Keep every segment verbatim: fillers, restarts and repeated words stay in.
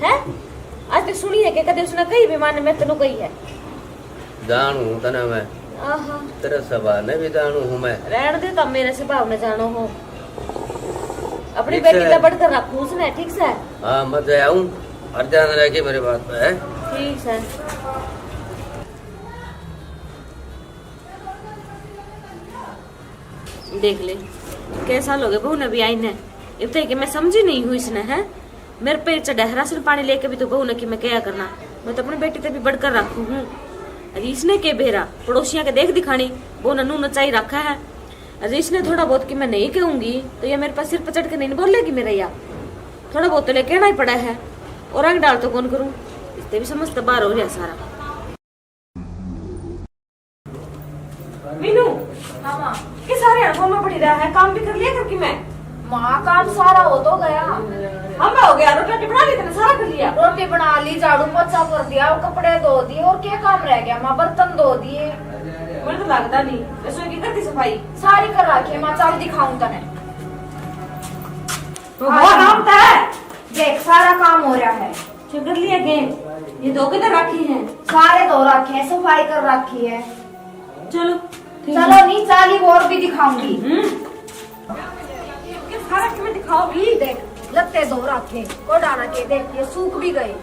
हैं? आज तक सुनी है कि कदे उसने कही भी माने मैं तेनू कही है? जानू हूँ तने मैं। आहा। तेरे स्वभाव ने भी जानू हूँ मैं। रहन दे, तब मेरे स्वभाव ने जानो हो। अपनी ठीक बेटी से। तो बढ़कर रखूं उसने, ठीक से? हाँ, मैं तो आऊँ, और ध्यान रखे मेरे बात पे, हैं? ठीक से। देख ले, कैसा लोग है बहू ने भी आई ने। इब तक मैं समझी नहीं हूँ इसने, है? मेरे पे चढ़ा है राशन पानी लेके भी तो बहू ने कि मैं क्या करना। मैं तो अपनी बेटी ते भी बढ़कर रखू हूँ। अरे इसने के बेरा, पड़ोसियां के देख दिखानी, बहू ने नू नचाई रखा है। अरे इसने थोड़ा बहुत कि मैं नहीं कहूंगी तो ये मेरे पास सिर पर चढ़ के नहीं बोलेगी मेरा या। थोड़ा बहुत तो ले कहना ही पड़ा है। और रंग डाल तो कौन करूँ, इससे भी समझ तो बाहर हो रहा सारा। मीनू। हाँ माँ। के सारे हाथ में पड़ी रहा है, काम भी कर लिया करके मैं। माँ, काम सारा हो तो गया। हम हो गया, रोटी राटी बना ली तने, सारा कर लिया। रोटी बना ली, झाड़ू पोछा कर दिया, वो कपड़े धो दिए, और क्या काम रह गया माँ? बर्तन धो दिए। मुझे तो लगता नहीं, रसोई की कर दी सफाई? सारी कर रखी है माँ, चल दिखाऊं तने। तो आ बहुत जा। काम तो है। देख, सारा काम हो रहा है। अच्छा, कर लिया के? ये धो के तो रखी है। सारे धो रखे हैं, सफाई कर रखी है। चलो, ठीक है। चलो नी, चाली और भी दिखाऊंगी। हम्म। ये सारा तुम्हें दिखाओगी? देख, लत्ते धो रखे, कोडाना के, देख, ये सूख भी गए।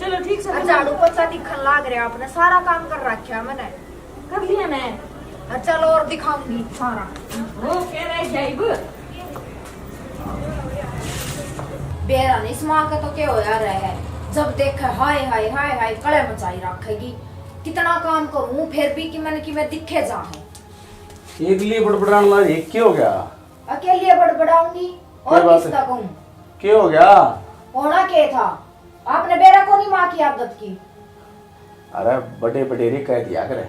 चलो, ठीक से। झाड़ू पोछा दिखन लाग रहा आपने, सारा काम कर रखा मैंने। कर लिया ना। हाँ, चलो और दिखाऊंगी सारा। वो कह रहा है जाइब। बेरा नहीं, इस माँ का तो क्या होया रहा है, जब देखे हाय हाय हाय हाय कले मचाई रखेगी। कितना काम करूँ फिर भी कि मन की मैं दिखे जाऊँ। एकली बड़बड़ान लाग रही, क्या हो गया? अकेली बड़बड़ाऊंगी और क्या बात किसका है? कहूँ? क्या हो गया? होना क्या था? आपने बेरा को नहीं माँ की आदत की। अरे बड़े बडेरे कह दिया करे।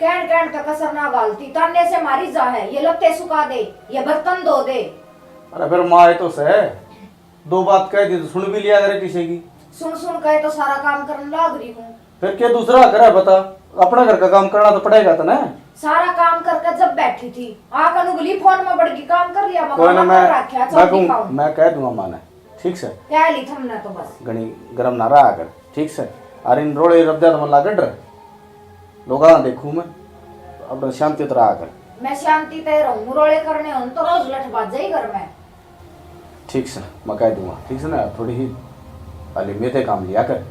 कहन कहन तक कसर ना गालती, ताने से मारी जा है, ये लत्ते सुखा दे, ये बर्तन धो दे। अरे फिर माँ तो सै, दो बात कह दी तो सुन भी लिया करे किसी की। सुन सुन के तो सारा काम करने लाग रही हूँ। फिर क्या दूसरा घर है बता, अपना घर का काम करना तो पड़ेगा तने। सारा काम करके जब बैठी थी, आकर उंगली फोन में बड़ गई, काम कर लिया, कोई ना, मकान मैं, कर रखा, मैं चल कहूँ, दिखाऊं। मैं कह दूंगा माँ ने। ठीक से। कह ली थमने तो बस। घणी गरम ना रहा कर, ठीक से। अरे इन रोले रब्दा तो मन लागड रह। लोगा देखूं मैं, अपना शांति तो रहा कर। मैं शांति ते रहूं, रोले करने हों तो रोज लठ बाजे ही घर में। ठीक से, मैं कह दूंगा, ठीक से ना, थोड़ी ही हाली मेरे काम लिया कर।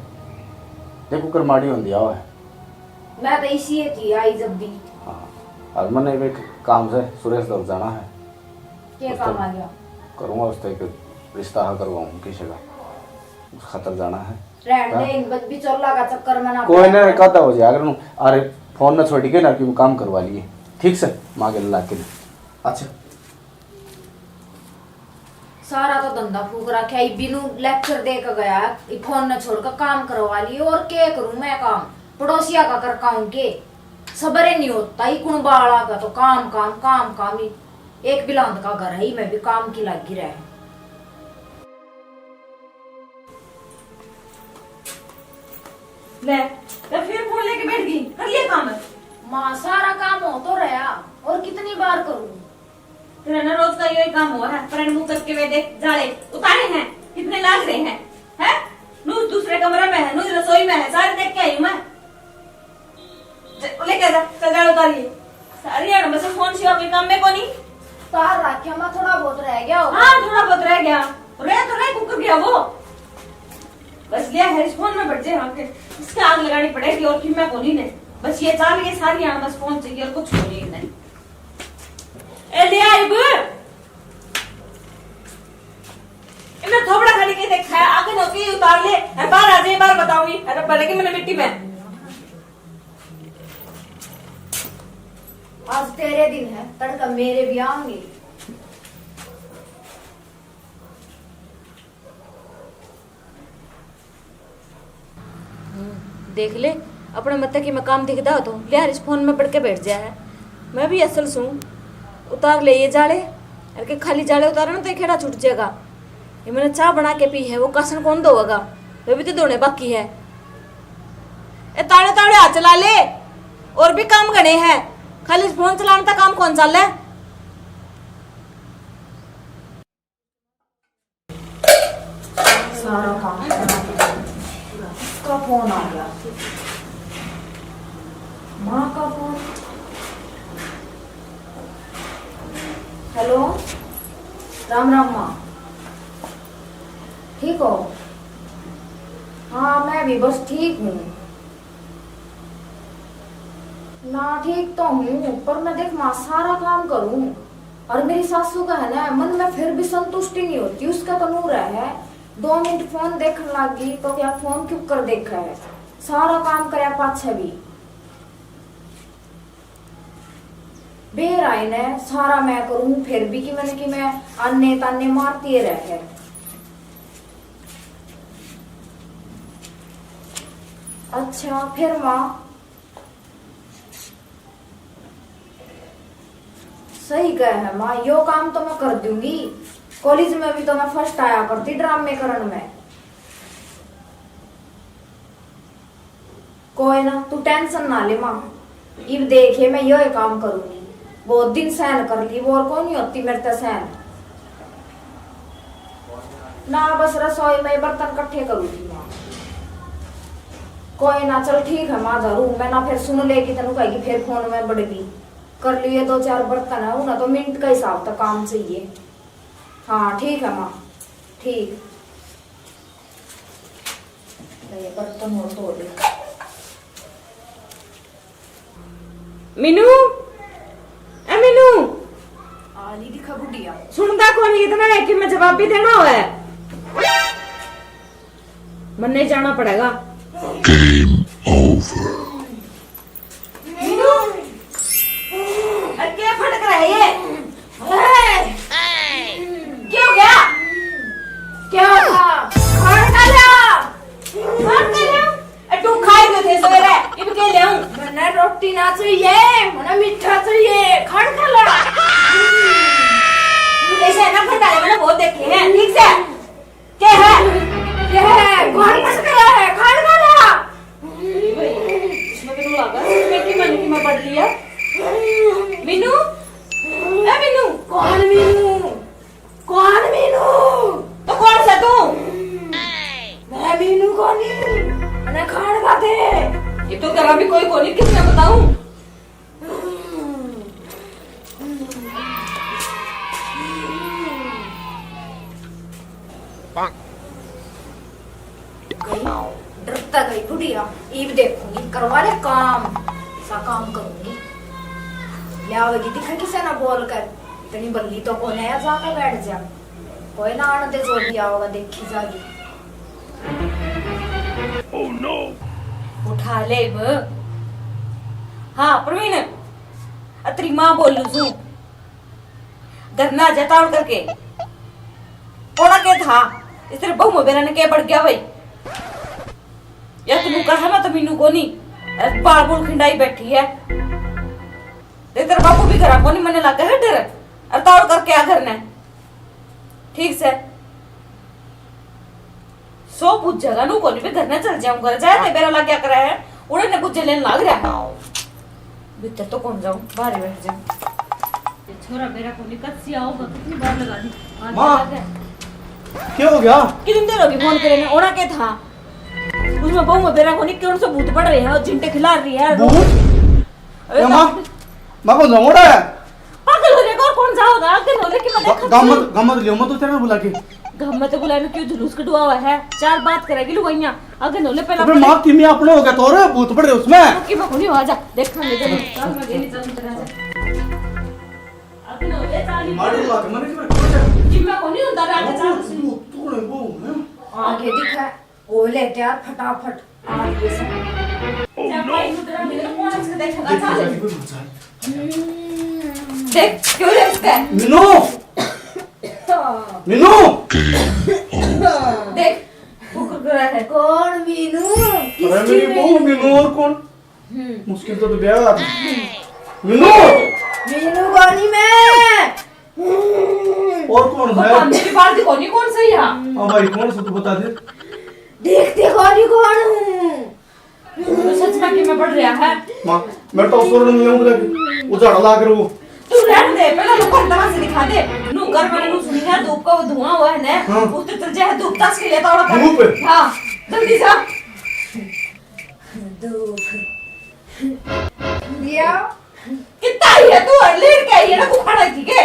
देखो कर माड़ी होंदी आवा है। मैं तो इसी ही थी आई जब भी। हाँ, और मैंने एक काम से सुरेश दौड़ जाना है। क्या काम आ गया? करूँगा उससे एक रिश्ता हाँ करवाऊँ किसी का, उस खातर जाना है। रहन दे, हाँ? इन बच बिचौला का चक्कर में ना कोई पड़। ना, कहता हो जाए अगर नू, अरे फोन ना छोड़ के ना कि काम करवा लिए, ठीक से, माँ के ला के। अच्छा। सारा तो धंधा फूक रखा है, बिनु लेक्चर दे के गया, ये फोन ना छोड़ के काम करवा लिए, और क्या करूँ मैं काम, पड़ोसिया का कर काऊँ के, सबर ही नहीं होता, ही कुण बाला का तो काम, काम, काम, काम ही। एक बिलांद का घर है, मैं भी काम की लागी रह। ले, तो फिर फोन लेके बैठ गई, कर लिया काम? माँ, सारा काम हो तो रहा, और कितनी बार करूँ? तेरा ना रोज का यही काम हुआ है, पर मुंह करके वे देख, जाले उतारे हैं, कितने लाग रहे हैं, हैं? नू दूसरे कमरे में है, नू रसोई में है, सारे देख के आई हूँ मैं। ज-, लेके जा, चल, जाल उतार लिए। सारी यार, बस फोन सिवा कोई काम में कोनी। तार रखा मैं, थोड़ा बहुत रह गया होगा। हाँ, थोड़ा बहुत रह गया। रह तो रह, कुकर गया वो। बस लिया है, इस फोन में बैठ जाए, हम के, इसके आग लगानी पड़ेगी और किम्या कोनी ने। बस ये चाल, ये सारी यार, बस फोन चाहिए और कुछ कोनी नहीं। ए, ले आ इब। इन्हें थोबड़ा खाली के देखा है, आगे नौकी उतार ले। ए, बाहर आ जाए, बाहर बताऊंगी। अरे, पड़ेगी मैंने मिट्टी में। आज तेरे दिन है, तड़का मेरे भी आएंगे। देख ले, अपने मत्ते की मैं काम दिखदा हो तो लिहार इस फोन में पड़ के बैठ जा है। मैं भी असल सूं, उतार ले ये जाले, अर के खाली जाले उतारे ना तो ये खेड़ा छूट जाएगा। ये मैंने चाय बना के पी है, वो कासन कौन धोएगा? वे भी तो धोने बाकी है। ए, ताड़े ताड़े हाथ चला ले, और भी काम घणे हैं, खाली फोन चलाने तक काम कौन चाले? सारा काम किसका फोन आ गया? माँ का फोन। हेलो, राम राम माँ। ठीक हो? हाँ, मैं भी बस ठीक हूँ। ना, ठीक तो हूँ, पर मैं देख माँ सारा काम करूँ, और मेरी सासू का है ना मन में फिर भी संतुष्टि नहीं होती। उसका तो नूर है, दो मिनट फोन देखने लगी तो क्या फोन क्यों कर देखा है, सारा काम करया पाछे भी। बेर आए ने सारा मैं करूँ, फिर भी कि मैंने कि मैं आने ताने मारती रह है। अच्छा, फिर माँ सही कह है माँ, यो काम तो मैं कर दूंगी। कॉलेज में भी तो मैं फर्स्ट आया करती ड्रामे करण में। कोई ना, तू टेंशन ना ले माँ। इब देखे मैं यो ही काम करूंगी। बहुत दिन सहन कर ली, वो और कौन ही होती मेरे ते सहन। ना, बस रसोई में बर्तन इकट्ठे करूंगी माँ। कोई ना, चल ठीक है माँ, धरू मैं ना, फिर सुन लेगी, तेनू कहेगी फिर फोन में बड़गी। कर लिए दो चार बर्तन है, उन्हें तो मिनट का हिसाब तक काम चाहिए। हाँ ठीक है माँ, ठीक। ले, बर्तन और धो ले। मीनू, ए मीनू। आली दिखा बुढ़िया। सुनता कौन इतना है कि मैं जवाब भी देना हो है। मन्ने जाना पड़ेगा। Game over। मीनू, अरे क्या फटक रहा है ये? ओए! क्या हो गया? क्या हो गया? खान खा लिया? खान खा लिया? ए, तू खाए तो थे सवेरे, इब के ले आऊं? मन्ने रोटी ना चाहिए, मन्ने मीठा चाहिए, खान खा ला। तू जैसे है ना, फंडाले मैंने बहुत देखे हैं, ठीक से? के है? के है? कौन फंस गया है? खान खा ला। इसमें तो लगा, इसमें की मैंने की मैं पढ़ लिया। मीनू, ए मीनू। कौन मीनू? कौन मीनू? तो कौन सा तू? मैं मीनू कोनी, मैंने खान खा दे। ये तो तेरा भी कोई कोनी, किसने बताऊं? गई, डरता गई बुढ़िया। इब देखूंगी, करवा ले काम, सा काम करूंगी। ले आवेगी दिखे किसे ना बोल कर, इतनी बल्ली तो कोने है, जाकर बैठ जा। कोई ना आने दे, जो भी आओगा देखी जागी। Oh no! उठा ले इब। हाँ प्रवीण, अतरी माँ बोलू सू, घर ना आ जा तावड़ करके। ओड़ा के था, इस तेरे बहू में बेरा ने के पड़ गया भाई? या तू कहा मैं तो मीनू कोनी, अरे बाल बूल खिंडाई बैठी है। देख तेरा बापू भी घरा कोनी, मन्ने लगा है डर। अरे तावड़ करके आ घर ने। ठीक से। सो बुझेगा नू कोनी, भी घर ने चल जाऊं, घर जाए ते बेरा लग गया करे है, उड़े ने बुझे लेन लाग रहा है। भीतर तो कौन जाऊं, बाहर ही बैठ जाऊं। ये छोरा मेरा कोनी, कद से आओगा, कितनी बार लगा दी। आज माँ, लगा है। क्या हो गया? कितनी देर होगी फोन करे ने, ओना के था? उसमें बहू में बेरा कोनी, कौन सा भूत पड़ रहे हैं और झिंटे खिला रही है। भूत? अरे ए माँ, तो मैं कौन सा मोड़ा है? पागल हो जाएगा, और कौन जाओगा? आगे नोले की मदद ग-, कर। गम मत, गम मत लियो, मत उतरना बुला के। गम मत बुलाने, क्यों जुलूस कढवावा है? चार बात करेगी लुगाइयां। आगे नोले पहला अबे पहले माँ, किमी अपना हो गया तो रे, भूत पड़ रहे उसमें। कि मैं कोनी, आ जा, देखांगे जब। चल, मैं गेली चल, उतर आ जा। आगे नोले चाली। मार ला के मर के मर। कि मैं कोनी उतर आ जा। तू, तू, तू रे वो है। आगे दिखा। ओ ले तैयार फटाफट, आ गए सब। Oh no! देख, क्यों रे इसका? मीनू! मीनू! देख, वो कुरकुरा है। कौन मीनू? अरे मेरी बहू मीनू, और कौन? हम्म। मुश्किल तो, तो ब्याह। मीनू! मीनू कोनी मैं। और कौन है? मेरी बात कोनी, कौन सही है? हाँ भाई, कौन सा तू बता दे। देखते कोनी कौन हूँ। तो सच में कि मैं पढ़ रहा है। माँ, मैं तो सोरण में हूँ, वो झाड़ा लाग रहा हूँ। तू रहने दे, पहले लोगों को तमाशे दिखा दे। नू कर मैंने नू सुनी है, धूप का वो धुआं हुआ है ना, हाँ। उस तो चल जाए धूप ताश के लिए तावड़ा कर। धूप? हाँ, जल्दी जा। धूप। दिया। कितना ही है तू, लेट के आई है ना, तू खड़ा थी के?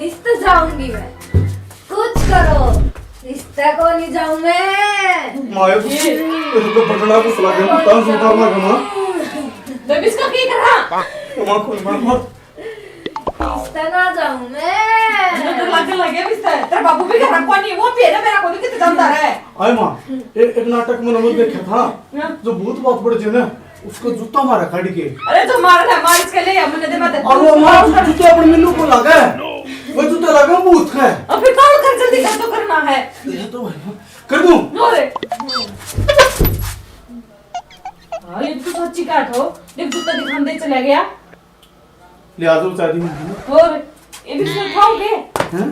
रिश्ते जाऊंगी मैं, कुछ करो, रिश्ते को नहीं जाऊं मैं। माया, तू तो बटना को सला के तान सुधारना कमा। तो इसका क्या करा? मां कोई मां, मां। रिश्ते ना जाऊं मैं। डर लगे लगे रिश्ते। तेरा बाबू भी घर को नहीं, वो भी है ना, मेरा को भी कितने जानता है। आए मां, ए-, एक नाटक में नमक देखा था, हाँ। जो भूत बात पड़ जे ना, उसको जूता मारा काट के। अरे तो मार ना, मार इसके ले, हमने दे मत। और वो मार जू-, जूता अपने मिन्नू को लगा है। वो जूता लगा भूत का है। अब फिर कौन कर, जल्दी कर, तो करना है। ये तो भाई, कर दूं। नो रे। हाँ, ये तो सच्ची बात हो। देख, जूता दिखाने चला गया। ले आ जाओ, चाय दी मैंने। और ये भी सुन खाओगे? हैं?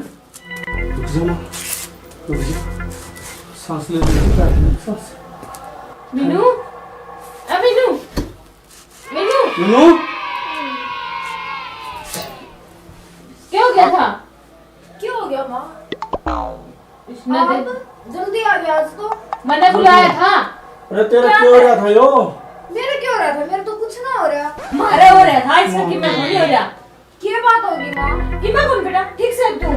रुक जा माँ, रुक जा। सांस ले, ले, सांस। मीनू, ए मीनू, मीनू। मीनू? क्या हो गया था? क्या हो गया माँ? इसने आप दे- जल्दी आ गया आज तो। मैंने बुलाया था। अरे तेरा क्या क्यों हो रहा था यो? मेरे क्यों हो रहा था? मेरे तो कुछ ना हो रहा। मारे हो रहा था, इसका कितना थोड़ी हो रहा। क्या बात होगी माँ? कि मैं कौन बेटा, ठीक से तू?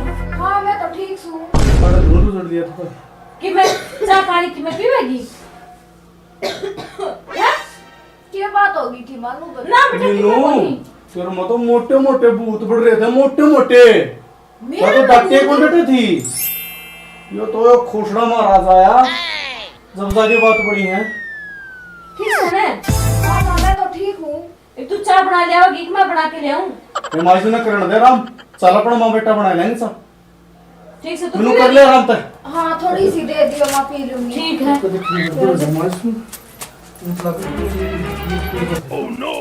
हाँ, मैं तो ठीक हूँ। बड़ा धुआं उड़ दिया था। कि मैं चाय पानी कि मैं पीवेगी? हैं? क्या बात होगी थी माँ, नू बता। ना बेटा, कि मैं मीनू, कौन ही? तेरे में तो मोटे मोटे भूत बढ़ रहे थे, मोटे मोटे। मेरे तो डट्टे को डटे थी। यो तो एक खोसड़ा महाराज आया, जब जाके बात पड़ी है। ठीक है ना? हाँ, हाँ, मैं तो ठीक हूँ। एक तू चाय बना ले आओगी कि मैं बना के ले आऊं? ये माई से ना करण दे आराम, चल अपना माँ बेटा बना लेंगे सब। ठीक से तू तू पी कर ले। ले आराम तक। हाँ, थोड़ी सी दे दियो, मैं पी लूंगी। ठीक है। कभी ठीक हो जाए माई से। मतलब Oh no!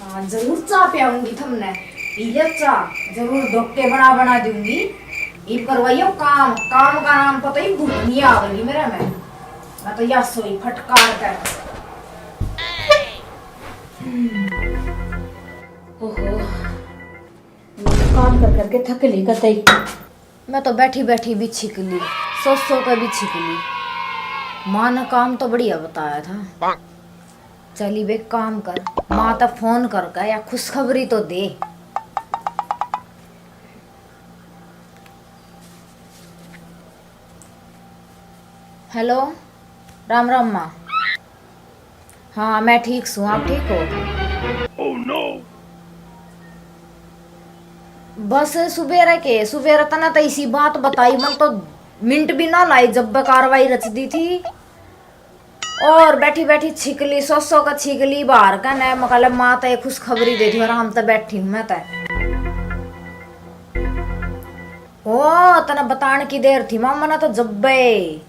हाँ, जरूर चाय पियाऊंगी थमने। पी ले चाय, जरूर डोके बना बना दूंगी। इब करवाइयो काम, काम का नाम पता ही भूत नहीं आवेगी मेरे में। मैं तो या सोई फटकार कर। ओहो, मैं तो काम कर करके थक ली कतई। मैं तो बैठी बैठी भी छिक ली, सो सो के भी छिक ली। माँ ने काम तो बढ़िया बताया था। चली बे काम कर, माँ तो फोन करके या खुशखबरी तो दे। हेलो, राम राम माँ। हाँ, मैं ठीक सूं, आप ठीक हो? Oh no! बस सुबेरे के, सुबेरे तने तो इसी बात बताई, मन तो मिनट भी ना लाई जब कार्रवाई रच दी थी। और बैठी बैठी छिकली, सो सो का छिकली बाहर का ने, मकाले माँ तो एक खुशखबरी दे दी, आराम तो बैठी हूँ मैं तो। ओ, तने बताण की देर थी माँ, मने तो जब्बे।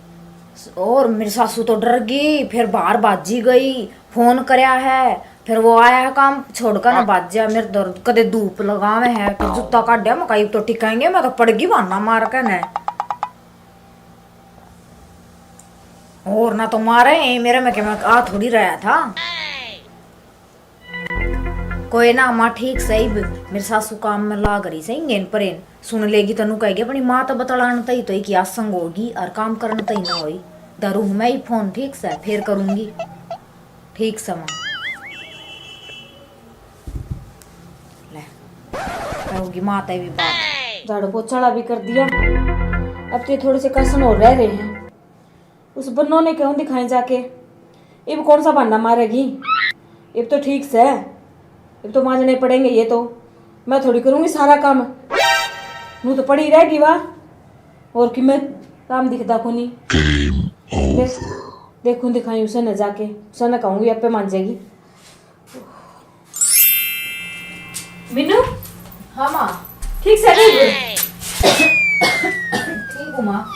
और मेरी सासू तो डर गई, फिर बाहर भाजी गई, फोन करया है, फिर वो आया है काम छोड़कर ना भाज्या, मेरे तो कदे धूप लगावे है, फिर जूता काढ़या, मैं कहा, "इब तो टिकाएंगे, मैं तो पड़गी बहाना मार के ने।" और ना तो मारे, मेरे में के मैं आ थोड़ी रहा था। कोई ना माँ, ठीक सही, मेरी सासू काम में लाग रही सही, गेन परेन सुन लेगी, तनु कहेगी, "अपनी माँ तो बतलान तई तो ही की आसंग होगी और काम करन तई ना होई। धरू हूँ मैं ही फोन, ठीक से, फिर करूँगी।" ठीक से माँ। ले, कहोगी माँ तय भी बात। झाड़ू पोछाड़ा भी कर दिया, अब तो ये थोड़े से कसन और रह रहे हैं। उस बन्नो ने क्यों दिखाएं जाके? इब कौन सा बहाना मारेगी? इब तो ठीक से, इब तो मांजने पड़ेंगे ये तो। मैं थोड़ी करूँगी सारा काम, नू तो पड़ी रहेगी वा। और कि मैं काम दिखदा कोनी। Game over। देखूं दिखाई उसे न जाके, उसे न कहूँगी, आपे मांजेगी। मीनू। हाँ माँ। ठीक से नहीं? ठीक हूँ माँ।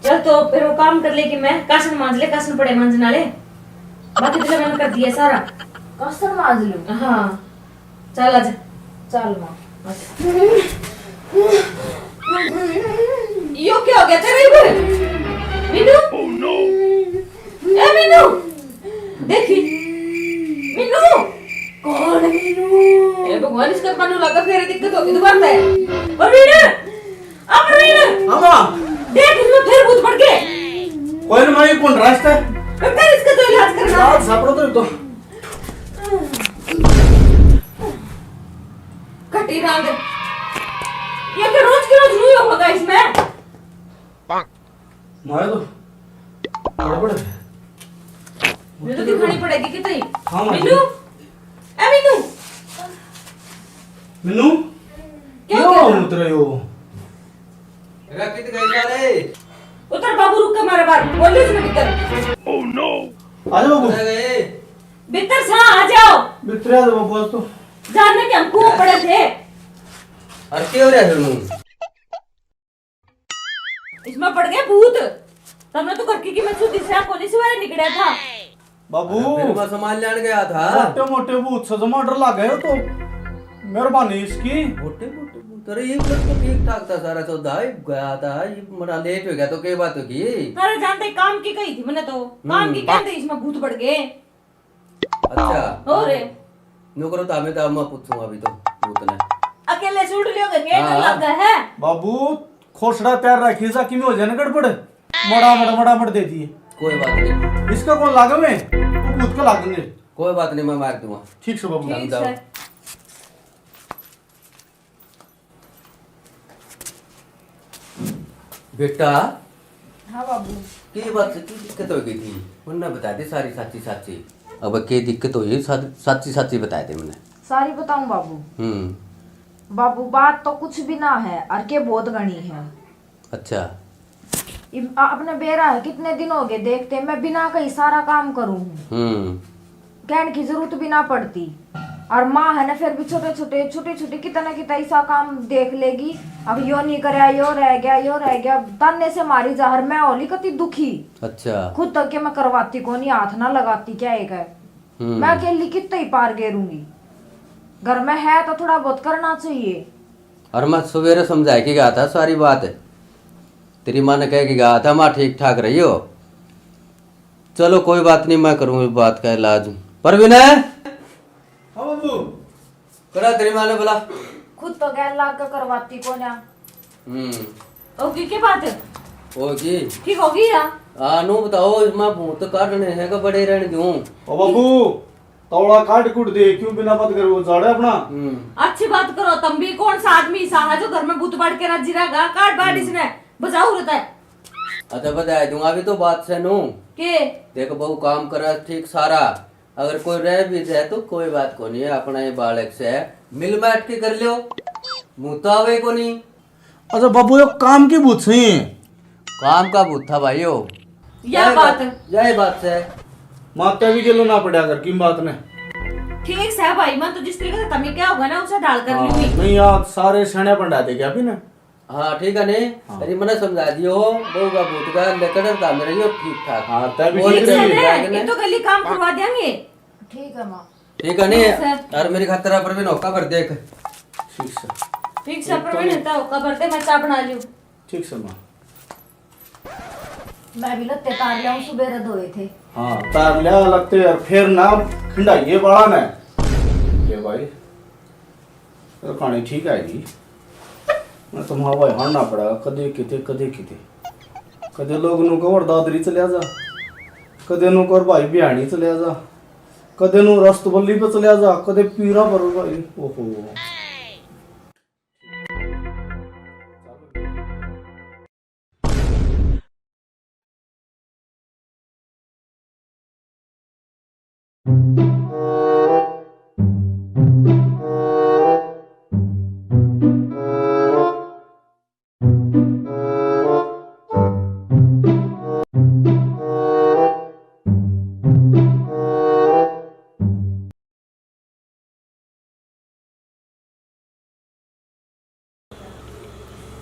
चल तो फिर वो काम कर लेगी, मैं कासन मांज ले, कासन पड़े मांजन वाले, बाकी तो मैंने कर दिया सारा। कासन मांज लूँ? हाँ, चल आजा। चल माँ। यो क्या हो गया तेरे इधर? मीनू? Oh no! ए मीनू, देखी। मीनू, ए भगवान, इसका कानू लगा, फिर दिक्कत होगी दोबारा से। प्रवीण, आ प्रवीण, हाँ माँ। देख, इसमें फिर भूत पड़ गए। कोई ना माँ, ये कौन रास्ता है? फिर इसका तो इलाज करना। इलाज सापड़ो तो, तो। कटी रांद। ये तो रोज के रोज न्यू होता है इसमें। मारे तो गड़बड़ है। ये तो दिखानी पड़ेगी कितनी। हाँ, माँ। मीनू, ए मीनू। मीनू, क्या क्यों हो गया? उतर रहे हो? रखित गए सारे। उतर बाबू, रुक के मारे बाहर। बोल दे इसमें भीतर। आ जाओ बाबू। उतर गए। भीतर सा आ जाओ। भीतर आ जाओ बाबू, आज तो। जानने के हम कुआं पड़े थे। और क्या हो रहा है फिर मुंह? इसमें पड़ गए भूत। तमने तो करके की मैं सुधी से कोनी सिवाय निकड़ा था। बाबू, अरे, फिर मैं सामान लेने गया था। मोटे मोटे भूत से जमा डर लग गए हो तो मेहरबानी इसकी। मोटे मोटे भूत, अरे ये लोग तो ठीक ठाक था सारा सौदा, ये गया था, ये बड़ा लेट हो गया तो क्या बात होगी? अरे जानते काम की कही थी मैंने तो, काम की हम्म। कहते इसमें भूत पड़ गए। अच्छा। हो रे। न्यू करो तो हमें तो मैं पूछूंगा अभी तो भूत ने। अकेले से उड़ लियोगे, क्या हाँ। लग है? बाबू, खोसड़ा तैयार रखी जा, किमें हो जाए ना गड़बड़, मड़ा मड़, मड़ा मड़ दे दिए। कोई बात नहीं। इसका कौन लागे में? वो भूत का लागेंगे। कोई बात नहीं, मैं मार दूंगा। ठीक से बाबू। ठीक से। बेटा। हाँ बाबू। के बात से की दिक्कत हो गई थी? उनने बता दे सारी साची साची। अब के दिक्कत हुई, सा-, साची साची बता दे मैंने। सारी बताऊं बाबू? हम्म। बाबू, बात तो कुछ भी ना है, और के बहुत घनी है। अच्छा। इब-, आ-, अपने बेरा है, कितने दिन हो गए देखते, मैं बिना कहीं सारा काम करूँ हूँ। हम्म। कहने की जरूरत भी ना पड़ती। और माँ है ना, फिर भी छोटे छोटे, छोटे छोटे, कितना कितना ऐसा काम देख लेगी। अब यो नहीं करया, यो रह गया, यो रह गया, ताने से मारी जा, और मैं होली कति दुखी। अच्छा। खुद तक के मैं करवाती कोनी, हाथ ना लगाती क्या एक है। हम्म। मैं अकेली कितना ही पार गेरूंगी। घर में है तो थोड़ा बहुत करना चाहिए। और मैं सवेरे समझा के गया था सारी बात, तेरी माँ ने कह के गया था, माँ ठीक ठाक रही हो। चलो कोई बात नहीं, मैं करूँ इस बात का इलाज। परवीन है? हाँ बाबू। करा तेरी माँ ने बुला। खुद तो गैर लाग के करवाती कोन्या। हम्म। होगी के बात? होगी। ठीक होगी या? हाँ, नू बताओ, इसमें भूत काटने हैं कि बड़े रहने दूं? ओ बाबू, तौला काट कूट दे, क्यों बिना बात करे वो जाड़े अपना? हम्म। अच्छी बात करो, तम भी कौन सा आदमी सा है जो घर में भूत बाड़ के राजी रहेगा? काट बाड़ हम्म। इसने, बजाओ रहता है। अच्छा, बजा दूंगा, अभी तो बात से नू। के? देख बहू, काम करे ठीक सारा, अगर कोई रह भी जाए तो कोई बात को नहीं है, अपना ये बालक से है, मिल बैठ के कर लियो, भूत आवे को नहीं। अच्छा बाबू, यो काम की भूत सही है? काम का भूत था भाई यो। या यही बात, बात। यही बात है। माता भी गेलो ना पड़ा कर, किम बात ने? ठीक से भाई, मैं तो जिस तरीके से तमी क्या होगा ना, उसे ढाल कर हाँ, लूंगी। नहीं यार, सारे सणे पंडा दे क्या भी ना? हाँ, ठीक है ने? हाँ। अरे, मने समझा दियो, बहू का भूत का लेकर था मेरे, यो ठीक ठाक। हाँ, तभी बोल ठीक के है। समझा के ने? ये तो गली काम करवा देंगे। ठीक है माँ। ठीक है ने? ठीक है। और मेरी खातिर आप प्रवीण होका भर देख। ठीक से। ठीक से, एक तो प्रवीण नहीं। होका भर दे, मैं चाय बना लूँ। ठीक से माँ। मैं भी लत्ते तार लिया हूँ, सुबेरे धोए थे। हाँ, तार लिया लत्ते और फिर ना खिंडाइए बाला ने। ले भाई, तो कहानी ठीक आएगी। मैं तो माँ भाई हारना पड़ा, कदे किते, कदे किते। कदे लोग नु कवर दादरी चले जा, कदे नु कर भाई बिहानी चले जा, कदे नु रस्तबल्ली पे चले जा, कदे पीरा पर भाई। ओहो।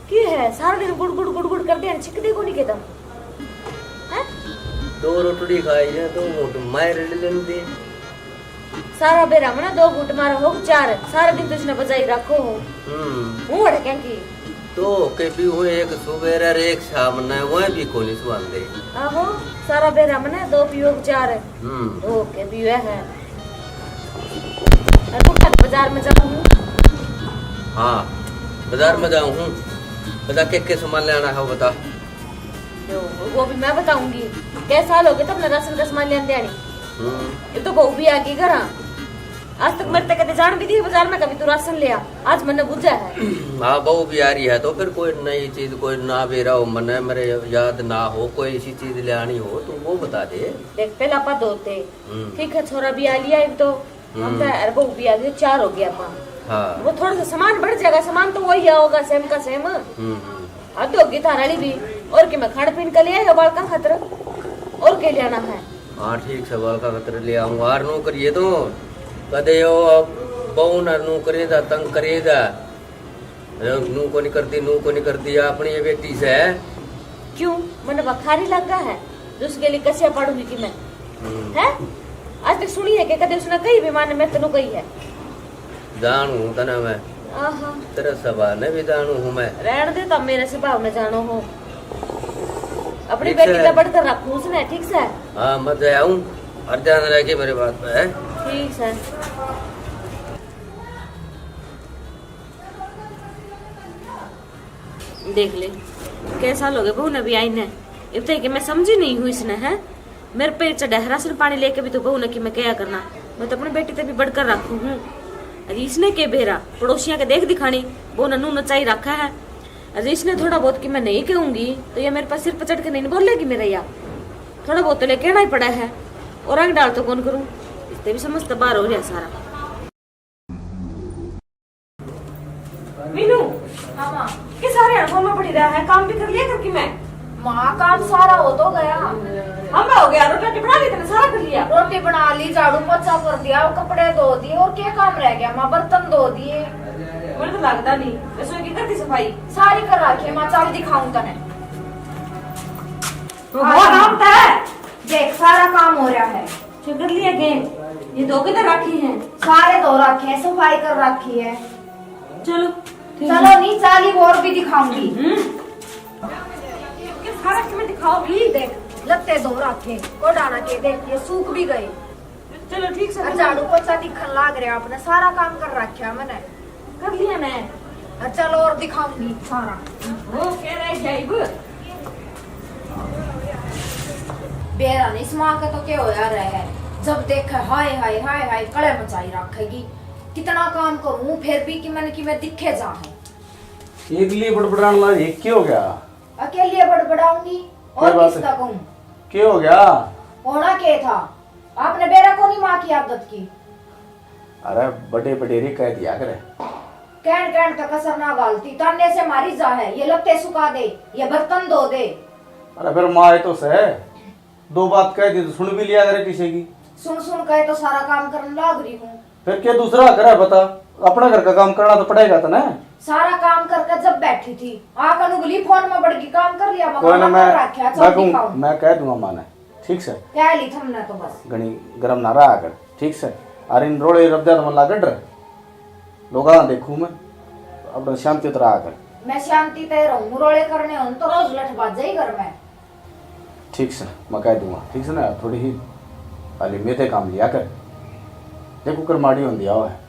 की है, सारा दिन गुड़ गुड़ गुड़ गुड़ करते हैं, छिकदे को नहीं कहता? हैं? दो रोटड़ी खाई है, दो घूंट मार ले लेंदे। सारा बेरा मना दो घूंट मारा हो, चार, सारा दिन तो इसने बजाई रखो हो। हम्म। हूँ अड़के की। दो के पीवे, एक सुबेरे और एक शाम ने, वह भी कोनी सुहांदे। आहो, सारा बेरा मने दो पीवे के चार। हम्म। दो के पीवे है। अरे, तू कब बाजार में जाऊँ? हाँ, बाजार में जाऊँ हूँ। बता, के के सामान लेना है, वो बता। लो, वो भी मैं बताऊंगी। कै साल हो गए तब ना राशन का सामान लेने आनी। हम्म। ये तो बहू भी आ गई घर। आज तक मेरे तक कदे जान भी दी बाजार में, कभी तू राशन ले आ। आज मैंने बुझा है। हाँ, बहू भी आ रही है तो फिर कोई नई चीज, कोई ना बेरा हो मने, मेरे याद ना हो, कोई ऐसी चीज ले आनी हो तो वो बता दे। देख, पहला आपा धोते। हम्म। ठीक है, छोरा भी आ लिया, एक तो हम हम्म। तो अरे बहू भी आ गई, चार हो गया आपा। हाँ। वो थोड़ा सा सामान बढ़ जाएगा, सामान तो वही आओगा, सेम का सेम। हम्म, हम्म। हद होगी थारा वाली भी। और के मैं खान पीन का ले आएगा बालका खातर, और के लेना है? हाँ, ठीक से बालका खातर ले आऊंगा। और नू करिए तो कदे यो बहू ना नू करे दा, तंग करे दा। अरे, नू को नहीं करती, नू को नहीं करती, अपनी ये बेटी से। क्यों, मैंने बखारी लगा है जो उसके लिए कसिया पड़ूंगी कि मैं? हम्म। है? आज तक सुनी है कि कदे उसने कही भी माने मैं तेनू कही है? जानू हूँ तने मैं। आहा। तेरे स्वभाव ने भी जानू हूँ मैं। रहन दे, तब मेरे स्वभाव ने जानो हो। अपनी ठीक बेटी से। का बढ़कर रखूं उसने, ठीक से? हाँ, मत आऊं, और ध्यान रखे मेरे बात पे, है? ठीक से। देख ले, कै साल हो गए बहू ने भी आई ने। इब तक कि मैं समझी नहीं हूँ इसने, है? मेरे पे चढ़ा है राशन पानी लेके भी तो बहू ने कि मैं क्या करना। मैं तो अपनी बेटी ते भी बढ़कर रखू हूँ। अरे इसने के बेरा, पड़ोसियां के देख दिखानी, बहू ने नू नचाई रखा है। अरे इसने थोड़ा बहुत कि मैं नहीं कहूंगी तो ये मेरे पास सिर पर चढ़ के नहीं बोलेगी मेरा या। थोड़ा बहुत तो ले कहना ही पड़ा है। और आगे डाल तो कौन करूँ, इससे भी समझ तो बाहर हो रहा सारा। मीनू। हाँ माँ। के सारे हड़कों में पड़ी रहा है, काम भी कर लिया करके मैं। माँ, काम सारा हो तो गया। हम हो गया, रोटी राटी बना ली तने, सारा कर लिया। रोटी बना ली, झाड़ू पोछा कर दिया, वो कपड़े धो दिए, और क्या काम रह गया माँ? बर्तन धो दिए। मुझे तो लगता नहीं, रसोई की कर दी सफाई? सारी कर रखी है माँ, चल दिखाऊं तने। तो आ, वो काम तो है। देख, सारा काम हो रहा है। अच्छा, कर लिया के? ये धो के तो रखी है। सारे धो रखे हैं, सफाई कर रखी है। चलो, ठीक चलो है। नहीं, चाली और भी दिखाऊंगी। हम्म। ये सारा तुम्हें दिखाओगी? देख, लत्ते धो रखे, कोडाना के, देख, ये सूख भी गए। चलो, ठीक से और कर लो। झाड़ू पोछा दिखन लाग रहा आपने, सारा काम कर रखा मैंने। कर लिया ना। हाँ, चलो और दिखाऊंगी सारा। वो कह रहा है जाइब। बेरा नहीं, इस माँ का तो क्या होया रहा है, जब देखे हाय हाय हाय हाय कले मचाई रखेगी। कितना काम करूँ फिर भी कि मैंने कि मैं दिखे जा है। एकली बड़बड़ान लाग, ये क्या हो गया? अकेली बड़बड़ाऊंगी और क्या बात किसका है? कहूँ? क्या हो गया? होना क्या था? आपने बेरा को नहीं माँ की आदत की। अरे बड़े बडेरे कह दिया करे। कहन कहन तक असर ना घालती, ताने से मारी जा है, ये लत्ते सुखा दे, ये बर्तन धो दे। अरे फिर माँ ये तो सह, दो बात कह दी तो सुन भी लिया करे किसी की। सुन सुन के तो सारा काम करने लाग रही हूँ। फिर क्या दूसरा घर है बता, अपना घर का काम करना तो पड़ेगा तने। सारा काम करके जब बैठी थी, आकर उंगली फोन में बड़ गई, काम कर लिया, कोई ना, मकान मैं, कर रखा, मैं चल कहूँ, दिखाऊं। मैं कह दूंगा माँ ने। ठीक से। कह ली थमने तो बस। घणी गरम ना रहा कर, ठीक से। अरे इन रोले रब्दा तो मल्ला गड्र। लोगा देखूं मैं, अपना शांति तो रहा कर। मैं शांति ते रहूं, रोले करने हों तो रोज लठ बाजे ही घर में। ठीक से, मैं कह दूंगा, ठीक से ना, थोड़ी ही हाली मेथे काम लिया कर। देखो कर माड़ी होंदी आओ है।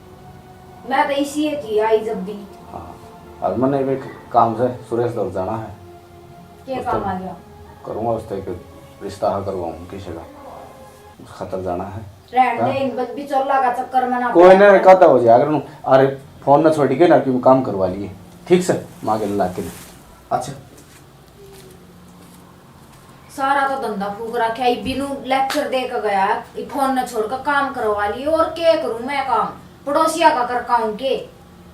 मैं तो इसी थी आई जब भी। हाँ, और मैंने भी काम से सुरेश दौड़ जाना है। के काम आ गया? करूँगा उससे एक रिश्ता हा करवाऊँ किसी का, उस खातर जाना है। रहन दे, हाँ? इन बद-, बिचौला का चक्कर में ना कोई पड़। ना, कादा हो जाए अगर नू, अरे फोन ना छोड़ के ना कि काम करवा लिए, ठीक से, माँ के ला के। अच्छा। सारा तो धंधा फूक रखा है, बिनू लेक्चर दे के गया, ये फोन ना छोड़ के काम करवा लिए, और के करूँ मैं काम, पड़ोसिया का कर काऊँ के?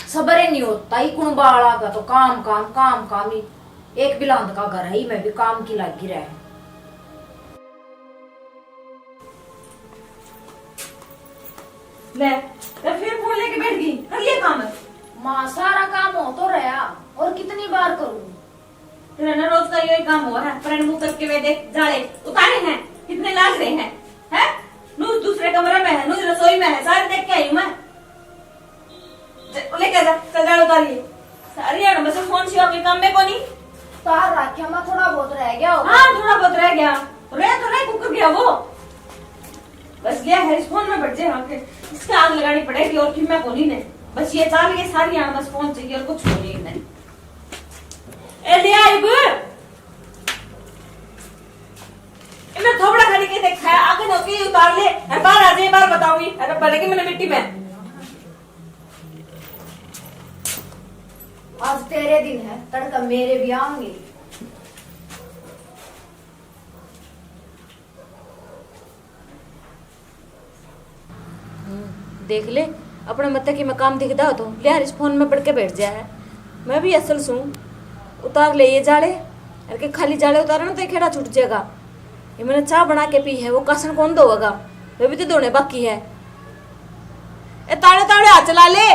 सबर ही नहीं होता, इकुण बाला का तो काम, काम, काम, काम ही। एक बिलांद का घर है, मैं भी काम की लागी रह। ले, तो फिर फोन लेके बैठ गई, कर लिया काम? माँ, सारा काम हो तो रहा, और कितनी बार करूँ? तेरा ना रोज का यही काम हुआ है, पर मुंह करके वे देख, जाले उतारे हैं, कितने लाग रहे हैं, हैं? नूज दूसरे कमरे में है, नूज रसोई में है, सारे देख के आई हूँ मैं। ज-, लेके जा, चल जाल उतारिए। सारी हाण बस फोन सिवा कोई काम में कोनी। तार राख्या में थोड़ा बहुत रह गया होगा। हाँ, थोड़ा बहुत रह गया। रह तो रह, कुकर गया वो। बस ये है, इस फोन में बट जाए आके, इसके आग लगानी पड़ेगी और फिर मैं बोली ने। बस ये चाल, ये सारी आग बस फोन चाहिए और कुछ नहीं इन्हें। ए, ले आई बे। इन्हें थोबड़ा खाली के देखा है, आगे नौकी उतार ले, और बाहर आ जाए, बाहर बताऊंगी, अरे पड़ेगी मैंने मिट्टी में। आज तेरे दिन है, तड़का मेरे भी आएंगे। हम्म, देख ले, अपने मत्ते की मैं काम दिखदा हो तो, लिया इस फोन में पड़ के बैठ जा है। मैं भी असल सूं, उतार ले ये जाले, अर के खाली जाले उतारे ना तो ये खेड़ा छूट जाएगा। ये मैंने चाय बना के पी है, वो कासन कौन धोएगा? वे भी तो धोने बाकी है। ए, ताड़े ताड़े हाथ चला ले,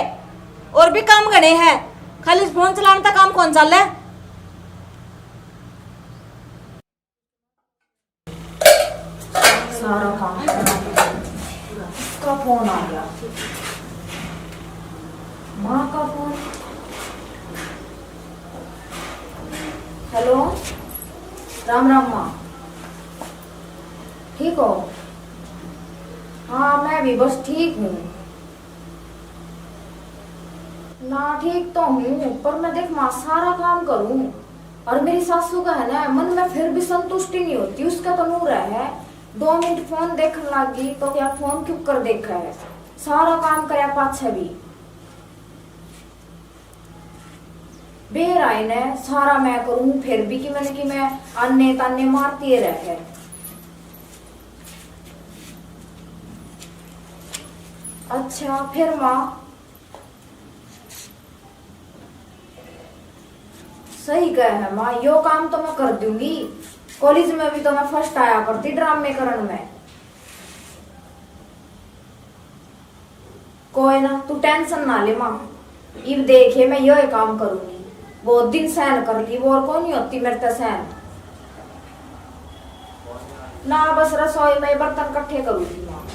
और भी काम घणे हैं, खाली फोन चलाने तक काम कौन चाले? सारा काम करा। का फोन आ गया, माँ का फोन। हेलो, राम राम माँ, ठीक हो? हाँ, मैं भी बस ठीक हूँ। ना, ठीक तो हूँ, पर मैं देख माँ सारा काम करूँ, और मेरी सासू का है ना, मन में फिर भी संतुष्टि नहीं होती। उसका तो नूर है, दो मिनट फोन देखने लगी तो क्या फोन क्यों कर देखा है, सारा काम करया पाछे भी। बेर आए ने सारा मैं करूँ, फिर भी कि मैंने कि मैं आने ताने मारती रह है। अच्छा, फिर माँ सही कह है माँ, यो काम तो मैं कर दूंगी। कॉलेज में भी तो मैं फर्स्ट आया करती ड्रामे करण में। कोई ना, तू टेंशन ना ले माँ, इब देखे मैं यो ही काम करूंगी। बहुत दिन सहन कर ली, वो और कौन ही होती मेरे ते सहन। ना, बस रसोई में बर्तन इकट्ठे करूंगी माँ।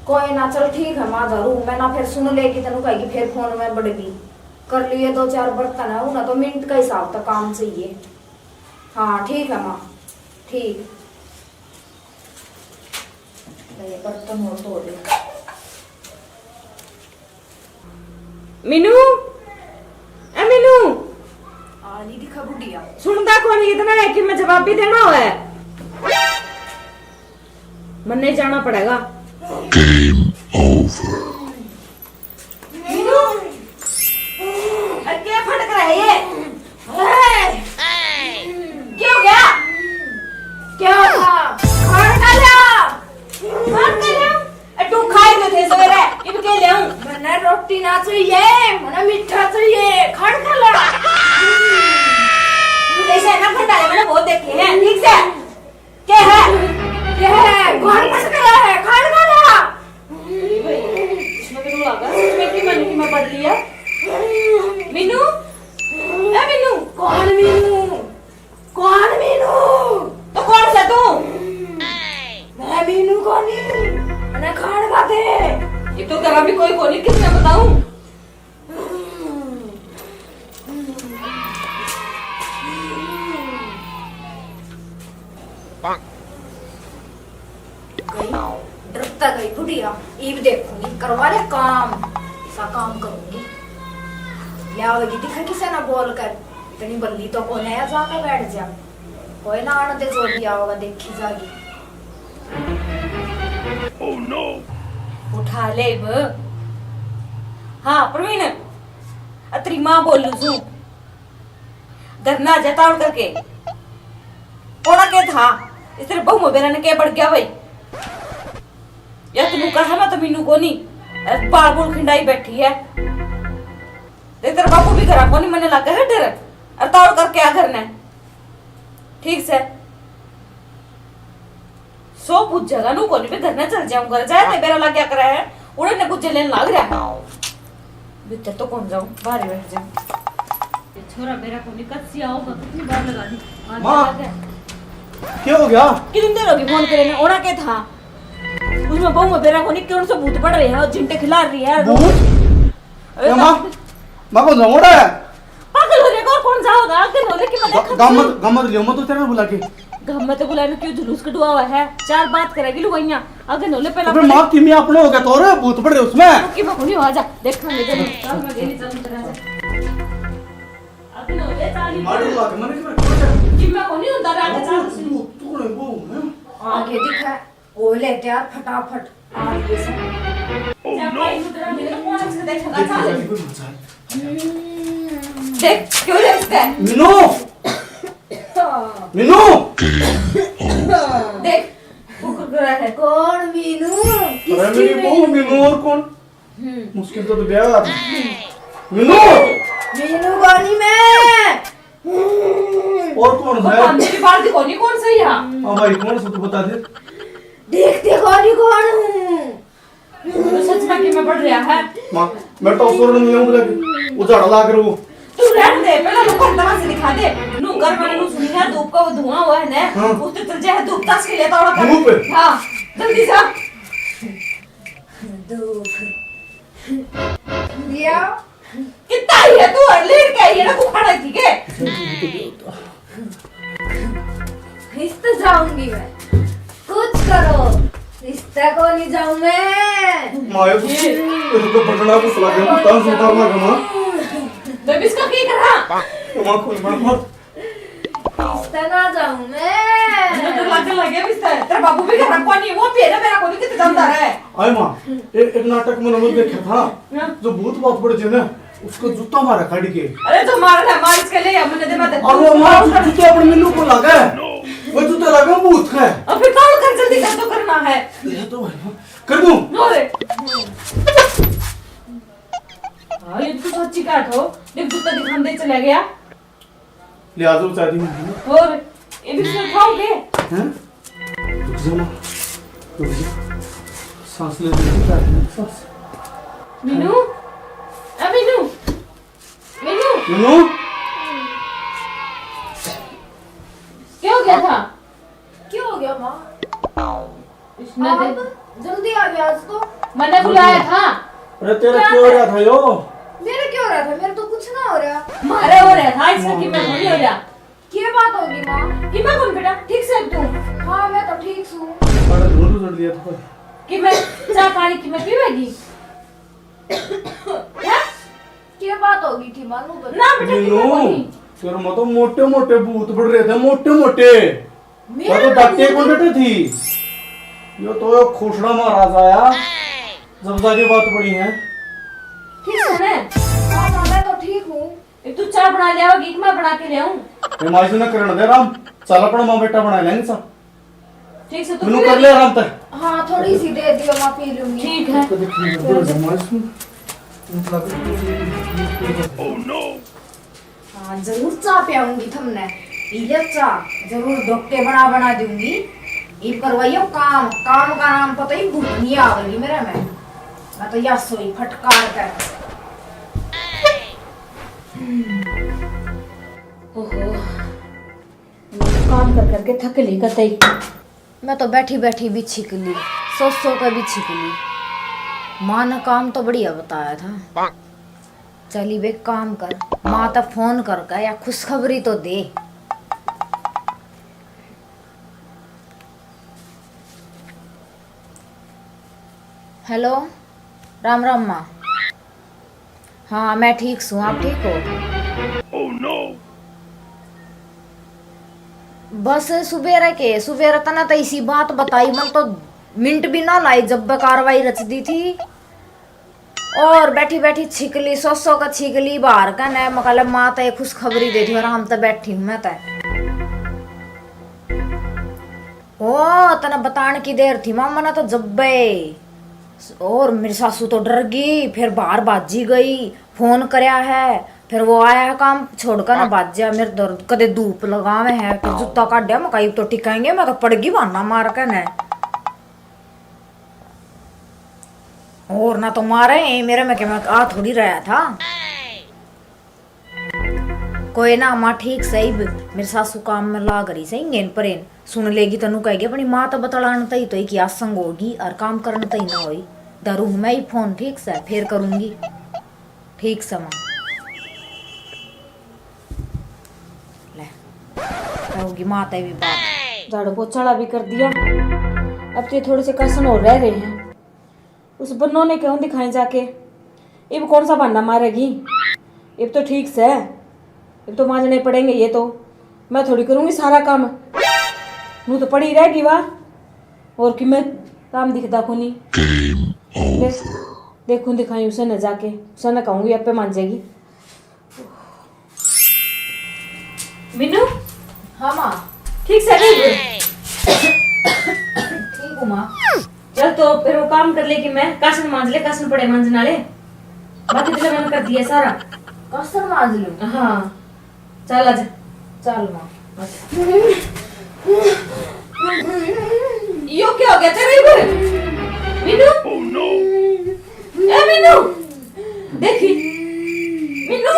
कोई ना, चल ठीक है माँ, धरू मैं ना, फिर सुन लेगी, तेनू कहेगी फिर फोन में बड़गी। कर लिए दो चार बर्तन है, उन्हें तो मिनट का हिसाब तक काम चाहिए। हाँ ठीक है माँ, ठीक। ले, बर्तन और धो दे। मीनू, ए मीनू। आ नहीं दिखा बुढ़िया। सुनता कौन इतना है कि मैं जवाब भी देना हो है। मन्ने जाना पड़ेगा। Game over। मीनू, अरे क्या फटक रहा है ये? क्या हो गया? क्या था? खान खा लिया? खान खा लिया? ए, तू खाए तो थे सवेरे, इब के ले आऊं? मने रोटी ना चाहिए, मने मीठा चाहिए, खान खा ले। तू ऐसे है ना, भंडारे मैंने बहुत देखे हैं, ठीक से? क्या है? क्या है? खान खा ले, खान खा ले। इसमें तो लगा, इसमें की मन की मैं पढ़ लिया। मीनू, ए मीनू। कौन मीनू? कौन मीनू? तो कौन सा तू? मैं मीनू कोनी। मैंने खान का दे। ये तो तेरा भी कोई कोनी, किसने बताऊं? गई, डरता गई बुढ़िया। इब देखूंगी, करवा ले काम, ऐसा काम करूंगी। ले आओगी दिखा किसे ना बोल कर, इतनी बल्ली तो कोने है, जाकर बैठ जा। कोई ना आने दे, जो भी आओगा देखी जागी। Oh no! उठा ले इब। हाँ प्रवीण, अतरी माँ बोलू सू। घर ना आ जा तावड़ करके। ओड़ा के था, इस तेरे बहू में बेरा ने के बढ़ गया भाई? या तू कहा मैं तो मीनू को नहीं, अरे बाल बोल खिंडाई बैठी है। देख तेरा बापू भी घरा को नहीं, मने लगा है डर। अरे तावड़ करके आ घर ने। ठीक से। सो बुझेगा नू कोनी, मैं घर ना चल जाऊंगा। जाए ते बेरा लग गया करे है, उड़े ने बुझे लेन लाग रहा है। भीतर तो कौन जाऊं, बाहर ही बैठ जाऊं। ये छोरा मेरा कोनी, कच्ची आओगा, कितनी बार लगा दी। हाँ, माँ, लगा है। क्या हो गया? कितनी देर होगी फोन करे ने, ओना के था? उसमें बहू में बेरा कोनी, कौन सा भूत पड़ रहे हैं और झिंटे खिला रही है। भूत? अरे ए माँ, तो मैं कौन जाऊं, ओड़ा है? पागल हो जाएगा और कौन जाओगा? आगे नो लेके मैं ग-, देखा गमत, गमत लियो मत तो तेरे बुला के। घर में तो बुलाने क्यों जुलूस कढवावा है? चार बात करेगी लुगाइयां। आगे नोले पहला अबे माँ, किमी अपने हो गया तो रे, भूत पड़ रहे उसमें। कि मैं कोनी, आ जा, देखांगे जब। चल, मैं गेली, चल, चल, चल। आगे नोले चाली मार ला के मैंने कि मैं कोनी होता रे, आगे चाल। तू, तू ने वो, हैं? आगे दिखा। ओ ले तैयार फटाफट। आ गए सब। Oh, no। देख, क्यों देखता है? मीनू! मीनू! देख, वो कुरकुरा है। कौन मीनू? अरे मेरी बहू मीनू, और कौन? हम्म। मुश्किल तो, तो ब्याह। मीनू! मीनू गाड़ी में। और कौन वो है? काम की बात कोनी, कौन सही है? हाँ भाई, कौन सा तू बता दे। देखते कोनी कौन हूँ। तो सच में कि मैं पढ़ रहा है। माँ, मैं तो सुर नहीं हूँ, वो झाड़ा ला कर वो। तू रहने दे, पहले लोगों को तमाशे दिखा दे। नू घर में नू सुनी है, धूप का वो धुआं हुआ है ना, हाँ। उस तो चल जाए धूप दस के लिए तो धूप? हाँ, जल्दी जा। धूप। दिया। कितना ही है तू, और लेट के आई है ना, तू खड़ा थी के? इस तो जाऊंगी मैं। कुछ करो, इस तक को नहीं जाऊं मैं। माया कुछ, ये तो बटना कुछ लगे, कुछ तान सुतार लगे माँ। तो इसका क्या करा? माँ कोई माँ, माँ। इस तक ना जाऊं मैं। मुझे तो लगे लगे भी इस तक। तेरा बाबू भी घर को नहीं, वो भी है ना, मेरा को नहीं कितना जानता है। आए माँ, ए-, एक नाटक में नमक देखा था, हाँ। जो भूत बात पड़ जे ना, उसको जूता मारा काट के। अरे तो मार ना, मार इसके ले, मैंने दे मत। और वो मार जू-, जूता अपने मिल्लू को लगा है। वो जूता लगा भूत का है। और फिर कौन कर जल्दी कर तो करना है। ये तो भाई, कर दूं। नो रे। हाँ, ये तो सच्ची काट हो। देख जूता दिखाने चला गया। ले आ जाओ, चाय दी मैंने। और ये भी इसमें खाओगे? हैं? रुक जा माँ, रुक जा। सांस ले, ले, ले, सांस। मीनू, ए मीनू, मीनू। मीनू। क्या हो गया था? क्या हो गया माँ? इसने दे- आप जल्दी आ गया आज तो। मैंने बुलाया था। अरे तेरा क्या हो रहा था यो? मेरे क्या हो रहा था? मेरे तो कुछ ना हो रहा। मारे हो रहा था, इसका कि मैं थोड़ी हो रहा। क्या बात होगी माँ? कि मैं कौन बेटा? ठीक से तू? हाँ, मैं तो ठीक हूँ। अरे धुआं तो चढ़ दिया था। कि मैं चाय पानी की मैं पीवेगी? हैं? क्या बात होगी थी मानू पर? ना बेटा, कि मैं मीनू, कोनी। तेरे में तो मोटे मोटे भूत पड़ रहे थे, मोटे मोटे। मेरे तो में डट्टे भूत? कौन डटे थी? यो तो यो खोसड़ा महाराज आया, जब जाके बात पड़ी है। ठीक है ना? हाँ, हाँ, मैं तो ठीक हूँ। एक तू चाय बना ले आओगी कि मैं बना के ले आऊं? ये माई से ना करण दे राम, चल अपना माँ बेटा बना लेंगे सब। ठीक से तू मैनू पी कर ले ले। आराम तक। हाँ, थोड़ी सी दे दियो, मैं पी लूंगी। ठीक है। कभी पी ले, बड़ा माई से। मतलब Oh no। हाँ, जरूर चाय पियाऊंगी थमने। पी ले चाय, जरूर डोके बना बना दूंगी। ये करवाइयो काम, काम का नाम पता ही भूत नहीं आवेगी मेरे में। मैं तो या सोई फटकार कर। ओहो, मैं तो काम कर करके थक ली कतई। मैं तो बैठी बैठी भी छिक ली, सो सो के भी छिक ली। माँ ने काम तो बढ़िया बताया था। चली बे काम कर, माँ तो फोन करके या खुशखबरी तो दे। हेलो, राम राम माँ। हाँ, मैं ठीक सूं, आप ठीक हो? Oh no! बस सुबेरे के, सुबेरे तने तो इसी बात बताई, मन तो मिनट भी ना लाई जब कार्रवाई रच दी थी। और बैठी बैठी छिकली, सो सो का छिकली बाहर का ने, मकाले माँ तो एक खुशखबरी दे दी, आराम तो बैठी हूँ मैं तो। ओ, तने बताने की देर थी माँ, मने तो जब्बे। और मेरी सासू तो डर गई, फिर बाहर भाजी गई, फोन करया है, फिर वो आया है काम छोड़कर ना भाज्या, मेरे तो कदे धूप लगावे है, फिर जूता काढ़या, मकाई तो टिकाएंगे, मैं तो पड़ गई बहाना मार के ने। और ना तो मारे, मेरे में के मैं आ थोड़ी रहा था। कोई ना माँ, ठीक सही ब-, मेरी सासू काम में लाग रही सही, गेन परेन सुन लेगी, तनु कहेगी अपनी माँ तो बतलान तई तो एक आसंग होगी और काम करन तई ना होई। धरू हूँ मैं ही फोन, ठीक से, फिर करूँगी। ठीक से माँ, ले, कहोगी माँ ते भी बात। झाड़ू पोछा वाला भी कर दिया। अब तो ये थोड़े से कासन और रह रहे हैं। उस बन्नो ने क्यों दिखाएं जाके? इब कौन सा बहाना मारेगी? इब तो ठीक से, इब तो मांजने पड़ेंगे ये तो। मैं थोड़ी करूंगी सारा काम, नू तो पड़ी रहेगी वा। और कि मैं काम दिखदा कोनी। दे-, देखूं दिखाई उसे न जाके, उसे न कहूंगी, आपे मांजेगी। मीनू। हाँ माँ। ठीक से नहीं? ठीक हूँ माँ। चल तो फिर वो काम कर ले कि मैं कासन मांज ले, कासन पड़े मांजन वाले। बाकी तो मैंने कर दिया सारा। कासन मांज लूँ? हाँ। चल आजा। चल माँ। यो क्या हो गया तेरे ऊपर? मीनू? ए मीनू, देखी। मीनू।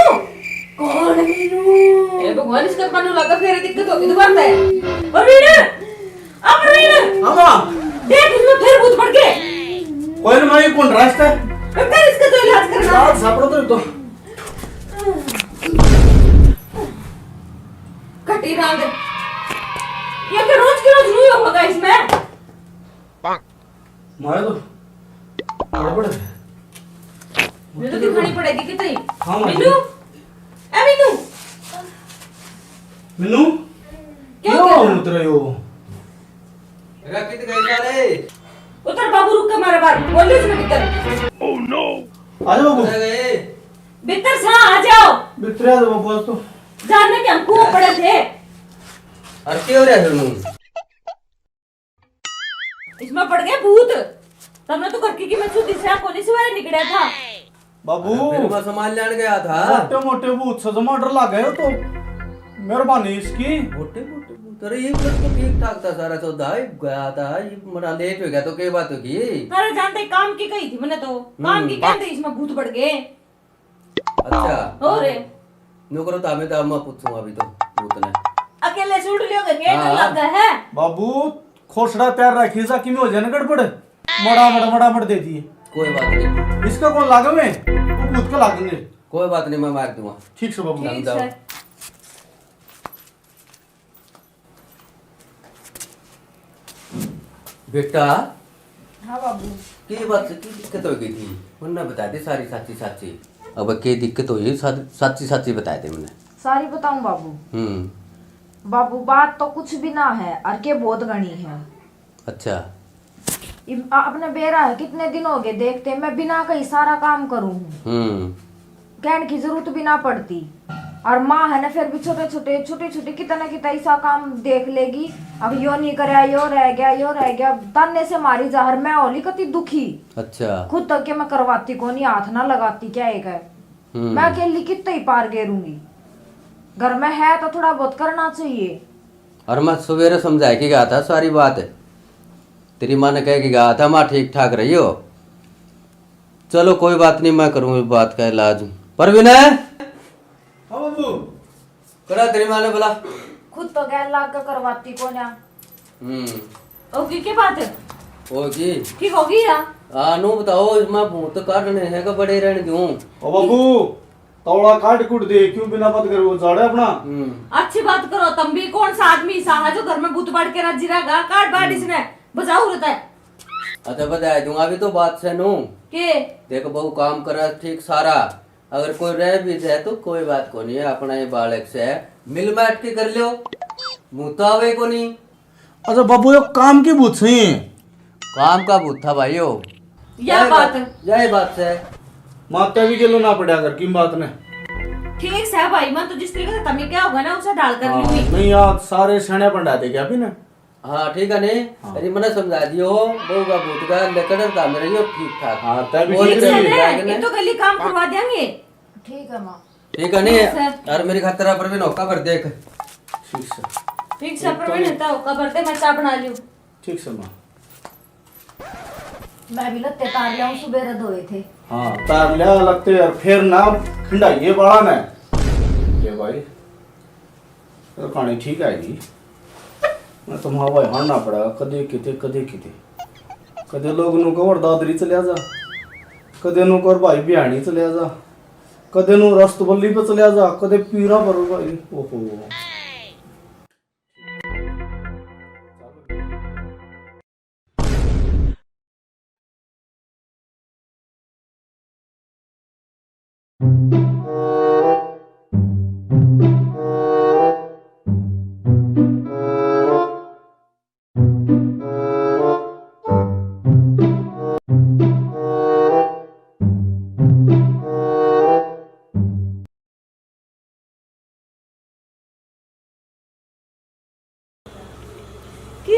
कौन मीनू? ए भगवान, इसका कानू लगा, फिर दिक्कत होगी दोबारा है। और मीनू, अब मीनू। हाँ माँ। देख, इसमें फिर भूत पड़ गए। कोई ना माँ, ये कौन रास्ता है? ए, फिर इसका तो इलाज करना। इलाज सापड़ा तो, तो। कटी रांद। ये तो रोज के रोज न्यू होगा इसमें। मारे तो गड़बड़ है। मीनू तो दिखानी पड़ेगी कितनी। हाँ, माँ जी। मीनू, ए मीनू। मीनू, क्या क्यों हो गया? उतर रहे हो? अरे कित गए सारे? उतर बाबू, रुक के मारे बाहर। बोल दे इसमें भीतर। आ जाओ बाबू। उतर गए। भीतर सा आ जाओ। भीतर आ जाओ बाबू, आज तो। जानने के हम कुआं पड़े थे। और क्या हो रहा है फिर मुंह? इसमें पड़ गए भूत। तब मैं तो करकी की मैं छुट्टी से कोनी सवेरे निकला था। बाबू, अरे, फिर मैं सामान लेने गया था। मोटे मोटे भूत से जमा डर लग गए हो तो। मेहरबानी इसकी। मोटे मोटे भूत? अरे, ये तो ठीक ठाक था सारा सौदा, ये गया था, ये मरा लेट हो गया तो क्या बात होगी? अरे, जानते काम की कही थी मैंने तो। काम की हम्म। कहते इसमें भूत पड़ गए। अच्छा। और? न्यू करो, तामे तो मैं पूछूंगा अभी तो भूत ने। अकेले से उड़ लियोगे, गेट हाँ। लग गया है। बाबू, खोसड़ा तैयार रखिए, जा किमें हो जाए ना गड़बड़। मड़ा मड़, मड़ा मड़ दे दिए। कोई बात नहीं। इसका कौन लागे में? वो भूत का लागेंगे। कोई बात नहीं, मैं मार दूंगा। ठीक से बाबू। ठीक जाओ। से। बेटा। हाँ बाबू। के बात, की दिक्कत हो गई थी? उनने बता दे सारी साची साची। अब के दिक्कत हुई, सा-, साची साची बता दे मन्ने। सारी बताऊं बाबू? हम्म। बाबू, बात तो कुछ भी ना है, और के बहुत घणी है। अच्छा। इब आ-, अपने बेरा है, कितने दिन हो गए देखते, मैं बिना कही सारा काम करूँ हूँ। हम्म। कहने की जरूरत भी ना पड़ती। और माँ है ना, फिर भी छोटे छोटे, छोटे छोटे कितना कितना ऐसा काम देख लेगी। अब यो नहीं करया, यो रह गया, यो रह गया, ताने से मारी जा। और मैं होली कती दुखी। अच्छा। खुद तक के मैं करवाती कोनी, हाथ ना लगाती क्या एक है। हम्म। मैं अकेली कितना ही पार गेरूंगी। घर में है तो थोड़ा बहुत करना चाहिए। और मैं सवेरे समझा के गया था सारी बात, तेरी माँ ने कह के गया था, माँ ठीक ठाक रही हो। चलो कोई बात नहीं, मैं करूँ बात का इलाज। परवीन है? हाँ बाबू। करा तेरी माँ ने बुला। खुद तो गैर लाग के करवाती कोन्या। हम्म। ओके, के बात है? ओके। ठीक होगी या? हाँ, नू बताओ, इसमें भूत काटने हैं कि बड़े रहने दूं? ओ बाबू, तौला काट कूट दे, क्यों बिना बात करे वो जाड़े अपना? हम्म। अच्छी बात करो, तुम भी कौन सा आदमी सा है जो घर में भूत बाड़ के राजी रहेगा? काट बाड़ हम्म। इसने, बजाओ रहता है। अच्छा, बता दूंगा अभी तो बात से नू। के? देख बहू, काम करा ठीक सारा, अगर कोई रह भी जाए तो कोई बात को नहीं है, अपना ये बालक से है, मिल बैठ के कर लो, भूत आवे को नहीं। अच्छा बाबू, यो काम की भूत सही है? काम का भूत था भाई यो। या यही बात। बात, यही बात से। माता भी गेलो ना पड़ा कर किन बात ने। ठीक से भाई, मैं तो जिस तरीके से तमी क्या होगा ना, उसे ढाल कर हाँ, लूंगी। नहीं यार, सारे सणे पंडा दे क्या भी ना। हाँ, ठीक है ने? हाँ। अरे, मने समझा दियो, बहू का भूत का लकड़ था मेरे, यो ठीक ठाक। हाँ, तभी बोल ठीक के है। ठीक है ने? ये तो गली काम करवा देंगे। ठीक है, माँ। ठीक है ने? ठीक है। यार, मेरी खातिर आप परवीन होका भर देख। ठीक से। ठीक से, ठीक तो परवीन नहीं। होता होका भर दे, मैं चाय बना लियो। ठीक से, माँ। मैं भी लत्ते तार लिया हूँ, सुबह धोए थे। हाँ, तार लिया लत्ते, और फिर ना खिंडाइए बाला ने। ये भाई, तो कहानी ठीक आएगी। मैं तो माँ भाई हारना पड़ा, कदे किते, कदे किते। कदे लोग नू कवर दादरी चले जा, कदे नू कवर भाई बिहानी चले जा, कदे नू रस्तबल्ली पे चले जा, कदे पीरा पर भाई। ओहो। की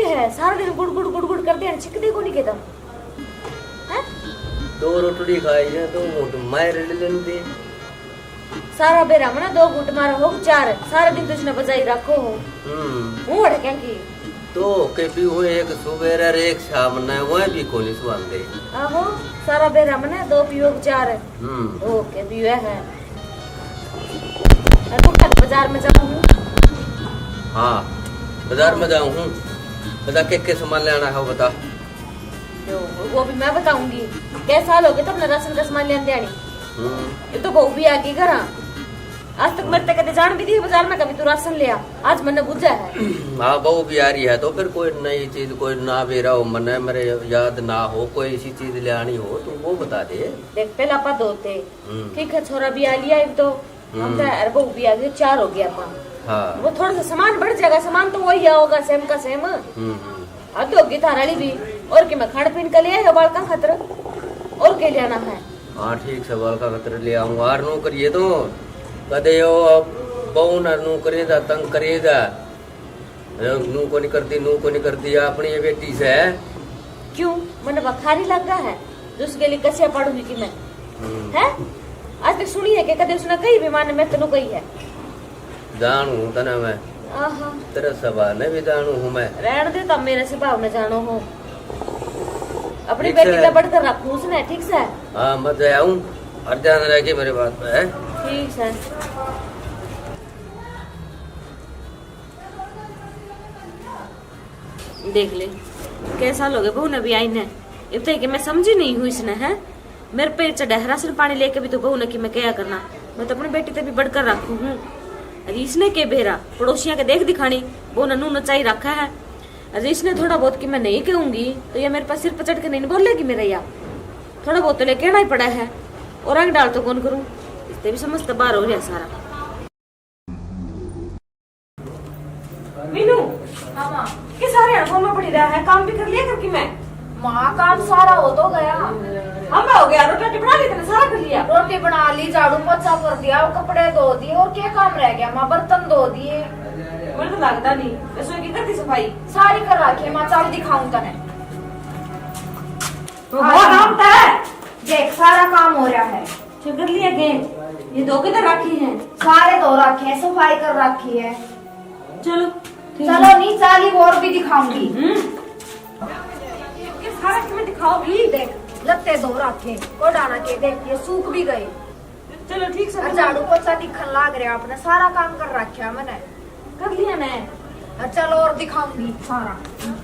है, सारा दिन गुड़ गुड़ गुड़ गुड़ करते हैं, छिकदे को नहीं कहता। हैं? दो रोटड़ी खाई है, दो घूंट मार ले लेंदे। सारा बेरा मना दो घूंट मारा हो, चार, सारा दिन तो इसने बजाई रखो हो। हम्म। हूँ अड़क्या की। दो के भी हो, एक सुबह और एक शाम ने, वह भी कोनी सुहांदे। आहो, सारा बेरा मना दो पीओ के चार। हम्म। दो के भी वह है। और तू कल बाजार में जाऊँ हूँ। हाँ, बाजार में जाऊँ हूँ। बता के के सामान लेना है, वो बता। यो, वो भी मैं बताऊंगी। कै साल हो गए तो अपना राशन का सामान लेने आनी। हम्म। ये तो बहू भी आ गई घर। आज तक मेरे ते कदे जान भी दी बाजार में, कभी तू राशन ले आ। आज मैंने बुझा है। हाँ, बहू भी आ रही है तो फिर कोई नई चीज, कोई ना बेरा हो मने, मेरे याद ना हो, कोई ऐसी चीज ले आनी हो तो वो बता दे। देख, पहला आपा दो थे। हम्म। ठीक है, छोरा भी आ लिया एक तो। हम हम्म। तो, अरे, बहू भी आ गई, चार हो गया आपा। हाँ। वो थोड़ा सा सामान बढ़ जाएगा, सामान तो वही आओगा, सेम का सेम। हम्म, हम्म। हद होगी थारा वाली भी। और के मैं खान पीन का ले आया बालका खातर, और के लेना है? हाँ, ठीक से बालका खातर ले आऊंगा। और नू करिए तो कदे यो बहू ना नू करे दा, तंग करे दा। नू को नहीं करती, नू को नहीं करती, अपनी ये बेटी से। क्यों, मन बखारी लग रहा है जो उसके लिए कसिया पड़ूंगी कि मैं? हम्म। है? आज तक सुनी है कि कदे उसने कही भी माने मैं तेनू कही है? जान हूँ तने मैं। आहा। तेरे स्वभाव ने भी जानू हूँ मैं। रहन दे, तब मेरे स्वभाव ने जानो हो। अपनी ठीक बेटी से। का बढ़कर रखूं उसने, ठीक से? हाँ, मत आऊं। और ध्यान रखे मेरे बात पे, है? ठीक से। देख ले, कै साल हो गए बहू ने भी आई ने। इब तक कि मैं समझी नहीं हूँ इसने, है? मेरे पे चढ़ा है राशन पानी लेके भी तो बहू ने कि मैं क्या करना। मैं तो अपनी बेटी ते भी बढ़कर रखू हूँ। अरे इसने के बेरा, पड़ोसियां के देख दिखानी, बहू ने नू नचाई रखा है। अरे इसने थोड़ा बहुत कि मैं नहीं कहूंगी तो ये मेरे पास सिर पर चढ़ के नहीं बोलेगी मेरे या। थोड़ा बहुत तो ले कहना ही पड़ा है। और रंग डाल तो कौन करूँ, इससे भी समझ तो बाहर हो रहा सारा। मीनू। हाँ माँ। के सारे हड़कों में पड़ी रहा है, काम भी कर लिया करके मैं। माँ, काम सारा हो तो गया। हम हो गया, रोटी राटी बना ली तने, सारा कर लिया। रोटी बना ली, झाड़ू पोछा कर दिया, वो कपड़े धो दिए, और क्या काम रह गया माँ? बर्तन धो दिए। मुझे तो लगता नहीं, रसोई की कर दी सफाई? सारी कर रखी है माँ, चल दिखाऊं तने। तो आ वो जा। काम तो है। देख, सारा काम हो रहा है। फिर कर लिया के? ये धो के तो रखी है। सारे धो रखे हैं, सफाई कर रखी है। चलो, ठीक है। चलो नी, चाली और भी दिखाऊंगी। हम्म। ये सारा तुम्हें दिखाओगी? देख, लत्ते धो रखे, कोडाना के, देख, ये सूख भी गए। चलो, ठीक से। और झाड़ू पोछा दिखन लाग रहा आपने, सारा काम कर रखा मैंने। कर लिया ना। अच्छा, चलो और दिखाऊंगी सारा।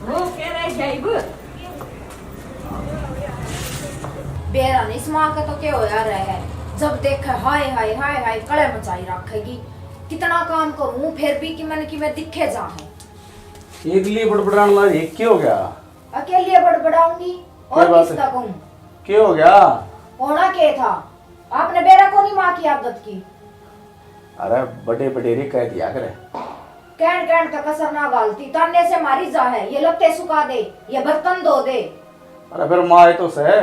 वो कह रहे जाइब। बेरा नहीं, इस माँ का तो क्या होया रहा है, जब देखे हाय हाय हाय हाय कड़े मचाई रखेगी। कितना काम करूँ फिर भी कि मैंने कि मैं दिखे जा है। एकली बड़बड़ान लाग, एक क्या हो गया? अकेले बड़बड़ाऊंगी और क्या बात किसका है? कहूँ? क्या हो गया? होना क्या था? आपने बेरा को नहीं माँ की आदत की। अरे बड़े बडेरे कह दिया करे। कहन कहन का कसर ना घालती, ताने से मारी जा है, ये लत्ते सुखा दे, ये बर्तन धो दे। अरे फिर माँ तो सै,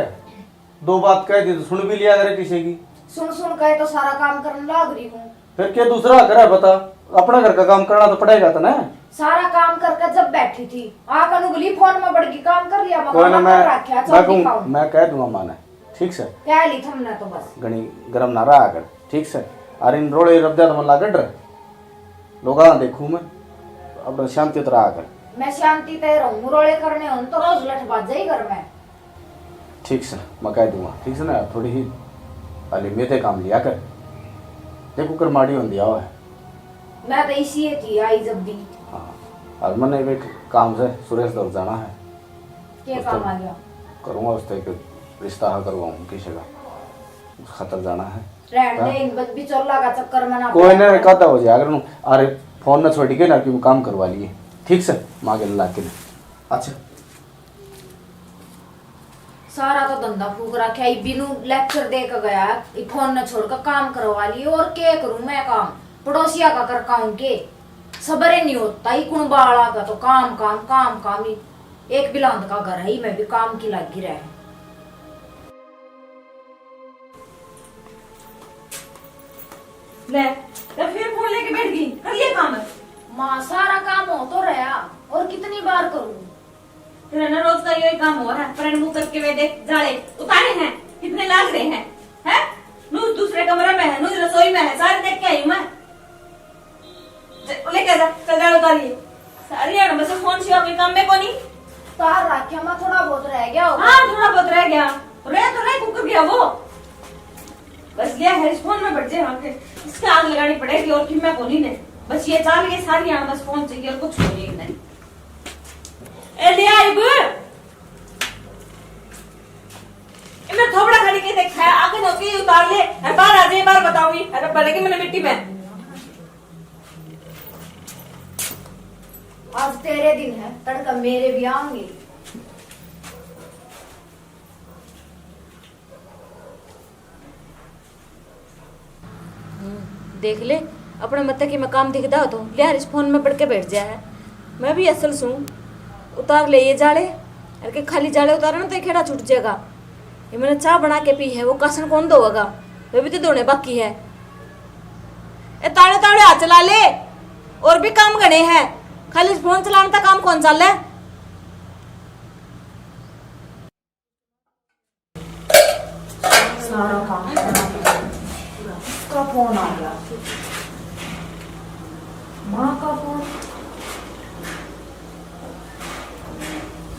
दो बात कह दी तो सुन भी लिया करे किसी की। सुन सुन के तो सारा काम करने लाग रही हूँ। फिर क्या दूसरा करे बता, अपना घर का काम करना तो पड़ेगा तने। सारा काम करके जब बैठी थी, आकर उंगली फोन में बड़ गई, काम कर लिया, कोई ना, मकान मैं, कर रखा, मैं चल कहूँ, दिखाऊं। मैं कह दूंगा माँ ने। ठीक से? कह ली थमने तो बस। घणी गरम ना रहा कर, ठीक से? अरे इन रोले रब्दा तो मन लागे डर। लोगा देखूं मैं, अपना शांति तो रहा कर। मैं शांति ते रहूं, रोले करने हों तो रोज लठ बाजे ही घर में। ठीक से, मैं कह दूंगा, ठीक से ना? थोड़ी ही हाली मेरे काम लिया कर। देखो कर माड़ी होंदी आओ है। मैं तो इसी थी आई जब भी। हाँ, और मैंने भी काम से सुरेश दौर जाना है। के काम आ गया? करूँगा उससे एक रिश्ता हा करवाऊँ किसी का, उस खातर जाना है। रहन दे, हाँ? इन बद-, बिचौला का चक्कर में ना कोई पड़। ना, कादा हो जाए अगर नू, अरे फोन ना छोड़ के ना कि वो काम करवा लिए, ठीक से, माँ के ला के। अच्छा। सारा तो धंधा फूक रखा है, बिनु लेक्चर दे के गया, फोन न छोड़ के काम करवा लिए। और के करूं मैं काम, पड़ोसिया का कर काऊं के? सबर ही नहीं होता, ही कुण बाला का तो काम काम काम काम ही। एक बिलांद का घर है, ही मैं भी काम की लागी रहे। ले, तो फिर फोन लेके बैठ गई, कर लिया काम? माँ, सारा काम हो तो रहा, और कितनी बार करूँ? तेरा ना रोज का यही काम हो रहा है, पर मुंह करके वे देख, जाले उतारे हैं, कितने लाग रहे हैं, हैं? नू दूसरे कमरे में है, नू रसोई में है, सारे देख के आई हूँ मैं। ज-, लेके जा, चल जा, उतार ये। सारी यार, बस फोन सिवा कोई काम में कोनी। तार रखे, मैं थोड़ा बहुत रह गया होगा। हाँ, थोड़ा बहुत रह गया। रह तो रह, कुकर गया वो। बस लिया है, इस फोन में बैठ जाए, हाँ, के इसके आग लगानी पड़ेगी और किम्या कोनी ने। बस ये चाल, ये सारी यार, बस फोन चाहिए और कुछ कोनी ने। ए, ले आ इब। ए, मैं थोबड़ा खाली के देखा है, आगे धो के उतार ले। अरे बाहर आ जाए, बाहर बताऊंगी। अरे पड़ेगी मैंने मिट्टी में। आज तेरे दिन है, तड़का मेरे भी आएंगे। हम्म, देख ले, अपने मत की मैं काम दिखदा हो तो लिहार इस फोन में पड़ के बैठ जाए है। मैं भी असल सूं, उतार ले ये जाले, अरे के खाली जाले उतारे ना तो ये खेड़ा छूट जाएगा। ये मैंने चाय बना के पी है, वो कासन कौन धोएगा? वे भी तो धोने बाकी है। ए, ताड़े ताड़े हाथ चला ले, और भी काम घणे हैं, खाली फोन चलाने तक काम कौन चाले? सारा काम का फोन आ गया, माँ का फोन।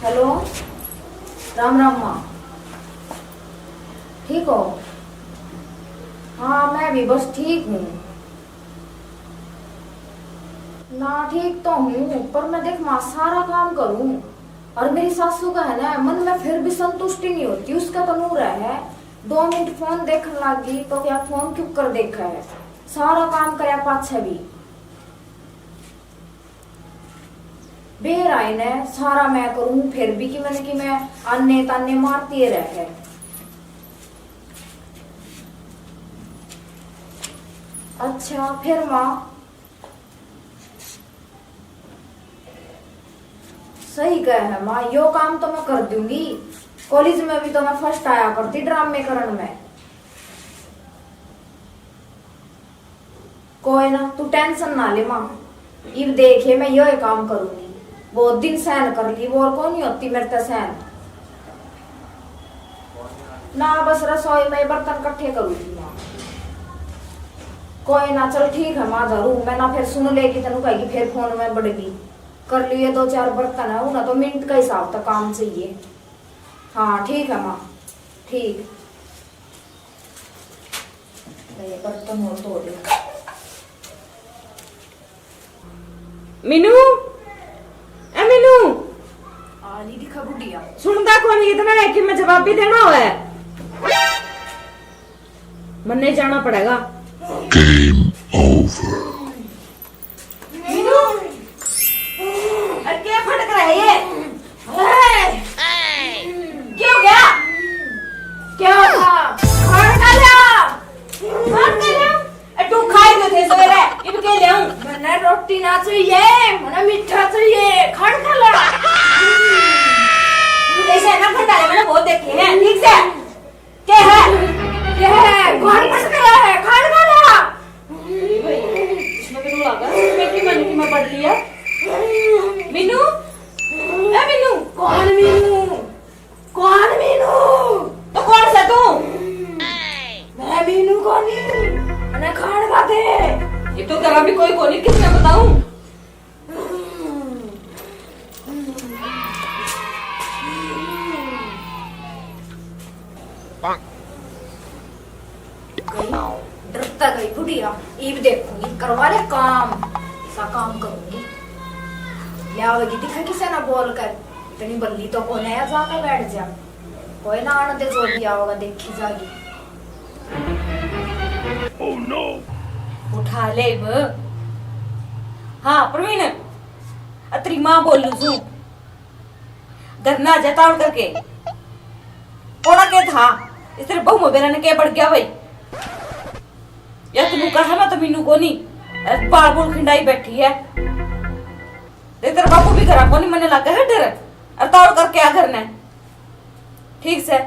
हेलो, राम राम माँ, ठीक हो? हाँ, मैं भी बस ठीक हूँ। ना, ठीक तो हूँ, पर मैं देख माँ सारा काम करूँ, और मेरी सासू का है ना, मन में फिर भी संतुष्टि नहीं होती। उसका तो नूर है, दो मिनट फोन देखने लगी तो क्या फोन क्यों कर देखा है, सारा काम करया पाछे भी। बेर आए ने सारा मैं करूँ, फिर भी कि मैंने कि मैं आने ताने मारती रह है। अच्छा, फिर माँ सही कह है माँ, यो काम तो मैं कर दूंगी। कॉलेज में भी तो मैं फर्स्ट आया करती ड्रामे करण में। कोई ना, तू टेंशन ना ले माँ, इब देखे मैं यो ही काम करूंगी। बहुत दिन सहन कर ली, वो और कौन ही होती मेरे ते सहन। ना, बस रसोई में बर्तन इकट्ठे करूंगी माँ। कोई ना, चल ठीक है माँ, धरू मैं ना, फिर सुन लेगी, तेनू कहेगी फिर फोन में बड़गी कर लिए। दो चार बर्तन है, उन्हें तो मिनट का हिसाब तक काम चाहिए। हाँ ठीक है माँ, ठीक। ले, बर्तन और धो दे। मीनू, ए मीनू। आ नहीं दिखा बुढ़िया। सुनता कौन इतना है कि मैं जवाब भी देना हो है। मन्ने जाना पड़ेगा। Game over। मीनू, अरे क्या फटक रहा है ये? क्यों गया? क्या था? खान खा लिया? खान खा लिया? ए, तू खाए तो थे सवेरे, इब के ले आऊं? मने रोटी ना चाहिए, मने मीठा चाहिए, खान खा ला। ऐसे ना खंडाले मैंने बहुत देखे हैं, ठीक से? के है? के है? कौन मस्करा है? खान खा ला। इसमें तो लगा, इसमें की मैंने की मैं पढ़ लिया। मीनू, ए मीनू। कौन मीनू? कौन मीनू? तो कौन सा तू? मैं मीनू कोनी। मैंने खान खा दे। ये तो तेरा भी कोई कोनी, किसने बताऊं? गई, डरता गई बुढ़िया। इब देखूंगी, करवा ले काम, ऐसा काम करूंगी। ले आवेगी दिखा किसे ना बोल कर, इतनी बल्ली तो कोने है, जाके बैठ जा। कोई ना, आने दे, जो भी आओगा देखी जागी। Oh no! उठा ले इब। हाँ प्रवीण, अतरी माँ बोलू सू, घर ना जतावड़ करके। होना के था? इस तेरे बहू में बेरा ने के बढ़ गया भाई? या तू कहा, मैं तो मीनू को नहीं, बाल बोल खिंडाई बैठी है। देख, तेरा बापू भी घरा को नहीं, मन्ने लागे है डर। और तावड़ करके आ घर ने। ठीक से।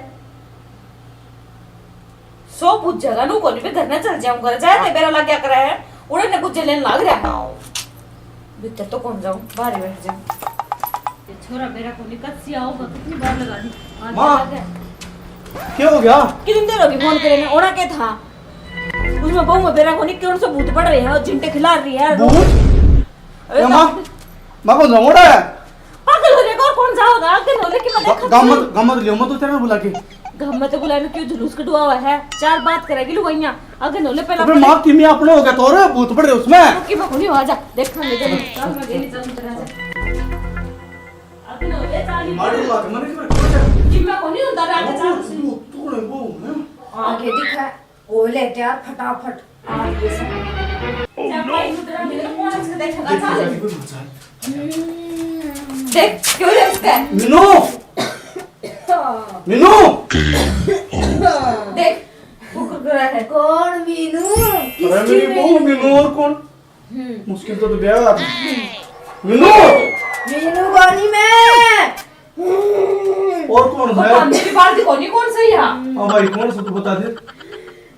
सो पूछ जगह नू कोनी, भी घर ने चल जाऊं, घर जाए ते बेरा लाग क्या करा है, उड़े ने कुछ लेन लाग रहा है। भीतर तो कौन जाऊं, बाहर ही बैठ जाऊं। ये छोरा मेरा कोनी, कब से आओगा, कितनी बार लगा दी। आज माँ, लगा है। क्या हो गया? कितनी देर होगी फोन करे ने, ओना के था? उसमें बहू में बेरा कोनी, कौन सा भूत पड़ रहे हैं और झिंटे खिला रही है। भूत? अरे ए माँ, तो माँ को जमोड़ा है। पागल हो जाएगा, और कौन जाओगा? आगे नोले की मैं ग-, देखा गाम मत, गाम मत लियो, मत उतरना बुला के। गाम मत बुलाने क्यों जुलूस कढवा हुआ है? चार बात करेगी लुगाइयां। आगे नोले पहला अबे पहले माँ, किमी अपने हो गया तो रे, भूत पड़ रहे उसमें। कि मैं कोनी, आ जा, देखांगे जब चल, मैं गेली चल तेरा से। आगे नोले चाली मार लगा के मने की बात है। कि मैं कोनी उधर आके वो चाल से। तू, तू ने वो, हैं? आगे दिखा। ओ ले तैयार फटाफट। आ गए सब। Oh, no। देख, क्यों रे उसका? मीनू! मीनू! देख, कुकुर को रहा है। कौन मीनू? अरे मेरी बहू मीनू, और कौन? हम्म। मुश्किल तो, तो ब्याह। मीनू! मीनू कोनी मैं। और कौन है? पानी की बाल्टी कोनी, कौन सही है? हाँ भाई, कौन सा तू बता दे।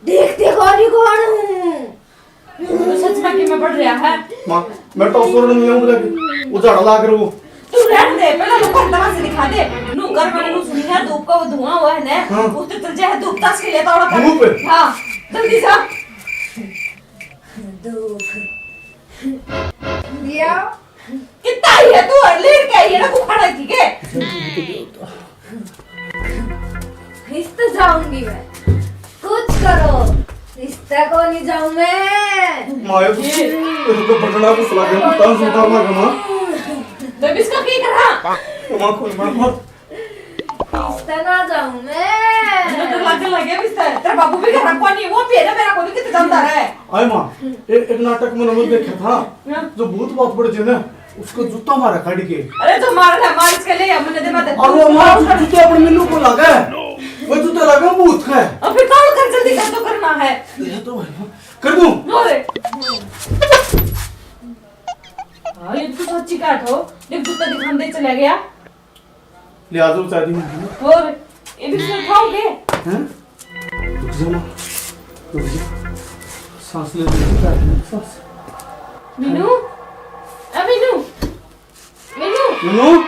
देखते कोनी कौन हूँ। तो सच में कि मैं पढ़ रहा है। माँ, मैं तो सुरन में हूँ, वो झाड़ा लाग रहा हूँ। तू रहने दे, पहले लोगों को तमाशे दिखा दे। नू घर वाले नू सुनी है, धूप का वो धुआं हुआ है ना, हाँ। उस तो तुझे है धूप ताश के लिए तो धूप? हाँ, जल्दी जा। धूप। दिया। कितना ही है तू, और लेट के आई है ना, तू खड़ा थी के? इस तो जाऊंगी मैं। कुछ करो, इस तक को नहीं जाऊं मैं। माया कुछ, तेरे को पकड़ना कुछ लगे, तान सुधारना कमा। तो इसका क्या करा? माँ को मार मार। इस तक ना जाऊं मैं। मैं तो लगे लगे भी इस तक। तेरा बाबू भी घर को नहीं, वो भी है ना, मेरा को नहीं कितने जानता है। आए माँ, ए-, एक नाटक में नमक देखा था, हाँ। जो भूत बात पड़ जे ना, उसको जूता मारा काढ़ के। अरे तो मार ले, मार इसके ले, हमने दे मत। और वो मार जू-, जूता अपने मिन्नू को लगा। वो जूता लगा भूत का। अब फिर कौन कर, जल्दी कर, तो करना है। ये तो भाई, कर दूं। लो रे। हाँ, ये तो सच्ची कहा था। देख, जूता दिखाने चला गया। ले आ जाओ, चाय दी मम्मी ने। और ये भी सुन खाओगे? हैं? रुक जा ना, रुक जा। सांस ले, ले, चाय दी, सांस। मीनू, ए मीनू, मीनू। मीनू?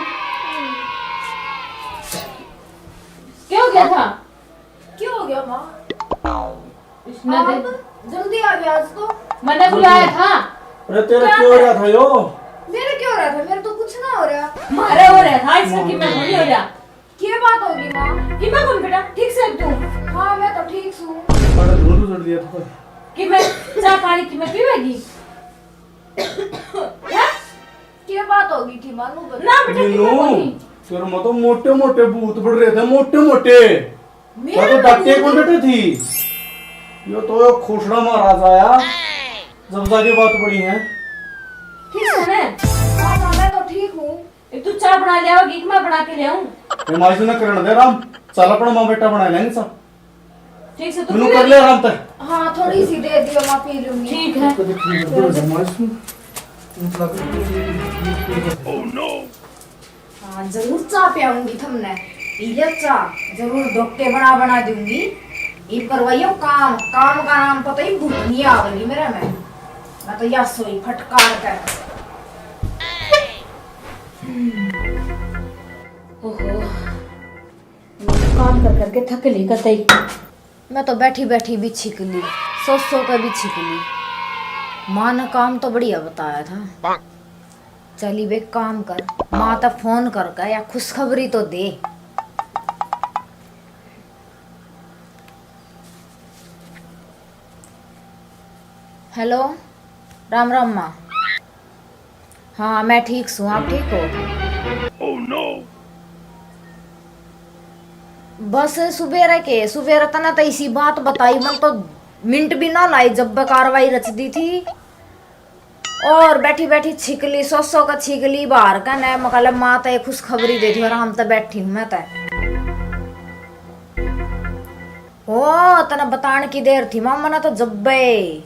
क्या हो गया था? क्या हो गया माँ? इसने आप दे- जल्दी आ गया आज तो। मैंने बुलाया था। अरे तेरा क्या क्यों हो रहा था यो? मेरे क्यों हो रहा था? मेरे तो कुछ ना हो रहा। मारे हो रहा था, इसका कि मैं नहीं हो रहा। क्या बात होगी माँ? कि मैं कौन बेटा? ठीक से तू? हाँ, मैं तो ठीक हूँ। बड़ा धुआं उड़ दिया था। कि मैं चाय पानी कि मैं पीवेगी? हैं? क्या बात होगी थी माँ, नू बता। ना बेटा, कि मैं मीनू, कौन ही? तेरे में तो मोटे मोटे भूत पड़ रहे थे, मोटे मोटे। मेरे क्या तो में डटे भूत कौन डटे थी? यो तो यो खोसड़ा महाराज आया, जब जाके बात पड़ी है। ठीक से ना? हाँ, हाँ, मैं तो ठीक हूँ। एक तू चाय बना ले आओगी कि मैं बना के ले आऊं? ये माजी ने करण दे आराम, चल अपना माँ बेटा बना लेंगे सब। ठीक से, तू मैंने पी कर ले। ले आराम तक। हाँ, थोड़ी सी दे दियो, मैं पी लूंगी। ठीक है। कभी पी लो, दो जमाइश में। मतलब, Oh no! हाँ, जरूर चाय पियाऊंगी थमने। ये चाय जरूर डोके बना बना दूंगी। ये करवाइयो काम, काम का नाम पता ही भूत नहीं आवेगी मेरे में। मैं तो या सोई फटकार कर। ओहो, मैं तो काम कर करके थक ली कतई। मैं तो बैठी बैठी भी छिक ली, सो सो के भी छिक ली। माँ ने काम तो बढ़िया बताया था। चली बे काम कर, माँ तो फोन करके या खुशखबरी तो दे। हेलो, राम राम माँ। हाँ, मैं ठीक सूं, आप ठीक हो? Oh no! बस सुबेरे के, सुबेरे तने तो इसी बात बताई, मन तो मिनट भी ना लाई जब कार्रवाई रच दी थी। और बैठी बैठी छिकली, सो सो का छिकली बाहर का ने, मकाले माँ तो एक खुशखबरी दे दी, आराम तो बैठी हूँ मैं तो। ओ, तने बताण की देर थी माँ, मने तो जब्बे।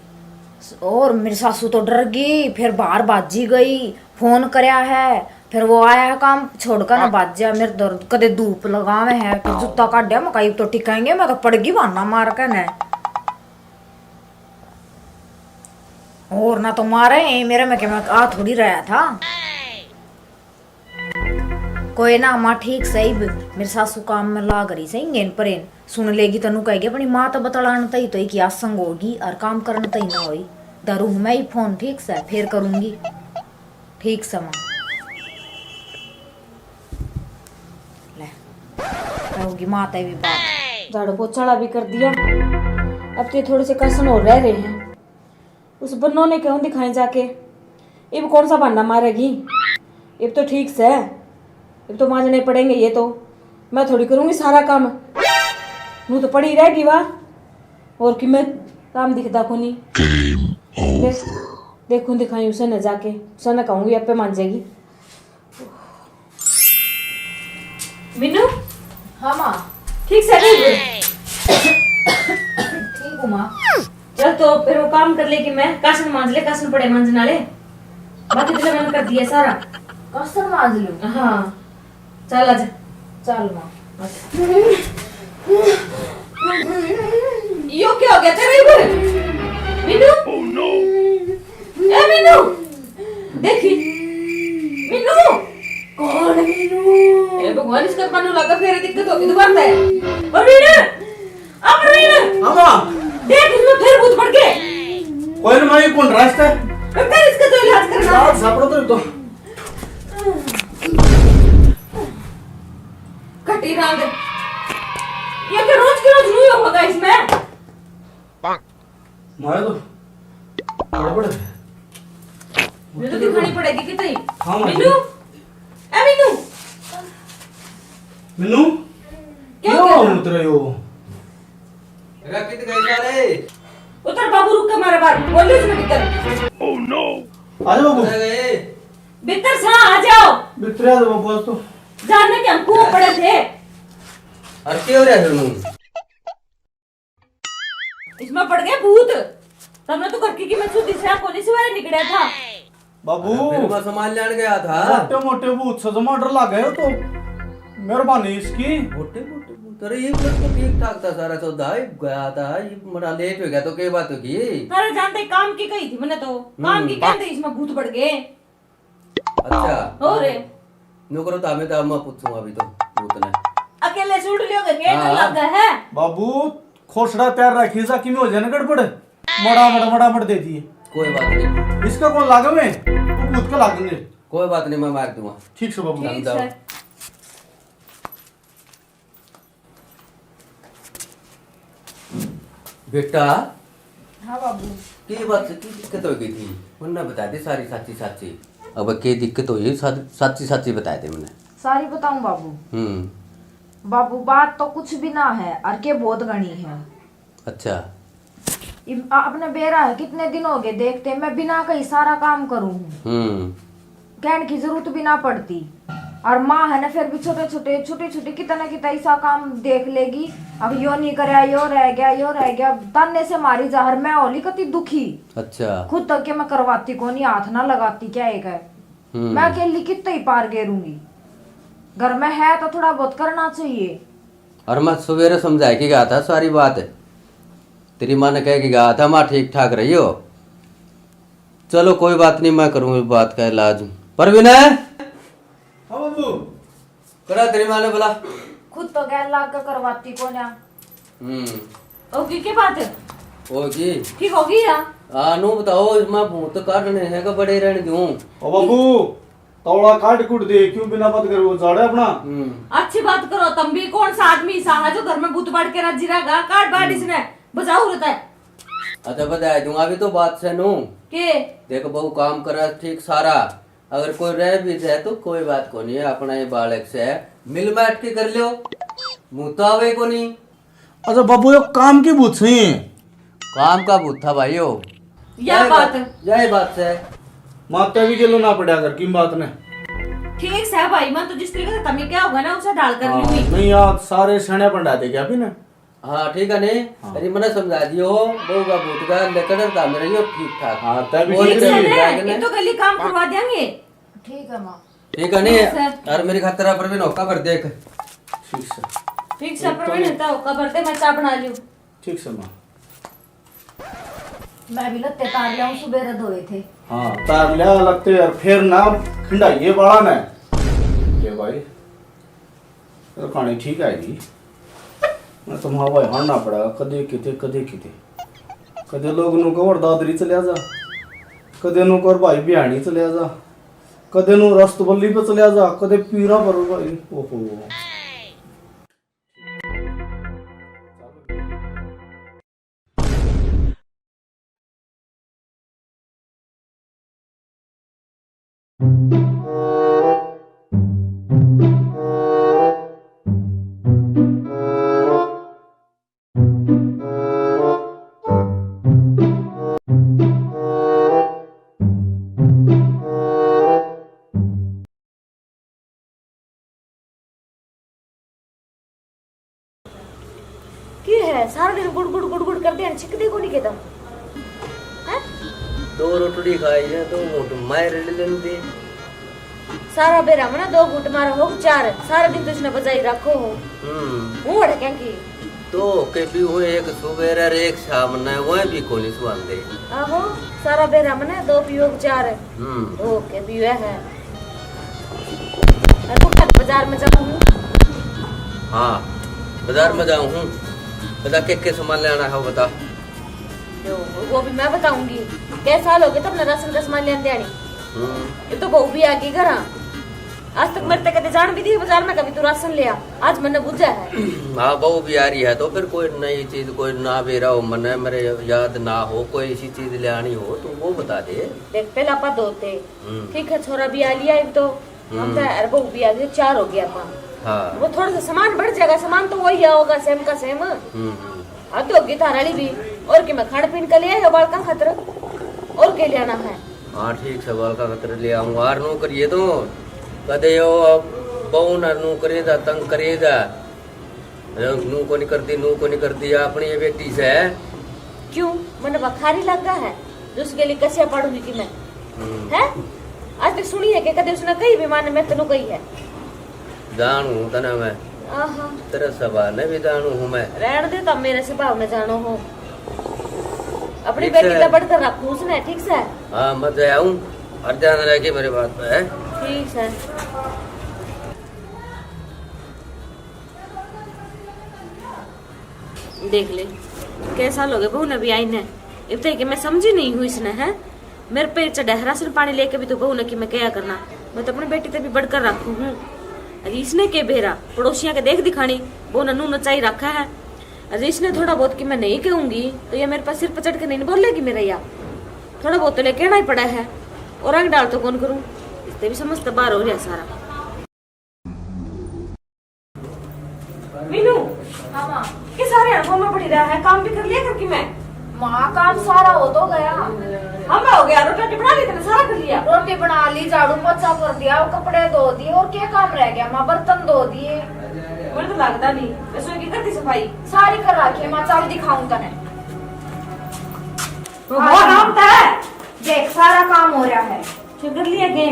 और मेरी सासू तो डर गई, फिर बाहर भाजी गई, फोन करया है, फिर वो आया है काम छोड़कर ना भाज्या। मेरे तो कदे धूप लगावे है, फिर जूता काढ़या, मैं कहा, "इब तो टिकाएंगे, मैं तो पड़गी बहाना मार के ने।" और ना तो मारे मेरे में के मैं आ थोड़ी रहा था। कोई ना माँ, ठीक सही, मेरी सासू काम में लाग रही सही, गेन परेन सुन लेगी, तनु कहेगी अपनी माँ तो बतलान तई तो एक आसंग होगी और काम करन तई ना होई। धरू हूँ मैं ही फोन, ठीक से, फिर करूँगी। ठीक से माँ। ले, होगी माँ तई भी बात। झाड़ू पोछाड़ा भी कर दिया, अब तो ये थोड़े से कसन और रह रहे हैं। उस बन्नो ने कहूँ दिखाएं जाके, इब कौन सा बहाना मारेगी? इब तो ठीक से, इब तो मांजने पड़ेंगे ये तो। मैं थोड़ी करूँगी सारा काम, नू तो पड़ी रहेगी वा। और कि मैं काम दिखदा कोनी। देख, देखूँ दिखाई उसे न जाके, उसे न कहूँगी, अब पे मान जाएगी। मीनू। हाँ माँ। ठीक से नहीं? ठीक हूँ माँ। चल तो फिर वो काम कर ले कि मैं कासन मांज ले, कासन पड़े मांजन वाले। बाकी तो मैंने कर दिया सारा। कासन मांज लूँ? हाँ। चल आजा। चल माँ। यो क्या हो गया तेरे इधर? मीनू? ए मीनू, देखी। मीनू। कौन मीनू? ए भगवान, इसका पन्नू लगा, फिर दिक्कत होगी दोबारा से। प्रवीण, आ प्रवीण। हाँ माँ। देख, इसमें फिर भूत पड़ गए। कोई ना माँ, ये कौन रास्ता है? फिर इसका तो इलाज करना है। इलाज सापड़ा तो, तो। कटी रांद। ये तो रोज के रोज न्यू होता इसमें। मारे तो गड़बड़ है। मैं तो दिखानी पड़ेगी कितनी। हाँ, माँ जी। मीनू, ए मीनू। मीनू, क्या क्या हो गया? उतर रहे हो? अरे कित गए सारे? उतर बाबू, रुक के मारे बाहर। बोल दे उसमें भीतर। आजा बाबू। अरे गए। भीतर सा आ जाओ। भीतर आ जाओ बाबू, आज तो। जानने के हम कुओं पड़े थे। और क्या हो रहा है फिर मुंह? इसमें पड़ गए भूत। तमने तो घर की कीमत सुधी से कोनी सिवाय निकड़ा था। बाबू, अरे फिर मैं सामान लेने गया था। मोटे मोटे भूत से जमा डर लग गए हो तो। मेहरबानी इसकी। मोटे मोटे भूत। अरे ये लोग तो ठीक ठाक था सारा सौदा, ये गया था, ये बड़ा लेट हो गया तो क्या बात होगी? अरे जानते काम की कही थी मैंने तो। काम की हम्म। कहते इसमें भूत पड़ गए। अच्छा। और? न्यू करो तो हमें तो मैं पूछूंगा अभी तो भूत ने। अकेले सूट लियो के गेट हाँ। लग है। बाबू, खोसड़ा तैयार रखिए, जा किमें हो जाए ना गड़बड़। मड़ा मड़, मड़ा मड़ दे दिए। कोई बात नहीं। इसका कौन लागे में? वो भूत का लागेंगे। कोई बात नहीं, मैं मार दूंगा। ठीक से बाबू। ठीक है। बेटा। हाँ बाबू। के बात, की दिक्कत हो गई थी? मन्ने बता दे सारी साची साची। अब के दिक्कत हुई, सा-, साची साची बता दे मन्ने। सारी बताऊं बाबू? हम्म। बाबू, बात तो कुछ भी ना है, और के बहुत घणी है। अच्छा। इब आ-, अपने बेरा है, कितने दिन हो गए देखते, मैं बिना कही सारा काम करूँ हूँ। हम्म। कहने की जरूरत भी ना पड़ती। और माँ है ना, फिर भी छोटे छोटे, छोटे छोटे, कितना कितना ऐसा काम देख लेगी। अब यो नहीं करया, यो रह गया, यो रह गया, ताने से मारी जा। और मैं होली कति दुखी। अच्छा। खुद तक के मैं करवाती कोनी, हाथ ना लगाती क्या एक है। हम्म। मैं अकेली कितना ही पार गेरूंगी। घर में है तो थोड़ा बहुत करना चाहिए। और मैं सवेरे समझा के गया था सारी बात, तेरी माँ ने कह के गया था, माँ ठीक ठाक रही हो। चलो कोई बात नहीं, मैं करूँ बात का इलाज। परवीन है? हाँ बाबू। करा तेरी माँ ने बुला। खुद तो गैर लाग के करवाती कोन्या। हम्म। होगी के बात? होगी। ठीक होगी या? हाँ, नू बताओ, मैं भूत काटने हैं कि बड़े रहने दूँ? ओ बाबू, तौला काट कूट दे, क्यों बिना बात करे वो जाड़े अपना? हम्म। अच्छी बात करो, तम भी कौन सा आदमी सा है जो घर में भूत बाड़ के राजी रहेगा? काट बाड़ हम्म। इसने, बजाओ रहता है। अच्छा, बता दूंगा, अभी तो बात से नू। के? देख, बहू काम करे ठीक सारा, अगर कोई रह भी जाए तो कोई बात को नहीं है, अपना ही बालक से है, मिल बैठ के कर लियो, भूत आवे को नहीं। अच्छा बाबू, यो काम की भूत सही है? काम का भूत था भाई यो। या यही बात। बात, यही बात से। माता भी गेलो ना पड़ा कर, किम बात ने? ठीक से भाई, मैं तो जिस तरीके से तमी क्या होगा ना, उसे ढाल कर हाँ, लूंगी। नहीं यार, सारे सणे पंडा दे गया अभी ना। हाँ, ठीक है ने? हाँ। अरे, मने समझा दियो, बहू का भूत का लेकर था मेरा यो ठीक ठाक। हाँ, तभी और ठीक है। ठीक है, ये तो गली काम करवा देंगे। ठीक है माँ। ठीक है ने? ठीक है। और मेरी खातिर आप भी होका भर देख। ठीक से। ठीक से, प्रवीण, तो होका भर दे, मैं चाय बना लूँ। ठीक से माँ। मैं भी लत्ते तार लिया हूँ, सुबह धोए थे। हाँ, तार लिया लत्ते यार, फिर ना खिंडाइए बाला ने। ये भाई, तो कहानी ठीक आएगी। मैं तो माँ भाई हारना पड़ा, कदे किते, कदे किते। कदे लोग नु कवर दादरी चले जा, कदे नु कर भाई बिहानी चले जा, कदे नु रस्तबल्ली पे चले जा, कदे पीरा पर भाई। ओहो। की है, सारा दिन गुड़ गुड़ गुड़ गुड़ करते हैं, छिकदे को नहीं कहता? हैं? दो रोटड़ी खाई है, दो घूंट मार ले लेंदे। सारा बेरा में ना दो घूंट मारा हो, चार, सारा दिन तो इसने बजाई रखो हो। हम्म। वो अड़क्या की। दो के भी वो, एक सुबह और एक शाम ने, वो भी कोनी सुहांदे। आहो, सारा बेरा में ना दो पीओ के चार। हम्म। दो के भी वह है। और वो कल बाजार में जाऊँ हूँ। हाँ, बाजार में जाऊँ हूँ। बता के के सामान लेना है, वो बता। जो, वो भी मैं बताऊंगी। कै साल हो गए तो अपना राशन का सामान लेने आनी। हम्म। ये तो बहू भी आ गई घर। आज तक मेरे तक कदे जान भी दी बाजार में, कभी तू राशन ले आ। आज मैंने बुझा है। हाँ, बहू भी आ रही है तो फिर कोई नई चीज, कोई ना बेरा हो मने, मेरे याद ना हो, कोई ऐसी चीज ले आनी हो तो वो बता दे। देख, पहला पद होते। हम्म। ठीक है, छोरा भी आ लिया एक तो। हम हम्म। तो अरे बहू भी आ गई, चार हो गया अपना। हाँ। वो थोड़ा सा सामान बढ़ जाएगा, सामान तो वही आओगा, सेम का सेम। हम्म, हम्म। हद होगी थारा वाली भी। और कि मैं खाने पीने का ले आया बालका खातर, और के लेना है? हाँ, ठीक से बालका खातर ले आऊंगा। और नू करिए तो कदे यो अब बहू ना नू करे दा, तंग करे दा। अरे नू को नहीं करती, नू को नहीं करती, अपनी ये बेटी से। क्यों, मन बखारी लगा है जो उसके लिए कसिया पाड़ूंगी कि मैं? हम्म। हैं? आज तक सुनी है कि कदे उसने कही भी माने मैं तेनू कही है? जानू हूँ तने मैं। आहा। तेरे स्वभाव ने भी जानू हूँ मैं। रहन दे, तब मेरे स्वभाव ने जानो हो। अपनी ठीक बेटी से। तो बढ़कर रखूं उसने, ठीक से? हाँ, मैं तो आऊँ, और ध्यान रह के मेरे बात पे है। ठीक से। देख ले, कै साल हो गए बहू ने भी आई ने। इब तक कि मैं समझी नहीं हूँ इसने, है? मेरे पे चढ़ा है राशन पानी लेके भी तो बहू ने कि मैं क्या करना। मैं तो अपनी बेटी ते भी बढ़कर रखू हूँ। अरे इसने के बेरा, पड़ोसियां के देख दिखानी, बहू ने नू नचाई रखा है। अरे इसने थोड़ा बहुत कि मैं नहीं कहूंगी तो ये मेरे पास सिर पर चढ़ के नहीं बोलेगी मेरा या। थोड़ा बहुत तो ले कहना ही पड़ा है। और आंग डाल तो कौन करूँ, इससे भी समझ तो बाहर हो रहा सारा। मीनू। हाँ माँ। के सारे हड़कों में पड़ी रहा है, काम भी कर लिया करके मैं। माँ, काम सारा हो तो गया। हम हो गया, रोटी राटी बना ली तने, सारा कर लिया। रोटी बना ली, झाड़ू पोछा कर दिया, वो कपड़े धो दिए, और क्या काम रह गया माँ? बर्तन धो दिए। मेरे तो लगता नहीं, रसोई की कर दी सफाई? सारी कर रखी है माँ, चल दिखाऊं तने। तो आ वो जा। काम तो है। देख, सारा काम हो रहा है। अच्छा, कर लिया के?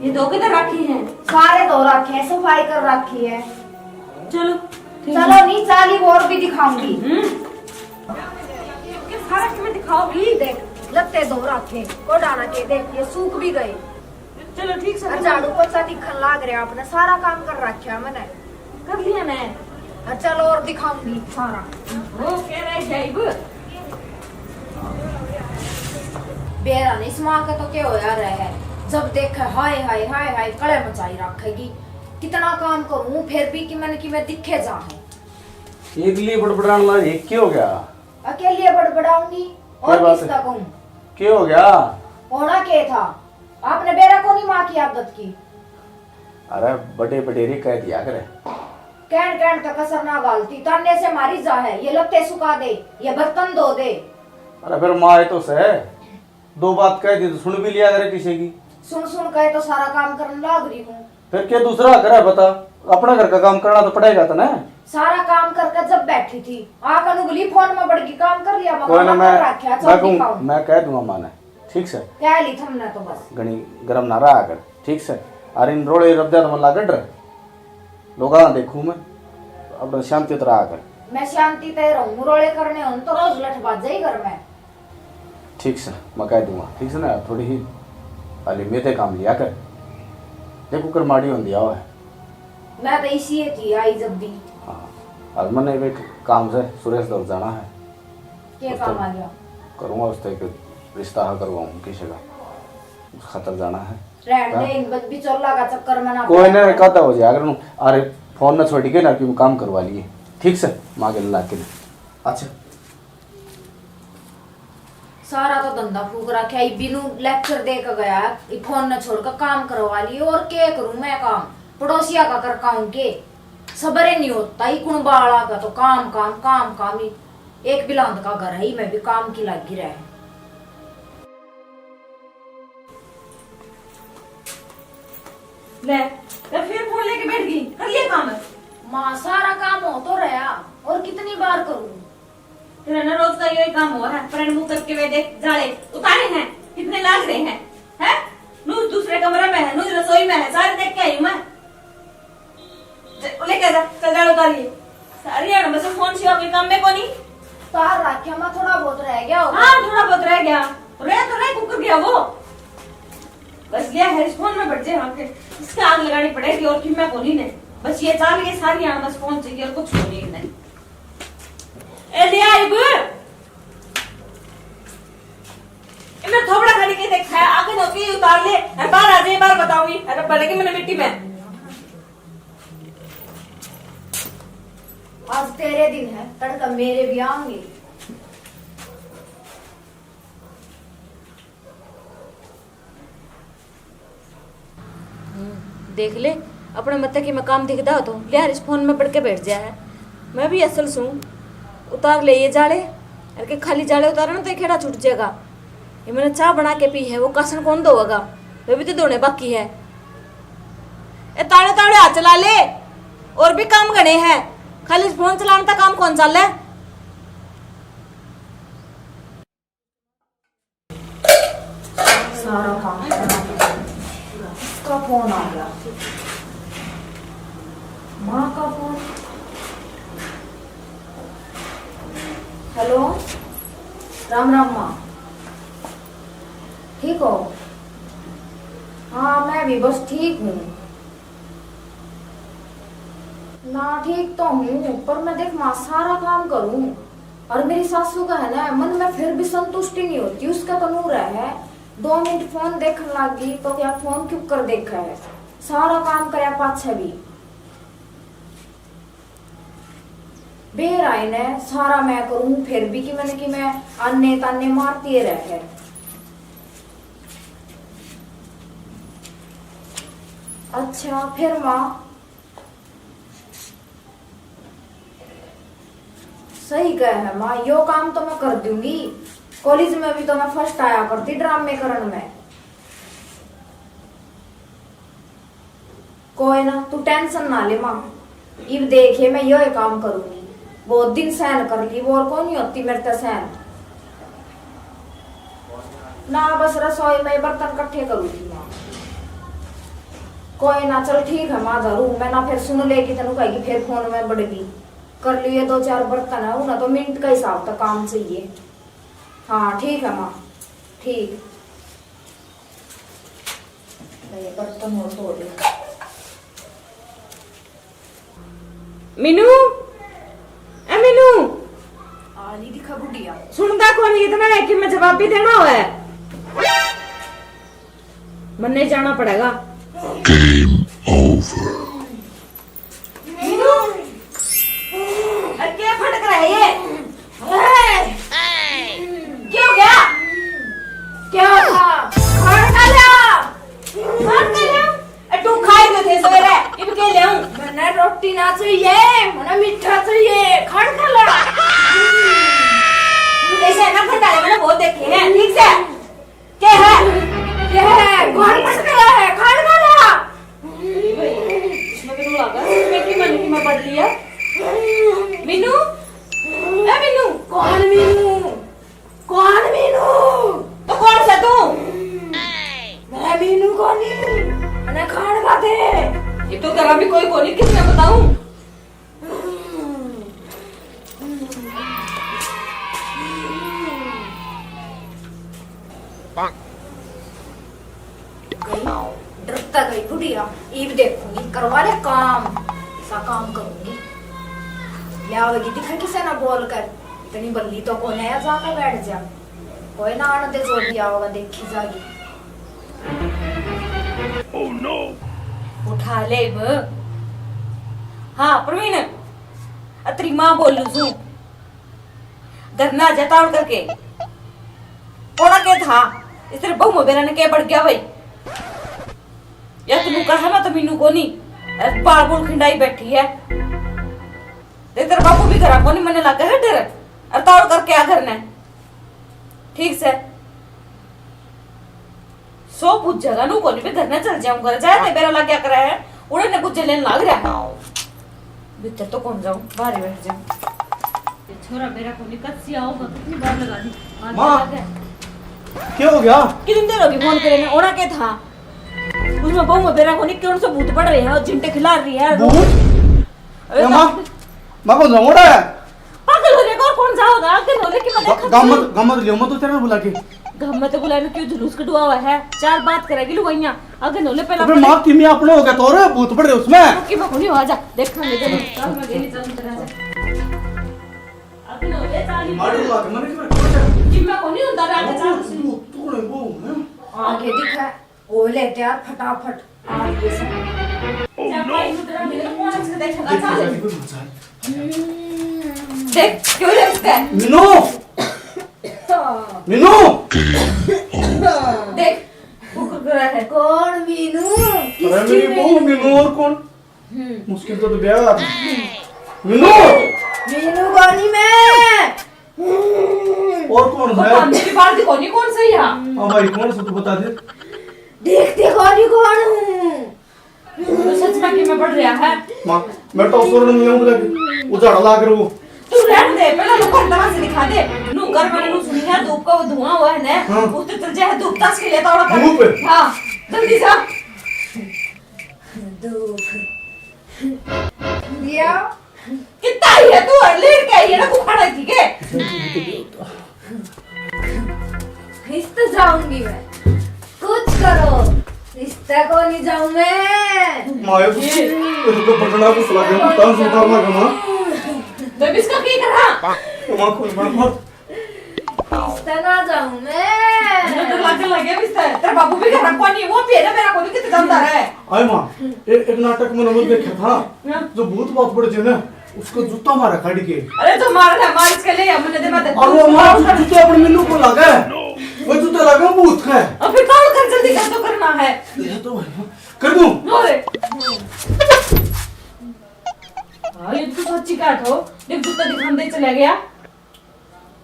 ये धो के तो रखी है। सारे धो रखे हैं, सफाई कर रखी है। चलो, ठीक चलो है। नहीं, चाली और भी दिखाऊंगी। हम्म। ये सारा तुम्हें दिखाओगी? देख, लत्ते धो रखे, कोडाना के, देख, ये सूख भी गए। चलो, ठीक से। और झाड़ू पोछा दिखन लाग रहा आपने, सारा काम कर रखा मैंने। कर लिया मैं। हाँ, चलो और दिखाऊंगी सारा। वो कह रहे जाइब। बेरा नहीं, इस माँ का तो क्या होया रहा है, जब देखे हाय हाय हाय हाय कले मचाई रखेगी। कितना काम करूँ फिर भी कि मैंने कि मैं दिखे जा है। एक लिए बड़बड़ान ला, एक क्या हो गया? अकेले बड़बड़ाऊंगी और क्या बात किसका है? कहूँ? क्या हो गया? होना क्या था? आपने बेरा को नहीं माँ की आदत की। अरे बड़े बडेरे कह दिया करे। कहन कहन का कसर ना घालती, ताने से मारी जा है, ये लत्ते सुखा दे, ये बर्तन धो दे। अरे फिर माँ ये तो सह, दो बात कह दी तो सुन भी लिया करे किसी की। सुन सुन कहे तो सारा काम करने लाग रही हूँ। फिर क्या दूसरा करे बता, अपना घर का काम करना तो पड़ेगा तने। सारा काम करके जब बैठी थी, आकर उंगली फोन में बड़ गई, काम कर लिया, कोई ना, मकान मैं, कर रखा, मैं चौकी कहूँ, पाऊँ। मैं कह दूंगा माँ ने, ठीक से? कह ली थमने तो बस। घणी गरम ना रहा कर, ठीक से? अरे इन रोले रब दे तो मन लागड़ रहे। लोगां देखूं मैं, अपना शांति तो रहा कर। मैं शांति ते रहूं, रोले करने हों तो रोज लठ बाजे ही घर में। ठीक से, मैं कह दूंगा, ठीक से ना, थोड़ी ही हाली मेरे काम लिया कर। देखो कर माड़ी होंदी आओ है। मैं तो इसी थी आई जब भी। हाँ, और मैंने भी एक काम से सुरेश दौर जाना है। क्या उस काम तक आ गया? करूंगा उस तक रिश्ता हाँ करवाऊं किसी का, उस खातर जाना है। रहन हाँ? दे, इन बद बिचौला का चक्कर में ना कोई पड़। ना, कहता हो जाए अगर नू, अरे फोन ना छोड़ के ना कि काम करवा लिए, ठीक से, माँ के ला के। अच्छा। सारा तो धंधा फूक रखा है, बिनु लेक्चर दे के गया, ये फोन न छोड़ के काम करवा लिए। और के करूं मैं काम, पड़ोसिया का कर काऊं के? सबर ही नहीं होता, ये कुण बाला का तो काम काम काम काम ही। एक बिलांद का घर है, मैं भी काम की लागी रहे। ले, तो फिर फोन लेके बैठ गई, कर लिया काम? माँ, सारा काम हो तो रहा, और कितनी बार करूं? तेरा ना रोज का यही काम हुआ है, परण मुंह करके वे देख, जाले उतारे हैं, कितने लाग रहे हैं, हैं? नूज दूसरे कमरे में है, नूज रसोई में है, सारे देख के आई हूं मैं। जा, लेके जा, चल, जाले उतार लिए। सारी यार बस फोन सिवा कोई काम में कोनी। तार रखे मैं, थोड़ा बहुत रह गया होगा। हाँ, थोड़ा बहुत रह गया। रह तो रह, कुकर गया वो। बस लिया है, इस फोन में बैठ जाए, हाँ, फिर इसका आग लगानी पड़ेगी और किम्मा कोनी ने। बस ये चाल, ये सारी यार बस फोन चाहिए और कुछ कोनी ने। ए, ले आ इब। ए, मैं थोबड़ा खाली के देखा है, आगे धोके उतार ले। ए, बाहर आ जाए, बाहर बताऊंगी। अरे, पड़ेगी मैंने मिट्टी में। आज तेरे दिन है, तड़का मेरे भी आएंगे। हम्म, देख ले, अपने मत्ते की मैं काम दिखदा हो तो लिहार इस फोन में पड़ के बैठ जा है। मैं भी असल सूं, उतार ले ये जाले, अर के खाली जाले उतारन तो खेड़ा छूट जाएगा। ये मैंने चाय बना के पी है, वो कासन कौन धोएगा? वे भी तो धोने बाकी है। ए ताले ताले हाथ चला ले, और भी काम घणे हैं, खाली फोन चलाने तक काम कौन चाले? सारा काम करना। किसका फोन आ गया? माँ का फोन। हेलो, राम राम माँ, ठीक हो? हाँ, मैं भी बस ठीक हूँ। ना, ठीक तो हूँ, पर मैं देख माँ सारा काम करूँ, और मेरी सासू का है ना, मन में फिर भी संतुष्टि नहीं होती। उसका तो नूर है, दो मिनट फोन देखने लग गई तो क्या फोन क्यों कर देखा है, सारा काम करया पाछे भी। बेर आए ने सारा मैं करूँ, फिर भी कि मैंने कि मैं आने ताने मारती रह है। अच्छा, फिर माँ सही कह है माँ, यो काम तो मैं कर दूंगी। कॉलेज में भी तो मैं फर्स्ट आया करती ड्रामे करण में। कोई ना, तू टेंशन ना ले माँ, इब देखे मैं यो ही काम करूंगी। बहुत दिन सहन कर ली, वो और कौन ही होती मेरे ते सहन। ना, बस रसोई में बर्तन इकट्ठे करूँ थी माँ। कोई ना, चल ठीक है माँ, धरू मैं ना, फिर सुन लेगी, तेनू कहेगी फिर फोन में बड़ गई। कर लिए दो चार बर्तन है, उन्हें तो मिनट का हिसाब तक काम चाहिए। हाँ ठीक है माँ, ठीक। ये बर्तन और धो दे। मीनू, ए मीनू। आ नहीं दिखा बुढ़िया। सुनदा कौन इतना है कि मैं जवाब भी देना हो है। मन्ने जाना पड़ेगा। Game over। मीनू, अरे क्या फटक रहा है ये? क्या हो गया? क्या था? खान खा लिया। खान खा लिया। ए, तू खाए क्यों थे सवेरे? इब के ले आऊं? मने रोटी ना चाहिए, मने मीठा चाहिए। खान खा ला। ऐसे है ना, फिर पहले मैंने बहुत देखे हैं, ठीक से? क्या है? क्या है? खान खा लिया है, खान खा ला। इसमें तो लगा, इसमें की मन की मैं पढ़ लिया। अभी कोई कोनी, किसने बताऊं? गई, डरता गई बुढ़िया। इब देखूंगी, करवा ले काम, ऐसा काम करूंगी। ले आवेगी दिखा किसे ना बोल कर, इतनी बल्ली तो कोने है, जाकर बैठ जा। कोई ना आने दे, जो भी आओगा देखी जागी। Oh no! उठा ले इब। हाँ प्रवीण, अतरी माँ बोलू सू, घर ना जा तावड़ करके। कोना के था, इस तेरे बहू में बेरा ने के बढ़ गया भाई? या तू कहा मैं तो मीनू कोनी, अरे बाल बूल खिंडाई बैठी है। देख तेरा बापू भी घरा कोनी, मने लगा है डर। अरे तावड़ करके आ घर ने, ठीक से। सो बुझेगा नू कोनी, मैं घर ने चल जाऊंगा। जाए ते बेरा लग गया करे है, उड़े ने बुझे लेन लाग रहा है। भीतर तो कौन जाऊं, बाहर ही बैठ जाऊं। ये छोरा बेरा कोनी, कद सी आओगा, कितनी बार लगा दी। आज माँ, लग गया। क्या हो गया? कितनी देर होगी फोन करे ने, ओना के था? उसमें बहू में बेरा कोनी, कौन सा भूत पड़ रहे हैं और झिंटे खिला रही है। भूत? अरे ए माँ, तो मैं कौन सा मोड़ा है? पागल हो जाएगा और कौन सा होगा? आगे नोले की मदद ग-, गम मत, गम मत लियो, मैं तो तेरे बुला के। गम मत बुलाने क्यों जुलूस कढवा हुआ है? चार बात करेगी लुगाइयां। आगे नोले पहला अबे पहले माँ, किमी अपने हो गया तो रे, भूत पड़ रहे उसमें। कि मैं कोनी हो, आजा, देखांगे जब। चल, मैं गेली चल, चल, आजा। आगे नोले चाली मार लग मने क्यों रखो जा? कि मैं कोनी होता रे, आगे चल। तू, तू कौन है वो, हैं? आगे दिखा। ओ ले तैयार फटाफट। आ गई से। Oh no! देख, क्यों देखता है? मीनू! मीनू! देख, वो कुरकुरा है। कौन मीनू? अरे किसकी मेरी बहू मीनू? मीनू और कौन? हम्म। मुश्किल तो, तो ब्याह। मीनू! मीनू कोनी मैं। और कौन वो है? काम की बात कोनी, कौन सही है? हाँ भाई, कौन सा तू बता दे। देखते कोनी कौन हूँ। तो सच में कि मैं पढ़ रहा है। माँ, मैं तो उस नहीं आऊंगा, वो झाड़ा लाग रहा वो। तू रहने दे, पहले लोग को अंदर से दिखा दे। नू कर मैंने नू सुनी है, धूप का वो धुआं हुआ है ना, हाँ। उस तो चल जाए, धूप ताश के लिए तो धूप? हाँ, जल्दी जा। धूप। दिया। कितना ही है तू, और लेट के आई है ना, तू खड़ा थी के? इस तो जाऊंगी मैं। कुछ करो, इस तक को नहीं जाऊं मैं। माया, तू तो बटना को सला के, तू तान सुतार ना कमा। तो इसका क्या करा? माँ, कोई मत, मत। किस तरह जाऊं मैं? मुझे तो लग लगे बिस्तर। तेरा बाबू भी घर को नहीं, वो भी है ना, मेरा को नहीं कितने जानता है। आए माँ, ए-, एक नाटक मैंने वो देखा था, हाँ। जो भूत बात पड़ जे ना, उसको जूता मारा काढ़ के। अरे जो मारना है, मार इसके लिए, हमने दे मत। और वो मार जू-, जूता अपने मिल्लू को लगा है। वो जूता लगा भूत का है। और फिर कौन कर जल्दी कर तो करना है। ये तो भाई, कर दूं। लो रे। हाँ, ये तो सच्ची बात हो। देख जूता दिखाने चला गया।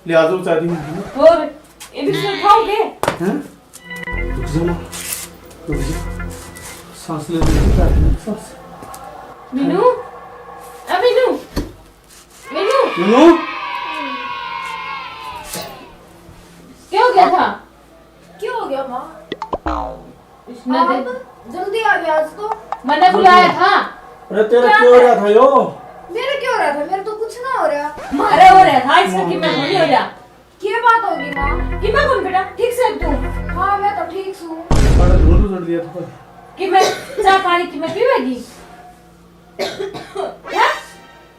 ले आ जाओ, चाय दी मम्मी ने। और ये भी सुन खाओगे? हैं? रुक जा माँ, रुक जा। सांस ले, रुक जा, सांस। मीनू, ए मीनू, मीनू। मीनू? क्या हो गया था? क्या हो गया माँ? इसने आप दे- जल्दी आ गया आज तो। मैंने बुलाया था। अरे तेरा क्या हो रहा था यो? मेरा क्या हो रहा था? मेरा तो कुछ ना हो रहा। मारे हो रहा था, इसका कि मैं थोड़ी हो रहा। क्या बात होगी माँ? कि मैं कौन बेटा, ठीक से तू? हाँ, मैं तो ठीक हूँ। अरे धुआं तो जड़ दिया था। कि मैं चाय पानी की मैं पीवेगी? हैं?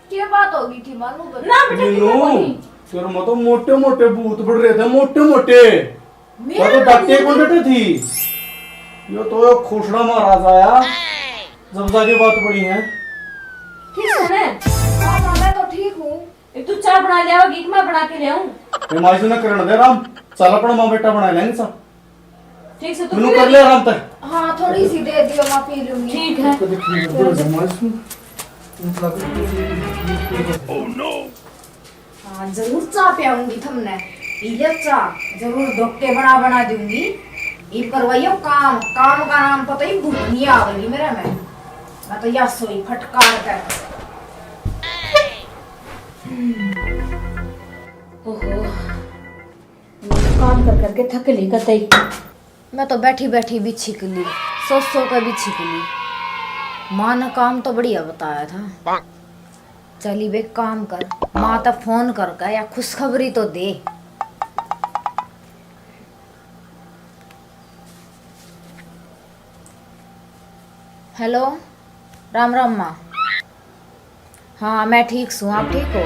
क्या बात होगी थी माँ, नू बता। ना बेटा, कि मैं मीनू, कोनी। तेरे में तो मोटे मोटे भूत पड़ रहे थे, मोटे मोटे। मेरे या तो में डट्टे भूत? कौन डटे थी? यो तो एक खोसड़ा महाराज आया, जब जाके बात पड़ी है। ठीक है ना? हाँ, हाँ, मैं तो ठीक हूँ। एक तू चाय बना ले आओगी कि मैं बना के ले आऊं? ये माई से ना करण दे राम, चल अपना माँ बेटा बना लेंगे सब। ठीक से तू मैनू पी कर ले ले। आराम तक। हाँ, थोड़ी सी दे दियो, मैं पी लूंगी। ठीक है। कभी पी लो, माई से। मतलब, Oh no! हाँ, जरूर चाय पियाऊंगी थमने। पी ले चाय, जरूर ढोके बना बना दूंगी। ये करवाइयो काम, काम का नाम पता ही भूत नहीं आवेगी मेरे में। मैं तो या सोई फटकार कर। ओहो, मैं तो काम कर करके थक ली कतई। मैं तो बैठी बैठी भी छिक ली, सो सो के भी छिक ली। माँ ने काम तो बढ़िया बताया था। चल, इब एक काम कर, माँ तो फोन करके या खुशखबरी तो दे। हेलो, राम राम माँ। हाँ, मैं ठीक सूं, आप ठीक हो?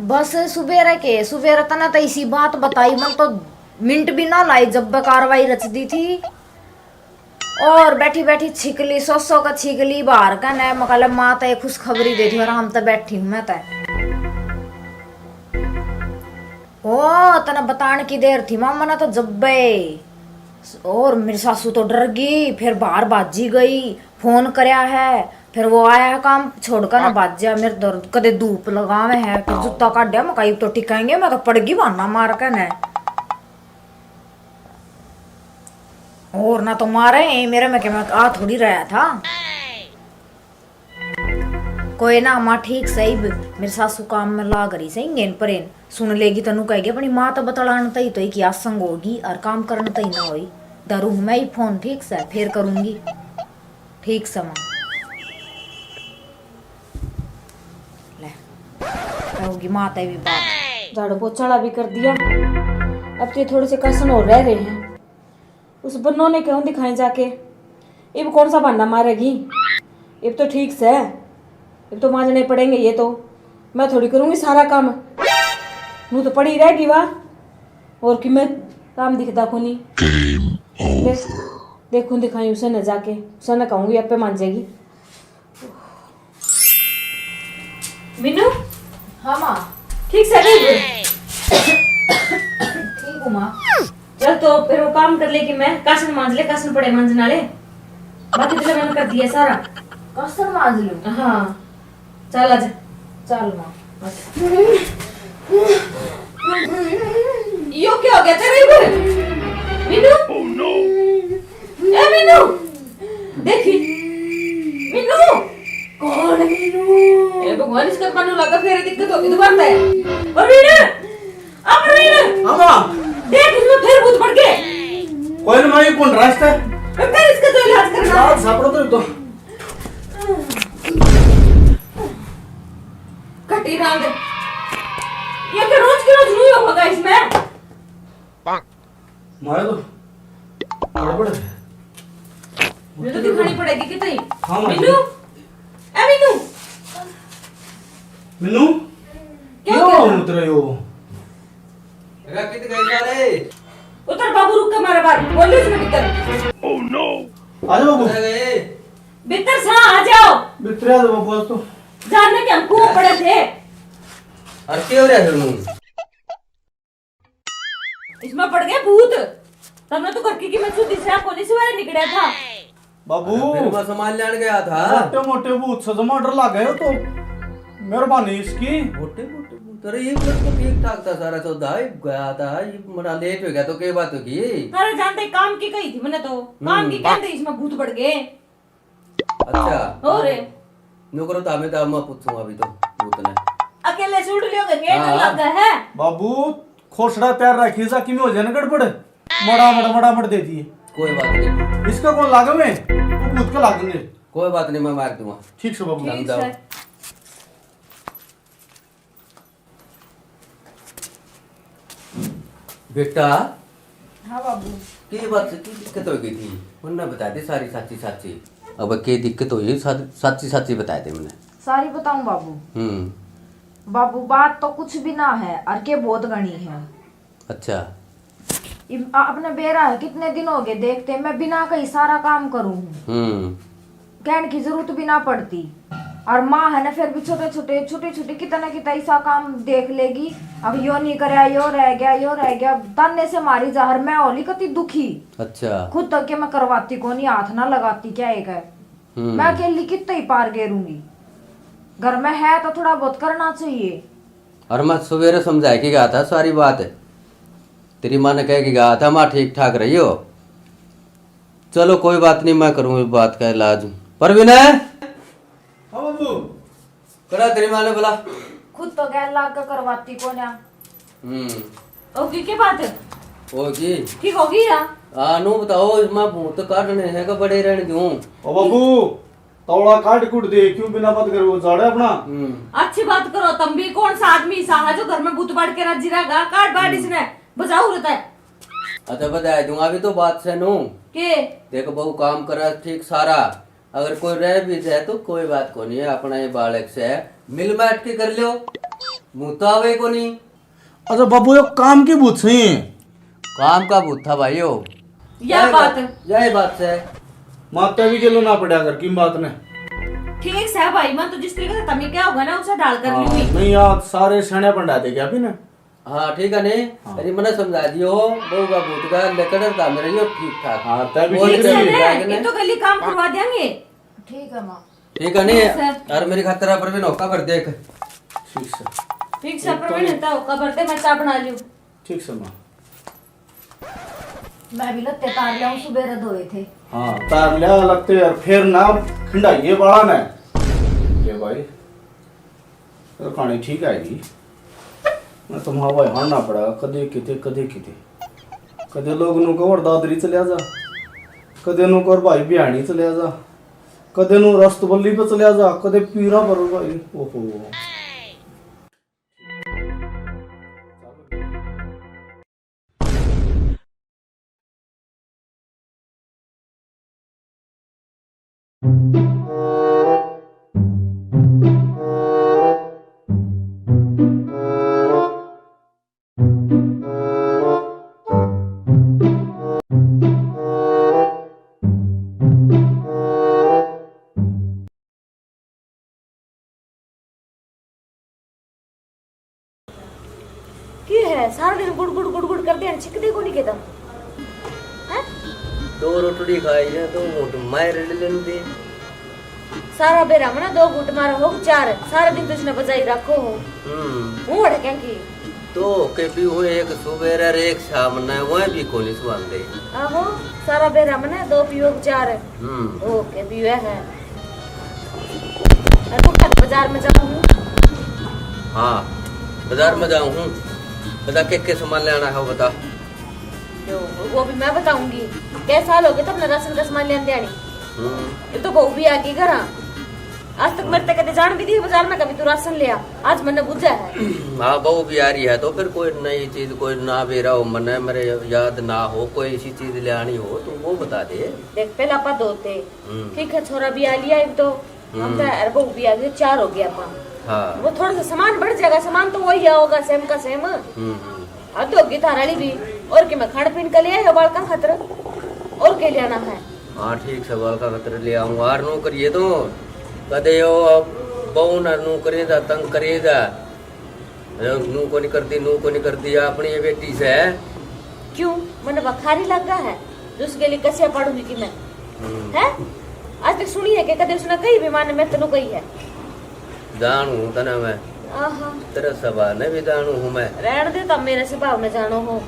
बस सुबेरे के, सुबेरे तने तो इसी बात बताई, मन तो मिनट भी ना लाई जब कार्रवाई रच दी थी। और बैठी बैठी छिकली, सो सो का छिकली बाहर का ने, मकाले माँ ते खुशखबरी दे दी, आराम ते बैठी हूँ मैं ते। ओ, तने बताण की देर थी माँ, मने तो जब्बे। और मेरी सासू तो डर गई, फिर बाहर भाजी गई, फोन करया है, फिर वो आया है काम छोड़कर ना भाज्या। मेरे तो कदे धूप लगावे है, फिर जूता काढ़या, मैं कहा, "इब तो टिकाएंगे, मैं तो पड़गी बहाना मार के ने।" और ना तो मारे, मेरे में के मैं आ थोड़ी रहा था। कोई ना माँ, ठीक सै, इब मेरी सासू काम में लाग रही सै, इंगेन परेन सुन लेगी, तनु कहेगी अपनी माँ तो बतलान तई तो ही की आसंग होगी और काम करन तई ना होई। धरू हूँ मैं ही फोन, ठीक सै, फिर करूँगी। ठीक सै माँ। ले, होगी माँ ते भी बात। झाड़ू पोछा वाला भी कर दिया, अब तो ये थोड़े से कासन और रह रहे हैं। उस बन्नो ने क्यों दिखाएं जाके? इब कौन सा बहाना मारेगी? इब तो ठीक सै, इब तो मांजने पड़ेंगे ये तो। मैं थोड़ी करूँगी सारा काम, नू तो पड़ी रहेगी वा। और कि मैं काम दिखदा कोनी। Game दे-, over। देखूं दिखाई उसे न जाके, उसे न कहूँगी, आपे मांजेगी। मीनू। हाँ माँ। ठीक सै बेबे? ठीक हूँ माँ। चल तो फिर वो काम कर ले कि मैं कासन मांज ले, कासन पड़े मांजन वाले। बाकी तो मैंने कर दिया सारा। कासन मांज लूँ? हाँ। चल आजा। चल माँ। यो क्या हो गया तेरे इधर? मीनू? ए मीनू, देखी। मीनू। कौन मीनू? ए भगवान, इसका कानू लगा, फिर दिक्कत होगी दोबारा से। प्रवीण, आ प्रवीण। हाँ माँ। देख, इसमें फिर भूत पड़ गए। कोई ना माँ, ये कौन रास्ता है? फिर इसका तो इलाज करना है। इलाज सापड़ो तो, तो। कटी रांद। ये तो रोज के रोज न्यू होगा इसमें। मारे तो गड़बड़ है। ये तो दिखानी पड़ेगी कितनी। हाँ, माँ जी। मीनू, ए मीनू। मीनू, क्या क्यों कर रहा? उतर रहे हो? अरे कित गए सारे? उतर बाबू, रुक के मारे बाहर। बोल इसमें भीतर। आजा बाबू। उतर गए। भीतर सा आ जाओ। भीतर आ जाओ बाबू, आज तो। जानने के हम कुओं पड़े थे। और क्यों रहे फिर मुंह? इसमें पड़ गए भूत। तमने तो घर की कीमत सुधी से कोनी सवेरे निकला था। बाबू, अरे फिर मैं सामान लेने गया था। मोटे मोटे भूत से जमा डर लग गए हो तो। मेहरबानी इसकी। मोटे मोटे भूत, अरे ये तो ठीक ठाक था सारा सौदा, ये गया था, ये बड़ा लेट हो गया तो क्या बात होगी? अरे जानते काम की कही थी मैंने तो, काम की हम्म। कहते इसमें भूत पड़ गए। अच्छा। और? न्यू करो तो हमें तो मैं पूछूं अभी तो भूत ने। अकेले सूट लियो के गेट हाँ। लगा है। बाबू, खोसड़ा तैयार रखी जा, किमें हो जाए ना गड़बड़, मड़ा मड़, मड़ा मड़ दे दिए। कोई बात नहीं। इसका कौन लागे में? वो भूत का लागेंगे। कोई बात नहीं, मैं मार दूंगा। ठीक से बाबू। ठीक समझाओ। से। बेटा। हाँ बाबू। की बात, की दिक्कत हो गई थी? उनने बता दे सारी साची साची। अब के दिक्कत हुई, सा-, साची साची बता दे मैंने। सारी बताऊं बाबू? हम्म। बाबू, बात तो कुछ भी ना है, और के बहुत घनी है। अच्छा। इब आ-, अपने बेरा है, कितने दिन हो गए देखते, मैं बिना कही सारा काम करूँ हूँ। हम्म। कहने की जरूरत भी ना पड़ती। और माँ है ना, फिर भी छोटे छोटे, छोटी छोटी, कितना कितना ऐसा काम देख लेगी। अब यो नहीं करया, यो रह गया, यो रह गया, ताने से मारी जा, और मैं होली कती दुखी। अच्छा। खुद तक के मैं करवाती कोनी, हाथ ना लगाती क्या एक है। हम्म। मैं अकेली कितना ही पार गेरूंगी। घर में है तो थोड़ा बहुत करना चाहिए। और मैं सवेरे समझा के गया था सारी बात, तेरी माँ ने कह के गया था, माँ ठीक ठाक रही हो। चलो कोई बात नहीं, मैं करूँ इस बात का इलाज। परवीन है? हाँ बाबू। करा तेरी माँ ने बुला। खुद तो गैर लाग के करवाती कोन्या। हम्म। होगी के बात? होगी। ठीक होगी या? हाँ, नू बताओ, इसमें भूत काटने हैं कि बड़े रहने दूं? ओ बाबू, तौला काट कूट दे, क्यों बिना बात करे वो झाड़े अपना? हम्म। अच्छी बात करो, तुम भी कौन सा आदमी सा है जो घर में भूत बाड़ के राजी रहेगा? काट बाड़ हम्म। इसने, बजाओ रहता है। अच्छा, बजा दूंगा, अभी तो बात से नू। के? देख बहू, काम करे ठीक सारा, अगर कोई रह भी जाए तो कोई बात को नहीं है, अपना ये बालक से है, मिल बैठ के कर लियो, भूत आवे को नहीं। अच्छा बाबू, यो काम की भूत सही है? काम का भूत था भाई यो। या यही बात। बात, यही बात से। माता भी गेलो ना पड़ा कर किम बात ने। ठीक से भाई, मैं तो जिस तरीके से तमी क्या होगा ना, उसे ढाल कर हाँ, लूंगी। नहीं यार, सारे सणे पंडा दे गया अभी ना। हाँ, ठीक है ने। हाँ। अरे मने समझा दियो, बहू का भूत का लकड़ था मेरे यो ठीक ठाक। हाँ, तब भी और ठीक ठीक है है। ने, ये तो गली काम करवा देंगे। ठीक है माँ। ठीक है ने। ठीक है। और मेरी खातिर आप भी नौका भर देख। ठीक से। ठीक से, एक तो पर मैंने नहीं। तो कबर दे, मैं चाय बना लूं। ठीक से माँ। मैं भी लत्ते तार लिया, सुबह धोए थे। हाँ, तार लिया लत्ते और फिर ना खंडाइए बाला ने। ये भाई, तो कहानी ठीक आएगी। मैं तो माँ भाई हारना पड़ा, कदे किते, कदे किते। कदे लोग नु कवर दादरी चले जा, कदे नु कर भाई बिहानी चले जा, कदे नु रस्तबल्ली पे चले जा, कदे पीरा पर भाई। ओहो। की है, सारा दिन गुड़ गुड़ गुड़ गुड़ करते हैं, छिकदे को नहीं कहता? हैं? दो रोटड़ी खाई है, दो घूंट मार ले लेंदे। सारा बेरा मना दो घूंट मारा हो, चार, सारा दिन तो इसने बजाई रखो हो। हम्म। मुंह अड़के की। दो के भी हुए, एक सुबेरे और एक शाम ने, वह भी कोनी सुहांदे। आहो, सारा बेरा मने दो पियो के चार। हम्म। ओ के भी हुए है। और तू कल बाजार में जाऊँ हूँ? हाँ, बाजार में जाऊँ हूँ। बता के के सामान लेना है, वो बता। जो, वो भी मैं बताऊंगी। कै साल हो गए तो अपना राशन का सामान लेने आनी। हम्म। ये तो बहू भी आ गई घर। आज तक मेरे ते कदे जान भी दी बाजार में, कभी तू राशन लिया, आज मैंने बुझा है। हाँ, बहू भी आ रही है तो फिर कोई नई चीज, कोई ना बेरा हो मने, मेरे याद ना हो, कोई ऐसी चीज ले आनी हो तो वो बता दे। देख, पहले आपा दो थे, हम्म। ठीक है, छोरा भी आ लिया एक तो, हम हम्म। तो, अरे बहू भी आ गई, चार हो गया आपा। हाँ। वो थोड़ा सा सामान बढ़ जाएगा, सामान तो वही आओगा, सेम का सेम। हम्म, हम्म। हद होगी थारा वाली भी। और के मैं खाण पीण का ले आयो बालका खातर, और के लेना है? हाँ, ठीक से बालका खातर ले आऊंगा। और नू करिए तो कदे यो अब बहू ना नू करे जा, तंग करे जा। नू को नहीं करती, नू को नहीं करती, अपनी ये बेटी से। क्यों, मन बखारी लगा है? जो उसके लिए कसिया पाड़ूंगी कि मैं? हम्म। हैं? आज तक सुनी है कि कदे उसने कही भी, माने मैं तनु कही है? जानू हूँ तने मैं। आहा। तेरे स्वभाव ने भी जानू हूँ मैं। रहन दे, तब मेरे स्वभाव ने जानो हो।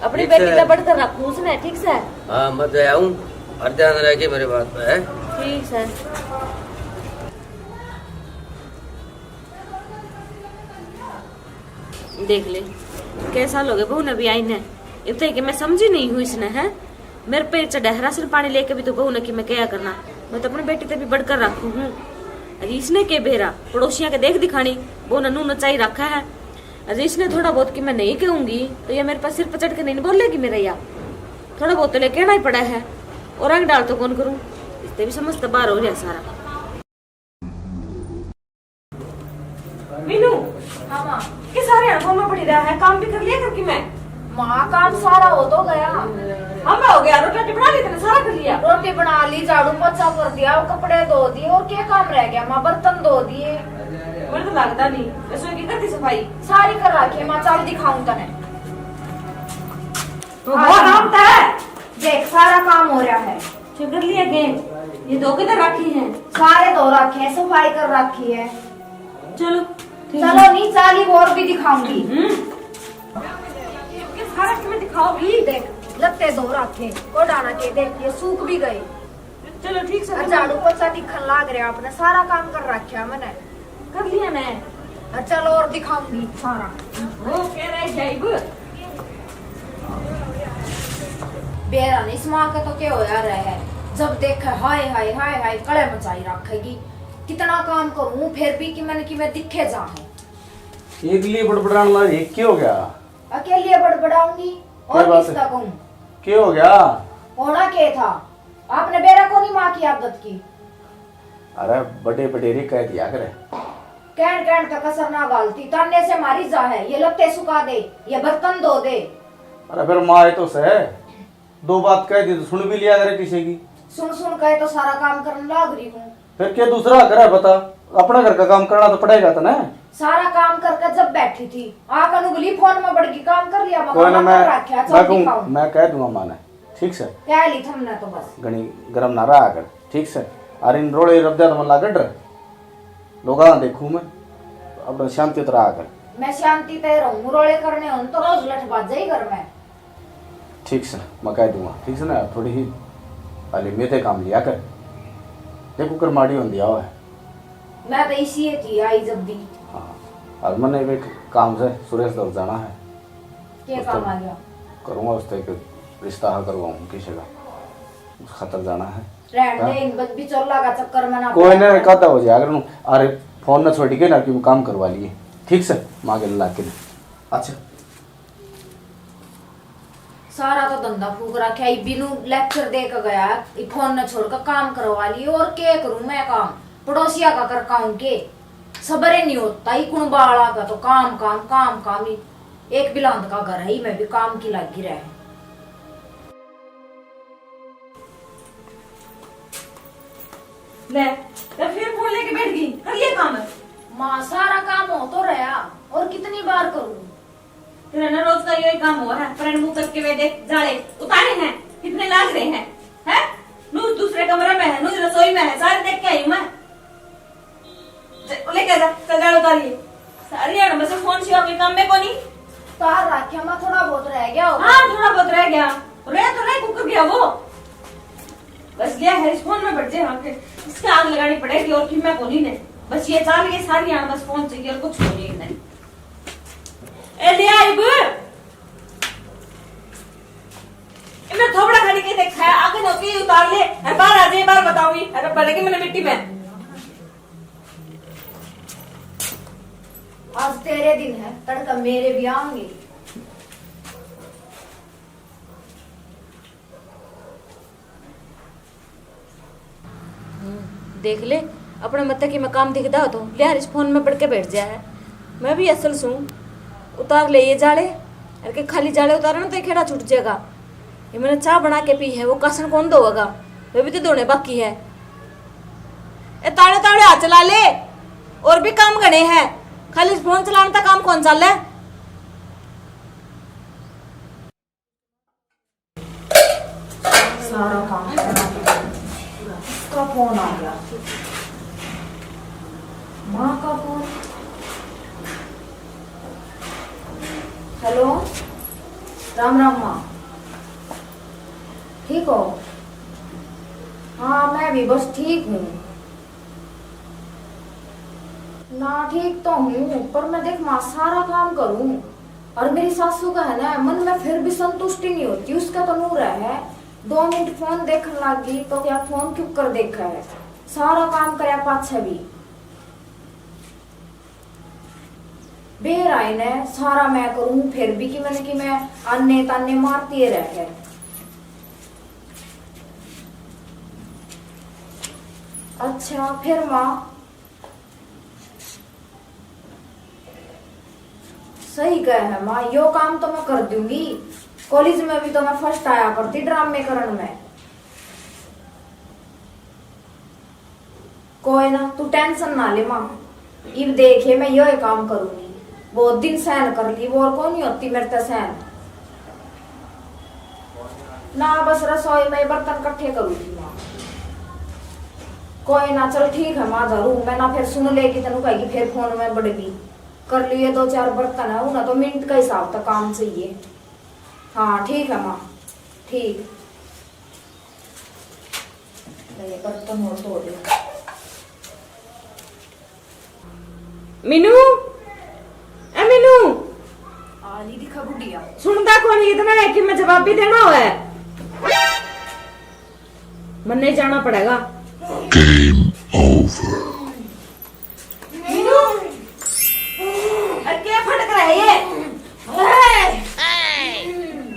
अपनी ठीक बेटी है। का बढ़कर रखूं उसने, ठीक से? हाँ, मैं तो आऊँ, और ध्यान रखे मेरे बात पे, है? ठीक से। देख ले, कै साल हो गए बहू ने भी आई ने। इब तक कि मैं समझी नहीं हूँ इसने, है? मेरे पे चढ़ा है राशन पानी लेके भी तो बहू ने कि मैं क्या करना। मैं तो अपनी बेटी ते भी बढ़कर रखू हूँ। अरे इसने के बेरा, पड़ोसियां के देख दिखानी, बहू ने नू नचाई रखा है। अरे इसने थोड़ा बहुत कि मैं नहीं कहूंगी तो ये मेरे पास सिर पर चढ़ के नहीं बोलेगी मेरा या। थोड़ा बहुत तो ले कहना ही पड़ा है। और रंग डाल तो कौन करूँ, इससे भी समझ तो बाहर हो रहा सारा। मीनू। हाँ माँ। के सारे हड़कों में पड़ी रहा है, काम भी कर लिया करके मैं। माँ, काम सारा हो तो गया। हाँ, मैं हो गया, रोटी राटी बना ली तने, सारा कर लिया। रोटी बना ली, झाड़ू पोछा कर दिया, वो कपड़े धो दिए, और क्या काम रह गया माँ? बर्तन धो दिए। मेरे तो लगता नहीं, रसोई की कर दी सफाई? सारी कर रखी है माँ, चल दिखाऊं तने। तो हाँ। वो आराम तै। देख, सारा काम हो रहा है। चल कर लिया गैस? ये धो के तो रखी है। सारे धो रखे हैं, सफाई कर रखी है। चलो, ठीक चलो है। नहीं, चाली और भी दिखाऊंगी। हम्म। ये सारा तुम्हें दिखाओगी? देख, लत्ते धो रखे, कोडाना के, देख, ये सूख भी गए। चलो, ठीक से। अच्छा, झाड़ू पोछा दिखन लाग रहा आपने, सारा काम कर रखा मैंने। कर लिया मैं। अच्छा, चलो और दिखाऊंगी सारा। वो कह रहे जाइब। बेरा नहीं, इस माँ का तो क्या होया रहा है, जब देखे हाय हाय हाय हाय कले मचाई रखेगी। कितना काम करूँ फिर भी कि मैंने कि मैं दिखे जा है। अकेली बड़बड़ाने लग रही, क्या हो गया? अकेली बड़बड़ाऊंगी और क्या बात किसका है? कहूँ? क्या हो गया? होना क्या था? आपने बेरा को नहीं माँ की आदत की। अरे बड़े बड़ेरे कह दिया करे। कहन कहन का कसर ना गालती, ताने से मारी जा है, ये लत्ते सुखा दे, ये बर्तन धो दे। अरे फिर माँ ये तो सह, दो बात कह दी तो सुन भी लिया करे किसी की। सुन सुन कहे तो सारा काम करने लाग रही हूँ। फिर क्या दूसरा घर है बता, अपना घर का काम करना तो पड़ेगा तने। सारा काम करके जब बैठी थी, आकर उगली फोन में बड़गी काम कर लिया, मैं कोई ना, काम कर मैं, रखा, मैं चल कहूँ, दिखाऊं। मैं कह दूंगा माँ ने, ठीक से। कह ली थमने तो बस। घणी गरम ना रहा कर, ठीक से। और इन रोले रब दे तो मैं लागड़ रह, लोगा देखूं मैं, अपना शांति तो रहा कर। मैं शांति ते रहूं, रोले करने होन तो रोज लठ बाजे ही घर में। ठीक से, मैं कह दूंगा, ठीक से ना, थोड़ी ही हाली मेरे काम लिया कर। देखो कर माड़ी होंदी आओ है। मैं तो इसी थी आई जब भी। हाँ, और मैंने भी काम से सुरेश दौर जाना है। क्या उस काम तक आ गया? करूंगा उससे एक रिश्ता हा करवाऊं किसी का, उस खातर जाना है। रहन दे, हाँ? इन बद बिचौला का चक्कर में ना कोई पड़। ना, कादा हो जाए अगर नू, अरे फोन ना छोड़ के ना कि काम करवा लिए, ठीक से, माँ के ला के। अच्छा। सारा तो धंधा फूक रखा है, बिनु लेक्चर दे के गया, ये फोन न छोड़ के काम करवा लिए। और के करूं मैं काम, पड़ोसिया का कर काम के? सबर ही नहीं होता, ये कुण बाला का तो काम, काम, काम, काम ही। एक बिलांद का घर है, मैं भी काम की लागी रह। ले, तो फिर फोन लेके बैठ गई, कर लिया काम? माँ, सारा काम हो तो रहा, और कितनी बार करूं? तेरा ना रोज का यही काम हुआ है, फ्रेंड मुंह करके वे देख, जाले उतारे हैं, कितने लाग रहे हैं, हैं? नूज दूसरे कमरे में है, नूज रसोई में है, सारे देख के आई हूं मैं। जा, लेके जा, चल जाल उतारिए। सारी यार बस फोन सिवा के काम में कोनी। तार रखा मैं, थोड़ा बहुत रह गया होगा। हाँ, थोड़ा बहुत रह गया। रह तो रह, कुकर गया वो। बस लिया है इस फोन में बैठ जाए, हाँ, फिर इसके आग लगानी पड़ेगी और फिर मैं कोनी ने। बस ये चाल के सारी यार बस फोन चाहिए और कुछ कोनी नहीं। ए, ले आ इब। ए, मैं थोबड़ा खाली के देखा है, आगे नौकी उतार ले। अरे बाहर आ जाए, बाहर बताऊंगी। अरे पड़ेगी मैंने मिट्टी में। आज तेरे दिन है, तड़का मेरे भी आएंगे। हम्म, देख ले, अपने मत्ते की मैं काम दिखदा हो तो लिहारिस फोन में पड़ के बैठ जा है। मैं भी असल सूं, उतार ले ये जाले, अर के खाली जाले उतारे ना तो ये खेड़ा छूट जाएगा। ये मैंने चाह बना के पी है, वो कासन कौन धोएगा? वे भी तो धोने बाकी है। ए ताड़े ताड़े हाथ चला ले, और भी काम घणे हैं, खाली फोन चलाने तक काम कौन चाले? सारा काम करना पड़ा। किसका फोन आ गया? माँ का फोन। हेलो, राम राम माँ, ठीक हो? हाँ, मैं भी बस ठीक हूँ। ना, ठीक तो हूँ, पर मैं देख माँ सारा काम करूँ, और मेरी सासू का है ना मन में फिर भी संतुष्टि नहीं होती। उसका तो नूर है, दो मिनट फोन देखने लग गई तो क्या फोन क्यों कर देखा है, सारा काम करया पाछे भी। बेर आए ने सारा मैं करूँ, फिर भी कि मैंने कि मैं आने ताने मारती रह है। अच्छा, फिर माँ? सही कह है माँ, यो काम तो मैं कर दूंगी। कॉलेज में भी तो मैं फर्स्ट आया करती ड्रामे करण में। कोई ना, तू टेंशन ना ले माँ, इब देखे मैं यो ही काम करूंगी। बहुत दिन सहन कर ली, वो और कौन ही होती मेरे ते सहन। ना, बस रसोई में बर्तन इकट्ठे करूंगी माँ। कोई ना, चल ठीक है माँ, धरू मैं ना, फिर सुन लेगी, तनु कहेगी फिर फोन में बड़गी। कर लिए दो चार बर्तन है, उन्हें तो मिनट का हिसाब तक काम चाहिए। हाँ ठीक है माँ, ठीक। ले, ये बर्तन और धो दे। मीनू, ए मीनू। आली दिखा बुढ़िया। सुनता कौन इतना है कि मैं जवाब भी देना हो है। मन्ने जाना पड़ेगा। Game over। मीनू, अरे क्या फटक रहा है ये? ओए!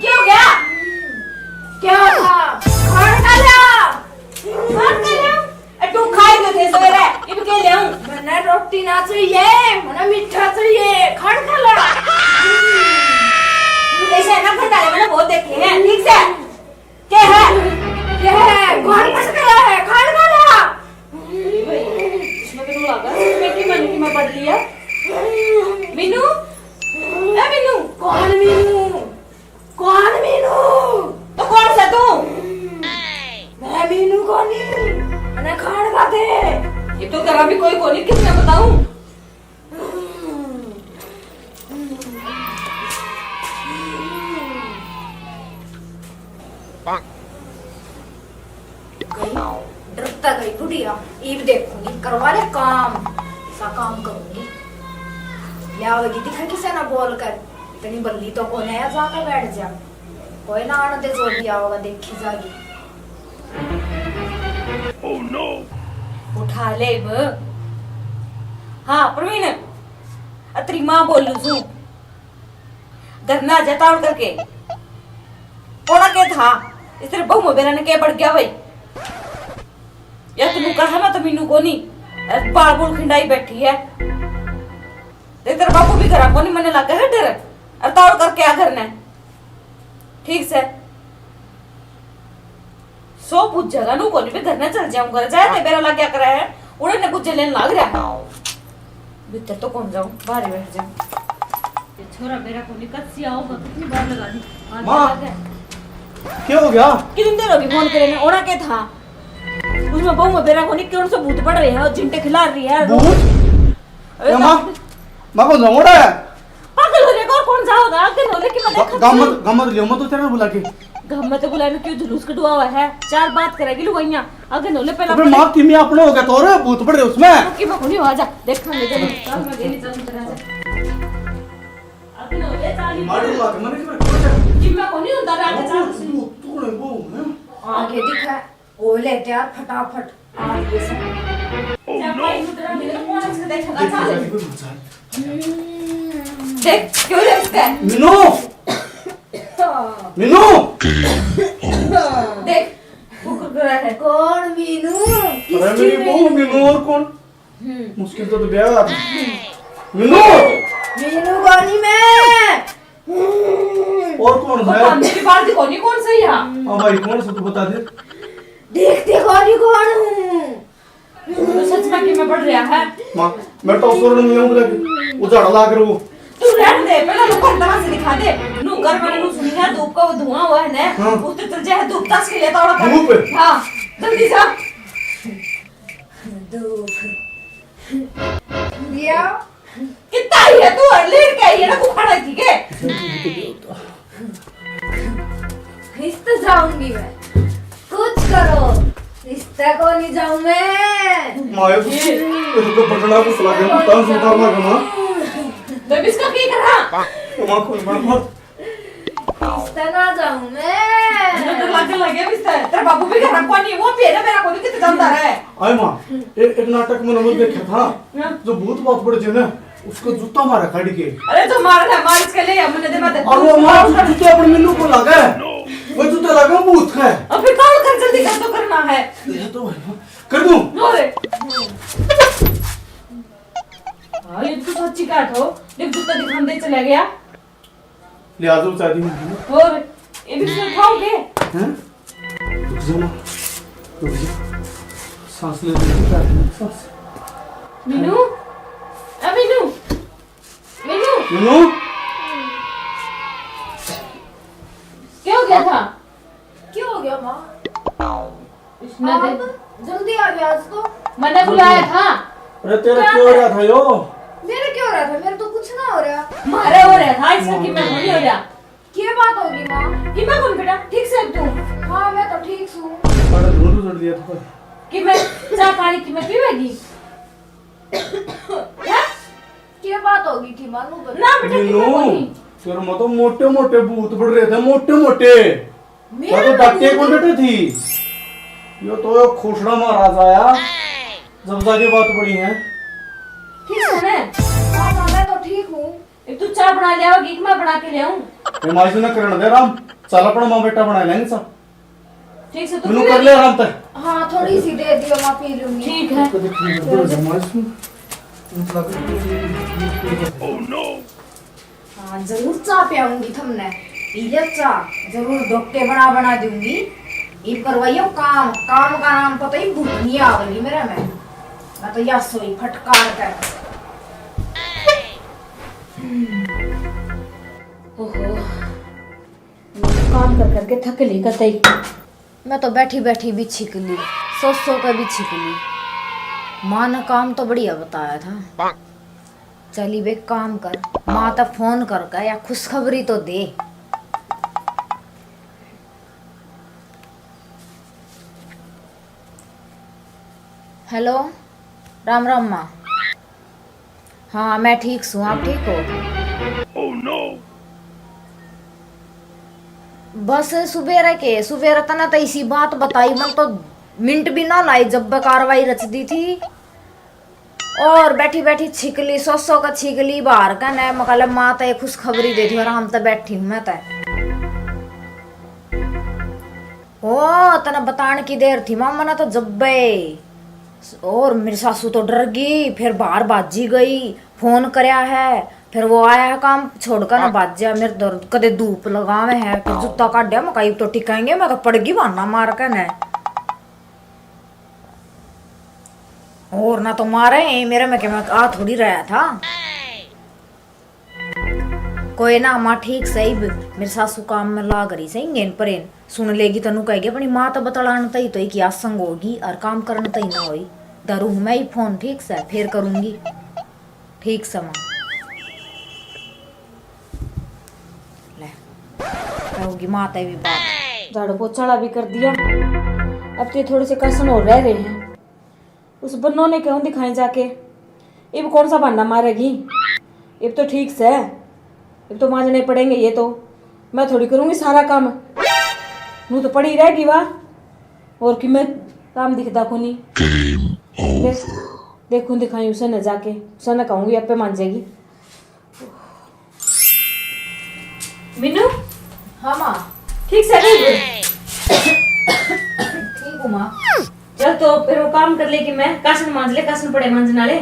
क्या हो गया? क्या था? खान खा लिया? खान खा लिया? ए, तू खाए क्यों थे सवेरे? इब के ले आऊं? मन्ने रोटी ना चाहिए, मन्ने मीठा चाहिए, खान खा ला। ऐसे है ना, भंडारे मैंने बहुत देखे हैं, ठीक से? क्या है? क्या है? कौन फंस गया है? खान खा ला। इसमें तो लगा, इसमें की मैंने की मैं पढ़ लिया। मीनू, ए मीनू। कौन मीनू? कौन मीनू? तो कौन सा तू? मैं मीनू कोनी, मैंने खान खा दे। ये तो तेरा भी कोई कोनी, किसने बताऊं? गई, डरता गई बुढ़िया। इब देखूंगी, करवा ले काम, ऐसा काम करूंगी। ले आवेगी दिखा किसे ना बोल कर। इतनी बल्ली तो कोने है, जाकर बैठ जा। कोई ना आने दे, जो भी आओगा देखी जागी। Oh no! उठा ले इब। हाँ प्रवीण, अतरी माँ बोलू सू। घर ना आ जा तावड़ करके। ओना के था, इस तेरे बहू में बेरा ने के बढ़ गया भाई? या तू कहा मैं तो मीनू कोनी, अरे बाल बूल खिंडाई बैठी है। देख तेरा बापू भी घरा कोनी, मने लगा है डर। अरे तावड़ करके आ घर ने, ठीक से। सो पूछ जगह नू कोनी, मैं घर ना चल जाऊं, घर जाए ते बेरा लग गया करा है, उड़े ने कुछ लेन लाग रहा है। भीतर तो कौन जाऊं, बाहर ही बैठ जाऊं। ये छोरा मेरा कोनी, कद से आओगा, कितनी बार लगा दी। आज माँ, लगा है। क्या हो गया? कितनी देर होगी फोन करे ने, ओना के था? उसमें बहू में बेरा कोनी, कौन सा भूत पड़ रहे हैं, और झिंटे खिला रही है। भूत? अरे ए माँ, तो माँ को नोड़ा है। पागल हो जाएगा, और कौन जाओगा? आगे नोले की मैं ग-, देखा गाम नहीं। मत, गाम मत लियो, मत उतरना बुला के। गाम में तो बुलाने क्यों जुलूस कढवा हुआ है? चार बात करेगी लुगाइयां। आगे नोले पहला अबे पहले माँ, किमी अपने हो गया तो रे, भूत पड़ रहे उसमें। कि मैं कोनी, आ जा, देखांगे जब। चल, मैं गेली चल, चल, चल। आगे नोले चाली। मार लग मने के कि मैं कोनी होता रे, आगे चल। तू, तू ने वो है। आगे दिखा। ओ ले तैयार फटाफट। आ गए से। Oh no! देख, क्यों रे इसका? मीनू! मीनू! देख, वो कुरकुरा है। कौन मीनू? अरे किसकी मेरी बहू मीनू? मीनू और कौन? हम्म। मुश्किल तो, तो ब्याह है। मीनू! मीनू कोनी मैं। और कौन वो है? काम की बात कोनी, कौन सही है? हाँ भाई, कौन सा तू बता दे। देखते कोनी कौन हूँ। तो सच में कि मैं पढ़ रहा है। माँ, मैं तो सोरण में हूँ, वो झाड़ा लाग रहा हूँ। तू रहने दे, पहले तो घर तमाशे दिखा दे। नू घर में नू सुनी है, धूप का वो धुआं हुआ है ना, हाँ। उस तो चल जाए, धूप ताश के लिए तो धूप? हाँ, जल्दी जा। धूप। दिया। कितना ही है तू, और लेट के आई है ना, तू खड़ा थी के? रिश्ते जाऊंगी मैं, कुछ करो, रिश्ते को नहीं जाऊं मैं। माया, तू, ये तो बटना को सला के, तू तान सुतार ना कमा। तो इसका क्या करा? माँ, कोई माँ, माँ। रिश्ते ना जाऊं मैं। तो लग लगे रिश्ते। तेरा बाबू भी घर कोनी, वो पेरे मेरा कोनी, कितने जानता है। आए माँ, ए-, एक नाटक में नमक देखा था, हाँ। जो भूत बहुत बड़े थे ना, उसको जूता मारा काट के। अरे तो मार ना, मार इसके ले, हमने दे मत। और वो मार जू-, जूते अपने मिल्लू को लगा है। वो जूते लगा भूत का है। अब फिर कौन कर, जल्दी कर तो करना है। ये तो भाई, कर दूं। लो रे। हाँ, ये तो सच्ची बात हो। देख जूता दिखाने चला गया। ले आ जाओ, चाय दी मम्मी ने। और ये भी सुन खाओगे? हैं? रुक जा ना, रुक जा। सांस ले, रुक जा, सांस। मीनू, ए मीनू, मीनू। मीनू। क्या हो गया था? क्या हो गया माँ? इसने दे। आप जल्दी आ गया आज तो। मैंने बुलाया था। अरे तेरा क्या हो रहा था यो? मेरा क्या हो रहा था? मेरा तो कुछ ना हो रहा। मारे हो रहा था, इसका कि मैं थोड़ी हो रहा। क्या बात होगी माँ? कि मैं कौन बेटा? ठीक से तू? हाँ, मैं तो ठीक हूँ। बड़ा धुआं उड़ दिया था। कि मैं चाय पानी कि मैं पीवेगी? हैं? क्या बात होगी थी माँ, नू बता। ना बेटा, कि मैं मीनू, कोनी। तेरे में तो मोटे मोटे भूत पड़ रहे थे, मोटे मोटे। मेरे मैं तो में डटे भूत? कौन डटे थी? यो तो यो खोसड़ा महाराज आया, जब जाके बात बड़ी है। ठीक है ना? हाँ, हाँ, मैं तो ठीक हूँ। एक तू चाय बना ले आओगी कि मैं बना के ले आऊँ? ये माई से ना करण दे राम, चल अपना माँ बेटा बना लेंगे सब। ठीक से तू मैंने पी कर ले। लिया आराम तक। हाँ, थोड़ी सी दे दियो, मैं पी लूंगी। ठीक है। कभी ठीक है, दो जमाई सुन। मतलब Oh no! हाँ, जरूर चाय पियाऊंगी थमने। पी ले चाय, जरूर ढोके बना बना दूंगी। इब करवाइयो काम, काम का नाम पता ही भूत नहीं आवेगी मेरे में। मैं तो या सोई फटकार कर। ओहो, काम कर करके थक ली कतई। मैं तो बैठी बैठी भी छिक ली, सो सो के भी छिक ली। माँ ने काम तो बढ़िया बताया था। चली बे, काम कर, माँ तो फोन करके या खुशखबरी तो दे। हेलो, राम राम माँ। हाँ, मैं ठीक सूं, आप ठीक हो? Oh no! बस सुबेरे के, सुबेरे तने तो इसी बात बताई, मन तो मिनट भी ना लाई जब बे कार्रवाई रच दी थी। और बैठी बैठी छिकली, सो सो का छिकली बाहर का ने, मकाले माँ तो एक खुशखबरी दे दी, आराम तो बैठी हूँ मैं तो। ओ, तने बताण की देर थी मामा ने तो जब्बे। और मेरी सासू तो डर गई, फिर बाहर भाजी गई, फोन करया है, फिर वो आया है काम छोड़कर ना भाज्या। मेरे तो कदे धूप लगावे है, फिर जूता काढ़या, मैं कहा, "इब तो टिकाएंगे, मैं तो पड़गी बहाना मार के ने।" और ना तो मारे, मेरे में के मैं आ थोड़ी रहा था। कोई ना माँ, ठीक सही, मेरी सासू काम में लाग रही सही, गेन परेन सुन लेगी, तनु कहेगी अपनी माँ तो बतलान तई तो ही कि आसंग होगी और काम करन तई ना होई। धरू हूँ मैं ही फोन, ठीक से, फिर करूँगी। ठीक से माँ। ले, कहोगी माँ तई भी बात। झाड़ू पोछा वाला भी कर दिया, अब तो ये थोड़े से कसन और रह रहे हैं। उस बन्नो ने क्यों दिखाए जाके? इब कौन सा बहाना मारेगी? इब तो ठीक से, इब तो मांजने पड़ेंगे ये तो। मैं थोड़ी करूँगी सारा काम, नू तो पड़ी रहेगी वा। और कि मैं काम दिखदा कोनी। Game over। देखूँ दिखाई उसे न जाके, उसे न कहूँगी, आपे मांजेगी। मीनू। हाँ माँ। ठीक से नहीं? ठीक हूँ माँ। चल तो फिर वो काम कर लेगी, मैं कासन मांज ले, कासन पड़े मांजन वाले,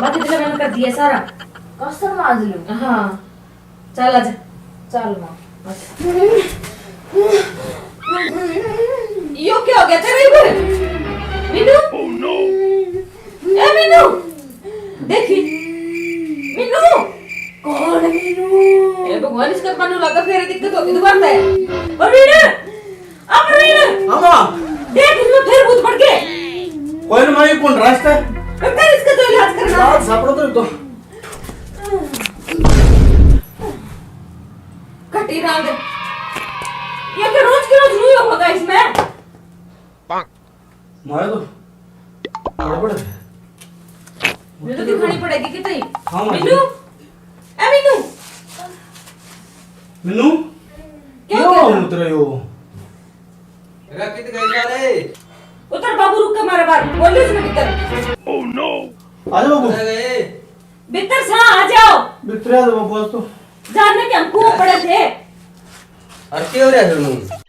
बाकी तो मैंने कर दिया सारा। कासन मांज लूँ? हाँ, चल आजा। चल माँ। यो क्या हो गया तेरे इधर? मीनू। ए मीनू, देखी। मीनू। कौन मीनू? ए भगवान, इसका मनु लगा, फिर दिक्कत होगी दोबारा से। प्रवीण, आ प्रवीण। हाँ माँ। देख, इसमें फिर भूत पड़ गए। कोई ना माँ, ये कौन रास्ता है? कर इसका तो इलाज करना। इलाज सापड़ो तो, तो। कटी रांद। ये तो रोज के रोज नहीं होगा इसमें। मारे तो गड़बड़ है। ये तो दिखानी पड़ेगी कितनी। हाँ, हाँ। मीनू, ए मीनू। मीनू, क्या क्या हो गया? उतर रहे हो? रे, कित गए सारे? उतर बाबू, रुक के मारे बाहर। बोल दे इसमें भीतर। Oh no! आ जाओ बाबू। उतर गए। भीतर सा आ जाओ। भीतर आ जाओ बाबू, आज तो। जानने के हम कुओं पड़े थे। और क्या हो रहा है फिर मुंह?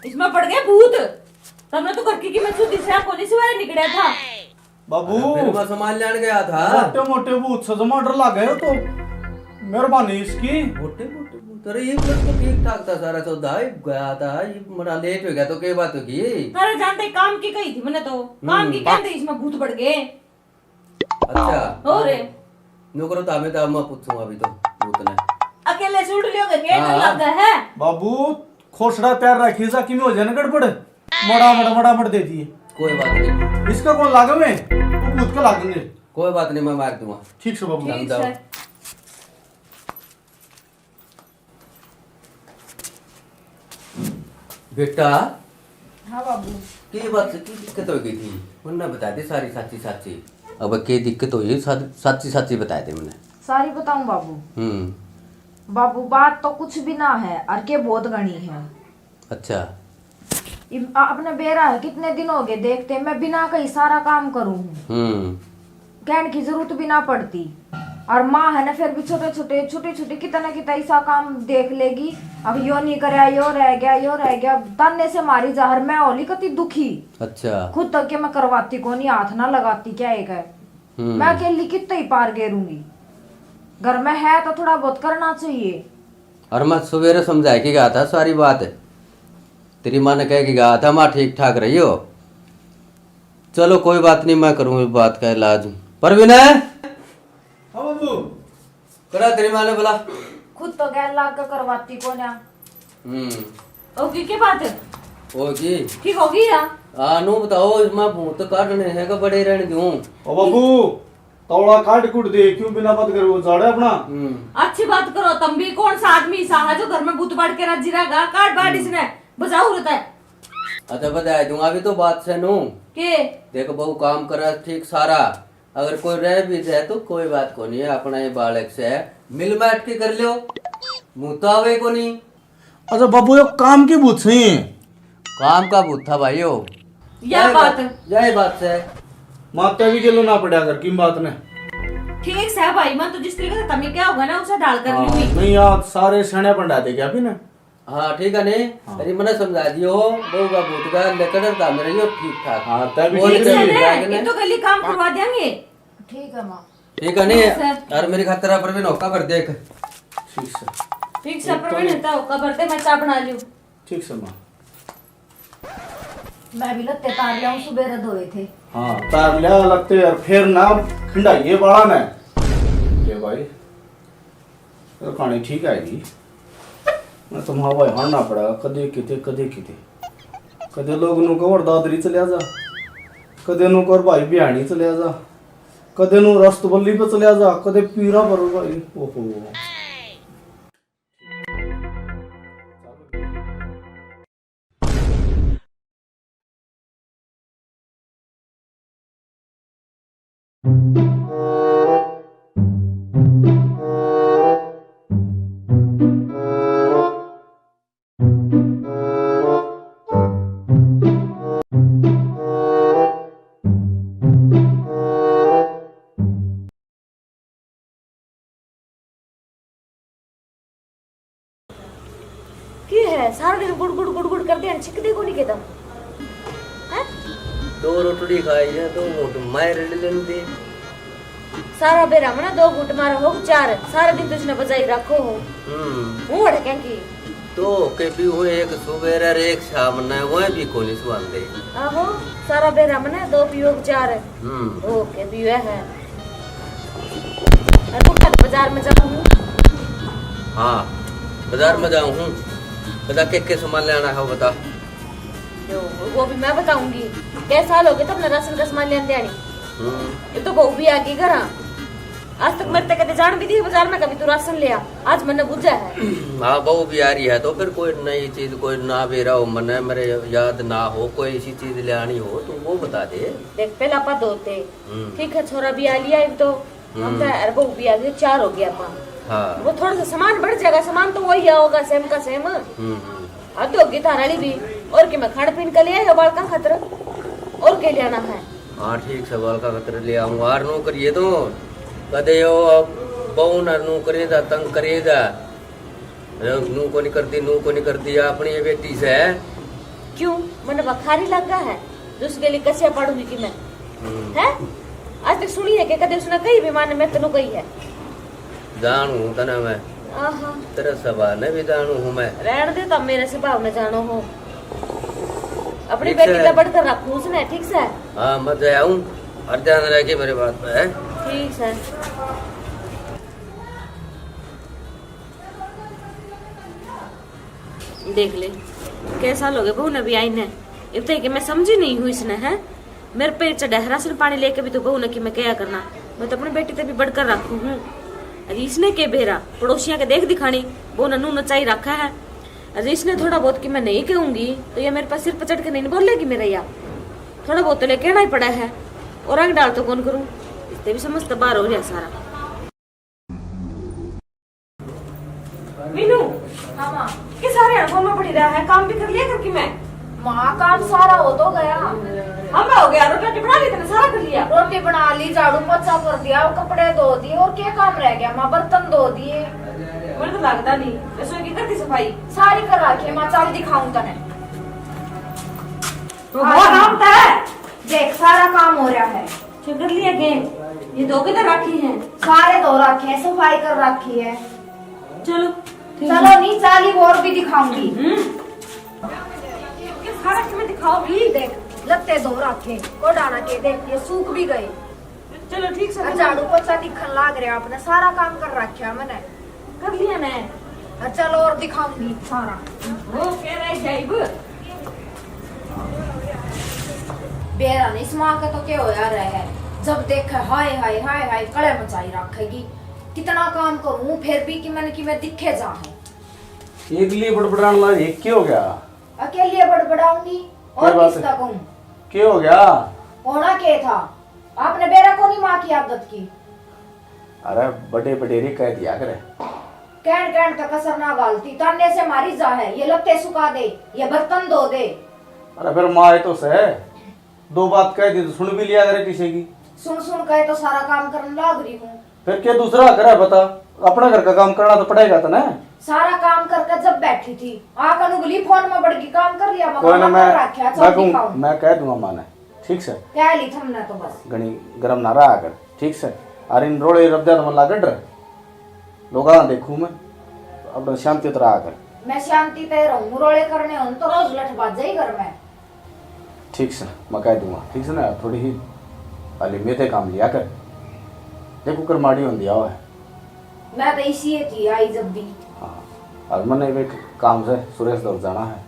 इसमें पड़ गए भूत। तमने तो करके की मैं सुधी से कोनी सिवारे निकड़ा था। बाबू, अरे, फिर मैं सामान लेने गया था। मोटे मोटे भूत से जमा डर लग गए हो तो। मेहरबानी इसकी। मोटे मोटे भूत। अरे, ये तो ठीक ठाक था सारा सौदा, ये गया था, ये बड़ा लेट हो गया तो क्या बात होगी? अरे, जानते काम की कही थी मैंने तो। काम की हम्म। कहते इसमें भूत पड़ गए। अच्छा। और? न्यू करो तो हमें तो मैं पूछूं अभी तो भूत ने। अकेले सूट लियो के गेट हाँ। लग है। बाबू, खोसड़ा तैयार रखी जा, किमें हो जाए ना गड़बड़। मड़ा मड़, मड़ा मड़ दे दिए। कोई बात नहीं। इसका कौन लागे में? वो भूत का लागेंगे। कोई बात नहीं, मैं मार दूंगा। ठीक से बाबू। ठीक समझाओ। से। बेटा। हाँ बाबू। की बात, की दिक्कत हो गई थी? मन्ने बता दे सारी साची साची। अब के दिक्कत हुई, सा-, साची साची बता दे मन्ने। सारी बताऊं बाबू? हम्म। बाबू, बात तो कुछ भी ना है, और के बहुत घणी है। अच्छा। इब-, आ-, अपने बेरा है, कितने दिन हो गए देखते, मैं बिना कहीं सारा काम करूँ हूँ। हम्म। कहने की जरूरत भी ना पड़ती। और माँ है ना, फिर भी छोटे छोटे, छोटी छोटी कितना ना कितना ऐसा काम देख लेगी। अब यो नहीं करया, यो रह गया, यो रह गया, ताने से मारी जा। और मैं होली कती दुखी। अच्छा। खुद तक के मैं करवाती कोनी, हाथ ना लगाती क्या एक है। हम्म। मैं अकेली कितना ही पार गेरूंगी। घर में है तो थोड़ा बहुत करना चाहिए। और मैं सवेरे समझा के गया था सारी बात, तेरी माँ ने कह के गया था, माँ ठीक ठाक रही हो। चलो कोई बात नहीं, मैं करूँ इस बात का इलाज। परवीन, हाँ बाबू। करा तेरी माँ ने बुला। खुद तो गैर लाग के करवाती कोन्या। हम्म। ओके, के बात है? ओके। ठीक होगी या? हाँ, नू बताओ, इसमें भूत काटने हैं कि बड़े रहने दूं? ओ बाबू, तौला काट कूट दे, क्यों बिना बात करे वो झाड़े अपना? हम्म। अच्छी बात करो, तुम भी कौन सा आदमी सा है जो घर में भूत बाड़ के राजी रहेगा? काट बाड़ हम्म। इसने, बजाओ रहता है। अच्छा, बजा दूंगा, अभी तो बात से नू। के? देख बहू, काम करे ठीक सारा, अगर कोई रह भी जाए तो कोई बात को नहीं है, अपना ही बालक से है, मिल बैठ के कर लियो, भूत आवे को नहीं। अच्छा बाबू, यो काम की भूत सही है? काम का भूत था भाई यो। या यही बात। बात, यही बात से। माता भी गेलो ना पड़ा कर, किम बात ने। ठीक से भाई, मन तो जिस तरीके से तमी क्या होगा ना, उसे ढाल कर हाँ, लूंगी। नहीं यार, सारे सने पंडा दे क्या भी ना। हाँ, ठीक है ने। हाँ। अरे, मने समझा दियो, बहू का भूत का लकड़ था मेरे, यो ठीक ठाक। हाँ, तब भी बोल ठीक के से ठीक ने, है, ये तो गली काम करवा देंगे। ठीक है माँ। ठीक है ने। ठीक है। और मेरी खातिर पर भी नौका भर देख। ठीक से। ठीक से, पर मैंने तो नौका भर दे, मैं चाय बना लूँ। ठीक से माँ। मैं भी लत्ते तार लिया हूँ, सुबह धोए थे। हाँ, तार लिया लत्ते और फिर ना खंडाइए बाला ने। ले भाई, तो कहानी ठीक आएगी। मैं तो माँ भाई हारना पड़ेगा, कदे किते, कदे किते। कदे लोग नू कवर दादरी चले जा, कदे नू कर भाई बिहानी चले जा, कदे नू रस्तबल्ली पे चले जा, कदे पीरा पर भाई। ओहो। की है, सारा दिन गुड़ गुड़ गुड़ गुड़ करते हैं, छिकदे को नहीं कहता। हैं? दो रोटड़ी खाई है, दो घूंट मार ले लेंदे। सारा बेरा मना दो घूंट मारा हो चार, सारा दिन तुझने बजाई रखो हो। हम्म। मुंह अड़के की। दो के भी हुए, एक सुबेरे और एक शाम ने, वो भी कोनी सुहांदे। आहो, सारा बेरा मने दो पीओ के चार। हम्म। ओके, भी वह है। अरे, वो कद बाजार में जाऊँ हूँ। हाँ, बाजार में जाऊँ हूँ। बता, के, के सामान लेना है, वो बता। जो, वो भी मैं बताऊंगी। कै साल हो गए तब ना राशन का सामान लेने आनी। हम्म। ये तो बहू भी आ गई घर। आज तक मेरे ते कदे जान भी दी बाजार में, कभी तू राशन ले आ। आज मन्ने बुझा है। हाँ, बहू भी आ रही है, तो फिर कोई नई चीज, कोई ना बेरा हो मने, मेरे याद ना हो, कोई ऐसी चीज ले आनी हो, तो वो बता दे। देख, पहला आपा दो थे। हम्म। ठीक है, छोरा भी आ लिया एक तो। हम हम्म। तो, अरे, बहू भी आ गई, चार हो गया आपा। हाँ। वो थोड़ा सा सामान बढ़ जाएगा, सामान तो वही आओगा, सेम का सेम। हम्म, हम्म। हद होगी थारा वाली भी। और के मैं खान पीन का ले आया बालका खातर, और के ले आना है? हाँ, ठीक से बालका खातर ले आऊंगा। और नू करिए तो कदे यो अब बहू ना नू करे दा, तंग करे दा। नू को नहीं करती, नू को नहीं करती, अपनी ये बेटी से। क्यों, मन बखारी लगा है? दूसरे के लिए कसिया पाड़ूंगी कि मैं? हम्म। हैं? आज तक सुनी है कि कदे उसने कही भी माने मैं तेनू कही है? जानू हूँ तने मैं। आहा। तेरे स्वभाव ने भी जानू हूँ मैं। रहन दे, तब मेरे स्वभाव ने जानो हो। अपनी ठीक बेटी से। तो बढ़कर रखूं उसने, ठीक से? हाँ, मैं तो आऊँ, और ध्यान रखे मेरे बात पे, है? ठीक से। देख ले, कै साल हो गए बहू ने भी आई ने। इब तक मैं समझी नहीं हूँ इसने, है? मेरे पे चढ़ा है राशन पानी लेके भी तो बहू ने कि मैं क्या करना। मैं तो अपनी बेटी ते भी बढ़कर रखू हूँ। अरे इसने के बेरा, पड़ोसियां के देख दिखानी, बहू ने नू नचाई रखा है। अरे इसने थोड़ा बहुत कि मैं नहीं कहूंगी, तो ये मेरे पास सिर पर चढ़ के नहीं बोलेगी मेरा या। थोड़ा बहुत तो ले कहना ही पड़ा है। और आगे डाल तो कौन करूँ, इससे भी समझ तो बाहर हो रहा सारा। मीनू। हाँ, माँ। के सारे हड़कों में पड़ी रहा है, काम भी कर लिया करके मैं। माँ, काम सारा हो तो गया। हम हो गया, रोटी बना ली तने, सारा कर लिया। रोटी बना ली, झाड़ू पोछा कर दिया, वो कपड़े धो दिए, और क्या काम रह गया माँ? बर्तन धो दिए। मेरे तो लगता नहीं, रसोई की कर दी सफाई? सारी कर रखी है माँ, चल दिखाऊं तने। तो हाँ, वो काम तो है। देख, सारा काम हो रहा है। क्या कर लिया के? ये धो के तो रखी है। सारे धो रखे हैं, सफाई कर रखी है। चलो, ठीक है। चलो नी, चाली और भी दिखाऊंगी। हम्म। ये सारा तुम्हें दिखाओगी? देख, लत्ते धो रखे, कोडाना के, देख, ये सूख भी गए। चलो, ठीक से और करो। झाड़ू पोछा दिखन लाग रहा आपने, सारा काम कर रखा मैंने। कर लिया ना। और चलो और दिखाऊंगी सारा। वो कह रहे जाइब। बेरा नहीं, इस माँ का तो क्या होया रहा है, जब देखे हाय हाय हाय हाय, कड़े मचाई रखेगी। कितना काम करूं फिर भी कि मैंने कि मैं दिखे जा है। एकली बड़बड़ान लाग रही, क्या हो गया? अकेली बड़बड़ाऊंगी और क्या बात किसका है? कहूं? क्या हो गया? होना क्या था? आपने बेरा को नहीं माँ की आदत की। अरे बड़े बडेरे कह दिया करे। कहन कहन का कसर ना गालती, ताने से मारी जा है, ये लत्ते सुखा दे, ये बर्तन धो दे। अरे फिर माँ ये तो सह, दो बात कह दी तो सुन भी लिया करे किसी की। सुन सुन के तो सारा काम करने लाग रही हूँ। फिर क्या दूसरा करे बता, अपना घर का काम करना तो पड़ेगा तो ना। सारा काम करके जब बैठी थी, आकर उंगली फोन में बड़ गई, काम कर लिया, मैं कोई ना, काम मैं, कर रखा, मैं चल कहूँ, दिखाऊं। मैं कह दूंगा माँ ने। ठीक से? कह ली थमने तो बस। घणी गरम ना रहा कर, ठीक से? अरे इन रोले रब दे तो मल्ला गढ़ रहे। लोगां देखूं मैं, अपना शांति तो रहा कर। मैं शांति ते रहूं, रोले करने हों तो रोज लठ बाजे ही घर में। ठीक से, मैं कह दूंगा, ठीक से ना? थोड़ी ही हाली मेथे काम लिया कर। देखो कर माड़ी होंदी आओ है। मैं तो इसी थी आई जब भी। हाँ, और मैंने एक काम से सुरेश दौर जाना है।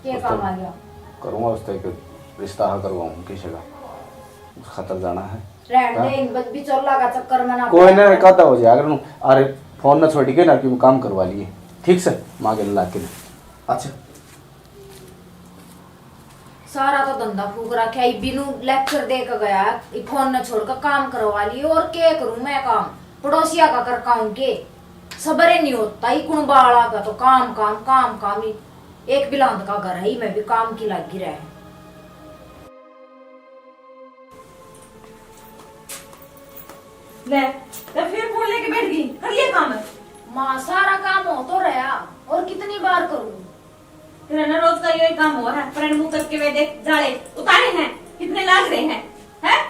क्या उस काम तो आ गया? करूंगा उससे एक रिश्ता हा करवाऊं किसी का, उस खातर जाना है। रहन हाँ? दे, इन बच बिचौला का चक्कर में ना कोई पड़। ना, कहता हो जाए अगर नू, अरे फोन ना छोड़ के ना कि काम करवा लिए, ठीक से, माँ के ला के ना। अच्छा। सारा तो धंधा फूक रखा है, बिनु लेक्चर दे के गया, ये फोन ना छोड़ के काम करवा लिए, और क्या करूं मैं काम, पड़ोसिया का कर काम के, सबर ही नहीं होता, ही कुण बाला का तो काम, काम, काम, काम ही। एक बिलांद का घर है, मैं भी काम की लागी रहे। ले, तो फिर फोन लेके बैठ गई, कर लिया काम? माँ, सारा काम हो तो रहा, और कितनी बार करूँ? तेरा ना रोज का यही काम हुआ है, पर मुंह करके वे देख, जाले उतारे हैं, कितने लाग रहे हैं, हैं?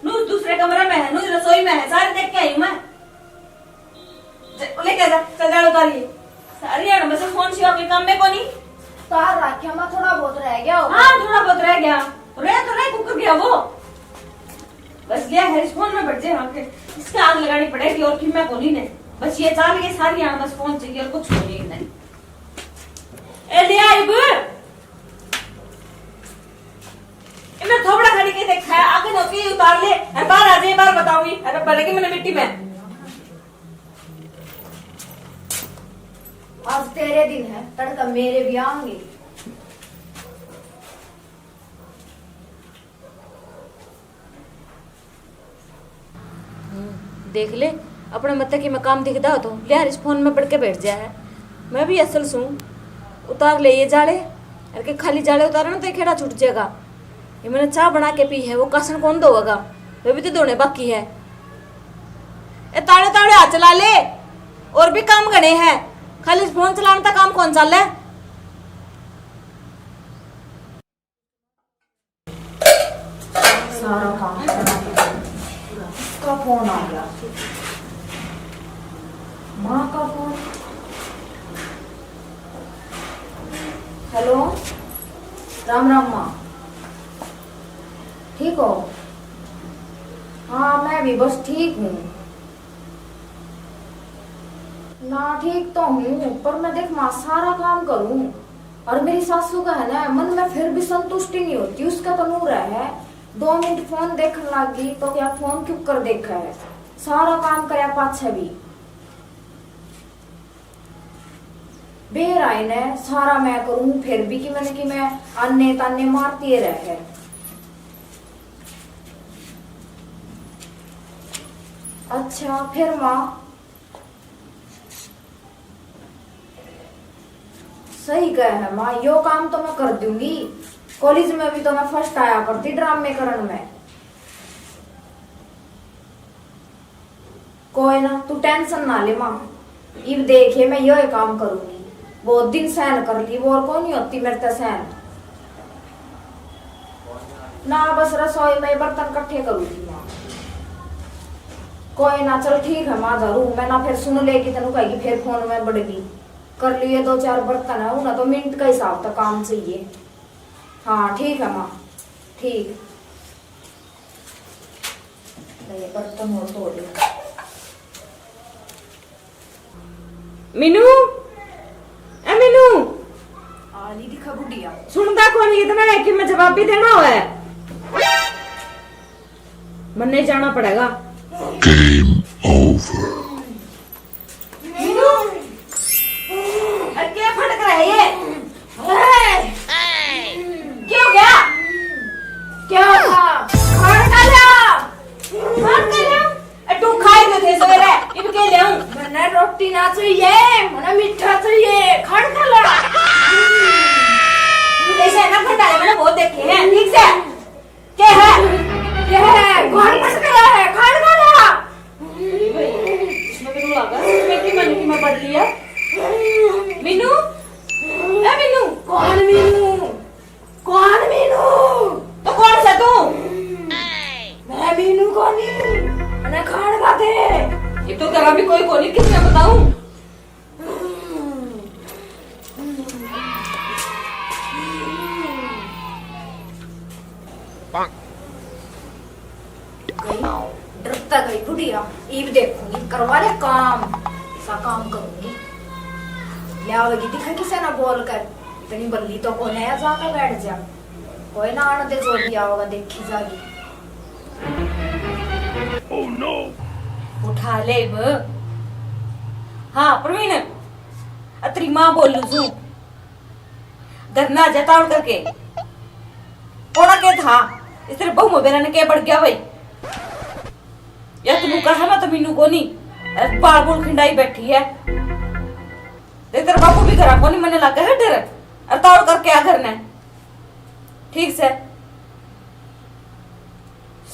नूज दूसरे कमरे में है, नूज रसोई में है, सारे देख के आई हूँ मैं। जा, लेके जा, चल, झाड़ू उतार लिए। सारी यार, बस फोन सिवा कोई काम में कोनी। उतार रखे, मैं थोड़ा बहुत रह गया होगा। हाँ, थोड़ा बहुत रह गया। रह तो रह, कुकर गया वो। बस गया है, इस फोन में बैठ जाए, हाँ, फिर इसका आग लगानी पड़ेगी और किम्मा कोनी ने। बस ये चाल के सारी यार, बस फोन चाहिए और कुछ कोनी नहीं। ए, ले आई बू। इन्हें थोबड़ा खाली के देखा है, आगे नौकी उतार ले, और बाहर आ जाए, बाहर बताऊंगी, अरे पड़ेगी मैंने मिट्टी में। आज तेरे दिन है, तड़का मेरे भी आएंगे। हम्म, देख ले, अपने मत्ते की मैं काम दिखदा हो तो, ले यार, इस फोन में पड़ के बैठ जा है। मैं भी असल सूं, उतार ले ये जाले, अरे के खाली जाले उतारे ना तो ये खेड़ा छूट जाएगा। ये मैंने चाय बना के पी है, वो कासन कौन धोएगा? वे भी तो धोने बाकी है। ए, ताड़े ताड़े हाथ चला ले, और भी काम घणे हैं, खाली फोन चलाने तक काम कौन चाले? सारा काम करना पड़ा। इसका फोन आ गया, माँ का फोन। हेलो, राम राम माँ, ठीक हो? हाँ, मैं भी बस ठीक हूँ। ना, ठीक तो हूँ, पर मैं देख माँ सारा काम करूँ, और मेरी सासू का है ना मन में फिर भी संतुष्टि नहीं होती, उसका तो नूर है। दो मिनट फोन देखने लग गई तो क्या फोन क्यों कर देखा है, सारा काम करया पाछे भी। बेर आए ने सारा मैं करूं, फिर भी कि मैंने कि मैं आने ताने मारती रह है। अच्छा, फिर माँ, सही कह है माँ, यो काम तो मैं कर दूंगी। कॉलेज में भी तो मैं फर्स्ट आया करती ड्रामे करण में। कोई ना, तू टेंशन ना ले माँ, इब देखे मैं यो ही काम करूंगी। बहुत दिन सहन कर ली, वो और कौन ही होती मेरे ते सहन। ना, बस रसोई में बर्तन इकट्ठे करूंगी माँ। कोई ना, चल ठीक है माँ, धरू मैं ना, फिर सुन लेगी, तेनू कहेगी फिर फोन में बड़गी। कर लिए दो चार बर्तन है, उन्हें तो मिनट का हिसाब तक काम चाहिए। हाँ ठीक है माँ, ठीक। ले, ये बर्तन और धो ले। मीनू, ए मीनू। आली दिखा बुढ़िया। सुनता कौन इतना है कि मैं जवाब भी देना हो है। मन्ने जाना पड़ेगा। Game over। मीनू, अरे क्या फटक रहा है ये? अरे, क्या हो गया? क्या था? खान खा लिया? खान खा लिया? ए, तू खाए तो थे सवेरे, इब के ले आऊं? मन्ने रोटी ना चाहिए, मन्ने मीठा चाहिए, खान खा ला। तू जैसे है ना फंडाले, मैंने बहुत देखे हैं, ठीक से। क्या है? क्या है? कौन फंस गया है? खान खा ला। इसमें तो लगा, इसमें की मैंने की मैं पढ़ लिया। मीनू, ए मीनू। कौन मीनू? कौन मीनू? तो कौन सा तू? मैं मीनू कोनी, मैंने खान खा दे। ये तो तेरा भी कोई कोनी, किसने बताऊं? गई, डरता गई बुढ़िया। इब देखूंगी, करवा ले काम, ऐसा काम करूंगी। ले आवेगी, दिखा किसे ना बोल कर, इतनी बल्ली तो कोने है, जाकर बैठ जा। कोई ना आने दे, जो भी आओगा देखी जागी। Oh no! उठा ले इब। हाँ प्रवीण, अतरी माँ बोलू सू, घर ना जा तावड़ करके। ओना के था, इस तेरे बहू में बेरा ने के बढ़ गया भाई? या तू कहा मैं तो मीनू कोनी, अरे बाल बोल खिंडाई बैठी है। देख तेरा बापू भी घरा कोनी, मने लागे है डर। अरे तावड़ करके आ घर ने। ठीक से।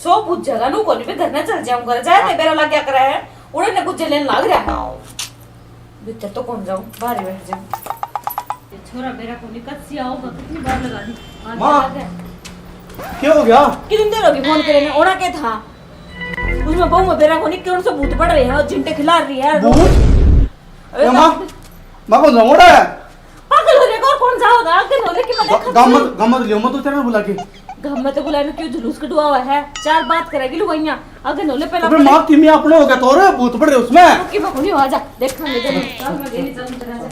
सो पूछ जगह नू कोनी भी घर ने चल जाऊं, घर जाए ते बेरा लग गया करे है। उड़े ने कुछ लेन लाग रहा है। भीतर तो कौन जाऊं, बाहर ही बैठ जाऊं। ये छोरा बेरा कोनी, कद सी आओगा, कितनी बार लगा दी। आज माँ, लगा है। क्या हो गया? कितनी देर होगी फोन करे ने, ओना के था? उसमें बहू में बेरा कोनी, कौन सा भूत पड़ रहे हैं, और झिंटे खिला रही है। भूत? अरे या माँ, तो माँ को जमोड़ा है। पागल हो रे, और कौन सा होगा? आगे नोले की मैं ग-, देखा गाम नहीं। मत, गाम मत लियो, मत उतरना बुला के। गाम में तो बुलाने क्यों जुलूस कढवावा है? चार बात करेगी लुगाइयां। आगे नोले पहला तो फिर पहले माँ किमी अपने हो गया तो रे, भूत पड़ रहे उसमें। तो किमा कोनी हो, आजा। देखांगे जब। चल, मैं गेली चल, चल, आजा।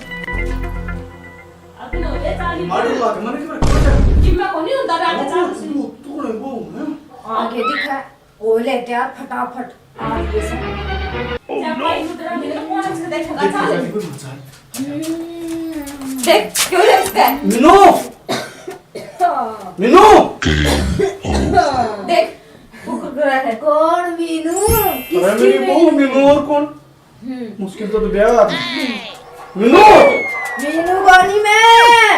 आगे नोले चाली मार ला के मने की बात है। किमा कोनी होता रे, आगे वो चाल। तू, तू ने वो है। आगे दिखा। ओ ले तैयार फटाफट। आ गए से। Oh no! देख, क्यों रे इसका? मीनू! मीनू! देख, वो कुरकुरा है। कौन मीनू? अरे किसकी मेरी बहू मीनू? मीनू और कौन? हम्म। मुश्किल तो, तो ब्याह। मीनू! मीनू कोनी मैं।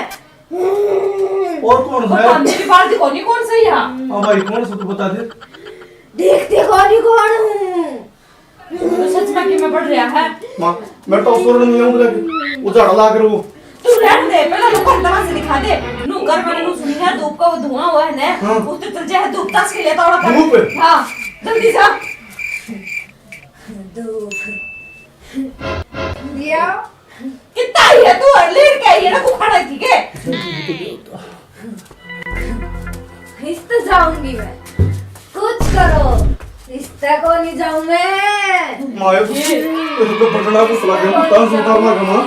और कौन है? मेरी बात को नहीं, कौन सही है? हाँ भाई, कौन सा तू बता दे। देखते कोनी कौन हूँ। तो सच में कि मैं पढ़ रहा है। माँ, मैं तो सुन नहीं हूँ, उजाड़ा लाग रहा हूँ। तू रहने दे, पहले लोगों को तमाशे दिखा दे। नू कर मैंने नू सुनी है, धूप का वो धुआं हुआ है ना, हाँ। उस तो चल जाए, धूप ताश के लिए तो और धूप? हाँ, जल्दी जा। धूप। दिया। कितना ही है तू, और लेट के आई है ना, तू खड़ा थी के? इस तो जाऊंगी मैं। कुछ करो, इस तक को नहीं जाऊं मैं। माया, तू तो बटना को सला के तान सुधारना का माँ।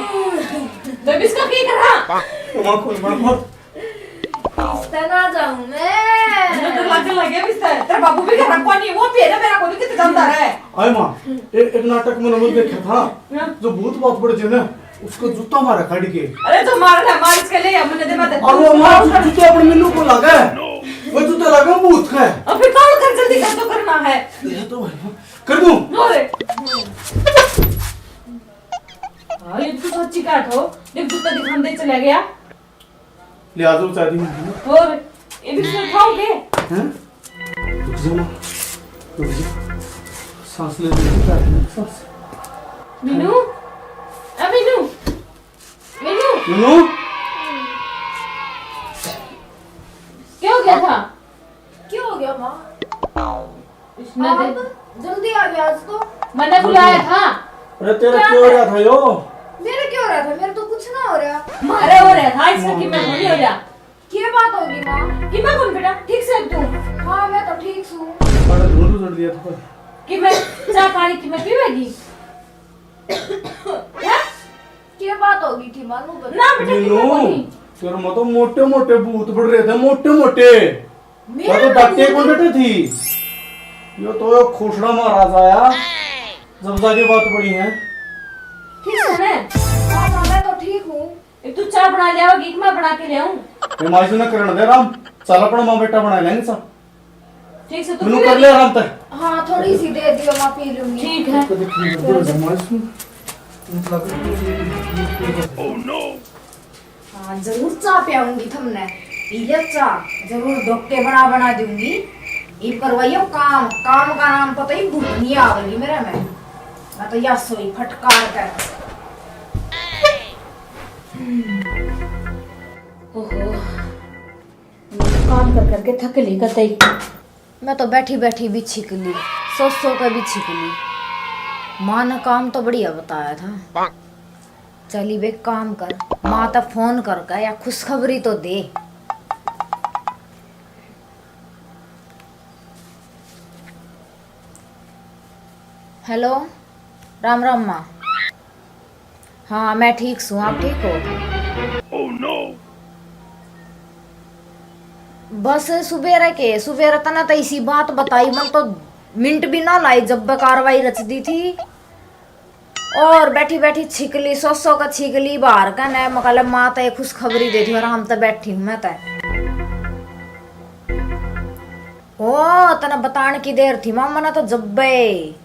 तो इसका क्या करा? माँ, कोई मत, मत। इस तरह ना जाऊं मैं। मुझे डर लगने लग गया, इस तरह। तेरा बाबू भी घर कोनी, वो भी है ना, मेरा कोनी, कितने जानता है। आए माँ, ए-, एक नाटक मैंने वो देखा था, हाँ। जो भूत बात पड़ जे ना, उसको जूता मारा काट के। अरे तो मार ना, मार इसके ले, हमने दे मत। और वो मार जू-, जूता अपने मिन्नू को लगा है, वो जूता लगा भूत का है। अब फिर काम कर, जल्दी कर, तो करना है। ये तो है, कर दूं। लो रे। हाँ, ये तो सच्ची बात हो। देख, जूता दिखाने चले। गया। ले आ जाओ, चाय दी मैंने। और ये भी सुन खाओगे? हैं? रुक जा माँ, रुक जा। सांस ले, ले, ले, ले, सांस। मीनू, ए मीनू, मीनू। मीनू? क्या हो गया था? क्या हो गया माँ? इसने दे। आप जल्दी आ गया आज तो। मैंने बुलाया था। अरे तेरा क्या क्यों हो रहा था यो? मेरा क्यों हो रहा था? मेरा तो कुछ ना हो रहा। मारे हो रहा था, इसका कि मैं थोड़ी हो रहा। क्या बात होगी माँ? कि मैं कौन बेटा? ठीक से तू? हाँ, मैं तो ठीक हूँ। अरे धुआं तो चढ़ दिया था। कि मैं चाय पानी की मैं पीवेगी? हैं? क्या बात होगी थी माँ, नू बता। ना बेटा, कि मैं मीनू, कौन? तेरे में तो मोटे मोटे भूत बढ़ रहे थे, मोटे मोटे। मेरे मैं तो में डटे भूत? कौन डटे थी? यो तो एक खोसड़ा महाराज आया, जब जाके बात पड़ी है। ठीक है ना? हाँ माँ, मैं तो ठीक हूँ। एक तू चाय बना ले आओगी कि मैं बना के ले आऊं? ये माई से ना करण दे राम, चल अपना माँ बेटा बना लेंगे सब। ठीक से तू मैंने पी कर ले। लिया आराम तक। हाँ, थोड़ी सी दे दियो, मैं पी लूंगी। ठीक है। कभी खीर दो माई से, मतलब। Oh no! हाँ, जरूर चाय पियाऊंगी थमने। पी ले चाय, जरूर धोखे बना बना दूंगी। ये करवाइयो काम, काम का नाम पता ही भूत नहीं आवेगी मेरे में। मैं तो या सोई फटकार कर। ओहो, मैं तो काम कर करके थक ली कतई। मैं तो बैठी बैठी भी छिक ली, सो सो के भी छिक ली। माँ ने काम तो बढ़िया बताया था। चली बे काम कर, माँ तो फोन करके या खुशखबरी तो दे। हेलो, राम राम माँ। हाँ, मैं ठीक सूं, आप ठीक हो? Oh no! बस सुबेरे के, सुबेरे तने तो इसी बात बताई, मन तो मिनट भी ना लाई जब बे कार्रवाई रच दी थी। और बैठी बैठी छिकली, सो सो का छिकली बाहर का ने, मकाले माँ तो एक खुशखबरी दे दी, आराम तो बैठी हूँ मैं तो। ओ, तने बताण की देर थी माँ, मने तो जब्बे।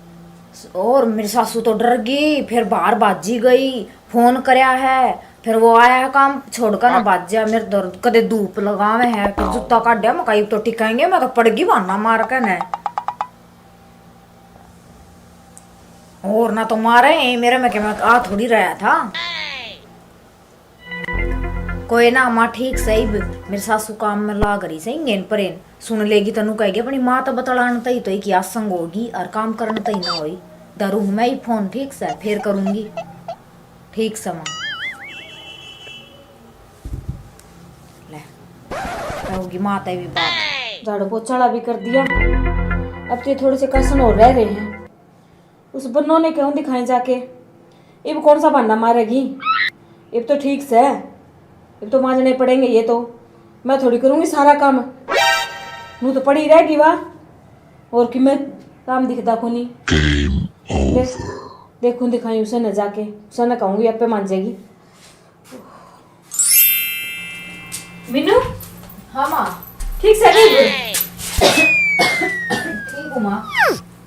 और मेरी सासू तो डर गई, फिर बाहर भाजी गई, फोन करया है, फिर वो आया है काम छोड़कर ना भाज्या, मेरे तो कदे धूप लगावे है, फिर जूता काढ़या, मैं कहा, "इब तो टिकाएंगे, मैं तो पड़गी बहाना मार के ने।" और ना तो मारे, मेरे में के मैं आ थोड़ी रहा था। कोई ना माँ, ठीक सही, मेरी सासू काम में लाग रही सही, गेन परेन सुन लेगी, तनु कहेगी अपनी माँ तो बतलान तई तो ही की आसंग होगी और काम करन तई ना होई। धरूँ मैं ही फोन, ठीक से, फिर करूँगी। ठीक से माँ। ले, होगी माँ तई भी बात। झाड़ू पोछाला भी कर दिया, अब तो ये थोड़े से कसन और रह रहे हैं। उस बन्नों ने क्यों दिखाएं जाके? इब कौन सा बहाना मारेगी? इब तो ठीक से, इब तो मांजने पड़ेंगे ये तो। मैं थोड़ी करूंगी सारा काम, नू तो पड़ी रहेगी वा। और कि मैं काम दिखदा कोनी। ले, देखूं दिखाई उसे न जाके, उसे न कहूंगी, आपे मांजेगी। मीनू। हाँ माँ। ठीक से नहीं? ठीक हूँ माँ।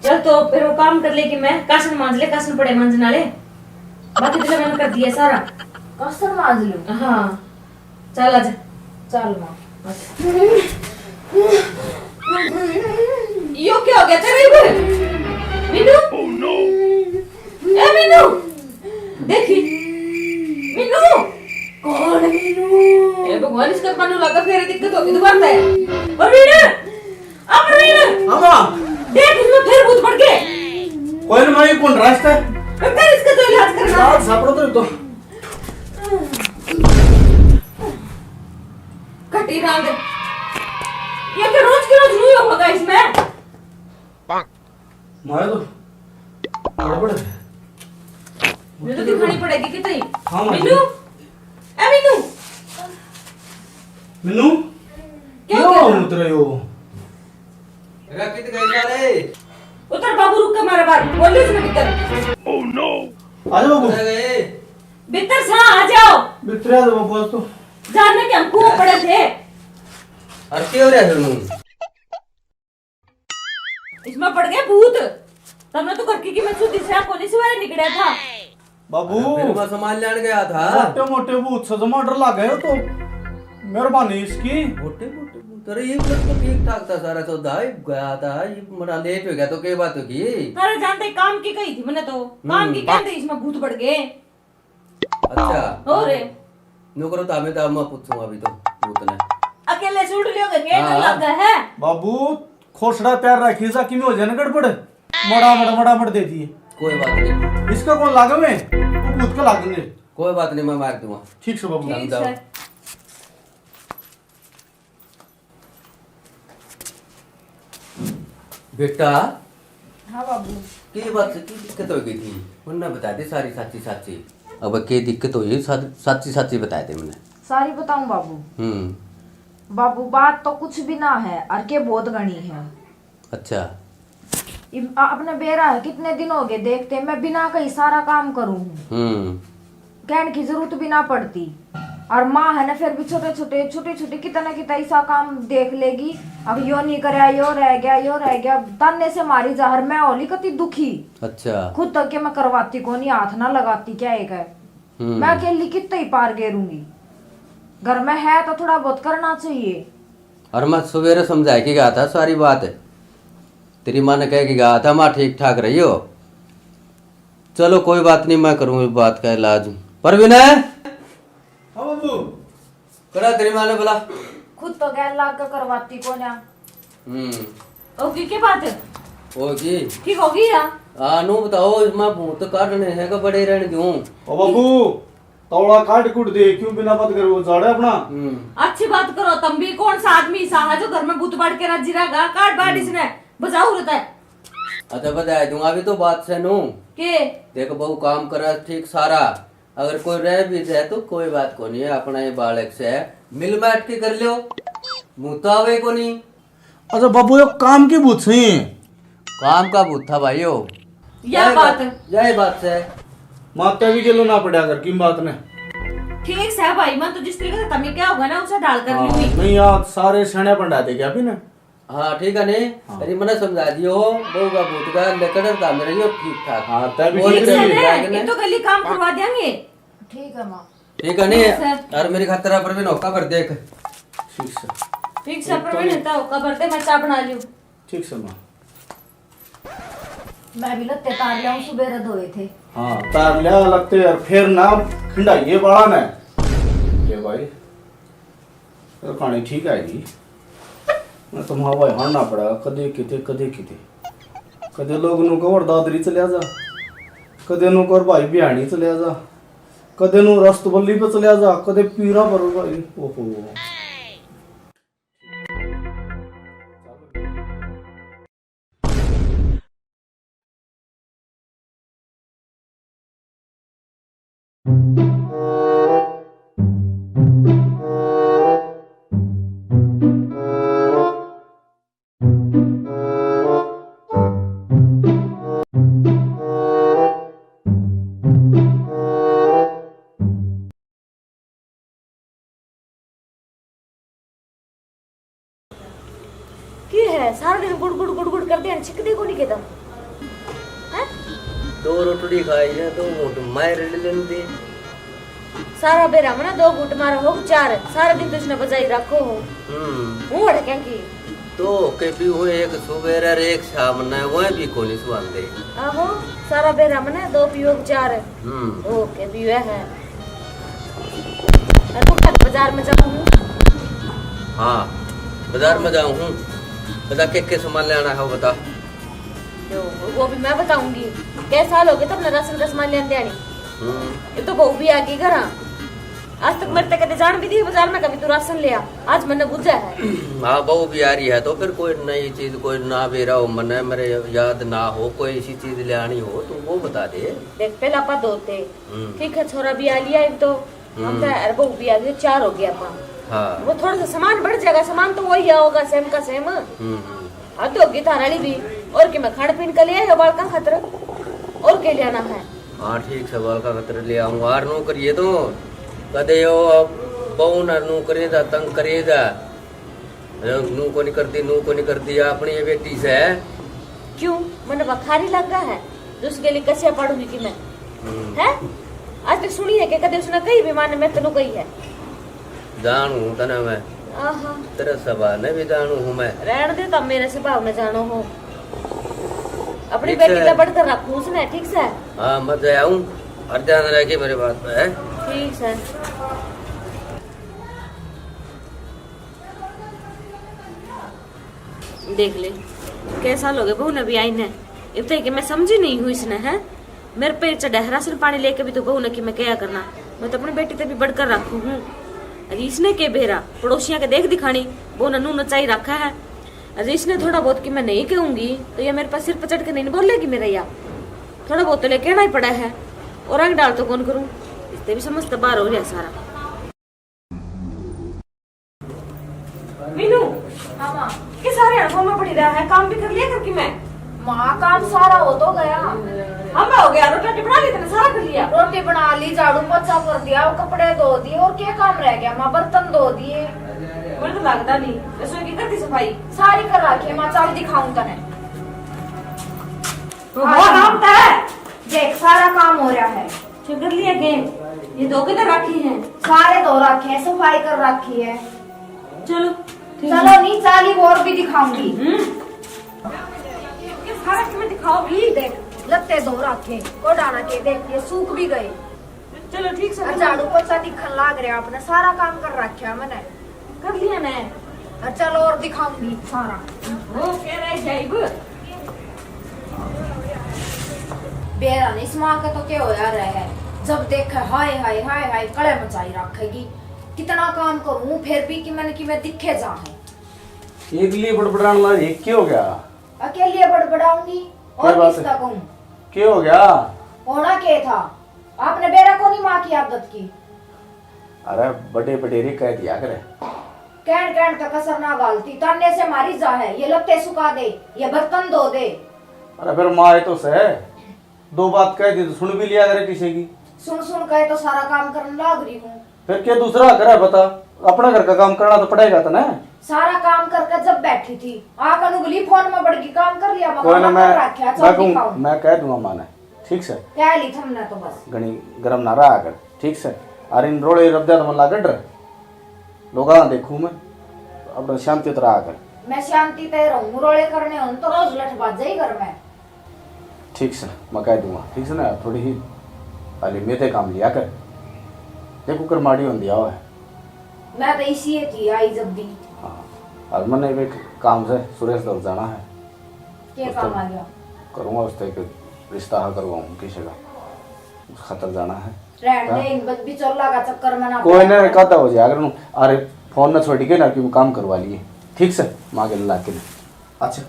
चल तो फिर वो काम कर लेगी, मैं कासन मांज ले, कासन पड़े मांजन वाले, बाकी तो मैंने कर दिया सारा। कासन मांज लूँ? हाँ, चल आजा। चल माँ। यो क्या हो गया तेरे इधर? मीनू? ए मीनू, देखी। मीनू। कौन मीनू? ए भगवान, इसका कानू लगा, फिर दिक्कत होगी दोबारा से। प्रवीण, आ प्रवीण। हाँ माँ। देख, इसमें फिर भूत पड़ गए। कोई ना माँ, ये कौन रास्ता है? ए, फिर इसका तो इलाज करना। इलाज सापड़ो तो, तो। कटी रांद। ये तो रोज के रोज नहीं होगा इसमें। मारे तो गड़बड़ है। ये तो दिखानी पड़ेगी कितनी। हाँ, हाँ। मीनू, ए मीनू। मीनू, क्या क्यों हो गया? उतर रहे हो? अरे कित गए सारे? उतर बाबू, रुक के मारे बाहर। बोल इसमें भीतर। Oh no! आ जाओ बाबू। अरे गए। भीतर सा आ जाओ। भीतर आ जाओ बाबू, आज तो। जानने के हम कुओं पड़े थे। अरे क्या हो रहा है फिर नू? इसमें पड़ गए भूत। तब मैं तो घर की, की मैं सुधी से कोनी सवेरे निकला था। बाबू, अरे, फिर मैं सामान लेने गया था। मोटे मोटे भूत से जमा डर लग गए हो तो। मेहरबानी इसकी। मोटे मोटे भूत? अरे, ये लोग तो ठीक ठाक था सारा सौदा, ये गया था, ये बड़ा लेट हो गया तो क्या बात होगी? अरे, जानते काम की कही थी मैंने तो, काम की हम्म। कहते इसमें भूत बढ़ गए। अच्छा। और? नो करो, तो हमें तो मैं पूछूंगा अभी तो भूत ने। अकेले से उड़ लियोगे, क्या हाँ। लग है? बाबू, खोसड़ा तैयार रखिए, जा किमें हो जाए ना गड़बड़, मड़ा मड़, मड़ा मड़ दे दिए। कोई बात नहीं। इसका कौन लागे में? वो भूत का लागेंगे। कोई बात नहीं, मैं मार दूंगा। ठीक से बाबू। ठीक जाओ। से। बेटा। हाँ बाबू। के बात से की दिक्कत हो गई थी? उनने बता दे सारी साची साची। अब के दिक्कत हुई, सा-, साची साची बता दे मैंने। सारी बताऊं बाबू? हम्म। बाबू, बात तो कुछ भी ना है, और के बहुत घनी है। अच्छा। इब आ-, अपने बेरा है, कितने दिन हो गए देखते, मैं बिना कही सारा काम करूँ हूँ। हम्म। कहने की जरूरत भी ना पड़ती। और माँ है ना, फिर भी छोटे छोटे, छोटे छोटे, कितना कितना ऐसा काम देख लेगी। अब यो नहीं करया, यो रह गया, यो रह गया, ताने से मारी जा, और मैं होली कति दुखी। अच्छा। खुद तक के मैं करवाती कोनी, हाथ ना लगाती, क्या एक है। हम्म। मैं अकेली कितना ही पार गेरूंगी। घर में है तो थोड़ा बहुत करना चाहिए। और मैं सवेरे समझा के गया था सारी बात, तेरी माँ ने कह के गया था, माँ ठीक ठाक रही हो। चलो कोई बात नहीं, मैं करूँ बात का इलाज। परवीन है? हाँ बाबू। करा तेरी माँ ने बुला। खुद तो गैर लाग के करवाती कोन्या। हम्म। ओके, के बात? ओके। ठीक होगी या? हाँ, नू बताओ, इसमें भूत काटने हैं कि बड़े रहने दूं? ओ बाबू, तौला काट कूट दे, क्यों बिना बात करे वो जाड़े अपना? हम्म। अच्छी बात करो, तुम भी कौन सा आदमी सा है जो घर में भूत बाड़ के राजी रहेगा? काट बाड़ हम्म। इसने, बजाओ रहता है। अच्छा, बजा दूंगा, अभी तो बात से नू। के? देख, बहू काम करे ठीक सारा, अगर कोई रह भी जाए तो कोई बात कोनी है, अपना ही बालक से है, मिल बैठ के कर लियो, भूत आवे कोनी। अच्छा बाबू, यो काम की भूत सही? काम का भूत था भाई यो। या यही बात। बात, यही बात से। माता भी गेलो ना पड़ा कर, किम बात ने? ठीक से भाई, मैं तो जिस तरीके से तमी क्या होगा ना, उसे ढाल कर हाँ, लूंगी। नहीं यार, सारे सणे पंडा दे क्या भी ना? हाँ, ठीक है ने? हाँ। अरे, मने समझा दियो, बहू का भूत का लकड़ था मेरे, यो ठीक ठाक। हाँ, तभी बोल ठीक से रही है। ने, ये तो गली काम करवा देंगे। ठीक है माँ। ठीक है ने? ठीक है। और मेरी खातिर पर भी नौका भर देख। ठीक से। ठीक से, पर मैंने तो होका भर दे, मैं चाय बना लियो। ठीक से माँ। मैं भी लत्ते तार लिया, सुबह धोए थे। हाँ, तार लिया लत्ते और फिर ना खंडाइए बाला ने। ये भाई, तो कहानी ठीक आएगी। मैं तो माँ भाई हारना पड़ा, कदे किते, कदे किते। कदे लोग नू कवर दादरी चलिया जा, कदे नू कवर भाई बिहानी चलिया जा, कदे नू रस्तबल्ली पे चलिया जा, कदे पीरा पर भाई। ओहो। की है, सारा दिन गुड़ गुड़ गुड़ गुड़ करते हैं, छिकदे को नहीं कहता? हैं? दो रोटड़ी खाई है, दो घूंट मार ले लेंदे। सारा बेरा मना दो घूंट मारा हो चार, सारा दिन तो इसने बजाई रखो हो। हम्म। मुंह अड़के की। दो के भी हुए, एक सुबेरे और एक शाम ने, वह भी कोनी सुहांदे। आहो, सारा बेरा मना दो पीओ चार। हम्म। ओके भी वह है। अरे, तो कल बाजार में जाऊँ हूँ। हाँ, बाजार में जाऊँ हूँ। बता, के के सामान लेना है, वो बता। जो, वो भी मैं बताऊंगी। कै साल हो गए तब ना राशन का सामान लेने आनी। हम्म। ये तो बहू भी आ गई घर। आज तक मेरे तक कदे जान भी दी बाजार में, कभी तू राशन ले आ। आज मैंने बुझा है। हाँ, बहू भी आ रही है, तो फिर कोई नई चीज, कोई ना बेरा हो मने, मेरे याद ना हो, कोई ऐसी चीज ले आनी हो, तो वो बता दे। देख, पहला आपा दो थे। हम्म। ठीक है, छोरा भी आ लिया एक तो। हम हम्म। तो, अरे, बहू भी आ गई, चार हो गया आपा। हाँ। वो थोड़ा सा सामान बढ़ जाएगा, सामान तो वही आओगा, सेम का सेम। हम्म, हम्म। हद होगी थारा वाली भी। और के मैं खान पीन का ले आया बालका खातर, और के लेना है? हाँ, ठीक से बालका खातर ले आऊंगा। और नू करिए तो कदे यो अब बहू ना नू करे जा, तंग करे जा। अरे नू को नहीं करती, नू को नहीं करती, अपनी ये बेटी से। क्यों, मन बखारी लगा है, दूसरे के लिए कसिया पड़ूंगी कि मैं? हम्म। है? आज तक सुनी है कि कदे उसने कही भी माने मैं तेनू कही है? जानू हूँ तने मैं। आहा। तेरे स्वभाव ने भी जानू हूँ मैं। रहन दे, तब मेरे स्वभाव में जानो हो। अपनी ठीक बेटी से। तो बढ़कर रखूँ उसने, ठीक से? हाँ, मत आऊँ। और ध्यान रखे मेरे बात पे, है? ठीक से। देख ले, कैसा लोग है बहू ने भी आई ने। इब तक मैं समझी नहीं हूँ इसने, है? मेरे पे चढ़ा है राशन पानी लेके भी तो बहू ने कि मैं क्या करना। मैं तो अपनी बेटी ते भी बढ़कर रखू हूँ। अरे इसने के बेरा, पड़ोसियां के देख दिखानी, बहू ने नू नचाई रखा है। अरे इसने थोड़ा बहुत कि मैं नहीं कहूंगी तो ये मेरे पास सिर पर चढ़ के नहीं बोलेगी मेरा या। थोड़ा बहुत तो ले कहना ही पड़ा है। और रंग डाल तो कौन करूँ, इससे भी समझ तो बाहर हो रहा सारा। मीनू। हाँ माँ। के सारे हाथ में पड़ी रहा है, काम भी कर लिया करके मैं। माँ, काम सारा हो तो गया। हम हो गया, रोटी राटी बना ली तने, सारा कर लिया। रोटी बना ली, झाड़ू पोछा कर दिया, वो कपड़े धो दिए, और क्या काम रह गया माँ? बर्तन धो दिए। मुझे तो लगता नहीं, रसोई की कर दी सफाई? सारी कर रखी है माँ, चल दिखाऊं तने। तो हाँ, बहुत हाँ। काम तो है। देख, सारा काम हो रहा है। फिर कर लिया गेम। ये धो के तो रखी है। सारे धो रखे हैं, सफाई कर रखी है। चलो, ठीक चलो है। नहीं, चाली और भी दिखाऊंगी। हम्म। ये सारा तुम्हें दिखाओगी। देख, लत्ते धो रखे, कोडाना के, देख, ये सूख भी गए। चलो, ठीक से। और झाड़ू पोछा दिखन लाग रहा आपने, सारा काम कर रखा मैंने। कर लिया ना। और चलो और दिखाऊंगी सारा। वो कह रहा है जाइब। बेरा नहीं, इस माँ का तो क्या होया रहा है, जब देखे हाय हाय हाय हाय कले मचाई रखेगी। कितना काम करूँ फिर भी कि मन की मैं दिखे जा है। एकली बड़बड़ान लाग रही, क्या हो गया? अकेली बड़बड़ाऊंगी और कोई बात किसका नहीं। कहूँ? क्या हो गया? होना के था? आपने बेरा को नहीं माँ की आदत की। अरे बड़े बडेरे कह दिया करे। कहन कहन तक कसर ना घालती, ताने से मारी जा है, ये लत्ते सुखा दे, ये बर्तन धो दे। अरे फिर माँ ये तो सह, दो बात कह दी तो सुन भी लिया करे किसी की। सुन सुन के तो सारा काम करने लाग रही हूँ। फिर क्या दूसरा करे बता, अपना घर का काम करना तो पड़ेगा तने। सारा काम करके जब बैठी थी, आकर उंगली फोन में बड़ गई, काम कर लिया, कोई ना, मकान मैं, कर रखा, मैं चल कहूँ, दिखाऊं। मैं कह दूंगा माँ ने। ठीक से। कह ली थमने तो बस। घणी गरम ना रहा कर, ठीक से। अरे इन रोले रब्दा तो मन लागड रे। लोगा देखूं मैं, अपना शांति तो रहा कर। मैं शांति ते रहूं, रोले करने हों तो रोज लठ बाजे ही घर में। ठीक से, मैं कह दूंगा, ठीक से ना, थोड़ी ही हाली मेते काम लिया कर। देखो कर माड़ी होंदी आओ है। मैं तो इसी थी आई जब भी। हाँ, और मैंने भी काम से सुरेश दौर जाना है। के काम आ गया? करूँगा उससे एक रिश्ता हाँ करवाऊँ किसी का, उस खातर जाना है। रहन दे, हाँ? इन बद-, बिचौला का चक्कर में ना कोई पड़। ना, कहता हो जाए अगर नू, अरे फोन ना छोड़ के ना कि काम करवा लिए, ठीक से, माँ के ला के। अच्छा।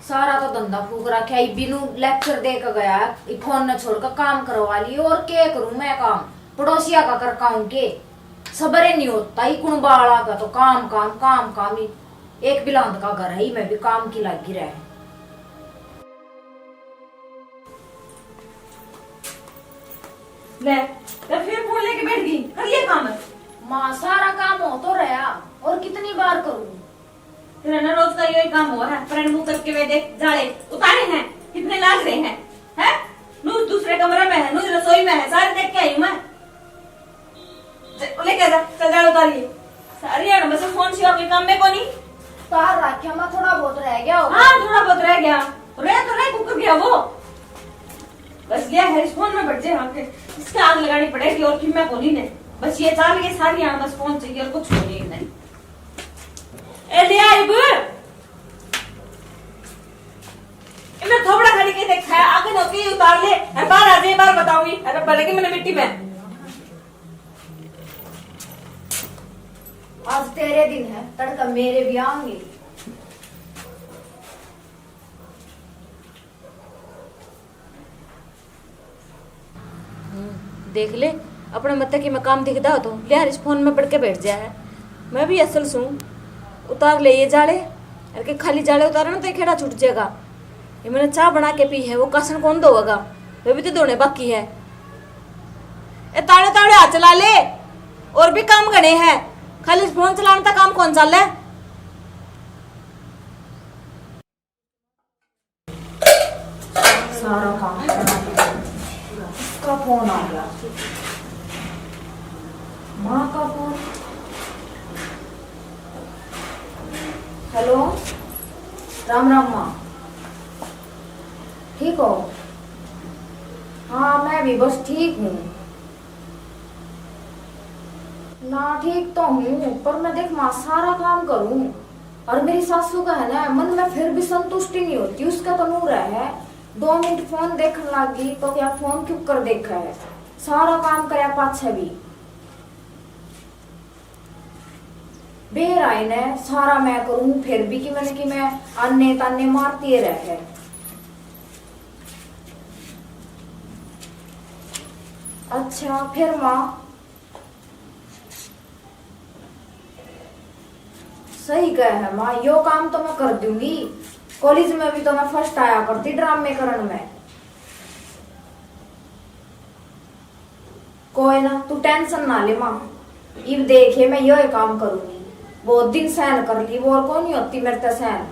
सारा तो धंधा फूक रखा है, बिनू लेक्चर दे के गया, ये फोन ना छोड़ के काम करवा लिए, और के करूँ मैं काम, पड़ोसिया का कर काऊँ के, सबर ही नहीं होता, ही कुण बाला का तो काम, काम, काम, काम ही। एक बिलांद का घर है, मैं भी काम की लागी रहे। ले, तो फिर फोन लेके बैठ गई, कर लिया काम? माँ, सारा काम हो तो रहा, और कितनी बार करूँ? तेरा ना रोज का यही काम हुआ है, पर मुंह करके वे देख, जाले उतारे हैं, कितने लाग रहे हैं, हैं? नू दूसरे कमरे में है, नू रसोई में है, सारे देख के आई मैं। ज-, लेके जा, चल, जाल उतारिए। सारी हाड़ में से फोन सिवा कोई काम में कोनी। तार रखा मैं, थोड़ा बहुत रह गया होगा। हाँ, थोड़ा बहुत रह गया। रह तो रह, कुकर गया वो। बस गया है, इस फोन में बैठ जाए, वहाँ पे इसका आग लगानी पड़ेगी और किम्या कोनी ने। बस ये चाल, ये सारी हाड़ में फोन चाहिए और कुछ कोनी नहीं। ए, ले आई बू। इन्हें थोबड़ा खाली के देखा है, आगे नौकी उतार ले, और बाहर आ जाए, बाहर बताऊंगी, अरे पड़ेगी मैंने मिट्टी में। आज तेरे दिन है, तड़का मेरे भी आएंगे। हम्म, देख ले, अपने मत्ते की मैं काम दिखदा हो तो लिहार इस फोन में पड़ के बैठ जा है। मैं भी असल सूं, उतार ले ये जाले, अरे के खाली जाले उतारे ना तो ये खेड़ा छूट जाएगा। ये मैंने चाय बना के पी है, वो कासन कौन धोएगा? वे भी तो धोने बाकी है। ए ताड़े ताड़े हाथ चला ले, और भी काम घणे हैं, खाली फोन चलाने तक काम कौन चाले? सारा काम करना पड़ेगा। किसका फोन आ गया? माँ का फोन। हेलो, राम राम माँ, ठीक हो? हाँ, मैं भी बस ठीक हूँ। ना, ठीक तो हूँ, पर मैं देख माँ सारा काम करूँ, और मेरी सासू का है ना मन में फिर भी संतुष्टि नहीं होती। उसका तो नूर है, दो मिनट फोन देखने लग गई तो क्या फोन क्यों कर देखा है, सारा काम करया पाछे भी। बेर आए ने सारा मैं करूँ, फिर भी कि मैंने कि मैं आने ताने मारती रह है। अच्छा फिर माँ। सही कह है माँ, यो काम तो मैं कर दूंगी। कॉलेज में भी तो मैं फर्स्ट आया करती ड्रामे करण में। कोई ना, तू टेंशन ना ले माँ। इब देखे मैं यो ही काम करूंगी। बहुत दिन सहन कर ली, वो और कौन ही होती मेरे ते सहन।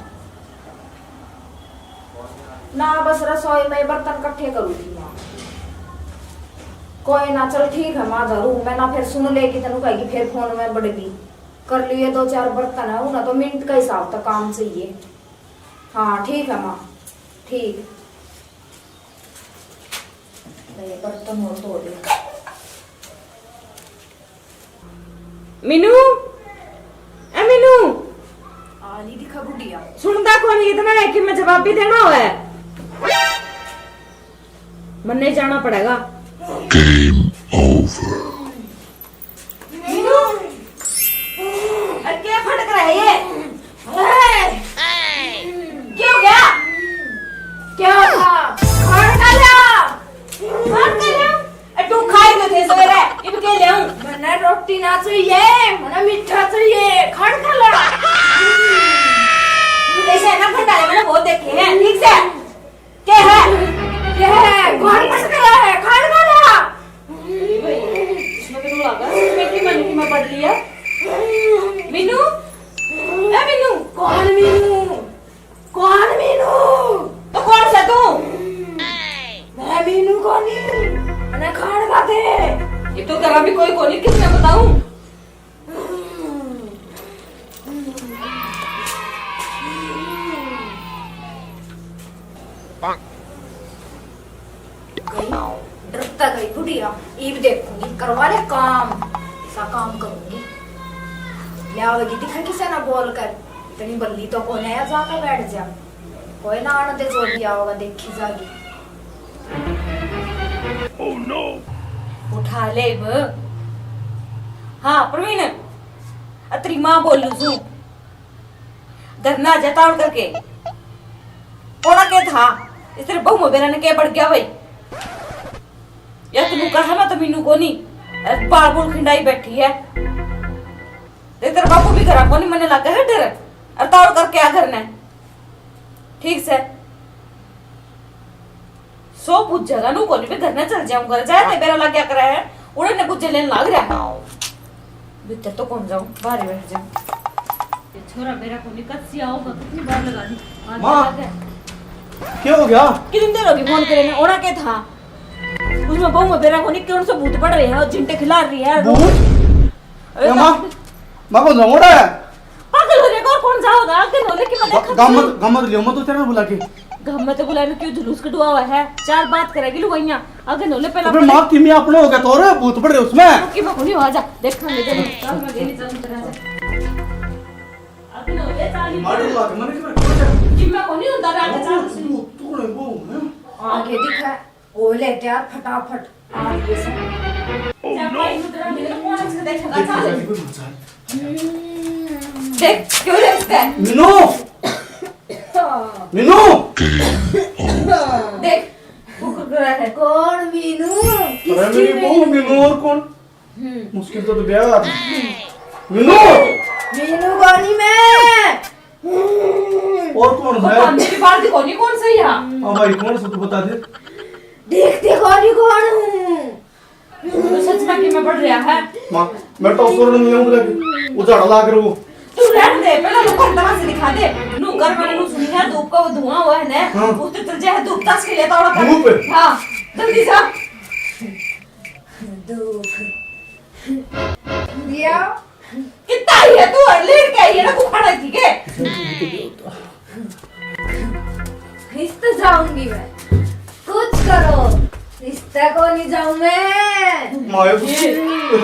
ना बस रसोई में बर्तन इकट्ठे करूंगी माँ। कोई ना, चल ठीक है माँ, धरू मैं ना, फिर सुन लेगी, तेनू कहेगी फिर फोन में बड़गी। कर लिए दो चार बर्तन है, उन्हें तो मिनट का हिसाब तक काम चाहिए। हाँ ठीक है माँ, ठीक। ले, बर्तन और धो दे। मीनू, ए मीनू। आ नहीं दिखा बुढ़िया। सुनता कौन इतना है कि मैं जवाब भी देना हो है। मन्ने जाना पड़ेगा। Game over। मीनू, अरे क्या फटक रहा है ये? अरे, क्या हो गया? क्या हो गया? खान खा लिया? खान खा लिया? ए, तू खाए तो थे सवेरे, इब के ले आऊं? मन्ने रोटी ना चाहिए, मन्ने मीठा चाहिए, खान खा ले। तू जैसे है ना भंडारे, मैंने बहुत देखे हैं, ठीक से? क्या है? क्या है? खान खा ले, खान खा ले। इसमें तो लगा, इसमें की मन की मैं पढ़ लिया। मीनू, ए मीनू। कौन मीनू? कौन मीनू? तो कौन सा तू? मैं मीनू कोनी, मैंने खान खाते। ये तो घर भी कोई कोनी, किसने बताऊं? गई, डरता गई बुढ़िया। इब देखूंगी, करवा ले काम, ऐसा काम करूंगी। ले आओगी दिखा किसे ना बोल कर, इतनी बल्ली तो कोने है, जाकर बैठ जा। कोई ना आने दे, जो भी आओगा देखी जागी। Oh no! उठा ले इब। हाँ प्रवीण, अतरी माँ बोलू सू। घर ना आ जा तावड़ करके। होना के था? इस तेरे बहू में बेरा ने के पड़ गया भाई? या तू कहा मैं तो मीनू कोनी। अरे बाल बूल खिंडाई बैठी है। देख तेरा बापू भी घरा कोनी, मन्ने लगा है डर। अरे तावड़ करके आ घर ने। ठीक से। सो पूछ जगह नू कोनी, मैं घर ना चल जाऊं, घर जाए ते बेरा लग गया करा है, उड़े ने कुछ लेन लाग रहा है। भीतर तो कौन जाऊं, बाहर ही बैठ जाऊं। ये छोरा बेरा कोनी, कब से आओगा, कितनी बार लगा दी। आज माँ, लगा है। क्या हो गया? कितनी देर होगी फोन करे ने, ओना के था? उसमें बहू में बेरा कोनी, कौन सा भूत पड़ रहे हैं, और झिंटे खिला रही है। भूत? अरे ए माँ, तो मैं कौन जाऊं रे? पागल हो जाएगा, और कौन जाओगा? आगे नोले की मैं ग-, देखा गाम मत, गाम मत लियो मत उतर बुला के। गाम में तो बुलाए में क्यों जुलूस कढवावा है? चार बात करेगी लुगाइयां। आगे नोले पहला तो फिर माँ किमी अपने हो गया तो रे भूत पड़ रहे उसमें। तो किमी कोनी हो, आजा, देखांगे जब। चल, मैं गेली चलूं तेरे से। आगे नोले चाली मार लग, मैंने किमी कोनी होता रे, आगे चाल। तू, तू रे वो, हैं? आगे दिखा। ओ ले तैयार फटाफट। आ गए सर। Oh no! देख, क्यों रे इसका? मीनू! मीनू! देख, वो कुरकुरा है। कौन मीनू? अरे किसकी मेरी बहू मीनू? मीनू और कौन? हम्म। मुश्किल तो, तो ब्याह। मीनू! मीनू कोनी मैं। और कौन है? मेरी बात कोनी, कौन सही है? हाँ भाई, कौन सा तू बता दे। देखते कोनी कौन हूँ। तो सच में कि मैं पढ़ रहा है। माँ, मैं तो सुन नहीं हूँ, वो झाड़ा लाग रहा हूँ। तू रहने दे, पहले लोगों को तमाशे दिखा दे। नू घर वाले नु सुनी है, धूप का वो धुआं हुआ है ना, हाँ। उस तो चल जाए, धूप तास के लेता होगा। धूप? हाँ, जल्दी जा। धूप। दिया। कितना ही है तू, और लेट के आई है ना, तू खड़ा थी के? रिश्ते जाऊंगी मैं, कुछ करो, रिश्ते को नहीं जाऊं मैं। माए, ये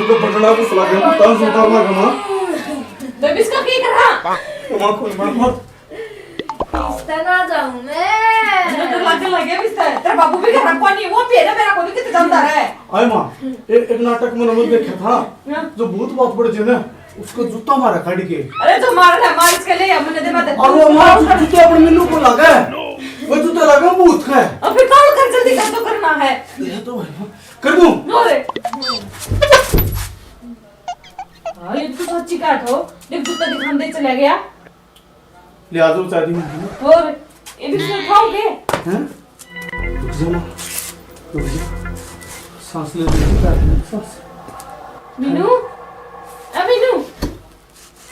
तो बटना को सला के तान सुतार लगा मां। तो इसका की करा? मां को बड़ बहुत। रिश्ते ना जाऊं मैं। डर लगे लगे रिश्ते। तेरा बाबू भी घर को नहीं, वो भी है ना, मेरा को नहीं कितने जानता है। आए मां, ए-, एक नाटक मैंने वो देखा था, हाँ। जो भूत बात पड़ जे ना, उसको जूता मारा काट के। अरे जो मार है, मार इसके ले, हमने दे मत। और वो मार जू-, जूता अपने मिन्नू को लगा है। वो जूता लगा भूत का है। अब फिर कौन कर, जल्दी कर, तो करना है। ये तो भाई, कर दूं। नो रे। हाँ, ये तो सच्ची बात हो। देख, जूता दिखाने चला गया। ले आ जाओ, चाय दी मैंने। और ये भी सुन खाओगे? हैं? रुक जा ना, रुक जा। सांस ले, ले, ले, सांस। मीनू, ए मीनू,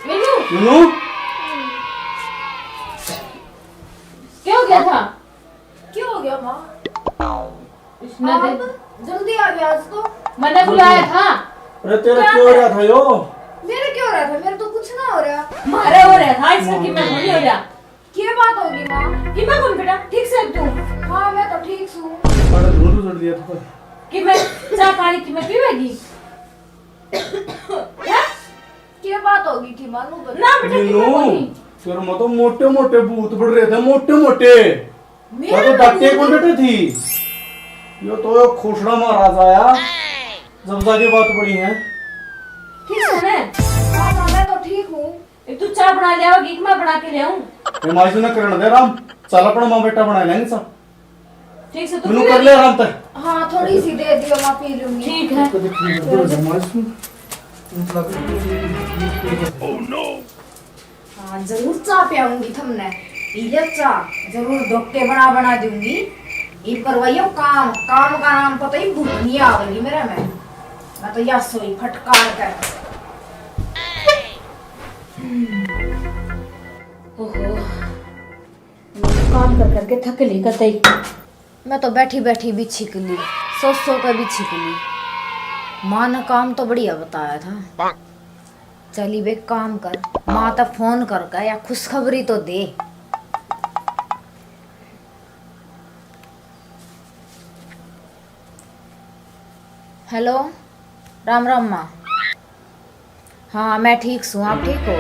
मीनू। मीनू? क्या हो गया था? क्या हो गया माँ? इसने आप दे- जल्दी आ गया आज तो। मैंने बुलाया था। अरे तेरा क्या क्यों हो रहा था यो? मेरे क्यों हो रहा था? मेरे तो कुछ ना हो रहा। मारे हो रहा था, इसका कि मैं थोड़ी हो रहा। क्या बात होगी माँ? कि मैं कौन बेटा, ठीक से तू? हाँ, मैं तो ठीक हूँ। अरे दूध उजड़ दिया था। कि मैं चाय पानी की मैं पीवेगी? हैं? क्या बात होगी थी माँ, नू बता। ना बेटा, कि मैं मीनू, कौन ही? तेरे में तो मोटे मोटे भूत बढ़ रहे थे, मोटे मोटे। मेरे मैं तो में डटे भूत? कौन डटे थी? यो तो एक खोसड़ा महाराज आया, जब जाके बात पड़ी है। ठीक है ना? हाँ, हाँ, मैं तो ठीक हूँ। एक तू चाय बना ले आओगी कि मैं बना के ले आऊं? ये माई से ना करण दे आराम, चल अपना माँ बेटा बना लेंगे सब। ठीक से तू मैनू पी कर ले। ले आराम तक। हाँ, थोड़ी सी दे दियो, मैं पी लूंगी। ठीक है। कभी ठीक हो जाए माई से, मतलब। Oh no। हाँ, जरूर चाय पियाऊंगी थमने। पी ले चाय, जरूर धोखे बना बना दूंगी। ये करवाइयो काम, काम का नाम पता ही भूत नहीं आवेगी मेरे में। मैं तो या सोई फटकार कर। ओहो, मैं तो काम कर करके थक ली कतई। मैं तो बैठी बैठी भी छिक ली, सो सो के भी छिक ली। माँ ने काम तो बढ़िया बताया था। चली बे काम कर, माँ तो फोन करके या खुशखबरी तो दे। हेलो, राम राम माँ। हाँ, मैं ठीक सूं, आप ठीक हो?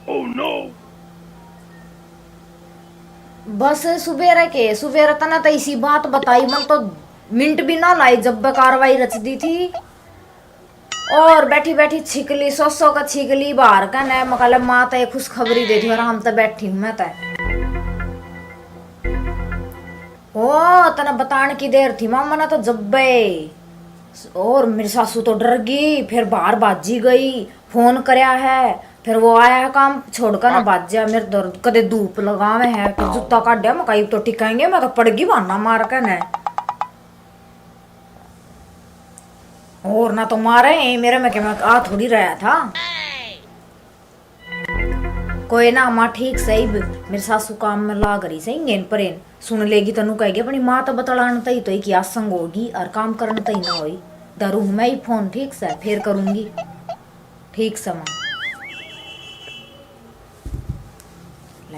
Oh no! बस सुबेरे के, सुबेरे तने तो इसी बात बताई, मन तो मिनट भी ना लाई जब बे कार्रवाई रच दी थी। और बैठी बैठी छिकली, सो सो का छिकली बाहर का ने, मकाले माँ तो एक खुशखबरी दे दी, आराम तो बैठी हूँ मैं तो। ओ, तने बतान की देर थी माँ, मने तो जब्बे। और मेरी सासू तो डर गई, फिर बाहर भाजी गई, फोन करया है, फिर वो आया है काम छोड़कर ना भाज्या। मेरे तो कदे धूप लगावे है, फिर जूता काढ़या, मैं कहा, "इब तो टिकाएंगे, मैं तो पड़ गई बहाना मार के ने।" और ना तो मारे, ए, मेरे में के मैं आ थोड़ी रहा था। कोई ना माँ, ठीक सही, मेरी सासू काम में लाग रही सही, गेन परेन सुन लेगी, तनु कहेगी अपनी माँ तो बतलान तई तो की आसंग होगी और काम करन तई ना होई। धरू हूँ मैं ही फोन, ठीक से, फिर करूँगी। ठीक से माँ। ले,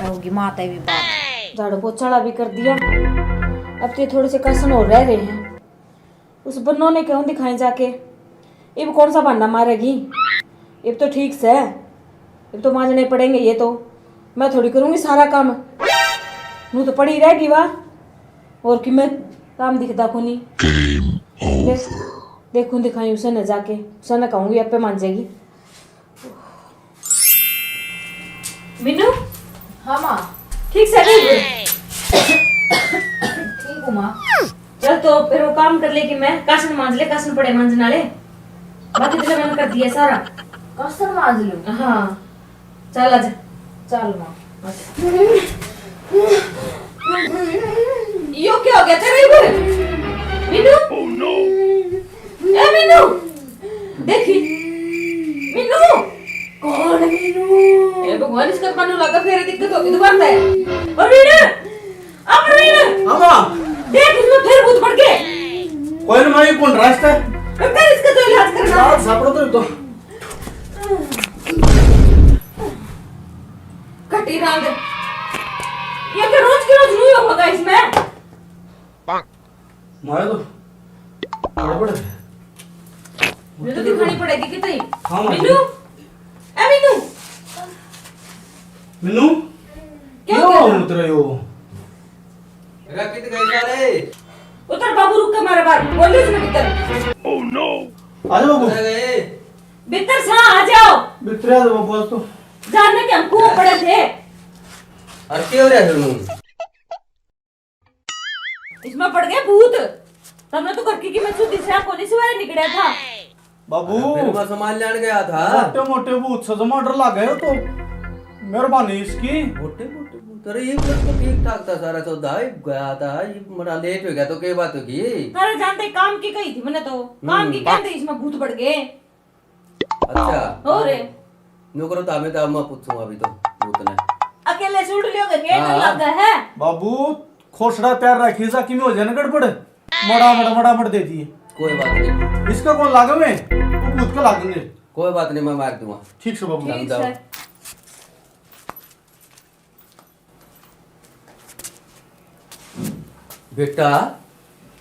होगी माँ तई भी बात। झाड़ू पोछाड़ा भी कर दिया, अब तो ये थोड़े से कसन और रह रहे हैं। उस बन्नो ने क्यों दिखाएं जाके? इब कौन सा बहाना मारेगी? इब तो ठीक से, इब तो मांजने पड़ेंगे ये तो। मैं थोड़ी करूँगी सारा काम, नू तो पड़ी रहेगी वा। और कि मैं काम दिखदा कोनी। Game over। देखूं दिखाई उसे न जाके, उसे न कहूँगी, आपे मांजेगी। मीनू। हाँ माँ। ठीक से नहीं? ठीक हूँ माँ। चल तो फिर वो काम कर ले कि मैं कासन मांज ले, कासन पड़े मांजन आले। बाकी तो मैंने कर दिया सारा। कासन मांज लूँ? हाँ। चल आजा। चल माँ। यो क्या हो गया तेरे इधर? मीनू? Oh no! ए मीनू, देखी। मीनू। कौन मीनू? ए, वो भगवान, इसका तो मनु लगा, फिर दिक्कत होगी दोबारा से। प्रवीण, आ प्रवीण, हाँ माँ। देख, इसमें फिर भूत पड़ गए। कोई ना माँ, ये कौन रास्ता है? कर इसका तो इलाज करना। इलाज सापड़ो तो, तो। कटी रांद। ये तो रोज के रोज न्यू होगा इसमें। मारे तो गड़बड़ है। ये तो दिखानी पड़ेगी कितनी। हाँ, माँ। मीनू, ए मीनू। मीनू, क्या क्यों हो गया? उतर रहे हो? अरे कित गए सारे? उतर बाबू, रुक के मारे बाहर। बोल दे इसमें भीतर। Oh no! आ जाओ बाबू। कहाँ गए? भीतर सा आ जाओ। भीतर आ जाओ बाबू, आज तो। जानने के हम कुओं पड़े थे। और क्या हो रहा है फिर मुंह? इसमें पड़ गए भूत। तब मैं तो घर की, की मैं सुधी से कोनी सवेरे निकला था। बाबू, अरे, फिर मैं सामान लेने गया था। मोटे मोटे भूत से जमा डर लग गए हो तो। मेहरबानी इसकी। मोटे मोटे भूत? अरे, ये तो ठीक ठाक था सारा सौदा, ये गया था, ये बड़ा लेट हो गया तो क्या बात होगी? अरे, जानते काम की कही थी मैंने तो। काम की हम्म। कहते इसमें भूत पड़ गए। अच्छा। हो रे। न्यू करो, तो हमें तो मैं पूछूंगा अभी तो भूत ने। अकेले से उड़ लियो के गेट हाँ। लग है। बाबू, खोसड़ा तैयार रखी जा, किमें हो जाए ना गड़बड़, मड़ा मड़, मड़ा मड़ दे दिए। कोई बात नहीं। इसका कौन लागे में? वो भूत का लागेंगे। कोई बात नहीं, मैं मार दूंगा। ठीक से बाबू। ठीक जाओ। से। बेटा।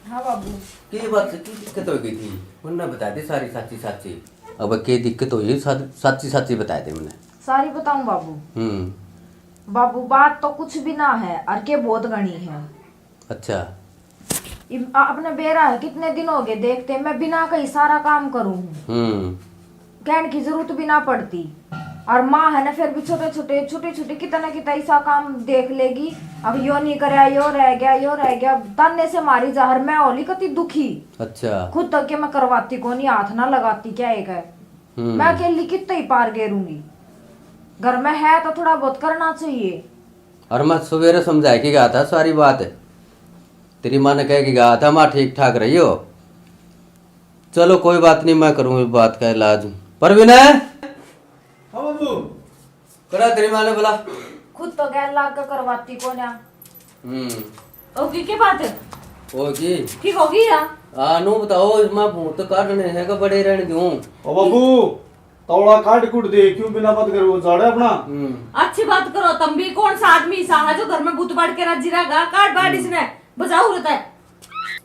हाँ बाबू। की बात, की दिक्कत हो गई थी? उनने बता दी सारी साची साची। अब के दिक्कत हुई, सा-, साची साची बता दे मैंने। सारी बताऊं बाबू? हम्म। बाबू, बात तो कुछ भी ना है, और के बहुत घणी है। अच्छा। इब-, आ-, अपने बेरा है, कितने दिन हो गए देखते, मैं बिना कहीं सारा काम करूँ हूँ। हम्म। कहने की जरूरत भी ना पड़ती। और माँ है ना, फिर भी छोटे छोटे, छोटे छोटे, कितना कितना ऐसा काम देख लेगी। अब यो नहीं करया, यो रह गया, यो रह गया, ताने से मारी जा, और मैं होली कती दुखी। अच्छा। खुद तक के मैं करवाती कोनी, हाथ ना लगाती, क्या एक है। हम्म। मैं अकेली कितना ही पार गेरूंगी। घर में है तो थोड़ा बहुत करना चाहिए। और मैं सवेरे समझा के गया था सारी बात। तेरी माँ ने कह के गया था, माँ ठीक ठाक रही हो। चलो कोई बात नहीं, मैं करूँ इस बात का इलाज। पर विनय, हाँ बाबू। करा तेरी माँ ने बुला। खुद तो गैर लाग के करवाती कोन्या। हम्म। होगी के बात? होगी। ठीक होगी या? हाँ, नू बताओ, इसमें भूत काटने हैं कि बड़े रहने दूं? ओ बाबू, तौला काट कूट दे, क्यों बिना बात करे वो जाड़े अपना? हम्म। अच्छी बात करो, तुम भी कौन सा आदमी सा है जो घर में भूत बाड़ के राजी रहेगा? काट बाड़ हम्म। इसने, बजाओ उरत है।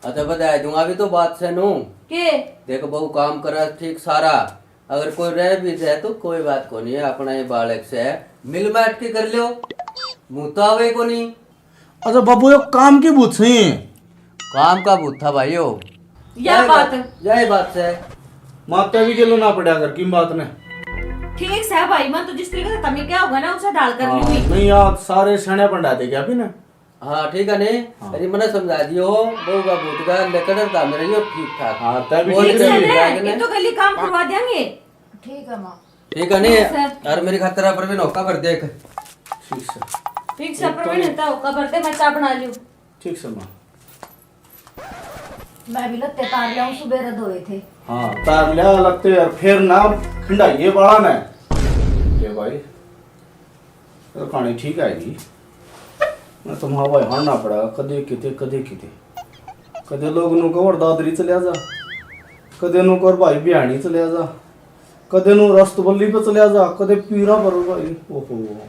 अच्छा, बता दूंगा, अभी तो बात से नू। के? देख बहू, काम करे ठीक सारा, अगर कोई रह भी जाए तो कोई बात को नहीं है, अपना ये बालक से मिल बैठ के कर लियो, भूत आवे को नहीं। अच्छा बाबू, यो काम की भूत सही है? काम का भूत था भाई यो। या यही बात। बात, यही बात से। माता भी गेलो ना पड़ा कर, किम बात ने? ठीक से भाई, मैं तो जिस तरीके से तमी क्या होगा ना, उसे ढाल कर हाँ, लूंगी। नहीं यार, सारे सणे पंडा दे क्या भी ना? हाँ, ठीक है ने? हाँ। अरे, मैंने समझा दियो, बहू का भूत का लेकर था मेरे, यो ठीक ठाक। हाँ, तभी और ठीक ठीक है है। ने? ये तो गली काम करवा देंगे। ठीक है माँ। ठीक है ने? ठीक है। और मेरी खातिर आप भी नौका भर दे एक। ठीक से। ठीक से, एक तो प्रवीण, नहीं। इतना होका भर दे, मैं चाय बना लूँ। ठीक से माँ। मैं भी लत्ते तार ले आऊं, सुबेरे धोए थे। हाँ, तार लिया लत्ते और फिर ना खंडाइए बाला ने। ये भाई, तो कहानी ठीक आएगी। मैं तो माँ भाई हारना पड़ा, कदे किते, कदे किते। कदे लोग नु कवर दादरी चले जा, कदे नु कर भाई बिहानी चले जा, कदे नु रस्तबल्ली पे चले जा, कदे पीरा पर भाई। ओहो।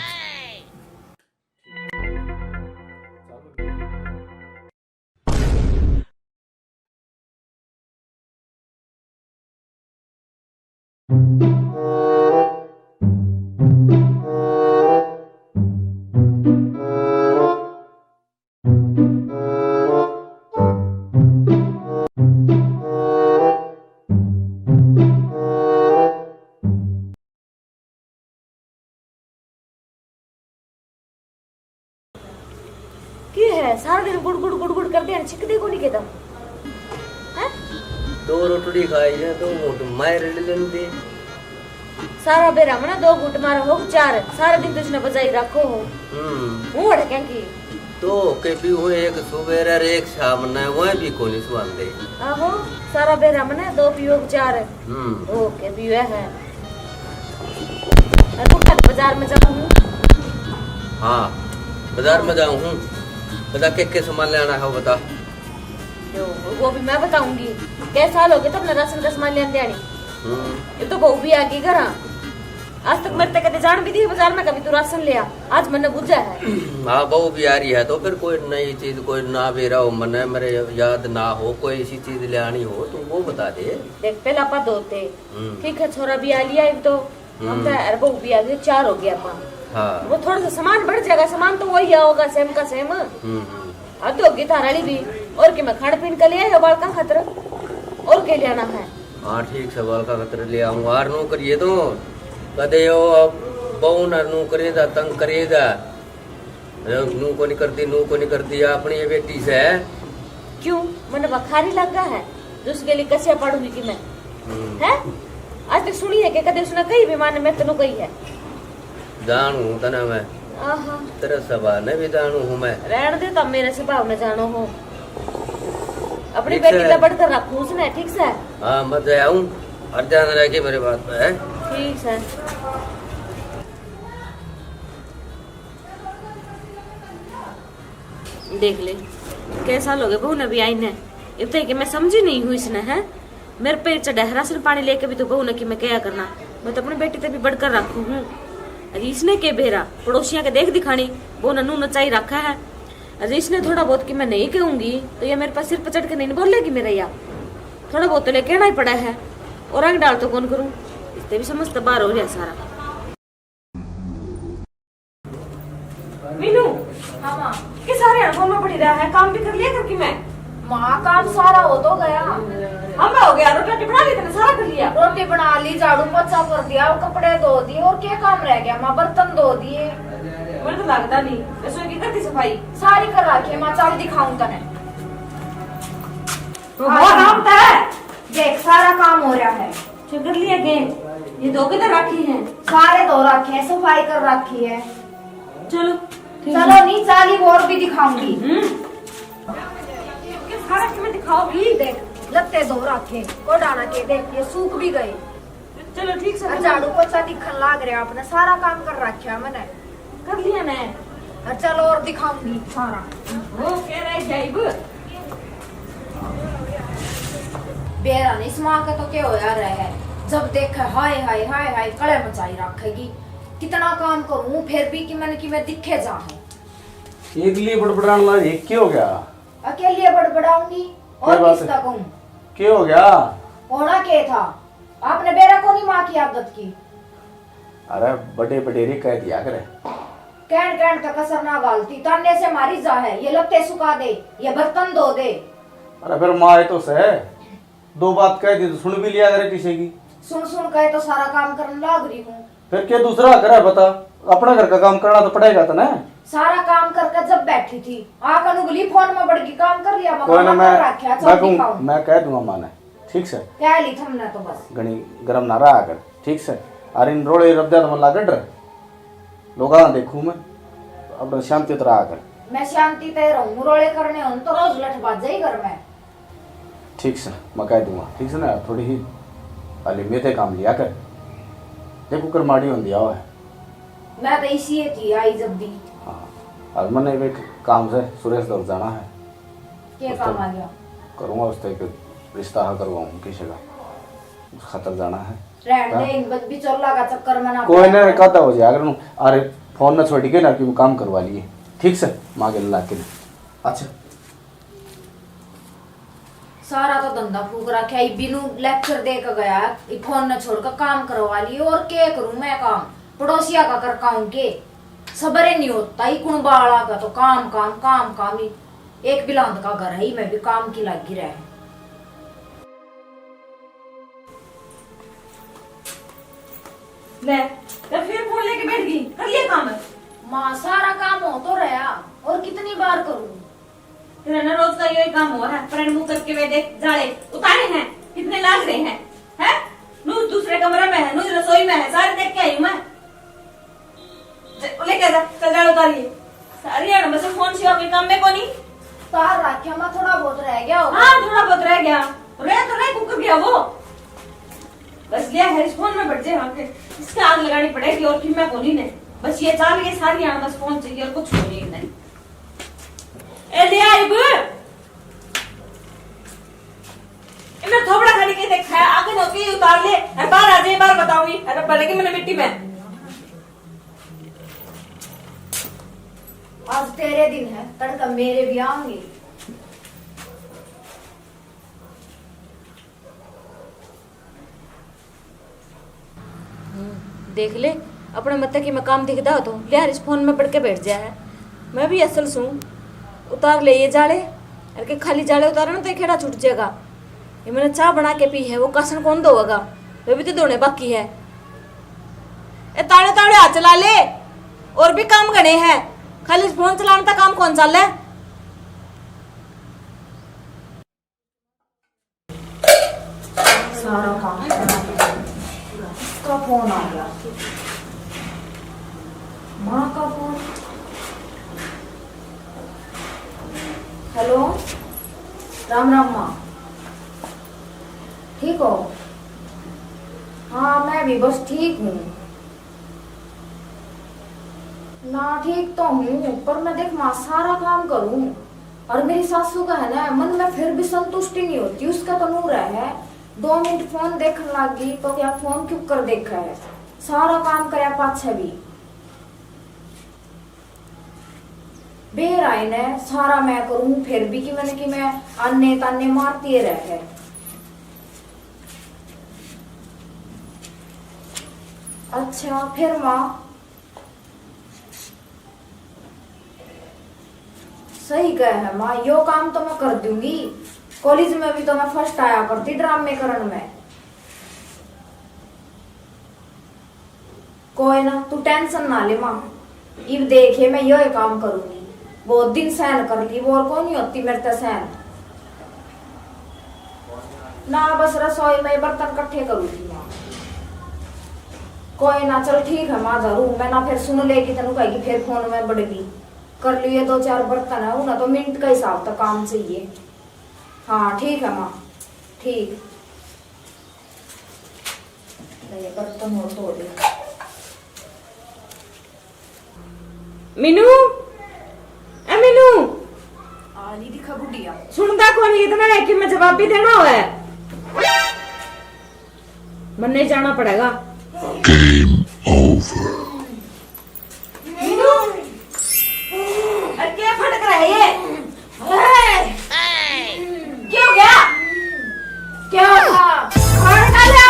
की है, सारा दिन गुड़ गुड़ गुड़ गुड़ करते हैं, छिकदे को नहीं कहता? हैं? दो रोटड़ी खाई है, दो घूंट मार ले लेंदे। सारा बेरा मना दो घूंट मारा हो, चार, सारा दिन तो इसने बजाई रखो हो। हम्म। हूँ अड़के की। दो के भी हुए, एक सुबेरे और एक शाम ने, वह भी कोनी सुहांदे। आहो, सारा बेरा मना दो पीओ चार। हम्म। दो के भी हुए है। अरे, वो कल बाजार में जाऊँ हूँ। हाँ, बाजार में जाऊँ हूँ। बता, के के सामान लेना है, वो बता। यो, वो भी मैं बताऊंगी। कै साल हो गए तब ना राशन का सामान लेने आनी। हम्म। ये तो बहू भी आ गई घर। आज तक मेरे ते कदे जान भी दी बाजार में, कभी तू राशन ले आ। आज मैंने बुझा है। हाँ, बहू भी आ रही है तो फिर कोई नई चीज, कोई ना बेरा हो मने, मेरे याद ना हो, कोई ऐसी चीज ले आनी हो तो वो बता दे। देख, पहला आपा दो थे। हम्म। ठीक है, छोरा भी आ लिया एक तो। हम हम्म। तो, अरे, बहू भी आ गई, चार हो गया आपा। हाँ। वो थोड़ा सा सामान बढ़ जाएगा, सामान तो वही आओगा, सेम का सेम। हम्म, हम्म। हद होगी थारा वाली भी। और के मैं खान पीन का ले आया बालका खातर, और के ले आना है? हाँ, ठीक से, बालका खातर ले आऊंगा। और नू करिए तो कदे यो अब बहू ना नू करे दा, तंग करे दा। अरे, नू को नहीं करती, नू को नहीं करती, अपनी ये बेटी से। क्यों, मन बखारी लगा है, दूसरे के लिए कसिया पड़ूंगी कि मैं? हम्म। है, आज तक सुनी है कि कदे उसने कही भी माने मैं तनु कही है? जानू हूँ तने मैं। आहा। तेरे स्वभाव ने भी जानू हूँ मैं। रहन दे, तब मेरे स्वभाव ने जानो हो। अपनी ठीक बेटी से। तो बढ़कर रखूं उसने, ठीक से? हाँ, मत आऊं, और ध्यान रखे मेरे बात पे, है? ठीक से। देख ले, कै साल हो गए बहू ने भी आई ने। इब तक मैं समझी नहीं हूँ इसने, है? मेरे पे चढ़ा है राशन पानी लेके भी तो बहू ने कि मैं क्या करना। मैं तो अपनी बेटी ते भी बढ़कर रखू हूँ। अरे इसने के बेरा, पड़ोसियां के देख दिखानी, बहू ने नू नचाई रखा है। अरे इसने थोड़ा बहुत कि मैं नहीं कहूंगी तो ये मेरे पास सिर पर चढ़ के नहीं बोलेगी मेरा या। थोड़ा बहुत तो ले कहना ही पड़ा है। और आगे डाल तो कौन करूँ, इससे भी समझ तो बाहर हो रहा सारा। मीनू। हाँ माँ। के सारे हड़बड़ में पड़ी रहा है, काम भी कर लिया करके मैं। माँ, काम सारा हो तो गया। हम हो गया, रोटी राटी बना ली तने, सारा कर लिया। रोटी बना ली, झाड़ू पोछा कर दिया, वो कपड़े धो दिए, और क्या काम रह गया माँ? बर्तन धो दिए। मुझे तो लगता नहीं, रसोई की कर दी सफाई। सारी कर रखी है माँ, चल दिखाऊं तने। तो आ, बहुत काम तो है। देख, सारा काम हो रहा है। अच्छा, कर लिया के? ये धो के तो रखी है। सारे धो रखे हैं, सफाई कर रखी है। चलो, ठीक चलो है। नहीं, चाली और भी दिखाऊंगी। हम्म। सारा तुम्हें दिखाओगी। देख, लत्ते धो रखे, कोडाना के, देख, ये सूख भी गए। चलो, ठीक से और करो। झाड़ू पोछा दिखन लाग रहा आपने, सारा काम कर रखा मैंने। कर लिया ना। और चलो और दिखाऊंगी सारा। वो कह रहा है जाइब। बेरा नहीं, इस माँ का तो क्या होया रहा है, जब देखे हाय हाय हाय हाय कले मचाई रखेगी। कितना काम करूं फिर भी कि मैंने कि मैं दिखे जाऊं। एकली बड़बड़ान ला, ये क्या हो गया? अकेली बड़बड़ाऊंगी और क्या बात किसका है? कहूं? क्या हो गया? होना क्या था? आपने बेरा को नहीं माँ की आदत की। अरे बड़े बडेरे कह दिया करे। कहन कहन का कसर ना घालती, ताने से मारी जा है, ये लत्ते सुखा दे, ये बर्तन धो दे। अरे फिर माँ ये तो सै, दो बात कह दी तो सुन भी लिया करे किसी की। सुन सुन के तो सारा काम करने लाग रही हूँ। फिर क्या दूसरा करे बता, अपना घर का काम करना तो पड़ेगा तने। सारा काम करके जब बैठी थी, आखन उगली फोन में बड़की काम कर लिया, कोई ना, मकान मैं, कर रखा, मैं चल कहूँ, दिखाऊं। मैं कह दूंगा माँ ने। ठीक से। कह ली थमने तो बस। घणी गरम ना रहा कर, ठीक से। अरे इन रोले रद्दा तो मल्ला गड्र। लोगा देखूं मैं, अपने शांति तो रहा कर। मैं शांति ते रहूं, रोले करने हों तो रोज लठ बाजे ही घर में। ठीक से, मैं कह दूंगा, ठीक से ना, थोड़ी ही हाली मेरे काम लिया कर। देखो कर माड़ी होंदी आओ है। मैं तो इसी थी आई जब दी। हाँ, और मैंने एक काम से सुरेश दौर जाना है। के उस काम तो आ गया? करूंगा उससे एक रिश्ता हा करवाऊं किसी का, उस खातर जाना है। रहन दे, हाँ? इन बद-, बिचौला का चक्कर में ना कोई पड़। ना, कहता हो जाए अगर नू, अरे फोन ना छोड़ के ना कि काम करवा लिए, ठीक से, माँ के ला के। अच्छा। सारा तो धंधा फूक रखा है, बिनु लेक्चर दे के गया, ये फोन ना छोड़ के काम करवा लिए, और के करूं मैं काम, पड़ोसिया का कर काऊं के? सबर ही नहीं होता, ही कुण बाला का तो काम, काम, काम, काम ही। एक बिलांद का घर है, ही मैं भी काम की लागी रहे। ले, तो फिर फोन लेके बैठ गई, कर लिया काम? माँ, सारा काम हो तो रहा, और कितनी बार करूँ? तेरा ना रोज का यही काम हुआ है, पर मुंह करके वे देख, जाले उतारे हैं, कितने लाग रहे हैं, हैं? नू दूसरे कमरे में है, नू रसोई में है, सारे देख के आई हूँ मैं। जा, लेके जा, चल जाल उतारिए। सारी हाण में से फोन सिवा कोई काम में कोनी। तार राख्या में थोड़ा बहुत रह गया होगा। हाँ, थोड़ा बहुत रह गया। रह तो रह, कुकर गया वो। बस लिया है, इस फोन में बैठ जाए वहाँ के। इसका आग लगानी पड़ेगी और किम्या कोनी ने। बस ये चाल, ये सारी यहाँ बस फोन चाहिए और कुछ नहीं है। ए, ले आ इब। इन्हें थोबड़ा खाने के देखा है, आगे नौकी उतार ले। अरे बाहर आ जाए, बाहर बताऊंगी। अरे पड़ेगी मैंने मिट्टी में। आज तेरे दिन है, तड़का मेरे भी आऊंगी। हम्म, देख ले, अपने मत्ते की मैं काम दिखदा हो तो लियार इस फोन में पड़ के बैठ जाया है। मैं भी असल सूं, उतार ले ये जाले, अर के खाली जाले उतारे ना तो ये खेड़ा छूट जाएगा। ये मैंने चाय बना के पी है, वो कासन कौन धोएगा? वे भी तो धोने बाकी है। ए ताड़े ताड़े हाथ चला ले, और भी काम घणे हैं, खाली फोन चलाने तक काम कौन चाले? सारा काम का फोन आ गया। माँ का फोन। हेलो, राम राम माँ, ठीक हो? हाँ, मैं भी बस ठीक हूँ। ना, ठीक तो हूँ, पर मैं देख माँ सारा काम करूँ, और मेरी सासू का है ना, मन में फिर भी संतुष्टि नहीं होती। उसका तो नूर है, दो मिनट फोन देखने लग गई तो क्या फोन क्यों कर देखा है, सारा काम करया पाछे भी। बेर आए ने सारा मैं करूँ, फिर भी कि मैंने कि मैं आने ताने मारती रह है। अच्छा, फिर माँ सही कह है माँ, यो काम तो मैं कर दूंगी। कॉलेज में भी तो मैं फर्स्ट आया करती ड्रामे करण में। कोई ना, तू टेंशन ना ले माँ, इब देखे मैं यो ही काम करूंगी। बहुत दिन सहन कर ली, वो और कौन ही होती मेरे ते सहन। ना, बस रसोई में बर्तन इकट्ठे करूंगी माँ। कोई ना, चल ठीक है माँ, धरू मैं ना, फिर सुन लेगी, तेनू कहेगी फिर फोन में बड़गी। कर लिए दो चार बर्तन है, उन्हें तो मिनट का हिसाब तक काम चाहिए। हाँ ठीक है माँ, ठीक। ले, ये बर्तन और धो दे। मीनू, ए मीनू। आली दिखा बुढ़िया। सुनदा कौन इतना है कि मैं जवाब भी देना हो है। मन्ने जाना पड़ेगा। Game over। मीनू, अरे क्या फटक रहा है ये? ओए! क्या हो गया? क्या हो गया? खान खा लिया?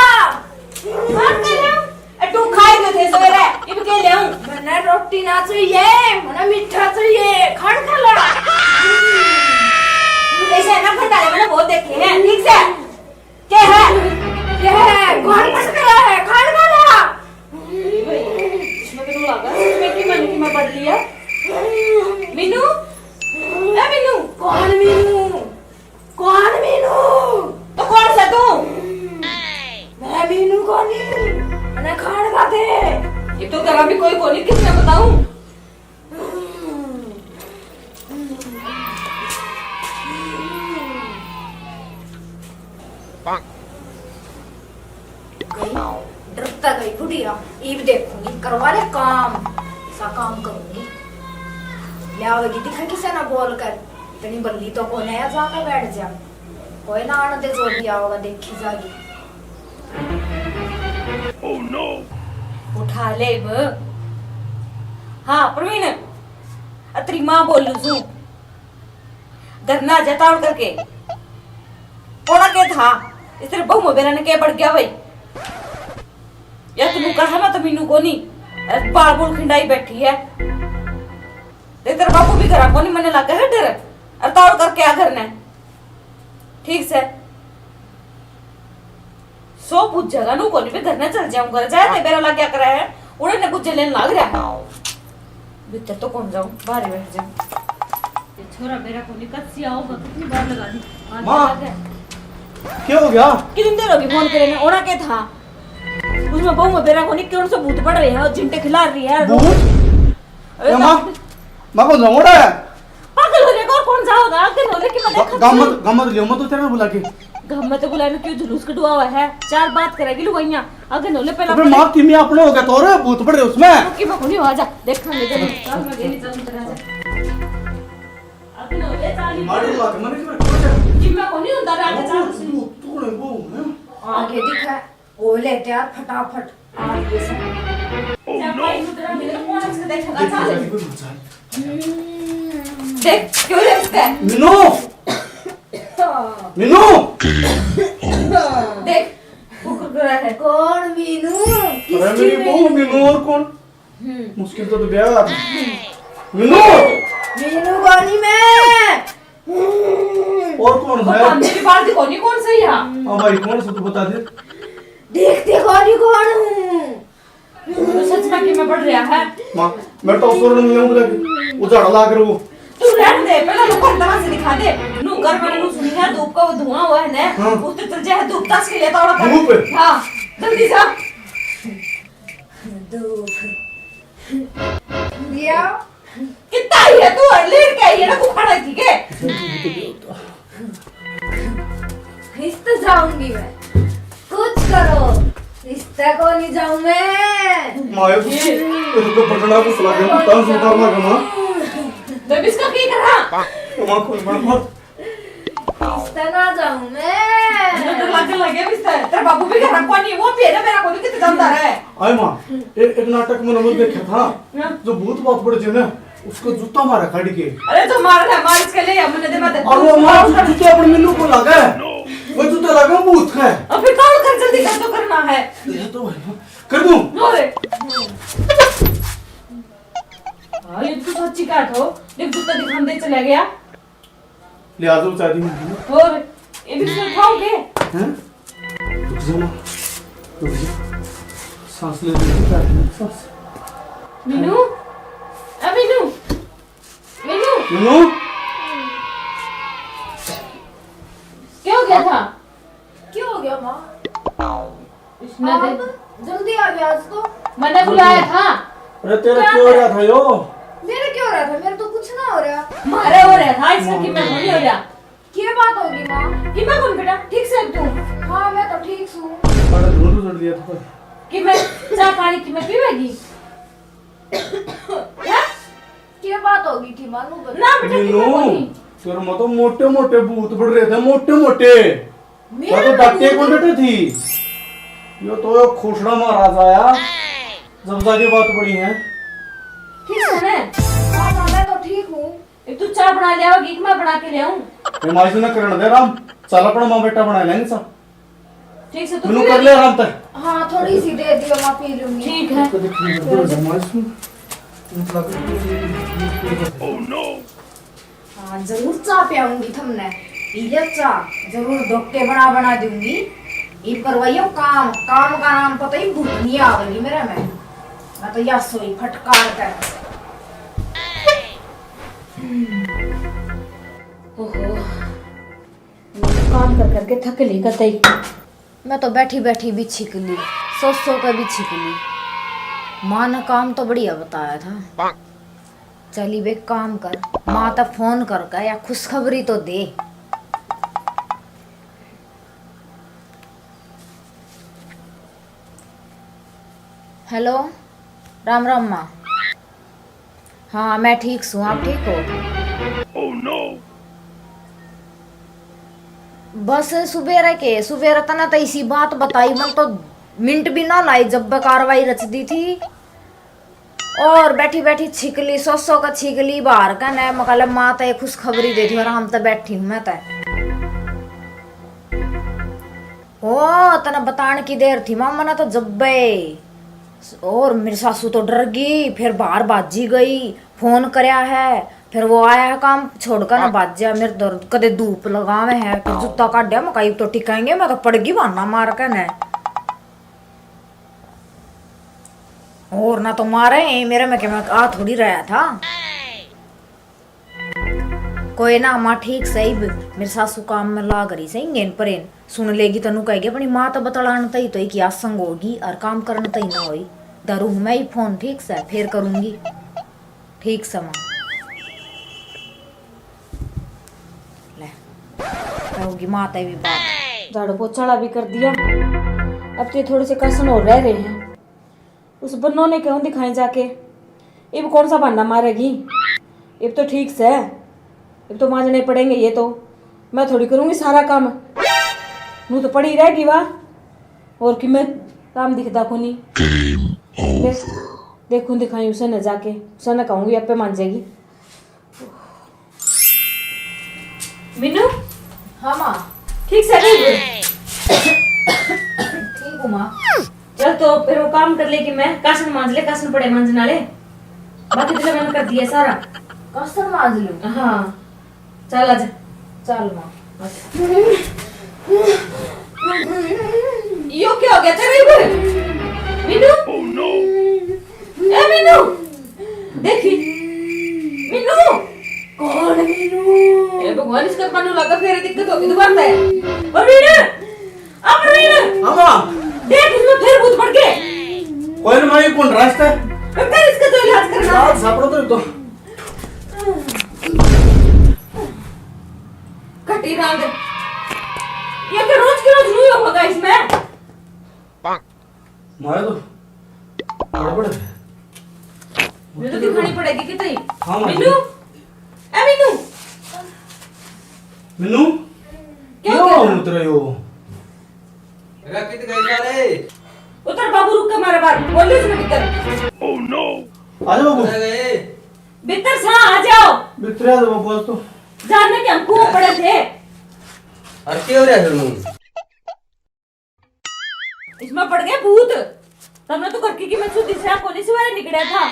खान खा लिया? ए, तू खाए क्यों थे सवेरे? इब के ले आऊं? मने रोटी ना चाहिए, मने मीठा चाहिए। खान खा ला। तू ऐसे है ना, भंडारे मैंने बहुत देखे हैं, ठीक से? के है? के है? कौन फटक रहा है? खान खा ला। इसमें तो लगा, इसमें की मन की मैं पढ़ लिया। मीनू, ए मीनू। कौन मीनू? कौन मीनू? तो कौन सा तू? मैं मीनू कोनी। मैंने खान खा दे। ये तो तेरा भी कोई कोनी, किसने बताऊं? गई, डरता गई बुढ़िया। इब देखूंगी, करवा ले काम, सा काम करूंगी। ले आवेगी दिखा किसे ना बोल कर, इतनी बल्ली तो कोने है, जाकर बैठ जा। कोई ना आने दे, जो भी आओगा देखी जागी। Oh no! उठा ले इब। हाँ प्रवीण, अतरी माँ बोलू सू, घर ना जा तावड़ करके। ओना के था, इस तेरे बहू में बेरा ने के बढ़ गया भाई? या तू कहा मैं तो मीनू कोनी, अरे बाल बोल खिंडाई बैठी है। देख तेरा बापू भी घरा कोनी, मने लागे है डर। अरे तावड़ करके आ घर ने। ठीक से। सो बुझेगा नू कोनी, मैं घर ने चल जाऊंगा। जाए ते बेरा लग गया करे है, उड़े ने बुझे लेन लाग रहा है। भीतर तो कौन जाऊं, बाहर ही बैठ जाऊं। ये छोरा मेरा कोनी, कच्ची आओगा, कितनी बार लगा दी। हाँ, माँ, क्या हो गया? कितनी देर होगी फोन करे ने, ओना के था? उसमें बहू में बेरा कोनी, कौन सा भूत पड़ रहे हैं और झिंटे खिला रही है। भूत? अबे ए माँ, माँ को झोंगड़ा है। पागल हो जाएगा, और कौन जाओगा? आगे लो, लेकिन मैं गा-, देखा गाम मत, गाम मत लियो, मत उतरना बुला के। घर में तो बुलाने क्यों जुलूस कढवावा है? चार बात करेगी लुगाइयां। आगे नोले पहला अबे माँ, किमी अपना हो गया तो रे, भूत पड़ रहे उसमें। कि मैं कोनी, आ जा, देखांगे जब। चल, मैं गेली, चल, चल, चल। आगे नोले चाली मार ला के मैंने क्यों रखा है? कि मैं कोनी होता रे, आगे चाल। तू, तू रे वो है। आगे दिखा, ओ ले तैयार फटाफट। आ ये सब। Oh no! भाई, रुद्रा, मेरे को कौन से देखेगा? देख, चल। देख, देख, क्यों देखता है? मीनू! मीनू! देख, वो कुरकुरा है। कौन मीनू? अरे किसकी मेरी बहू मीनू? मीनू और कौन? हम्म। मुश्किल तो, तो ब्याह। मीनू! मीनू कोनी मैं। और कौन वो है? काम मेरी बात कोनी, कौन सही है? हाँ भाई, कौन सा तू बता दे। देखते कोनी कौन हूँ। तो सच में कि मैं पढ़ रहा है। माँ, मैं तो सुन नहीं हूँ, वो झाड़ा ला कर वो। तू रहने दे, पहले लोग को अंदर से दिखा दे। नू कर मैंने नू सुनी है, धूप का वो धुआं हुआ है ना, हाँ। उस तो चल जाए धूप तस के लिए तो धूप? हाँ, जल्दी जा। धूप। दिया। कितना ही है तू, और लेट के आई है ना, तू खड़ा थी के? इस तो जाऊंगी मैं। कुछ करो, इस तक को नहीं जाऊं मैं। माया, तू तो बटना को सला के, तन से उतारना कमा। तो इसका क्या करा? माँ, कोई मत, मत। इस तक ना जाऊं मैं। मुझे डर लगने लगे अब इस तरह। तेरा बाबू भी घर को नहीं, वो भी है ना, मेरा को नहीं कितने जानता है। आए माँ, ए-, एक नाटक में नमक देखा था, हाँ। जो भूत बात पड़ जे ना, उसको जूता मारा काट के। अरे तो मार ना, मार इसके ले, मैंने दे मत। और वो मार जू-, जूते अपने मिन्नू को लगा है। वो जूते लगा भूत का है। अब फिर कौन कर, जल्दी कर, तो करना है। ये तो भाई, कर दूं। लो रे। हाँ, ये तो सच्ची बात हो। देख, जूता दिखाने चला गया। ले आ जाओ, चाय दी मैंने। और ये भी इसमें खाओगे? हैं? रुक जा माँ, रुक जा। सांस ले, ले, क्या है? सांस। मीनू, ए मीनू, मीनू। मीनू। क्या हो गया था? क्या हो गया माँ? इसने आप दे- जल्दी आ गया आज तो। मैंने बुलाया था। अरे तेरा क्या क्यों हो रहा था यो? मेरे क्यों हो रहा था? मेरे तो कुछ ना हो रहा। मारे हो रहा था, इसका कि मैं नहीं हो रहा। क्या बात होगी माँ? कि मैं कौन बेटा? ठीक से तू? हाँ, मैं तो ठीक हूँ। अरे धुआं तो चढ़ दिया था। कि मैं चाय पानी की मैं पीवेगी? हैं? क्या बात होगी थी मानू बता। ना बेटा, कि मैं मीनू, कौन? तेरे में तो मोटे मोटे भूत पड़ रहे थे, मोटे मोटे। मेरे तो में डट्टे भूत? को डटे थी। यो तो यो खोसड़ा महाराज आया, जब जाके बात पड़ी है। ठीक है ना? हाँ, हाँ, मैं तो ठीक हूँ। एक तू चाय बना ले आओगी कि मैं बना के ले आऊं? ये माई से ना करण दे राम, चल अपना माँ बेटा बना लेंगे सब। ठीक से तू मैंने पी कर ले। ले आराम तक। हाँ, थोड़ी सी दे दियो, मैं पी लूंगी। ठीक है। तो देख, ये तो माई से मतलब Oh no! हाँ, जरूर चाय पियाऊंगी थमने। पी ले चाय, जरूर ढोके बना बना दूंगी। ये करवाइयो काम, काम का नाम पता ही भूत नहीं आवेगी मेरे में। मैं तो या सोई फटकार कर। हम्म। ओहो, मैं तो काम कर करके थक ली कतई। मैं तो बैठी बैठी भी छिक ली, सो सो के भी छिक ली। माँ ने काम तो बढ़िया बताया था। चली बे काम कर, माँ तो फोन करके या खुशखबरी तो दे। हेलो, राम राम माँ। हाँ, मैं ठीक सूं, आप ठीक हो? Oh no! बस सुबेरे के, सुबेरे तने तो इसी बात बताई, मन तो मिनट भी ना लाई जब कार्रवाई रच दी थी। और बैठी बैठी छिकली, सो सो का छिकली बाहर का ने, मकाले माँ तो खुशखबरी दे दी, आराम तो बैठी हूँ मैं तो। ओ, तने बताण की देर थी माँ, मने तो जब्बे। और मेरी सासू तो डर गई, फिर बाहर भाजी गई, फोन करया है, फिर वो आया है काम छोड़कर ना भाज्या, मेरे तो कदे धूप लगावे है, फिर जूता काढ़या, मकाई तो टिकाएंगे, मैं तो पड़ गई बहाना मार के ने। और ना तो मारे, मेरे में के मैं आ थोड़ी रहा था। कोई ना माँ, ठीक सही ब-, मेरी सासू काम में लाग रही सही, गेन परेन सुन लेगी, तनु कहेगी अपनी माँ तो बतलान तई तो ही की आसंग होगी और काम करन तई ना होई। धरू हूँ मैं ही फोन, ठीक से, फिर करूँगी। ठीक से माँ। ले, कहोगी माँ तई भी बात। झाड़ू पोछा वाला भी कर दिया। अब तो ये थोड़े से कासन और रह रहे हैं। उस बन्नो ने क्यों दिखाएं जाके? इब कौन सा बहाना मारेगी? इब तो ठीक से, इब तो मांजने पड़ेंगे ये तो। मैं थोड़ी करूंगी सारा काम, नू तो पड़ी रहेगी वाह। और कि मैं काम दिखदा कोनी। देखूं दिखाई उसे न जाके, उसे न कहूंगी, आपे मांजेगी। मीनू। हाँ माँ। ठीक से नहीं? ठीक हूँ माँ। चल तो फिर वो काम कर ले कि मैं कासन मांज ले, कासन पड़े मांजन वाले। बाकी तो मैंने कर दिया सारा। कासन मांज लूँ? हाँ। चल आजा। चल माँ। यो क्या हो गया तेरे ऊपर? मीनू? ए मीनू, देखी। मीनू। कौन मीनू? ए भगवान, इसका कानू लगा, फिर दिक्कत होगी दोबारा से। और मीनू, अब मीनू। हाँ माँ। देख, इसमें फिर भूत पड़ गए। कोई ना माँ, ये कौन रास्ता है? फिर इसका तो इलाज करना। इलाज सापड़ो तो, तो। कटी रांद। ये क्या रोज के रोज न्यू होगा इसमें? मारे तो गड़बड़ है। मुझे तो दिखानी पड़ेगी कि नहीं? हाँ, हाँ। मीनू, ए मीनू। मीनू, क्या क्यों हो गया? उतर रहे हो? अरे कित गए सारे? उतर बाबू, रुक के मारे बाहर। बोल दे इसमें भीतर। आजा बाबू। अरे गए। भीतर सा आ जाओ। भीतर आ जाओ बाबू, आज तो। जानने के हम कुआं पड़े थे। और क्या हो रहा है फिर मुंह? इसमें पड़ गए भूत। तब मैं तो घर की, की मैं छुट्टी से कोनी सवेरे निकला था।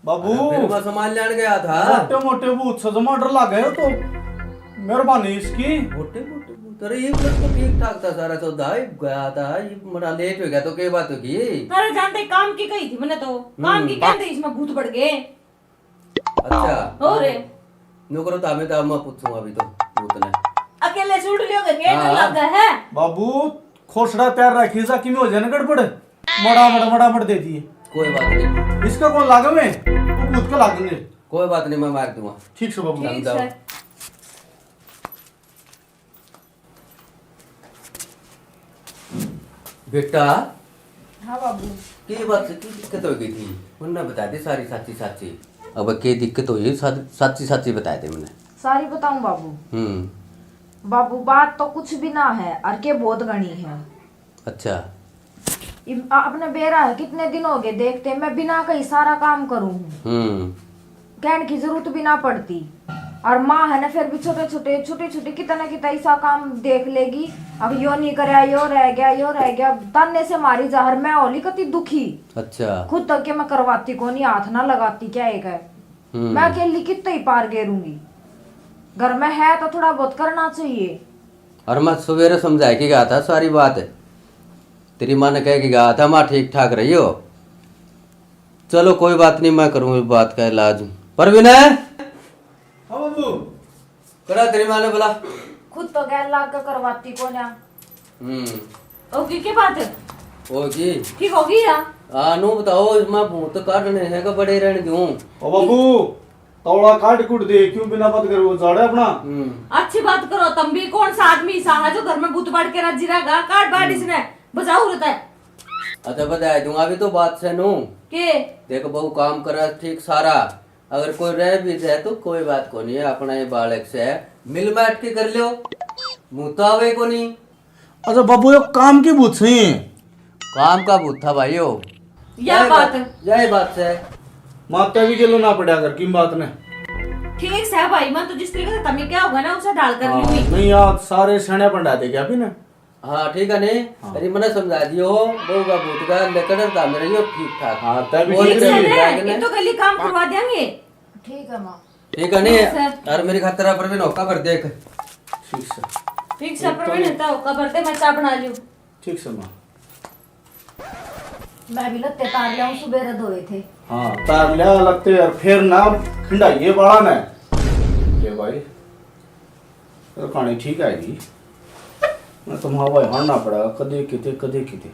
बाबू, अरे, फिर मैं सामान लेने गया था। मोटे मोटे भूत से जमा डर लग गए हो तो। मेहरबानी इसकी। मोटे मोटे भूत? अरे, ये लोग तो ठीक ठाक था सारा सौदा, ये गया था, ये बड़ा लेट हो गया तो क्या बात होगी? अरे, जानते काम की कही थी मैंने तो। काम की हम्म। कहते इसमें भूत पड़ गए। अच्छा। और? न्यू करो तो हमें तो, मैं पूछूंगा अभी तो भूत ने। अकेले से उड़ लियोगे, गेट हाँ। लग गया है। बाबू, खोसड़ा तैयार रखी जा, किमें हो जाए ना गड़बड़। मड़ामड़, मड़ामड़ दे दिए। कोई बात नहीं। इसका कौन लागे में? वो भूत का लागेंगे। कोई बात नहीं, मैं मार दूंगा। ठीक से बाबू। ठीक समझाओ। से। बेटा। हाँ बाबू। के बात से की दिक्कत हो गई थी? उनने बता दी सारी साची साची। अब के दिक्कत हुई, सा-, साची साची बता दे मैंने। सारी बताऊं बाबू? हम्म। बाबू, बात तो कुछ भी ना है, और के बहुत घनी है। अच्छा। इब-, आ-, अपने बेरा है, कितने दिन हो गए देखते, मैं बिना कही सारा काम करूँ हूँ। हम्म। कहने की जरूरत भी ना पड़ती। और माँ है ना, फिर भी छोटे छोटे, छोटे छोटे कितना कितना ऐसा काम देख लेगी। अब यो नहीं करया, यो रह गया, यो रह गया, ताने से मारी जा, और मैं होली कती दुखी। अच्छा। खुद तक के मैं करवाती कोनी, हाथ ना लगाती, क्या एक है। हम्म। मैं अकेली कितना ही पार गेरूंगी। घर में है तो थोड़ा बहुत करना चाहिए। और मैं सवेरे समझा के गया था सारी बात। तेरी माँ ने कह के गया था, माँ ठीक ठाक रही हो। चलो कोई बात नहीं, मैं करूँ इस बात का इलाज। परवीन है? हाँ बाबू। करा तेरी माँ ने बुला। खुद तो गैर लाग के करवाती कोन्या। हम्म। ओके, के बात? ओके। ठीक होगी या? हाँ, नू बताओ, इसमें भूत काटने हैं कि बड़े रहने दूं? ओ बाबू, तौला काट कुट दे, क्यों बिना बात करे वो जाड़े अपना? हम्म। अच्छी बात करो, तुम भी कौन सा आदमी सा है जो घर में भूत बाड़ के राजी रहेगा? काट बाड़ हम्म। इसने, बजाओ रहता है। अच्छा, बता दूंगा अभी तो बात से नू। के? देख बहू काम करे ठीक सारा, अगर कोई रह भी जाए तो कोई बात को नहीं है, अपना ये बालक से है, मिल बैठ के कर लो, भूत आवे को नहीं। अच्छा बाबू, यो काम की भूत सही है? काम का भूत था भाई यो। या यही बात। बात, यही बात से। माता भी गेलो ना पड़ा कर किम बात ने। ठीक से भाई, मैं तो जिस तरीके से तमी क्या होगा ना, उसे ढाल कर हाँ, लूंगी। नहीं यार, सारे सणे पंडा दे क्या भी ना। हाँ, ठीक है ने? हाँ। अरे, मने समझा दियो, बहू का भूत का लेकर था मेरे, यो ठीक ठाक। हाँ, तभी बोल ठीक के है। ये तो गली काम करवा देंगे। ठीक है, माँ। ठीक है ने? ठीक है। यार, मेरी खातिर आप परवीन होका भर देख। ठीक से। ठीक से, एक तो परवीन नहीं। है, तो होका भर दे, मैं चाय बना लियो। ठीक से, माँ। मैं भी लत्ते तार लिया, सुबेरे धोए थे। हाँ, तार लिया लत्ते, और फिर ना खिंडाइए बाला ने। ले भाई। तो कहानी ठीक आएगी। मैं तो माँ भाई हारना पड़ा, कदे किते, कदे किते।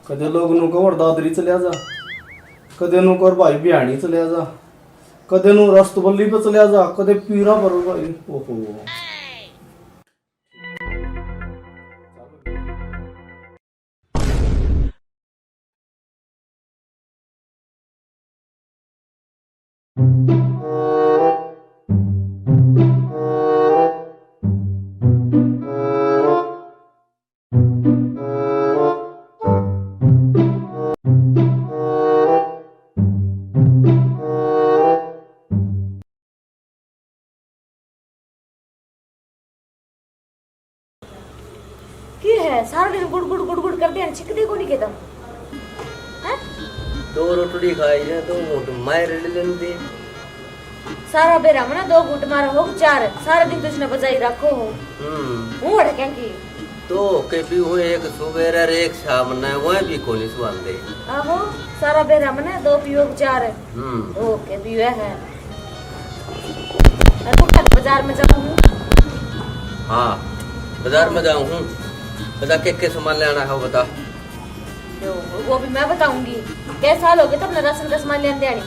कदे लोग नू कहो, "और दादरी चले जा।" कदे नू कहो, "भाई बिहानी चले जा।" कदे नू रस्तबल्ली पे चले जा, कदे पीरा पर भाई। ओहो। की है, सारा दिन गुड़ गुड़ गुड़ गुड़ करते हैं, छिकदे को नहीं के तुम? हैं? दो रोटड़ी खाई है, दो घूंट मार ले लेंदे। सारा बेरा मना दो घूंट मारा हो, चार, सारा दिन तो इसने बजाई रखो हो। हम्म। हूँ अड़के की। दो के भी हुए, एक सुबह और एक शाम ने, वह भी कोनी सुहांदे। आहो, सारा बेरा मना दो पीओ चार। हम्म। दो के भी हुए है। अरे, तो कल बाजार में जाऊँ हूँ। हाँ, बाजार में जाऊँ हूँ। बता, के के सामान लेना है, वो बता। लो, वो भी मैं बताऊंगी। कै साल हो गए तब राशन का सामान लेने आनी।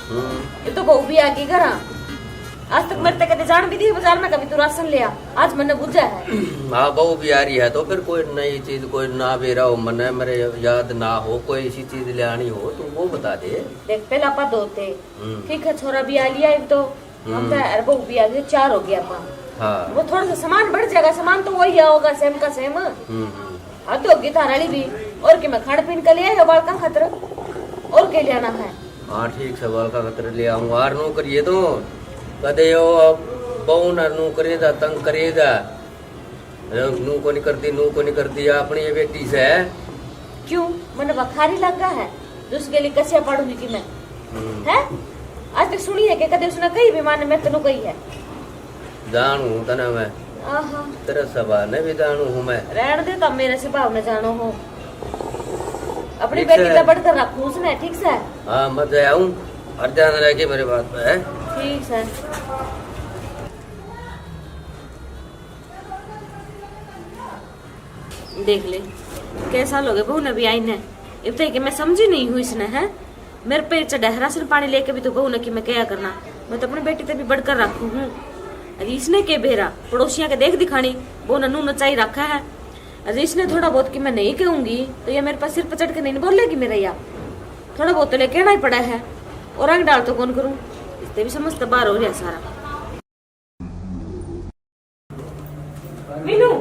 हम्म। ये तो बहू भी आ गई घर। आज तक मेरे तक कदे जान भी दी बाजार में, कभी तू राशन ले आ। आज मैंने बुझा है। हाँ, बहू भी आ रही है, तो फिर कोई नई चीज, कोई ना बेरा हो मने, मेरे याद ना हो, कोई ऐसी चीज ले आनी हो, तो वो बता दे। देख, पहला आपा दो थे। हम्म। ठीक है, छोरा भी आ लिया, एक तो हम हम्म। तो, अरे, बहू भी आ गई, चार हो गया आपा। हाँ। वो थोड़ा सा सामान बढ़ जाएगा, सामान तो वही आओगा, सेम का सेम। हम्म, हम्म। हद होगी थारा वाली भी। और के मैं खान पीन का ले आया बालका खातर, और के ले आना है? हाँ, ठीक से, बालका खातर ले आऊंगा। और नू करिए तो कदे यो बहू ना नू करे दा, तंग करे दा। अरे, नू को नहीं करती, नू को नहीं करती, अपनी ये बेटी से। क्यों, मैंने बखारी लगा है, दूसरे के लिए कसिया पड़ूंगी कि मैं? हम्म। हैं? आज तक सुनी है कि कदे उसने कही भी माने मैं तनु कही है? जानू हूँ तने मैं। आहा। तेरा स्वभाव ने भी जानू हूँ मैं। रहन दे, तब मेरे स्वभाव ने जानो हो। अपनी ठीक बेटी से। तो बढ़कर रखूं उसने, ठीक से? हाँ, मैं तो आऊँ, और ध्यान रखे मेरे बात पे, है? ठीक से। देख ले, कै साल हो गए बहू ने भी आई ने। इब तक कि मैं समझी नहीं हूँ इसने, है? मेरे पे चढ़ा है राशन पानी लेके भी तो बहू ने कि मैं क्या करना। मैं तो अपनी बेटी ते भी बढ़कर रखू हूँ। अरे इसने के बेरा, पड़ोसियां के देख दिखानी, बहू ने नू नचाई रखा है। अरे इसने थोड़ा बहुत कि मैं नहीं कहूंगी, तो ये मेरे पास सिर पर चढ़ के नहीं बोलेगी मेरा या। थोड़ा बहुत तो ले कहना ही पड़ा है। और रंग डाल तो कौन करूँ, इससे भी समझ तो बाहर हो रहा सारा। मीनू।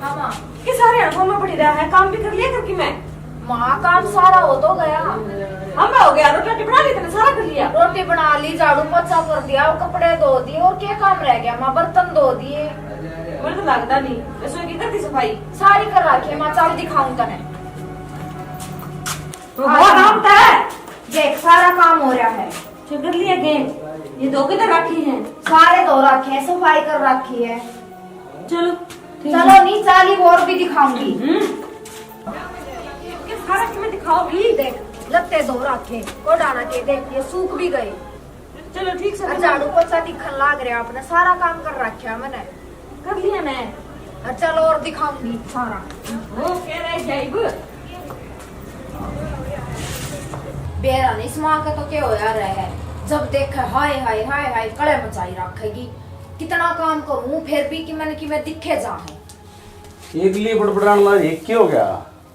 हाँ माँ। के सारे हाथों में पड़ी रहा है, काम भी कर लिया करके मैं। माँ, काम सारा हो तो गया। हम हो गया, रोटी राटी बना ली तने, सारा कर लिया। रोटी बना ली, झाड़ू पोछा कर दिया, वो कपड़े धो दिए, और क्या काम रह गया माँ? बर्तन धो दिए। मुझे तो लगता नहीं, रसोई की कर दी सफाई? सारी कर रखी है माँ, चल दिखाऊं तने। तो आ वो जा। काम तो है। देख, सारा काम हो रहा है। फिर कर लिया गैस? ये धो के तो रखी है। सारे धो रखे हैं, सफाई कर रखी है। चलो, ठीक चलो है। नहीं, चाली और भी दिखाऊंगी। हम्म। ये सारा तुम्हें दिखाओगी? देख, लत्ते धो रखे, कोडाना के, देख, ये सूख भी गए। चलो, ठीक से। और झाड़ू पोछा दिखन लाग रहा आपने, सारा काम कर रखा मैंने। कर लिया मैं। अच्छा, चलो और दिखाऊंगी सारा। वो कह रहे जाइब। बेरा नहीं, इस माँ का तो क्या होया रहा है, जब देखे हाय हाय हाय हाय कड़े मचाई रखेगी। कितना काम करूँ फिर भी कि मैंने कि मैं दिखे जा है। एकली बड़बड़ान लाग रही, क्या हो गया?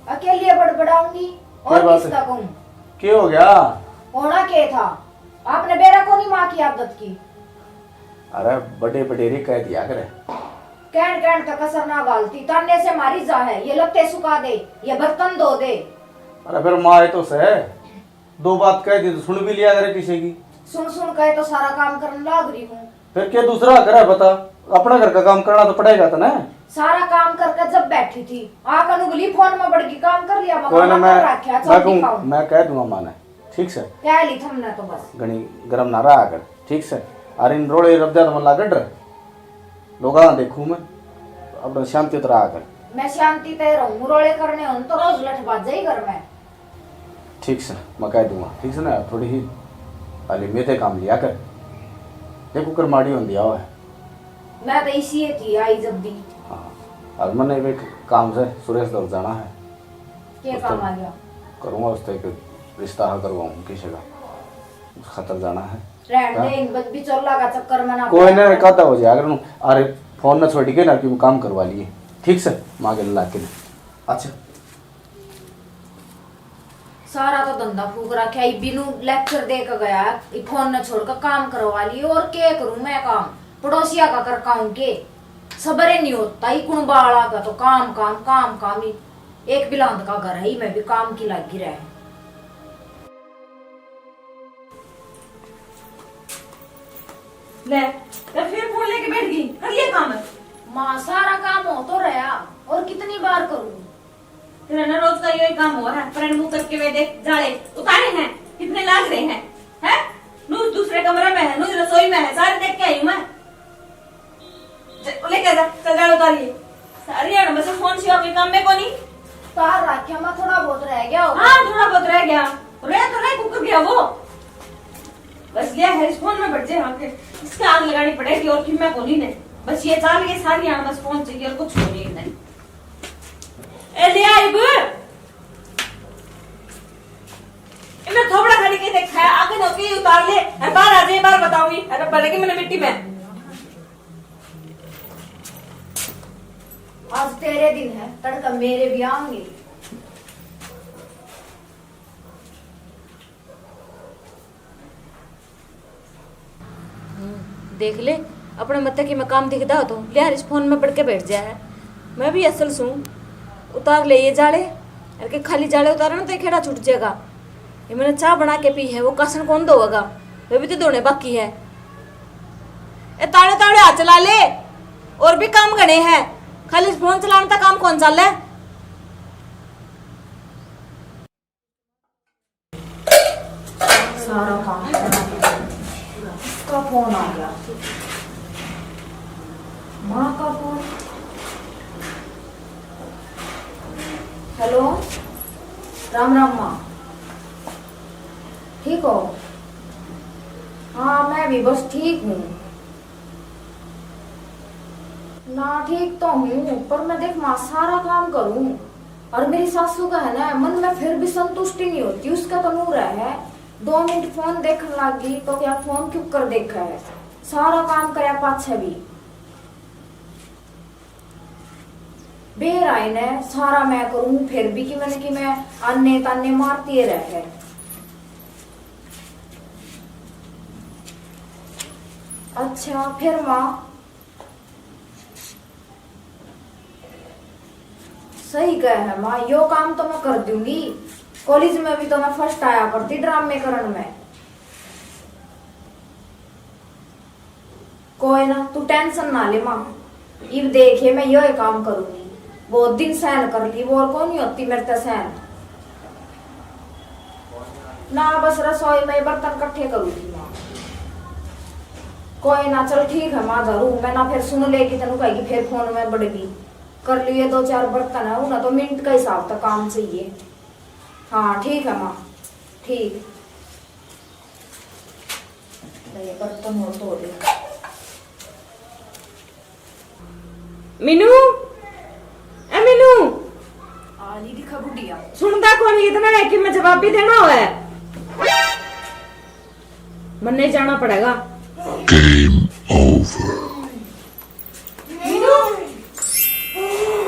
अकेले बड़बड़ाऊंगी और क्या बात किसका है? कहूँ? क्या हो गया? होना क्या था? आपने बेरा को नहीं माँ की आदत की। अरे बड़े बडेरे कह दिया करे। कहन कहन तक कसर ना गालती, ताने से मारी जा है, ये लत्ते सुखा दे, ये बर्तन धो दे। अरे फिर माँ ये तो सह, दो बात कह दी तो सुन भी लिया करे किसी की। सुन सुन के तो सारा काम करने लाग रही हूँ। फिर क्या दूसरा घर है बता, अपना घर का काम करना तो पड़ेगा तने। सारा काम करके जब बैठी थी, आकर उंगली फोन में बड़ गई, काम कर लिया, कोई ना, मकान मैं, रखा, मैं चाबी कहूँ, खाऊं। मैं कह दूंगा माँ ने। ठीक से? कह ली थमने तो बस। घणी गरम ना रहा कर, ठीक से? अरे इन रोले रब्दा तो मन लागड़ रहे। लोगा देखूं मैं, अपना शांति तो रहा कर। मैं शांति ते रहूं, रोले करने हों तो रोज लठ बाजे ही घर में। ठीक से, मैं कह दूंगा, ठीक से ना? थोड़ी ही हाली मेरे काम लिया कर। देखो कर माड़ी होंदी आओ है। मैं तो इसी थी आई जब दी। हाँ, और मैंने भी काम से सुरेश दौड़ जाना है। के उस काम तरह आ गया? करूँगा उससे एक रिश्ता हा करवाऊँ किसी का, उस खातर जाना है। रहन दे, हाँ? इन बच बिचौला का चक्कर में ना कोई पड़। ना, कहता हो जाए अगर नू, अरे फोन ना छोड़ के ना कि काम करवा लिए, ठीक से, माँ के ला के। अच्छा। सारा तो धंधा फूक रखा है, बिनु लेक्चर दे के गया, फोन न छोड़ के काम करवा लिए। और के करूं मैं काम, पड़ोसिया का कर काम के? सबर ही नहीं होता, ही कुण बाला का तो काम काम काम काम ही। एक बिलांद का घर है, ही मैं भी काम की लागी रहे। ले, तो फिर फोन लेके बैठ गई, कर लिया काम? माँ, सारा काम हो तो रहा, और कितनी बार करूँ? तेरा ना रोज का यही काम हो रहा है, पर मुंह करके वे देख, जाले उतारे हैं, कितने लाग रहे हैं, हैं? नूज दूसरे कमरे में है, नूज रसोई में है, सारे देख के आई हूँ मैं। ज-, लेके जा, चल जाले उतारिए। सारी हाण बस फोन सिवा कोई काम में कोनी। तार राख्या में थोड़ा बहुत रह गया होगा। हाँ, थोड़ा बहुत रह गया। रह तो रह, कुकर गया वो। बस लिया है, इस फोन में बैठ जाए, हाँ, के इसके आग लगानी पड़ेगी और किम्या कोनी ने। बस ये चाल के सारी हाण बस फोन चाहिए और कुछ कोनी ने। ए, ले आई बू। इन्हें थोबड़ा खाली के देखा है, आगे धोके उतार ले, अरे बाहर आ जाए, बाहर बताऊंगी, अरे पड़ेगी मैंने मिट्टी में। आज तेरे दिन है, तड़का मेरे भी आएंगे। हम्म, देख ले, अपने मत्ते की मैं काम दिखदा हो तो लिया इस फोन में पड़ के बैठ जाए है। मैं भी असल सूं, उतार ले ये जाले, अर के खाली जाले उतारे ना तो ये खेड़ा छूट जाएगा। ये मैंने चाय बना के पी है, वो कासन कौन धोएगा? वे भी तो धोने बाकी है। ए, ताड़े ताड़े हाथ चला ले, और भी काम घणे हैं, खाली फोन चलाने तक काम कौन चाले? सारा काम करना पड़ेगा। इसका फोन आ गया, माँ का फोन। हेलो, राम राम माँ, ठीक हो? हाँ, मैं भी बस ठीक हूँ। ना, ठीक तो हूँ, पर मैं देख माँ सारा काम करूँ, और मेरी सासू का है ना, मन में फिर भी संतुष्टि नहीं होती। उसका तो नूर है, दो मिनट फोन देखने लग गई तो क्या फोन क्यों कर देखा है, सारा काम करया पाछे भी। बेर आए ने सारा मैं करूँ, फिर भी कि मैंने कि मैं आने ताने मारती रह है। अच्छा, फिर माँ सही कह है माँ, यो काम तो मैं कर दूंगी। कॉलेज में भी तो मैं फर्स्ट आया करती ड्रामे करण में। कोई ना, तू टेंशन ना ले माँ, इब देखे मैं यो ही काम करूंगी। बहुत दिन सहन कर ली, वो और कौन ही होती मेरे ते सहन। ना, बस रसोई में बर्तन इकट्ठे करूंगी माँ। कोई ना, चल ठीक है माँ, धरू मैं ना, फिर सुन लेगी, तेनू कहेगी फिर फोन में बड़गी कर लिए। दो चार बर्तन है, उन्हें तो मिनट का हिसाब तक काम चाहिए। हाँ ठीक है माँ, ठीक। ले, ये बर्तन और धो दे। मीनू, ए मीनू। आली दिखा बुढ़िया। सुनता कौन इतना है कि मैं जवाब भी देना हो है। मन्ने जाना पड़ेगा। Game over। मीनू,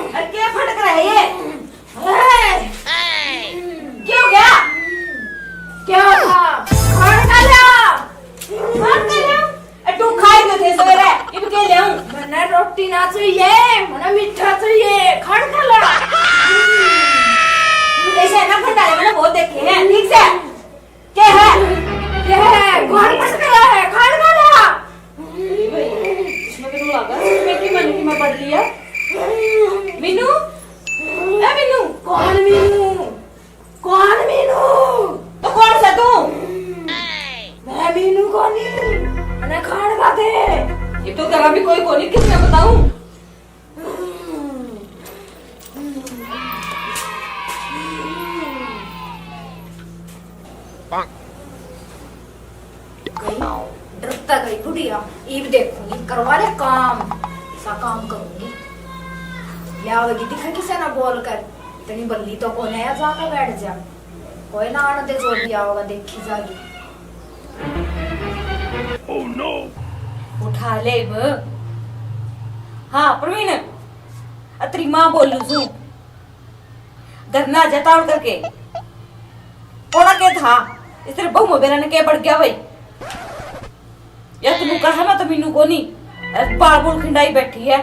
अरे क्या फटक रहा है ये? क्या हो गया? क्या था? खान खा लिया। खान खा लिया? ए, तू खाए तो थे सवेरे, इब के ले आऊं? मन्ने रोटी ना चाहिए, मन्ने मीठा चाहिए, खान खा ला। तू ऐसे है ना, भंडारे मैंने बहुत देखे हैं, ठीक से? के है? के है? कौन मस्करा है? खान खा ला। इसमें तो लगा, इसमें की मन की मैं पढ़ लिया। मीनू, ए मीनू। कौन मीनू? कौन मीनू? तो कौन सा तू? मैं मीनू कोनी। मैंने खान खा दे। ये तो घर भी कोई कोनी, किसने बताऊं? गई, डरता गई बुढ़िया। इब देखूंगी, करवा ले काम, ऐसा काम करूंगी। ले आवेगी दिखा किसे ना बोल कर, इतनी बल्ली तो कोने है, जाके बैठ जा। कोई ना, आने दे, जो भी आओगा देखी जागी। Oh no! उठा ले इब। हाँ प्रवीण, अतरी माँ बोलू सू, घर ना जताड़ करके। होना के था? इस तेरे बहू में बेरा ने के बढ़ गया भाई? या तू कहा, मैं तो मीनू को नहीं। अरे बाल बोल खिंडाई बैठी है।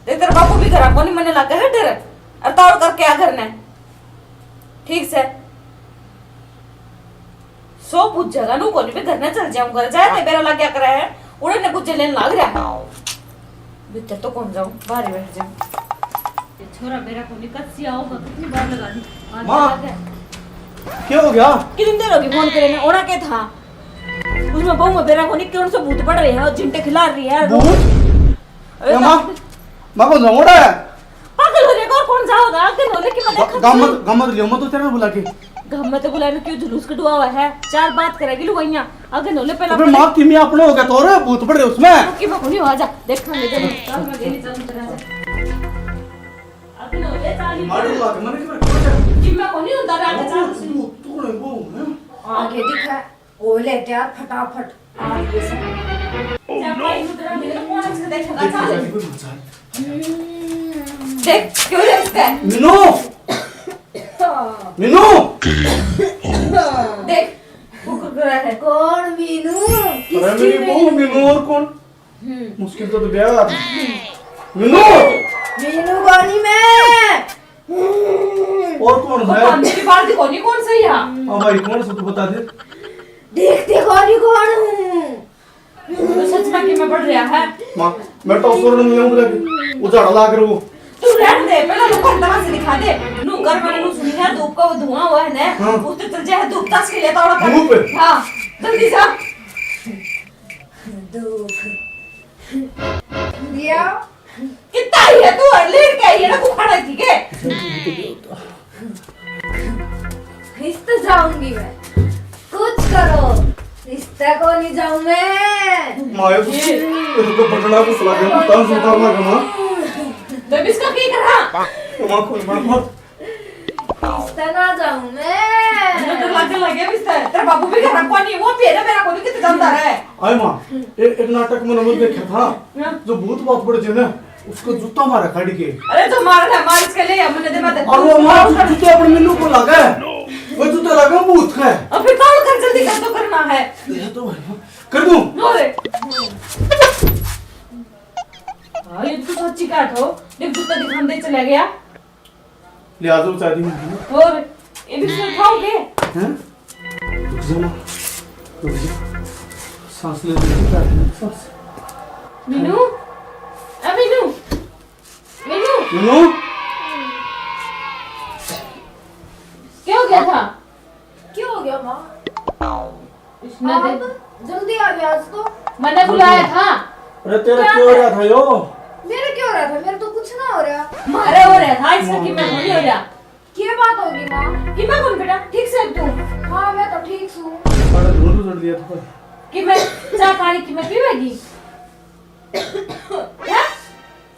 देख, तेरा बापू भी घरा को नहीं, मने लगा है डर। और तावड़ करके आ घर ने। ठीक से। सो पूछ जगह नू कोनी, मैं घर ने चल जाऊंगा। जाए ते बेरा लग गया करे है, उड़े ने कुछ लेन लाग रहा है। भीतर तो कौन जाऊं, बाहर ही बैठ जाऊं। ये छोरा मेरा कोनी, कच्ची आओगा, कितनी बार लगा दी। आज माँ, लगा है। क्या हो गया? कितनी देर होगी फोन करे ने, ओना के था? उसमें बहू में बेरा कोनी, कौन सा भूत पड़ रहे हैं और झिंटे खिला रही है। भूत? अरे ए माँ, बाप। माँ को लंगोड़ा है। पागल हो जाएगा, और कौन जाओगा? आगे नोले की मैं ग-, देखा गाम थी। मत, गाम मत लियो, मत तो तेरे बुला के। गाम मत बुलाने क्यों जुलूस कढवा हुआ है? चार बात करेगी लुगाइयां। आगे नोले पहला अबे पहले माँ, किमी अपने हो गया तो रे, भूत पड़ रहे उसमें। कि मैं कोनी हो, आजा, देखांगे जब चल, मैं गेली चल तेरा से। आगे नोले चाली मार लगा के मैंने क्यों रखा है? कि मैं कोनी होता, आगे वो चाल। तू, तू कौन है वो, हैं? आगे दिखा। ओ ले तैयार फटाफट। आ गए से। Oh, no। देख, क्यों रे इसका? मीनू! मीनू! देख, वो कुरकुरा है। कौन मीनू? अरे किसकी मेरी बहू मीनू? मीनू और कौन? हम्म। मुश्किल तो, तो ब्याह। मीनू! मीनू कोनी मैं। और कौन वो है? पानी की बाल्टी कोनी, कौन सही है? हाँ भाई, कौन सा तू बता दे। देखते कोनी कौन हूँ। तो सच में कि मैं पढ़ रहा है। माँ, मैं तो सुर नहीं आऊंगा, वो झाड़ा लाग रहा वो। तू रहने दे, पहले लोगों को तमाशे दिखा दे। नू घर में नू सुनी है, धूप का वो धुआं हुआ है ना, हाँ। उस तो चल जाए, धूप तस के लेता होगा। धूप? हाँ, जल्दी जा। धूप। दिया। कितना ही है तू, और लेट के आई है ना, तू खड़ा थी के? इस तो जाऊंगी मैं। कुछ करो, इस तक को नहीं जाऊं मैं। माया, तू ये तो बटना को सला के, तंग सुधारना का माँ। मैं भी इसका क्या करा? माँ, कोई माँ, माँ। किस्ता ना जाऊं मैं। मैं तो लागे लगे भी सर। तेरा बाबू भी घर को नहीं, वो भी है ना, मेरा को भी कित जानता रहे। आए माँ, ए-, एक नाटक में नमन देखा था, हाँ। जो भूत बात पड़ जे ना, उसको जूता मारा काढ़ के। अरे जो मारना है, मार इसके लिए, हमने दे मत। और वो मार जू-, जूता अपने मिन्नू को लगा है। वो जूता लगा भूत का है। और फिर कौन कर, जल्दी कर, तो करना है। ये तो भाई, कर दूं। लो रे। हाँ, ये तो सच्ची कहा था। देख, जूता दिखाने चला गया। ले आ जाओ, चाय दी मैंने। और ये भी सुन खाओगे? हैं? रुक जा ना। रुक जा। सांस ले, ले, चाय दी, सांस। मीनू? ए मीनू? मीनू? मीनू? क्या हो गया था? क्या हो गया, माँ? इसने आप दे- जल्दी आ गया आज तो। मैंने बुलाया था। अरे, तेरा क्या क्यों हो रहा था यो? मेरे क्यों हो रहा था? मेरे तो कुछ ना हो रहा। मारे हो रहा था, इसका कि मैं थोड़ी हो रहा। क्या बात होगी, माँ? कि मैं कौन बेटा? ठीक से तू? हाँ, मैं तो ठीक हूँ। अरे, धुआं तो चढ़ दिया था। कि मैं चाय पानी कि मैं पीवेगी? हैं?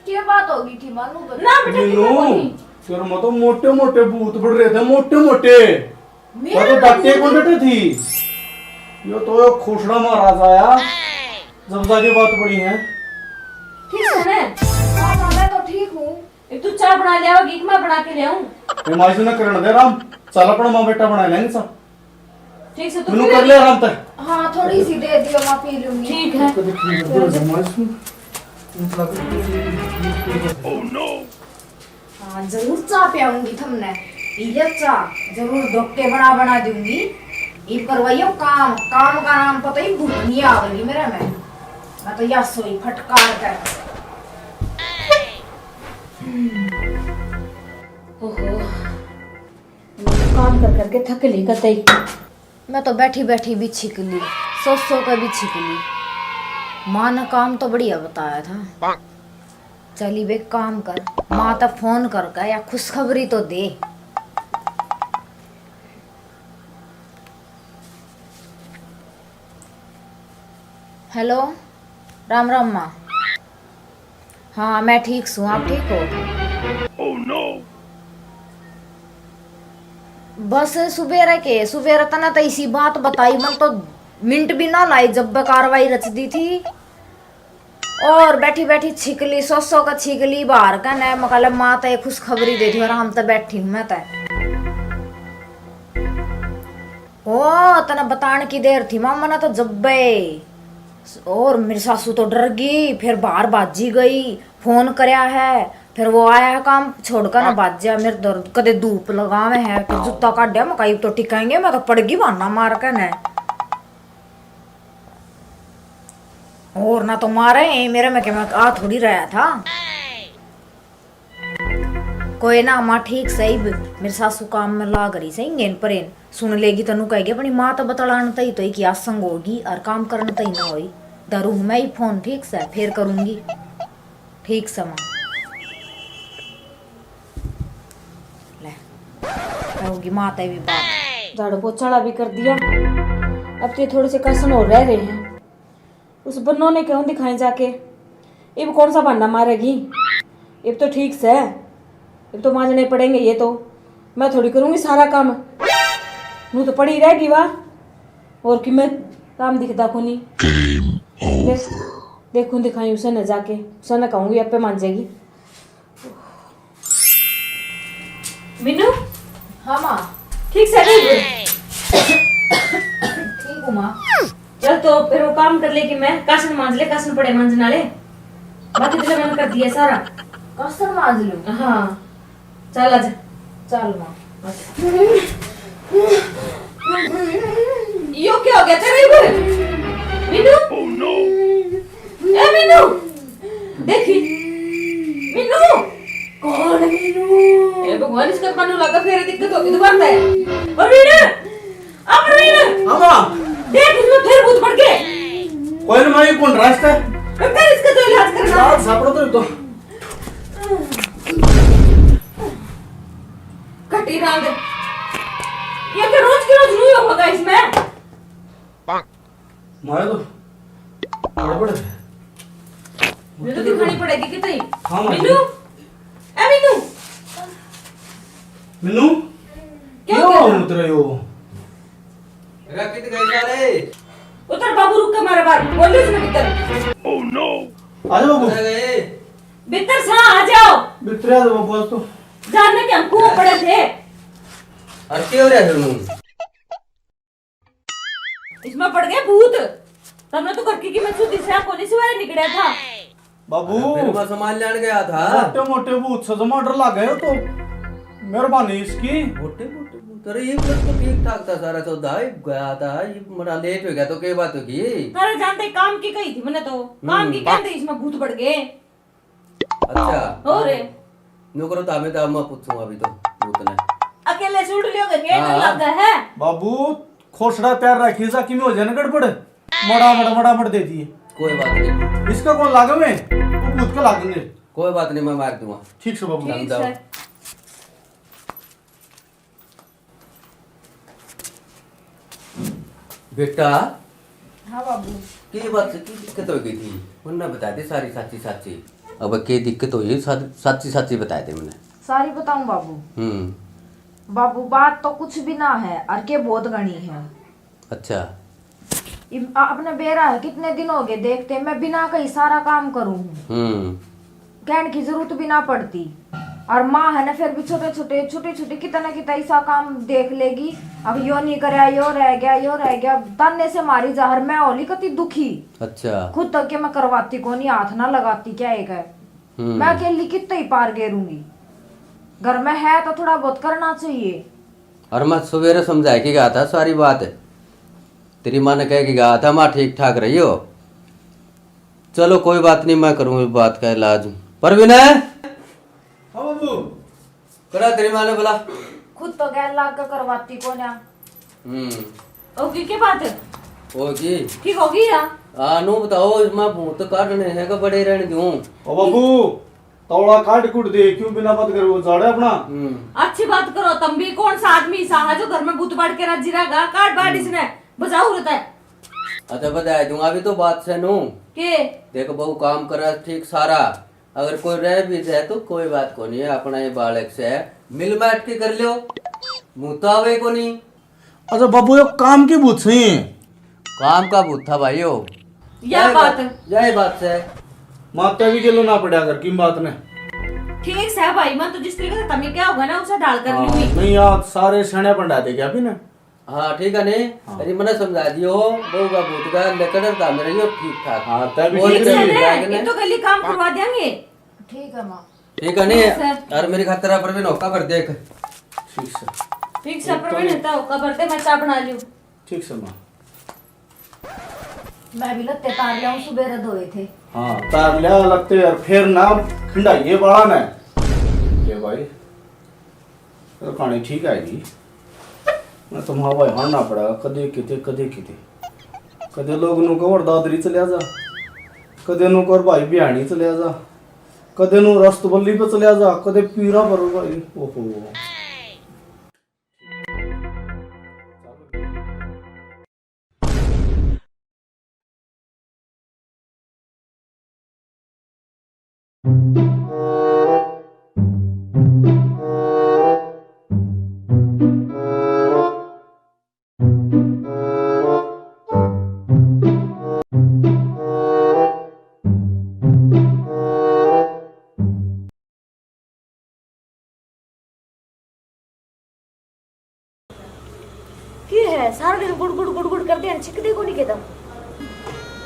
क्या बात होगी थी, माँ, नू बता। ना बेटा, कि मैं मीनू, बोली। तेरे में तो मोटे मोटे भूत पड़ रहे थे, मोटे मोटे। मेरे मैं तो को डट्टे को डटे थी। यो तो यो खोसड़ा महाराज आया, जब जाके बात पड़ी है। ठीक है ना? हाँ, हाँ, मैं तो ठीक हूँ। एक तू चाय बना ले आओगी कि मैं बना के ले आऊं? ये माजी ने करण दे आराम, चल अपना माँ बेटा बना लेंगे सब। ठीक से तू मैंने पी कर ले। ले आराम तक। हाँ, थोड़ी सी दे दियो, मैं पी लूंगी। ठीक है। कभी पी ले, माजी। मतलब Oh no! हाँ, जरूर चाय पियाऊंगी थमने। पी ले चाय, जरूर डोके बना बना दूंगी। ये करवाइयो काम, काम का नाम पता ही भूत नहीं आवेगी मेरे में। मैं तो या सोई फटकार कर। ओहो, मैं तो काम कर करके थक ली कतई। मैं तो बैठी बैठी भी छिक ली, सो सो के भी छिक ली। माँ ने काम तो बढ़िया बताया था। चली बे काम कर, माँ तो फोन करके या खुशखबरी तो दे। हेलो, राम राम माँ। हाँ, मैं ठीक सूं, आप ठीक हो? Oh no! बस सुबेरे के, सुबेरे तने तो इसी बात बताई, मन तो मिनट भी ना लाई जब कार्रवाई रच दी थी। और बैठी बैठी छिकली, सो सो का छिकली बाहर का ने, मकाले माँ तो एक खुशखबरी दे दी, आराम तो बैठी हूँ मैं तो। ओ, तने बताने की देर थी माँ, मने तो जब्बे। और मेरी सासू तो डर गई, फिर बाहर भाजी गई, फोन करया है, फिर वो आया है काम छोड़कर ना भाज्या। मेरे तो कदे धूप लगावे है, फिर जूता काढ़या, मैं कहा, "इब तो टिकाएंगे, मैं तो पड़ गई बहाना मार के ने।" और ना तो मारे मेरे में के मैं आ थोड़ी रहा था। कोई ना माँ, ठीक सही, मेरी सासू काम में लाग रही सही, गेन परेन सुन लेगी, तनु कहेगी अपनी माँ तो बतलान तई तो ही कि आसंग होगी और काम करन तई ना होई। धरू हूँ मैं ही फोन, ठीक से, फिर करूँगी। ठीक से माँ। ले, होगी माँ तई भी बात। झाड़ू पोछाड़ा भी कर दिया, अब तो ये थोड़े से कासन और रह रहे हैं। उस बन्नो ने क्यों दिखाएं जाके? इब कौन सा बहाना मारेगी? इब तो ठीक से, इब तो मांजने पड़ेंगे ये तो। मैं थोड़ी करूंगी सारा काम, नू तो पड़ी रहेगी वा। और कि मैं काम दिखदा कोनी। Game over। देखूं दिखाई उसे न जाके, उसे न कहूंगी, अब पे मांजेगी। मीनू। हाँ माँ। ठीक से नहीं? ठीक हूँ माँ। चल तो फिर वो काम कर ले कि मैं कासन मांज ले, कासन पड़े मांजने वाले। बाकी तो मैंने कर दिया सारा। कासन मांज लूँ? हाँ। चल आजा। चल माँ। यो क्या हो गया तेरे इधर? मीनू? ए मीनू, देखी। मीनू। कौन मीनू? ए भगवान, इसका कानू लगा, फिर दिक्कत होगी दोबारा। परवीन, आ परवीन। हाँ माँ। देख, इसमें फिर भूत पड़ गए। कोई ना माँ, ये कौन रास्ता है? फिर इसका तो इलाज करना है। इलाज सापड़ा तो, तो। कटी रांद। ये तो रोज के रोज न्यू होगा इसमें। मारे तो गड़बड़ है। ये तो दिखानी पड़ेगी कितनी। हाँ, माँ जी। मीनू, ए मीनू। मीनू, क्या क्यों हो गया? उतर रहे हो? अरे कित गए सारे? उतर बाबू, रुक के मारे बाहर। बोल दे इसमें भीतर। आ जाओ बाबू। अरे गए। भीतर सा आ जाओ। भीतर आ जाओ बाबू, आज तो। जानने के हम कुआं पड़े थे। और क्यों रहे फिर मुंह? इसमें पड़ गए भूत। तमने तो घर की कीमत सुधी से कोनी सिवाय निकड़ा था। बाबू, अरे फिर मैं सामान लेने गया था। मोटे मोटे भूत से जमा डर लग गए हो तो। मेहरबानी इसकी। मोटे मोटे भूत, अरे ये तो ठीक ठाक था सारा सौदा, ये गया था, ये बड़ा लेट हो गया तो क्या बात होगी? अरे जानते काम की कही थी मैंने तो, काम की हम्म। कहते इसमें भूत पड़ गए। अच्छा। और? न्यू करो तो हमें तो मैं पूछूंगा अभी तो भूत ने। अकेले से उड़ लियोगे, क्या हाँ। डर लग गया है? बाबू, खोसड़ा तैयार रखिए, जा किमें हो जाए ना गड़बड़। मड़ा मड़, मड़ा मड़ दे दिए। कोई बात नहीं। इसका कौन लागे में? वो भूत का लागेंगे। कोई बात नहीं, मैं मार दूंगा। ठीक से बाबू। ठीक जाओ। से। बेटा। हाँ बाबू। के बात से की दिक्कत हो गई थी? मन्ने बता दे सारी साची साची। अब के दिक्कत हुई, सा-, साची साची बता दे मन्ने। सारी बताऊं बाबू? हम्म। बाबू, बात तो कुछ भी ना है, और के बहुत घणी है। अच्छा। इब आ-, अपने बेरा है, कितने दिन हो गए देखते, मैं बिना कही सारा काम करूँ हूँ। हम्म। कहने की जरूरत भी ना पड़ती। और माँ है ना, फिर भी छोटे छोटे, छोटे छोटे, कितना कितना ऐसा काम देख लेगी। अब यो नहीं करया, यो रह गया, यो रह गया, ताने से मारी जा। और मैं होली कति दुखी। अच्छा। खुद तक के मैं करवाती कोनी, हाथ ना लगाती क्या एक है। हम्म। मैं अकेली कितना ही पार गेरूंगी। घर में है तो थोड़ा बहुत करना चाहिए। और मैं सवेरे समझा के गया था सारी बात, तेरी माँ ने कह के गया था, माँ ठीक ठाक रही हो। चलो कोई बात नहीं, मैं करूँ बात का इलाज। परवीन। हाँ बाबू। करा तेरी माँ ने बुला। खुद तो गैर लाग के करवाती कोन्या। हम्म। होगी के बात? होगी। ठीक होगी या? हाँ, नू बताओ, इसमें भूत काटने हैं कि बड़े रहने दूं? ओ बाबू, तौला काट कूट दे, क्यों बिना बात करे वो जाड़े अपना? हम्म। अच्छी बात करो, तुम भी कौन सा आदमी सा है जो घर में भूत बाड़ के राजी रहेगा? काट बाड़ हम्म। इसने, बजाओ उरत है। अच्छा, बता दूंगा, अभी तो बात से नू। के? देख, बहू काम करे ठीक सारा, अगर कोई रह भी जाए तो कोई बात को नहीं है, अपना ही बालक से है, मिल बैठ के कर लो, भूत आवे को नहीं। अच्छा बाबू, यो काम की भूत सही है? काम का भूत था भाई यो। या यही बात। बात, यही बात से। माता भी गेलो ना पड़ा कर की बात ने। ठीक से भाई, मैं तो जिस तरीके से तमी क्या होगा ना, उसे ढाल कर हाँ, लूंगी। नहीं यार, सारे सणे पंडा दे गया भी ना। हाँ, ठीक है ने? हाँ। अरे, मने समझा दियो, बहू का भूत का लकड़ था मेरा, यो ठीक ठाक। हाँ, तब भी और ठीक है। ये तो गली काम करवा देंगे। ठीक है माँ। ठीक है ने? ठीक है। और मेरी खातिर आप प्रवीण होका भर दे एक। ठीक से। ठीक से, प्रवीण, तो होका भर दे, मैं चाय बना लूँ। ठीक से माँ। मैं भी लत्ते तार लिया हूँ, सुबह धोए थे। हाँ, तार लिया लत्ते और फिर ना खिंडाइए बाला ने। ये भाई, तो कहानी ठीक आएगी। मैं तो माँ भाई हारना पड़ा, कदे किते, कदे किते। कदे लोग नु कवर दादरी चले जा, कदे नु कर भाई बिहानी चले जा, कदे नु रस्तबल्ली पे चले जा, कदे पीरा पर भाई। ओहो। की है, सारा दिन गुड़ गुड़ गुड़ गुड़ करते हैं, छिकदे को नहीं कहता?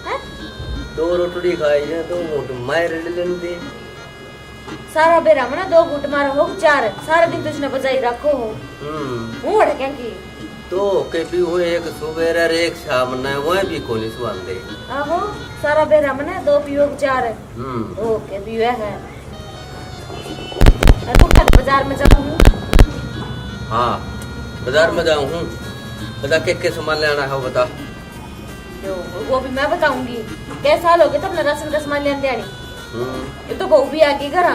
हैं? दो रोटड़ी खाई है, दो घूंट मार लेने दे। सारा बेरा मना दो घूंट मारा हो, चार, सारा दिन तो इसने बजाई रखो हो। हम्म। हूँ अड़क्या की। दो के पीओ, एक सुबेरे और एक शाम ने, वह भी कोनी सुहांदे। आहो, सारा बेरा मने दो पीओ के चार। हम्म। दो के पीओ है। और तू कल बाजार में जाऊँ हूँ? हाँ, बाजार में जाऊँ हूँ। बता के के सामान लेना है, वो बता। यो, वो भी मैं बताऊंगी। कै साल हो गए तब राशन का सामान लेने आनी। हम्म। ये तो बहू भी आ गई घर।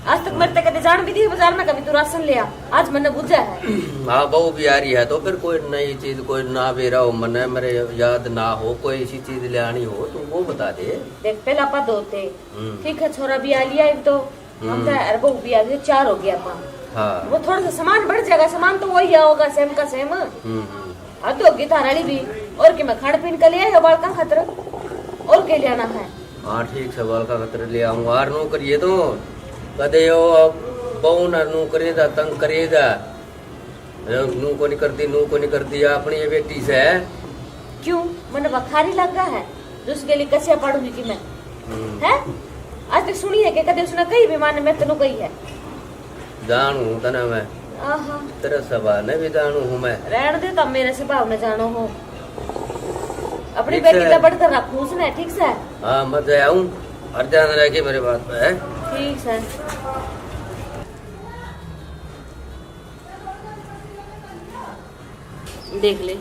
आज तक मेरे ते कदे जान भी दी बाजार में, कभी तू राशन ले आ। आज मैंने बुझा है। हाँ, बहू भी आ रही है तो फिर कोई नई चीज, कोई ना बेरा हो मने, मेरे याद ना हो, कोई ऐसी चीज ले आनी हो तो वो बता दे। देख, पहला पद होते, हम्म। ठीक है, छोरा भी आ लिया, एक तो हम हम्म। तो, अरे, बहू भी आ गई, चार हो गया अपन। हाँ। वो थोड़ा सा सामान बढ़ जाएगा, सामान तो वही आओगा, सेम का सेम। हम्म, हम्म। हद होगी थारा वाली भी। और के मैं खान पीन का ले आया बालका खातर, और के ले आना है? हाँ, ठीक से बालका खातर ले आऊंगा। और नू करिए तो कदे यो अब बहू ना नू करे दा, तंग करे दा। यो नू को नहीं करती, नू को नहीं करती, अपनी ये बेटी से। क्यों, मन बखारी लगा है जो उसके लिए कसिया पाड़ूंगी कि मैं? हम्म। हैं? आज तक सुनी है कि कदे उसने कही भी माने मैं तेनू कही है? जानू हूँ तने मैं। आहा। तेरे स्वभाव ने भी जानू हूँ मैं। रहन दे, तब मेरे स्वभाव ने जानो हो। अपनी ठीक बेटी से। तो बढ़कर रखूं उसने, ठीक से? हाँ, मैं तो आऊँ। और ध्यान रखे मेरे बात पे, है? ठीक से। देख ले,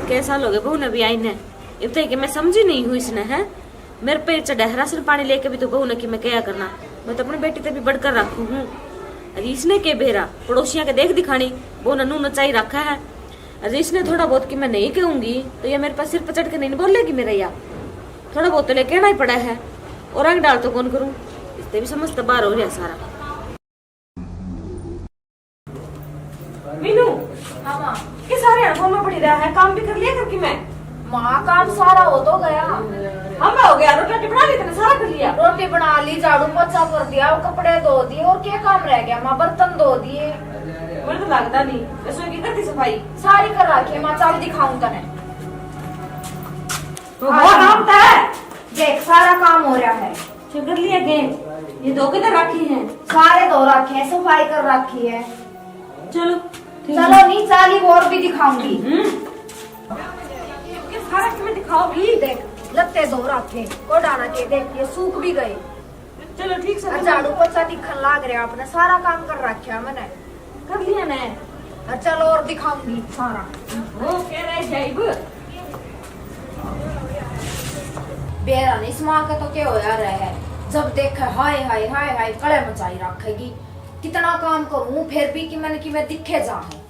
कै साल हो गए बहू ने भी आई ने। इब तक कि मैं समझी नहीं हूँ इसने, है? मेरे पे चढ़ा है राशन पानी लेके भी तो बहू ने कि मैं क्या करना। मैं तो अपनी बेटी ते भी बढ़कर रखू हूँ। अरे इसने के बेरा, पड़ोसियां के देख दिखानी, बहू ने नू नचाई रखा है। अरे इसने थोड़ा बहुत कि मैं नहीं कहूंगी तो ये मेरे पास सिर पर चढ़ के नहीं बोलेगी मेरा या। थोड़ा बहुत तो ले कहना ही पड़ा है। और आंग डाल तो कौन करूँ, इससे भी समझ तो बाहर हो रहा सारा। मीनू। हाँ माँ। के सारे हड़बों में पड़ी रहा है, काम भी कर लिया करके मैं। माँ, काम सारा हो तो गया। हम हो गया, रोटी राटी बना ली तने, सारा कर लिया। रोटी बना ली, झाड़ू पोछा कर दिया, वो कपड़े धो दिए, और क्या काम रह गया माँ? बर्तन धो दिए। मुझे तो लगता नहीं, रसोई की कर दी सफाई? सारी कर रखी है माँ, चल दिखाऊं तने। तो वो काम तो है। देख, सारा काम हो रहा है। अच्छा, कर लिया के? ये धो के तो रखी है। सारे धो रखे हैं, सफाई कर रखी है। चलो, ठीक चलो है। नहीं, चाली और भी दिखाऊंगी। हम्म। ये सारा तुम्हें दिखाओ भी। देख, लत्ते धो रखे, कोडाना के, देख, ये सूख भी गए। चलो, ठीक से। और झाड़ू पोछा दिखन लाग रहा अपने, सारा काम कर रखा मैंने। कर लिया ना। और चलो, और दिखाऊंगी सारा। वो कह रहे जाइब। बेरा नहीं, इस माँ का तो क्या होया रहा है, जब देखे हाय हाय हाय हाय कले मचाई रखेगी। कितना काम करूँ फिर भी कि मैंने कि मैं दिखे जा है।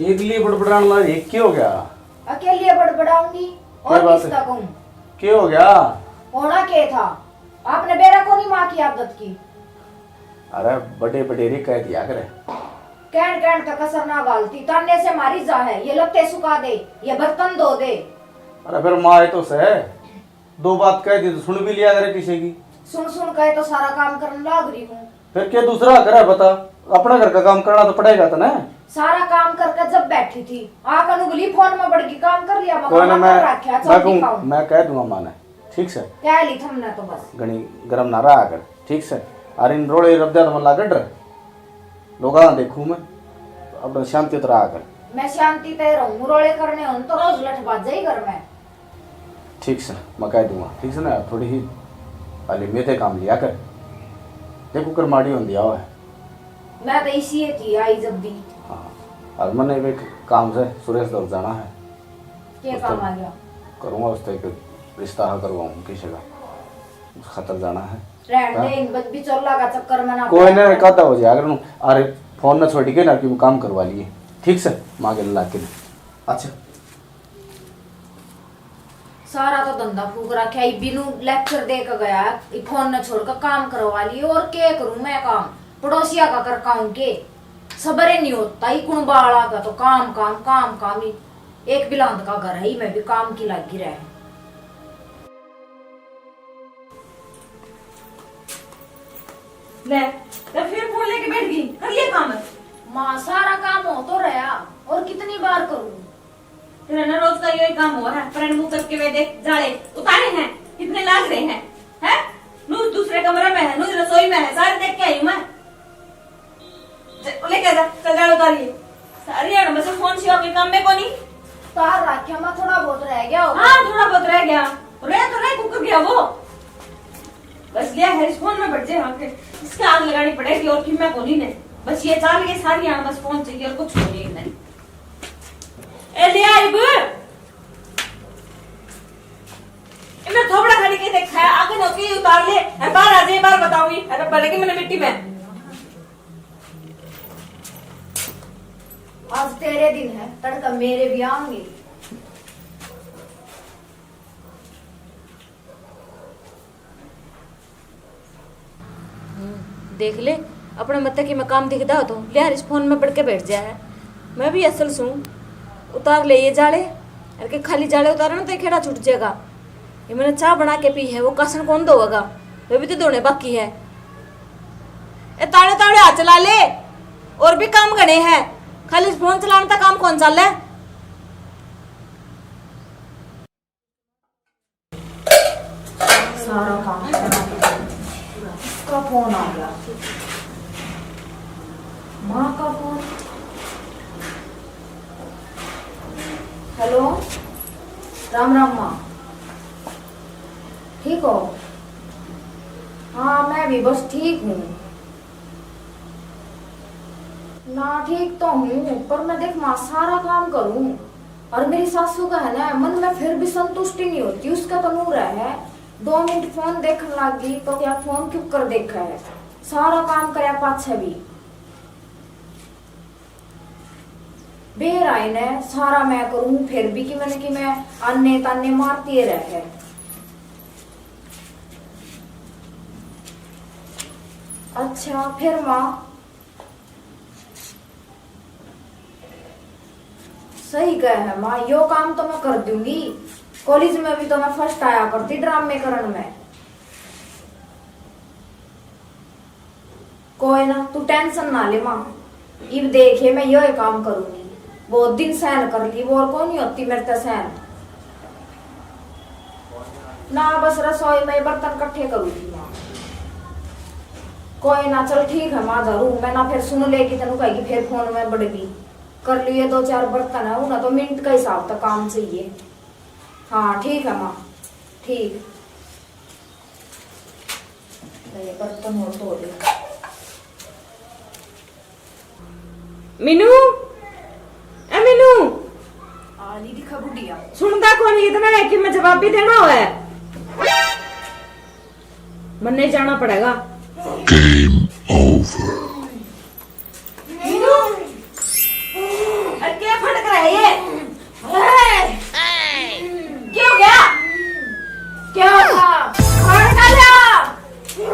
एकली बड़बड़ान लाग, एक क्या हो गया? अकेली बड़बड़ाऊंगी और क्या बात किसका है? कहूँ? क्या हो गया? होना क्या था? आपने बेरा को नहीं माँ की आदत की। अरे बड़े बडेरे कह दिया करे। कहन कहन का कसर ना घालती, ताने से मारी जा है, ये लत्ते सुखा दे, ये बर्तन धो दे। अरे फिर माँ ये तो सह, दो बात कह दी तो सुन भी लिया करे किसी की। सुन सुन के तो सारा काम करने लाग रही हूँ। फिर क्या दूसरा करे बता, अपना घर का काम करना तो पड़ेगा तने। सारा काम करके जब बैठी थी, आकर उंगली फोन में बड़ गई, काम कर लिया, मैं कोई ना, काम मैं, कर रखा, मैं चौकी कहूँ, पाऊँ। मैं कह दूंगा माँ ने, ठीक से? कह ली थमने तो बस। घणी गरम ना रहा कर, ठीक से? और इन रोले रब दे तो मन लागे डर। लोगां देखूं मैं, अपने शांति तो रहा कर। मैं शांति ते रहूं, रोले करने होन तो रोज लठ बाजे ही घर में। ठीक से, मैं कह दूंगा, ठीक से ना, थोड़ी ही हाली मेरे काम लिया कर। देखो कर माड़ी होंदी आवे। मैं तो इसी थी आई जब भी। हाँ, और मैंने भी एक काम से सुरेश दौर जाना है। क्या उस काम तक आ गया? करूंगा उससे एक रिश्ता हाँ करवाऊं किसी का, उस खातर जाना है। रहन दे, हाँ? इन बच बिचौला का चक्कर में ना कोई पड़ा ना, कर। कादा हो जाए अगर नू, अरे फोन ना छोड़ के ना कि काम करवा लिए, ठीक से, माँ के ला के। अच्छा। सारा तो धंधा फूक रखा है, बिनु लेक्चर दे के गया, ये फोन न छोड़ के काम करवा लिए। और के करूं मैं काम, पड़ोसिया का कर काऊं के? सबर ही नहीं होता, ये कुण बाला का तो काम काम काम काम ही। एक बिलांद का घर है, मैं भी काम की लागी रहे। ले, तो फिर फोन लेके बैठ गई, कर लिया काम? माँ, सारा काम हो तो रहा, और कितनी बार करूं? तेरा ना रोज का यही काम हुआ है, परण मुंह करके वे देख, जाले उतारे हैं, कितने लाग रहे हैं, हैं? नू दूसरे कमरे में है, नू रसोई में है, सारे देख के आई हूं मैं। जा, लेके जा, चल जाले उतारिए। सारी हाड़ में से फोन सिवा कोई काम में कोनी। तार रखा मैं, थोड़ा बहुत रह गया होगा। हाँ, थोड़ा बहुत रह गया। रह तो रह, कुकर गया वो। बस लिया है, इस फोन में बैठ जाए, हाँ, फिर इसके आग लगानी पड़ेगी और किम्या कोनी ने। बस ये चाल के सारी हाड़ बस फोन चाहिए और कुछ कोनी ने। ए, ले आ इब। ए, मैं थोबड़ा खाली के देखा है, आगे नौकी उतार ले। ए, बाहर आ जाए, बाहर बताऊंगी। अरे, पड़ेगी मैंने मिट्टी में। आज तेरे दिन है, तड़का मेरे भी आएंगे। हम्म, देख ले, अपने मत की मैं काम दिखदा हो तो लिहार इस फोन में पड़ के बैठ जा है। मैं भी असल सूं, उतार ले ये जाले, अर के खाली जाले उतारे ना तो ये खेड़ा छूट जाएगा। ये मैंने चाय बना के पी है, वो कासन कौन धोएगा? वे भी तो धोने बाकी है। ए ताले ताले हाथ चला ले, और भी काम घणे हैं, खाली फोन चलाने तक काम कौन चाले? सारा काम करना पड़ेगा। किसका फोन आ गया? माँ का फोन। हेलो, राम राम माँ, ठीक हो? हाँ, मैं भी बस ठीक हूँ। ना, ठीक तो हूँ, पर मैं देख माँ सारा काम करूँ, और मेरी सासू का है ना, मन में फिर भी संतुष्टि नहीं होती। उसका तो नूर है, दो मिनट फोन देखने लग गई तो क्या फोन क्यों कर देखा है, सारा काम करया पाछे भी। बेर आई ने सारा मैं करूँ, फिर भी कि मैंने कि मैं आने ताने मारती रह है। अच्छा, फिर माँ सही कह है माँ, यो काम तो मैं कर दूंगी। कॉलेज में भी तो मैं फर्स्ट आया करती ड्रामे करण में। कोई ना, तू टेंशन ना ले माँ, इब देखे मैं यो ही काम करूंगी। बहुत दिन सहन कर ली, वो और कौन ही होती मेरे ते सहन। ना, बस रसोई में बर्तन इकट्ठे करूंगी माँ। कोई ना, चल ठीक है माँ, धरू मैं ना, फिर सुन लेगी, तेनू कहेगी फिर फोन में बड़गी। कर लिए दो चार बर्तन है, उन्हें तो मिनट का हिसाब तक काम चाहिए। हाँ ठीक है माँ, ठीक। ये बर्तन और धो दे। मीनू, ए मीनू। आ ली दिखा बुढ़िया। सुनदा कौन इतना है कि मैं जवाब भी देना होए। मन्ने जाना पड़ेगा। Game over। मीनू, अरे क्या फटक रहा है ये? क्या हो गया? क्या था? खान खा लिया।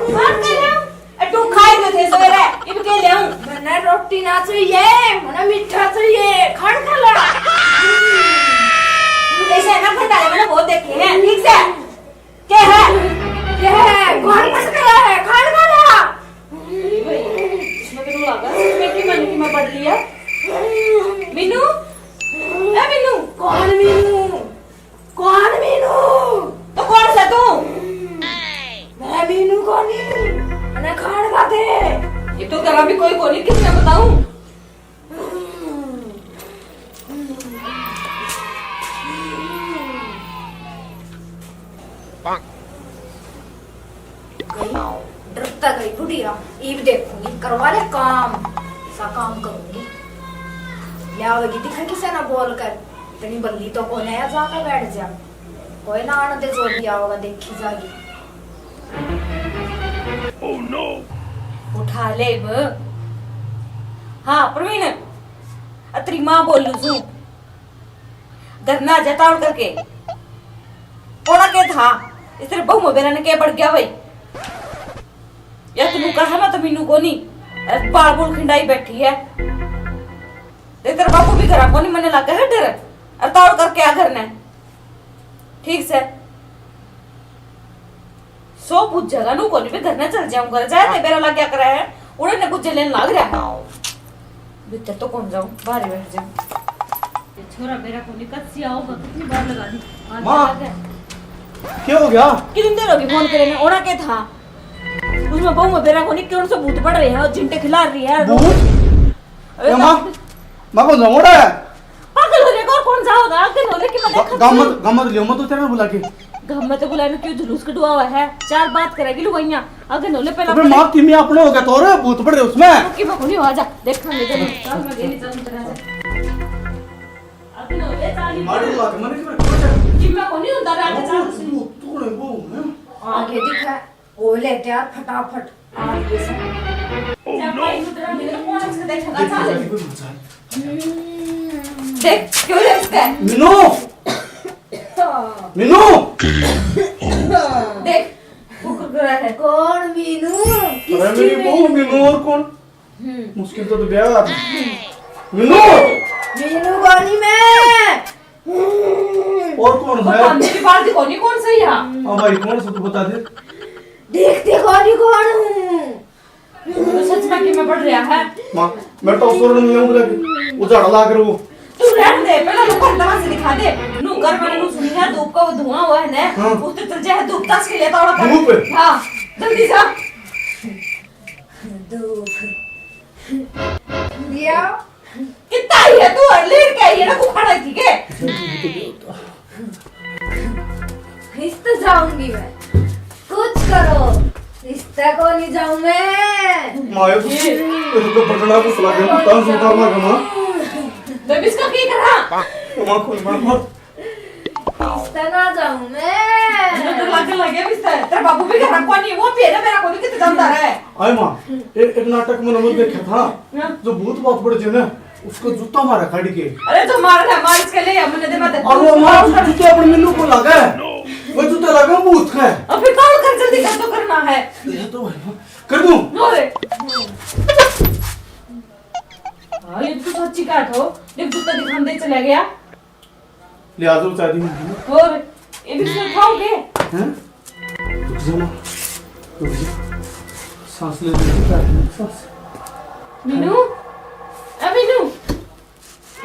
खान खा लिया? ए, तू खाए क्यों थे सवेरे? इब के ले आऊं? मन्ने रोटी ना चाहिए, मन्ने मीठा चाहिए। खान खा ला। ऐसे है ना, फंडाले मैंने बहुत देखे हैं, ठीक से? के है? के है? कौन फंस गया है? खान खा ला। गई, डरता गई बुढ़िया। इब देखूंगी, करवा ले काम, सा काम करूंगी। ले आवेगी दिखा किसे ना बोल कर, इतनी बल्ली तो कोने है, जाकर बैठ जा। कोई ना आने दे, जो भी आओगा देखी जागी। उठा ले इब। हाँ प्रवीण, अतरी माँ बोलू सू, घर ना जा तावड़ करके। कोना के था, इस तेरे बहू में बेरा ने के बढ़ गया भाई? या तू कहा मैं तो मीनू कोनी, अरे बाल बूल खिंडाई बैठी है। देख तेरे बापू भी घरा कोनी, मने लगा है डर। अरे तावड़ करके आ घर ने, ठीक से। सो बुझेगा नू कोनी, भी घर ने चल जाऊं, घर जाए ते बेरा लग गया करे है, उड़े ने बुझे लेन लाग रहा है। भीतर तो कौन जाऊं, बाहर ही बैठ जाऊं। ये छोरा मेरा कोनी, कब से आओगा, कितनी बार लगा दी। आज माँ, लग गया। क्या हो गया? कितनी देर होगी फोन करे ने, ओना के था? उसमें बहू में बेरा कोनी, कौन सा भूत पड़ रहे हैं और झिंटे खिला रही है। भूत? अरे ए माँ, तो माँ को नोड़ा है। पागल हो जाएगा, और कौन सा होगा? आगे नोले की मैं ग-, देखा गम मत, गम मत लियो, मैं तो तेरे बुला के। गम मत बुलाने क्यों जुलूस कढवा हुआ है? चार बात करेगी लुगाइयाँ। आगे नोले पहला अबे पहले माँ, किमी अपने हो गया तो रे, भूत पड़ रहे उसमें। कि मैं कोनी हो, आजा, देखांगे जब चल मैं गेली चल तेरा। आगे नोले चाली मार मार। मार के मैंने क्यों रखा है? कि मैं कोनी होता रे, आगे वो चाल तू, तू कौन है वो, हैं? आगे दिखा। ओ ले तैयार फटाफट। आ गए से। Oh no! देख, क्यों रे इसका? मीनू! मीनू! देख, कुकुर करा है। कौन मीनू? अरे मेरी बहू मीनू, और कौन? हम्म। मुश्किल तो, तो ब्याह। मीनू! मीनू कोनी मैं। और कौन है? मेरी बात कोनी, कौन सही है? हाँ भाई, कौन सा तू बता दे। देखते कोनी कौन हूँ। तो सच में कि मैं पढ़ रहा है। माँ, मैं तो सुर नहीं आऊंगा, वो झाड़ा लाग रहा वो। तू रहने दे, पहले लोगों को तमाशे दिखा दे। नू कर मैंने नू सुनी है, धूप का वो धुआं हुआ है ना, हाँ। उस तो चल जाए धूप तस के लेता और धूप? हाँ, जल्दी जा। धूप। दिया। कितना ही है तू, और लेट के आई है ना, तू खड़ा थी के? इस तो जाऊंगी मैं। कुछ करो, इस तक को नहीं जाऊं मैं। मायो, ये तो बटना को सला के तान सुधार लगा माँ। तो इसका क्या करा? माँ को मार मार। इस तक ना जाऊं मैं। तो लागे लगे भी सर, तेरा बाबू भी घर को नहीं, वो पेरा मेरा को नहीं कितना जानता है। आए माँ, ए-, एक नाटक में नमक देखा था, हाँ। जो भूत बात पड़ जे ना, उसको जूता मारा काढ़ के। अरे तो मार ले, मार इसके ले, हमने दे मत। और वो मार जू-, जूते अपने मिल्लू को लगा है। वो जूता लगा भूत का है। अब फिर कौन कर, जल्दी कर, तो करना है। ये तो है ना। कर दूं? नो रे। हाँ, ये तो सच्ची बात हो। देख, जूता दिखाने चला गया। ले आ जाओ, चाय दी मम्मी ने। और ये भी सुन खाओगे? हैं? रुक जा ना, रुक जा। सांस ले, रुक जा, सांस। मीनू, ए मीनू,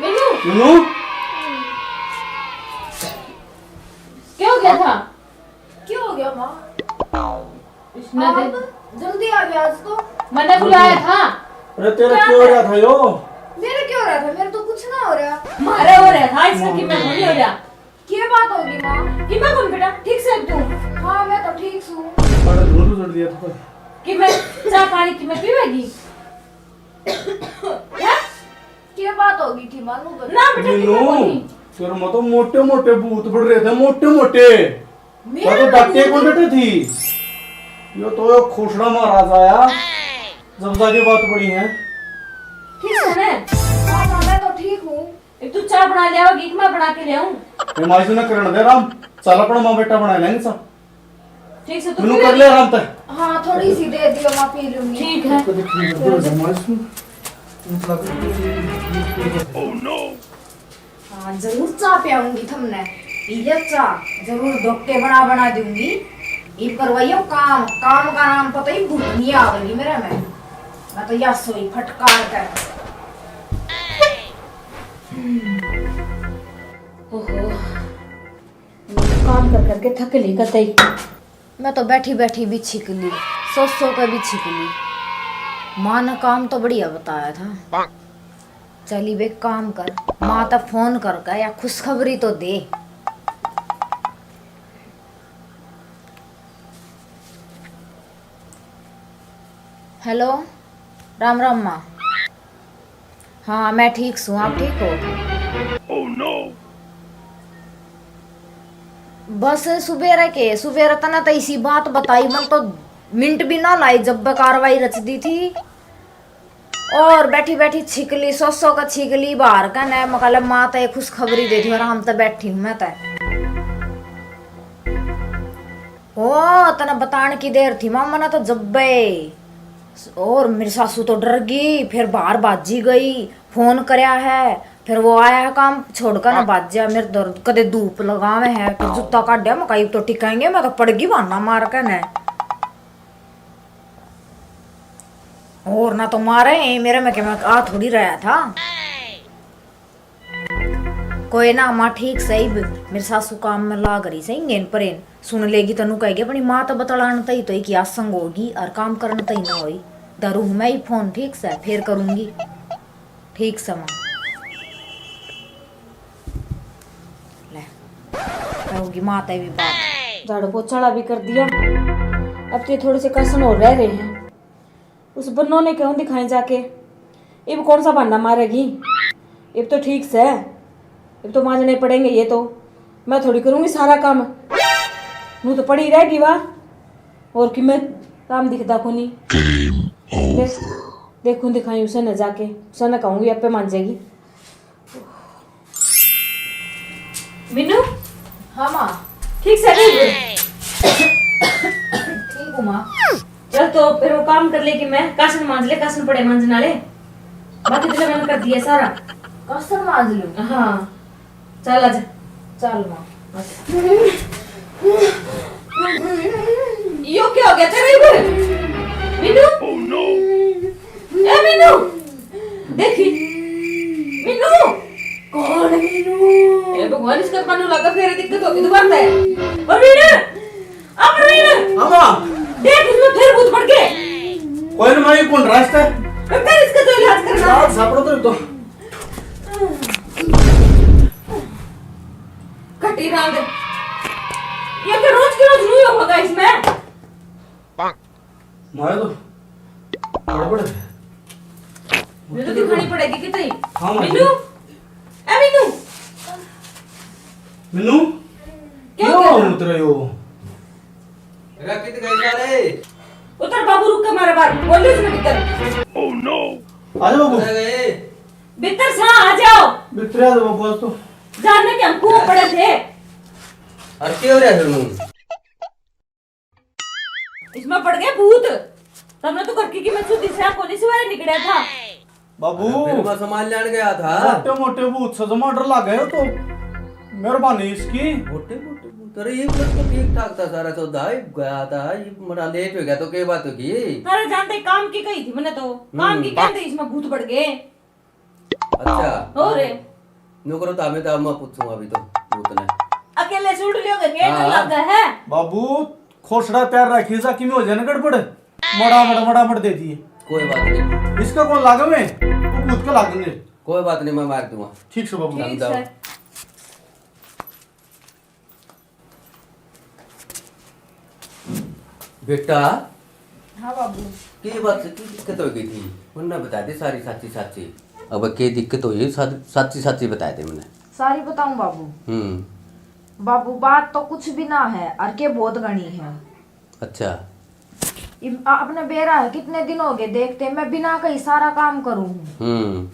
मीनू। मीनू? क्या हो गया था? क्या हो गया माँ? इसने आप दे- जल्दी आ गया आज तो। मैंने बुलाया था। अरे तेरा क्या हो रहा था यो? मेरे क्या हो रहा था? मेरे तो कुछ ना हो रहा। मारे हो रहा था, इसका कि मैं नहीं हो रहा। क्या बात होगी माँ? कि मैं कौन बेटा, ठीक से तू? हाँ, मैं तो ठीक हूँ। बड़ा धुआं उड़ दिया था। कि मैं चाय पानी कि मैं पीवेगी? हैं? क्या बात होगी थी माँ, नू बता। ना बेटा, कि मैं मीनू, कोनी। तेरे में तो मोटे मोटे भूत पड़ रहे थे, मोटे मोटे। मेरे तो डट्टे को डटे थी। यो तो यो खोसड़ा महाराज आया, जब जाके बात पड़ी है। ठीक है ना? हाँ, हाँ, मैं तो ठीक हूँ। एक तू चाय बना ले आओगी कि मैं बना के ले आऊं? ये माजी ने करण दे आराम, चल अपना माँ बेटा बना लेंगे सब। ठीक से, तू मैनू पी कर ले ले। आराम तै। हाँ, थोड़ी सी दे दियो, मैं पी लूंगी। ठीक है। कभी खीर दो जमाई सुन। मतलब Oh no! हाँ, जरूर चाय पियाऊंगी थमने। पी ले चाय, जरूर ढोके बना बना दूंगी। ये करवाइयो काम, काम का नाम पता ही भूत नहीं आवेगी मेरे में। मैं तो या सोई फटकार कर। ओहो, मैं तो काम कर करके थक ली कतई। मैं तो बैठी बैठी भी छिक ली, सो सो के भी छिक ली। माँ ने काम तो बढ़िया बताया था। चली बे काम कर, माँ तो फोन करके या खुशखबरी तो दे। हेलो, राम राम माँ। हाँ, मैं ठीक सूं, आप ठीक हो? बस सुबेरे के, सुबेरे तने तो इसी बात बताई, मन तो मिनट भी ना लाई जब बे कार्रवाई रच दी थी। और बैठी बैठी छिकली, सो सो का छिकली बाहर का ने, मकाले माँ तो एक खुशखबरी दे दी, आराम तो बैठी हूँ मैं तो। ओ, तने बतान की देर थी माँ, मने तो जब्बे। और मेरी सासू तो डर गई, फिर बाहर बाजी गई, फोन करया है, फिर वो आया है काम छोड़कर ना बाजिया, मेरे दर्द कदे धूप लगावे है, फिर जूता काढ़या, मैं कही तो टिकाएंगे, मैं तो पड़गी बहाना मार के ने। और ना तो मारे मेरे में के मैं आ थोड़ी रहा था। कोई ना माँ, ठीक सही ब-, मेरी सासू काम में लाग रही सही, गेन परेन सुन लेगी, तनु कहेगी अपनी माँ तो बतलान तई तो एक आसंग होगी और काम करन तई ना होई। धरू हूँ मैं ही फोन, ठीक से, फिर करूँगी। ठीक से माँ। ले, कहोगी माँ तई भी बात। झाड़ू पोछा वाला भी कर दिया, अब तो ये थोड़े से कसन और रह रहे हैं। उस बन्नो ने क्यों दिखाए जाके? इब कौन सा बहाना मारेगी? इब तो ठीक से, इब तो मांजने पड़ेंगे ये तो। मैं थोड़ी करूंगी सारा काम, नू तो पड़ी रहेगी वा। और कि मैं काम दिखदा कोनी। देख, देखूं दिखाई उसे न जाके, उसे न कहूंगी, आपे मांजेगी। मीनू। हाँ माँ। ठीक से ठीक? ठीक हूँ माँ। चल तो फिर वो काम कर ले कि मैं कासन मांज ले, कासन पड़े मांजन वाले। बाकी तो मैंने कर दिया सारा। कासन मांज लूँ? हाँ। चल आजा। चल माँ। यो क्या हो गया तेरे इधर? मीनू? ए मीनू, देखी। मीनू। कौन मीनू? ए भगवान, इसका कानू लगा, फिर दिक्कत होगी दोबारा से। प्रवीण, आ प्रवीण। हाँ माँ। देख, इसमें फिर भूत पड़ गए। कोई ना माँ, ये कौन रास्ता है? कर इसका तो इलाज करना। इलाज सापड़ो तो, तो। कटी रांद। ये तो रोज के रोज न्यू होगा इसमें। मारे तो गड़बड़ है। मुझे तो दिखानी पड़ेगी कितनी। हाँ, माँ जी। मीनू, ए मीनू। मीनू, क्या क्यों हो गया? उतर रहे हो? अरे, कित गए सारे? उतर बाबू, रुक के मारे बाहर। बोल दे उसने भीतर। आजा बाबू। अरे गए। भीतर सा आ जाओ। भीतर आ जाओ बाबू, आज तो। जानने के हम कुआं पड़े थे। और क्यों रे फिर मुंह? इसमें पड़ गए भूत। तमने तो घर की, की मैं छुट्टी से कोनी सवेरे निकलया था। बाबू, अरे फिर मैं सामान लेने गया था। मोटे मोटे भूत से जमा डर लग गए हो तो। मेहरबानी इसकी। मोटे मोटे भूत? अरे ये तो ठीक ठाक था सारा सौदा, ये गया था, ये बड़ा लेट हो गया तो क्या बात होगी? अरे जानते काम की कही थी मैंने तो, काम की हम्म। कहते इसमें भूत पड़ गए। अच्छा। और? न्यू करो तो हमें तो, मैं पूछूंगा अभी तो भूत ने। अकेले छूट लियो के गेट हाँ। लग है। बाबू, खोसड़ा तैयार रखिए, जा किमें हो जाए ना गड़बड़। मड़ा मड़, मड़ा मड़ दे दिए। कोई बात नहीं। इसका कौन लागे में? वो भूत का लागेंगे। कोई बात नहीं, मैं मार दूंगा। ठीक से बाबू। ठीक समझाओ। से। बेटा। हाँ बाबू। के बात, की दिक्कत हो गई थी? उनने बता दे सारी साची साची। अब के दिक्कत हुई, सा-, साची साची बता दे मन्ने। सारी बताऊं बाबू? हम्म। बाबू, बात तो कुछ भी ना है, और के बहुत घणी है। अच्छा। इब आ-, अपने बेरा है, कितने दिन हो गए देखते, मैं बिना कही सारा काम करूँ हूँ। हम्म।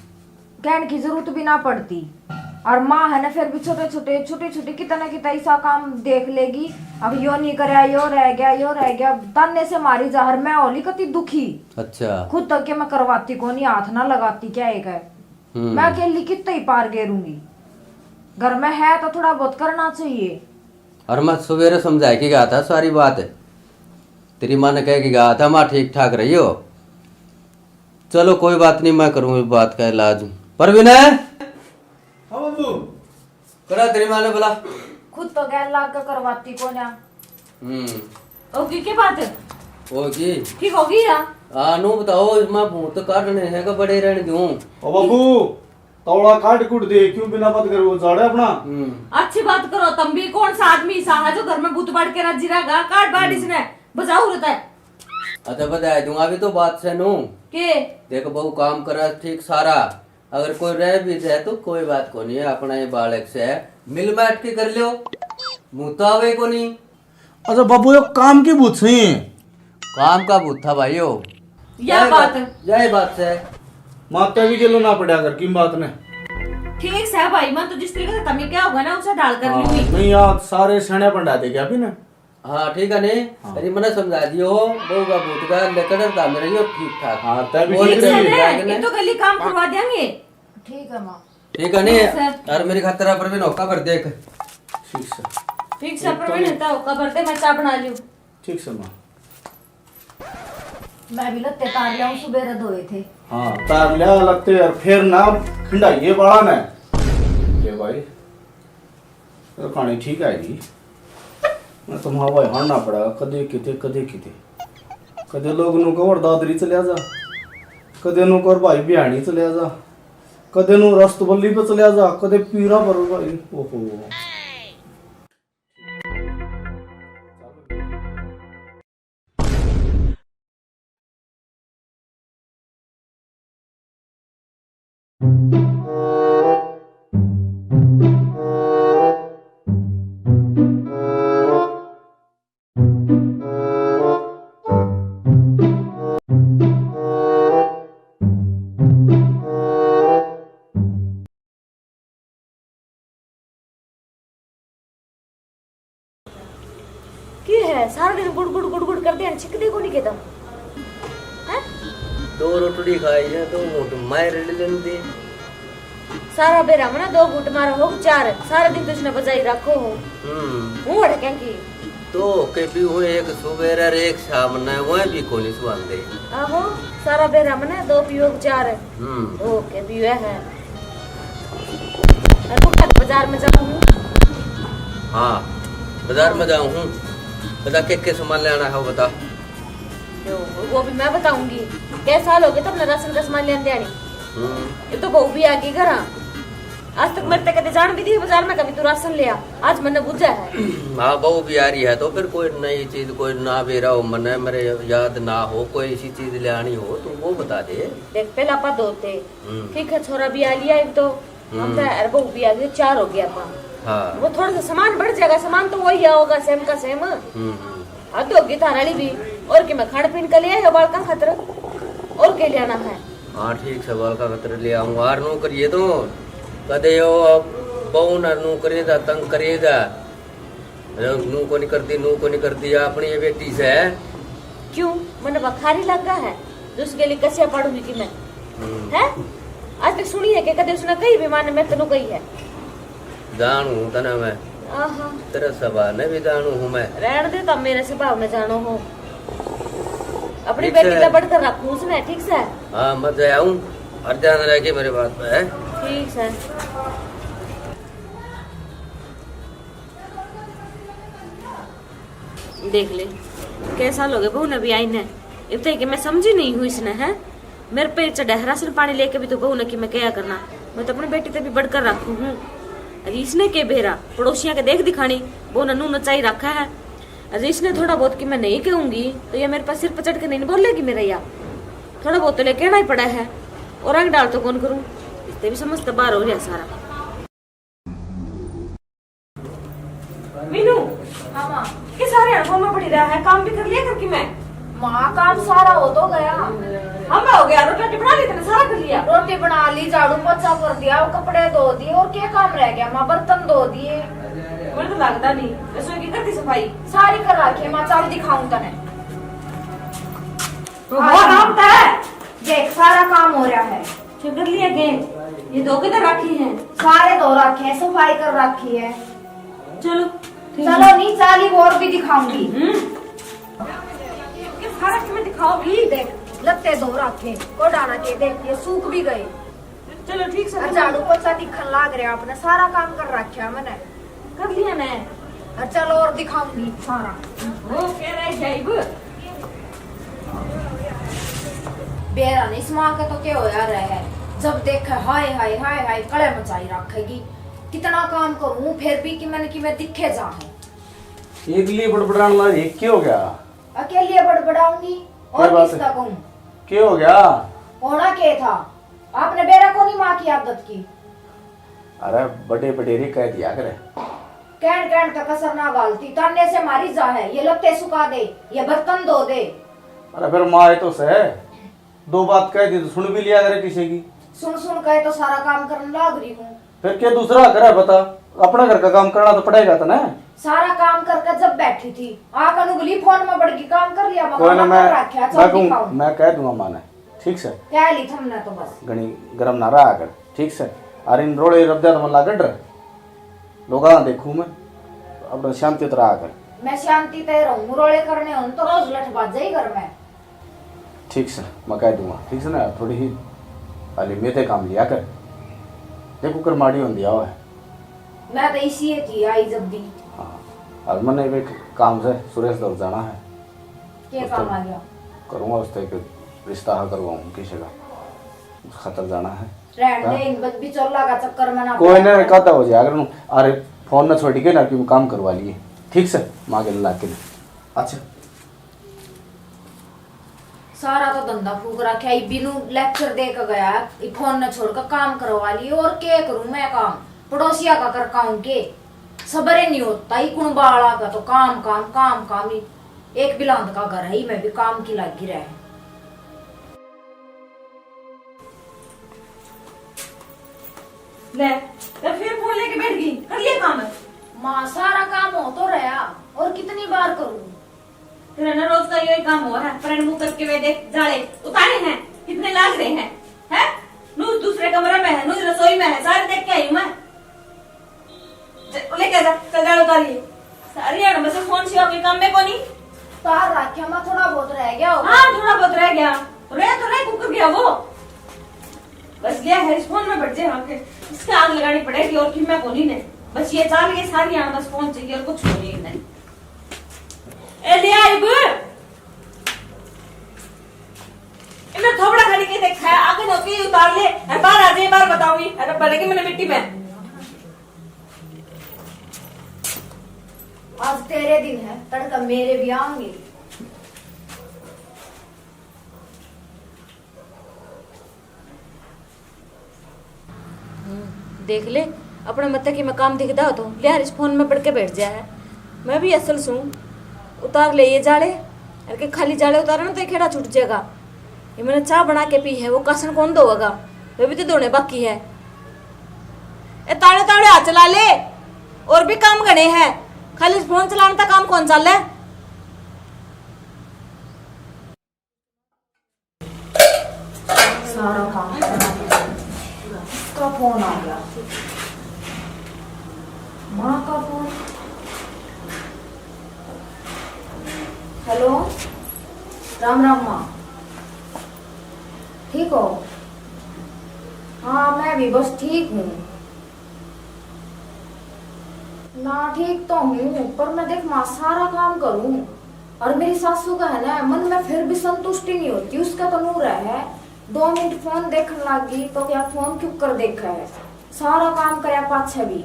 कहने की जरूरत भी ना पड़ती। और माँ है ना, फिर भी छोटे छोटे, छोटे छोटे, कितना कितना ऐसा काम देख लेगी। अब यो नहीं करया, यो रह गया, यो रह गया, ताने से मारी जा। और मैं होली कती दुखी। अच्छा। खुद तक के मैं करवाती कोनी, हाथ ना लगाती क्या एक है। हम्म। मैं अकेली कितना ही पार गेरूंगी। घर में है तो थोड़ा बहुत करना चाहिए। और मैं सवेरे समझा के गया था सारी बात। तेरी माँ ने कह के गया था, माँ ठीक ठाक रही हो। चलो कोई बात नहीं, मैं करूँ इस बात का इलाज। परवीन है? हाँ बाबू। करा तेरी माँ ने बुला। खुद तो गैर लाग के करवाती कोन्या। हम्म। होगी के बात? होगी। ठीक होगी या? हाँ, नू बताओ, इसमें भूत काटने हैं कि बड़े रहने दूँ? ओ बाबू, तौला काट कूट दे, क्यों बिना बात करे वो जाड़े अपना? हम्म। अच्छी बात करो, तम भी कौन सा आदमी सा है जो घर में भूत बाड़ के राजी रहेगा? काट बाड़ हम्म। इसने, बजाओ रहता है। अच्छा, बता दूंगा, अभी तो बात से नू। के? देख, बहू काम करे ठीक सारा, अगर कोई रह भी जाए तो कोई बात को नहीं है, अपना ये बालक से है, मिल बैठ के कर लो, मुतावे को नहीं। अच्छा बाबू, यो काम की भूत सही है? काम का भूत था भाई यो। या यही बात बात, है। यही बात है। माता भी गेलो ना पड़ा कर किम बात ने। ठीक से भाई, मैं तो जिस तरीके से तमी क्या होगा ना, उसे ढाल कर हाँ, लूंगी। नहीं यार, सारे सने पंडा दे गया अभी ना। हाँ, ठीक है ने। हाँ। अरे मने समझा दियो, बहू का भूत का लेकर था मेरे यो ठीक ठाक। हाँ, तभी और ठीक ठीक है है। ने, ये तो गली काम करवा देंगे। ठीक है माँ। ठीक है ने? ठीक है। और मेरी खातिर आप भी नौका भर देख। ठीक से। ठीक से, एक तो प्रवीण, नहीं। इतना होका भर दे, मैं चाय बना लूं। ठीक से माँ। मैं भी लत्ते तार लिया हूँ, सुबह धोए थे। हाँ, तार लिया लत्ते यार, फिर ना खंडाइए बाला ने। ले भाई, तो कहानी ठीक आएगी। मैं तो माँ भाई हारना पड़ा, कदे किते, कदे किते। कदे लोग नु कवर दादरी चले जा, कदे नु कवर भाई बिहानी चले जा, कदे नु रस्तबल्ली पे चले जा, कदे पीरा पर भाई। ओहो। की है, सारा दिन गुड़ गुड़ गुड़ गुड़ करते हैं, छिकदे को नहीं कहता? हैं? दो रोटड़ी खाई है, दो घूंट मार ले लेंदे। सारा बेरा मना दो घूंट मारा हो, चार, सारा दिन तुझने बजाई रखो हो। हम्म। हूँ अड़क्या की। दो के भी हुए, एक सुबेरे और एक शाम ने, वह भी कोनी सुहांदे। आहो, सारा बेरा मना दो पीओ के चार। हम्म। ओके, भी वह है। अरे, तू कद बाजार में जाऊँ हूँ? हाँ, बाजार में जाऊँ हूँ। बता, के, के सामान लेना है, वो बता। यो, वो भी मैं बताऊंगी। कै साल हो गए तो अपना राशन का सामान लेने आनी। हम्म। ये तो बहू भी आ गई घर। आज तक मेरे ते कदे जान भी दी बाजार में, कभी तू राशन ले आ। आज मैंने बुझा है। हाँ, बहू भी आ रही है, तो फिर कोई नई चीज, कोई ना बेरा हो, मने मेरे याद ना हो, कोई ऐसी चीज ले आनी हो, तो वो बता दे। देख, पहला आपा दो थे, हम्म। ठीक है, छोरा भी आ लिया एक तो, हम हम्म। तो, अरे, बहू भी आ गई, चार हो गया आपा। हाँ। वो थोड़ा सा सामान बढ़ जाएगा, सामान तो वही आओगा, सेम का सेम। हम्म, हम्म। हद होगी थारा वाली भी। और के मैं खान पीन का ले आया बालका खातर, और के ले आना है? हाँ, ठीक से बालका खातर ले आऊंगा। और नू करिए तो कदे यो अब बहू ना नू करे दा, तंग करे दा। नू को नहीं करती, नू को नहीं करती, अपनी ये बेटी से। क्यों, मैंने बखारी लगा है? दूसरे के लिए कसिया पाड़ूंगी कि मैं? हम्म। हैं? आज तक सुनी है कि कदे उसने कही भी माने मैं तनु कही है? जानू हूँ तने मैं। आहा। तेरे स्वभाव ने भी जानू हूँ मैं। रहन दे, तब मेरे स्वभाव ने जानो हो। अपनी ठीक बेटी से। तो बढ़कर रखूं उसने, ठीक से? हाँ, मैं तो आऊँ। और ध्यान रखे मेरे बात पे, है? ठीक से। देख ले, कै साल हो गए बहू ने भी आई ने। इब तक कि मैं समझी नहीं हूँ इसने, है? मेरे पे चढ़ा है राशन पानी लेके भी तो बहू ने कि मैं क्या करना। मैं तो अपनी बेटी ते भी बढ़कर रखू हूँ। अरे इसने के बेरा, पड़ोसियां के देख दिखानी, बहू ने नू नचाई रखा है। अरे इसने थोड़ा बहुत कि मैं नहीं कहूंगी, तो ये मेरे पास सिर पर चढ़ के नहीं बोलेगी मेरा या। थोड़ा बहुत तो ले कहना ही पड़ा है। और रंग डाल तो कौन करूँ, इससे भी समझ तो बाहर हो रहा सारा। मीनू। हाँ माँ। के सारे हड़कों में पड़ी रहा है, काम भी कर लिया करके मैं। माँ, काम सारा हो तो गया। हम हो गया, रोटी राटी बना ली तने, सारा कर लिया। रोटी बना ली, झाड़ू पोछा कर दिया, वो कपड़े धो दिए, और क्या काम रह गया माँ? बर्तन धो दिए। मुझे तो लगता नहीं, रसोई की कर दी सफाई? सारी कर रखी है माँ, चल दिखाऊं तने। तो हाँ। वो काम तो है। देख, सारा काम हो रहा है। फिर कर लिया के? ये धो के तो रखी है। सारे धो रखे हैं, सफाई कर रखी है। चलो, ठीक चलो है। नहीं, चाली और भी दिखाऊंगी। हम्म। ये सारा तुम्हें दिखाओगी? देख, लत्ते धो रखे, कोडाना के, देख, ये सूख भी गए। चलो, ठीक से। और झाड़ू पोछा दिखन लाग रहा आपने, सारा काम कर रखा मैंने। कर लिया मैं। और चलो और दिखाऊंगी सारा। वो कह रहे जाइब। बेरा नहीं, इस माँ का तो क्या होया रहा है, जब देखे हाय हाय हाय हाय कले मचाई रखेगी। कितना काम करूँ फिर भी कि मैंने कि मैं दिखे जा है। एकली बड़बड़ान लाग रही, क्या हो गया? अकेली बड़बड़ाऊंगी। और क्या बात किस है? तक हूँ? के हो गया? होना के था? आपने बेरा को नहीं माँ की आदत की। अरे, बड़े बडेरे कह दिया करे। कहन कहन तक कसर ना घालती, ताने से मारी जा है, ये लत्ते सुखा दे, ये बर्तन धो दे। अरे, फिर माँ है तो सह, दो बात कह दी तो सुन भी लिया करे किसी की। सुन सुन के तो सारा काम करने लाग रही हूँ। फिर क्या दूसरा करे बता, अपना घर का काम करना तो पड़ेगा तने। सारा काम करके जब बैठी थी, आकन उगली फोन में बड़गी काम कर लिया, कोई ना, मकान मैं, कर रखा, मैं चल कहूँ, दिखाऊं। मैं कह दूंगा माँ ने, ठीक से। कह ली थमने तो बस। घणी गरम ना रहा कर, ठीक से। अरे इन रोले रब दे तो मन लागन डर। लोगां देखूं मैं, अपना शांति तो रहा कर। मैं शांति ते रहूं, रोले करने होन तो रोज लठ बाजे ही घर में। ठीक से, मैं कह दूंगा, ठीक से ना, थोड़ी ही हाली मेरे काम लिया कर। देखो कर माड़ी होंदी आओ है। मैं तो इसी थी आई जब भी। हाँ, और मैंने भी काम से सुरेश दौर जाना है। क्या उस काम तो आ गया? करूंगा उससे कि रिश्ता हा करवाऊं किसी का, उस खातर जाना है। रहन दे, हाँ? इन बद-, बिचौला का चक्कर में ना कोई पड़। ना, कहता हो जाए अगर नू, अरे फोन ना छोड़ के ना कि मैं काम करवा लिए, ठीक से, माँ के ला के। अच्छा। सारा तो धंधा फूक रखा है, बिनु लेक्चर दे के गया, ई फोन न छोड़ के काम करवा लिए। और के करूं मैं काम, पड़ोसिया का कर काम के? सबर ही नहीं होता, ई कुण बाला का तो काम, काम, काम, काम ही। एक बिलांद का घर है, मैं भी काम की लागी रहे। ले, ले फिर फोन लेके बैठ गई, कर लिया काम? माँ, सारा काम हो तो रहा, और कितनी बार करूं? तेरा ना रोज का यही काम हुआ है, परण मुंह करके वे देख, जाले उतारे हैं, कितने लाग रहे हैं, हैं? नू दूसरे कमरे में है, नू रसोई में है, सारे देख के आई हूँ मैं। ज-, लेके जा, चल जाले उतार लिए। सारी हाड़ में से फोन सिवा कोई काम में कोनी। तार रखा मैं, थोड़ा बहुत रह गया होगा। हाँ, थोड़ा बहुत रह गया। रह तो रह, कुकर गया वो। बस लिया है, इस फोन में बैठ जाए, हाँ, के इसका आग लगानी पड़ेगी और किम्मा कोनी ने। बस ये चाल, ये सारी हाड़ बस फोन चाहिए और कुछ कोनी ने। ए, ले आ इब। इन्हें थोबड़ा खाली के देखा है, आगे नौकरी उतार ले, ए, बाहर आ जाए, बाहर बताऊंगी। अरे, पड़ेगी मैंने मिट्टी में। आज तेरे दिन है, तड़का मेरे भी आएंगे। हम्म, देख ले, अपने मत्ते की मैं काम दिखदा हो तो, लिया इस फोन में पड़ के बैठ जाया है। मैं भी असल सूं, उतार ले ये जाले, अर के खाली जाले उतारे ना तो ये खेड़ा छूट जाएगा। ये मैंने चाय बना के पी है, वो कासन कौन धोएगा? वे भी तो धोने बाकी है। ए ताले ताले हाथ चला ले, और भी काम घणे हैं, खाली फोन चलाने तक काम कौन चाले? सारा काम करना पड़ा। इसका फोन आ गया, माँ का फोन। हेलो, राम राम माँ, ठीक हो? हाँ, मैं भी बस ठीक हूँ। ना, ठीक तो हूँ, पर मैं देख माँ सारा काम करूँ, और मेरी सासू का है ना मन में फिर भी संतुष्टि नहीं होती। उसका तो नूर है, दो मिनट फोन देखने लग गई तो क्या फोन क्यों कर देखा है, सारा काम करया पाछे भी।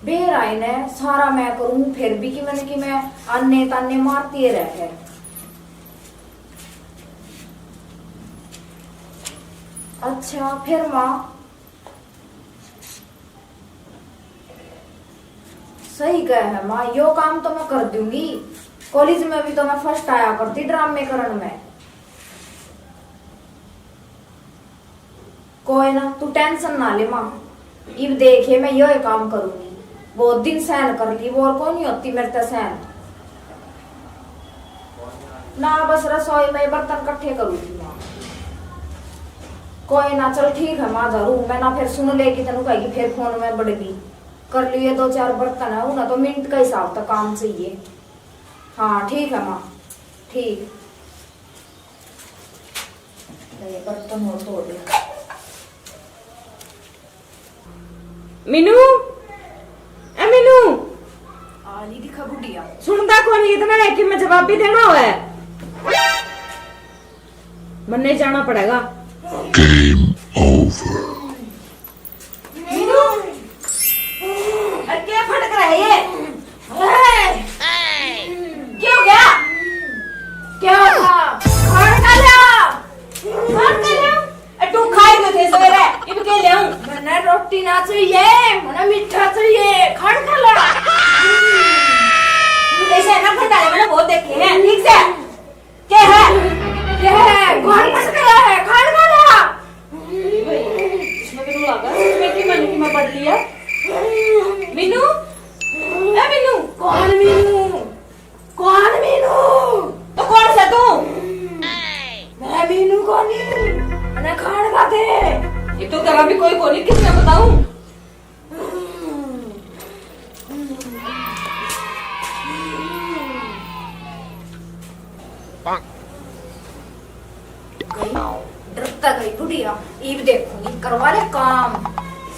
बेर आए ने सारा मैं करूँ, फिर भी कि मैंने कि मैं आने ताने मारती रह है। अच्छा, फिर माँ सही कह है माँ, यो काम तो मैं कर दूंगी। कॉलेज में भी तो मैं फर्स्ट आया करती ड्रामे करण में। कोई ना, तू टेंशन ना ले माँ, इब देखे मैं यो ही काम करूंगी। बहुत दिन सहन कर ली, वो और कौन ही होती मेरे ते सहन। ना, बस रसोई में बर्तन इकट्ठे करूँ थी माँ। कोई ना, चल ठीक है माँ, धरू मैं ना, फिर सुन लेगी, तनु कहेगी फिर फोन में बड़गी। कर लिए दो चार बर्तन है, उन्हें तो मिनट का हिसाब तक काम चाहिए। हाँ ठीक है माँ, ठीक। ले, बर्तन और धो दे। मीनू, ए मीनू। आली दिखा बुढ़िया। सुनता कौन इतना है कि मैं जवाब भी देना हो है। मन्ने जाना पड़ेगा। Game over। मीनू, अरे क्या फटक रहा है ये? ओए! क्या हो मीनू, ए मीनू। कौन मीनू? कौन मीनू? तो कौन से तू? मैं मीनू कोनी। मने खान का दे। ये तो तेरा भी कोई कोनी, किसने बताऊं? गई, डरता गई बुढ़िया। इब देखूंगी, करवा ले काम,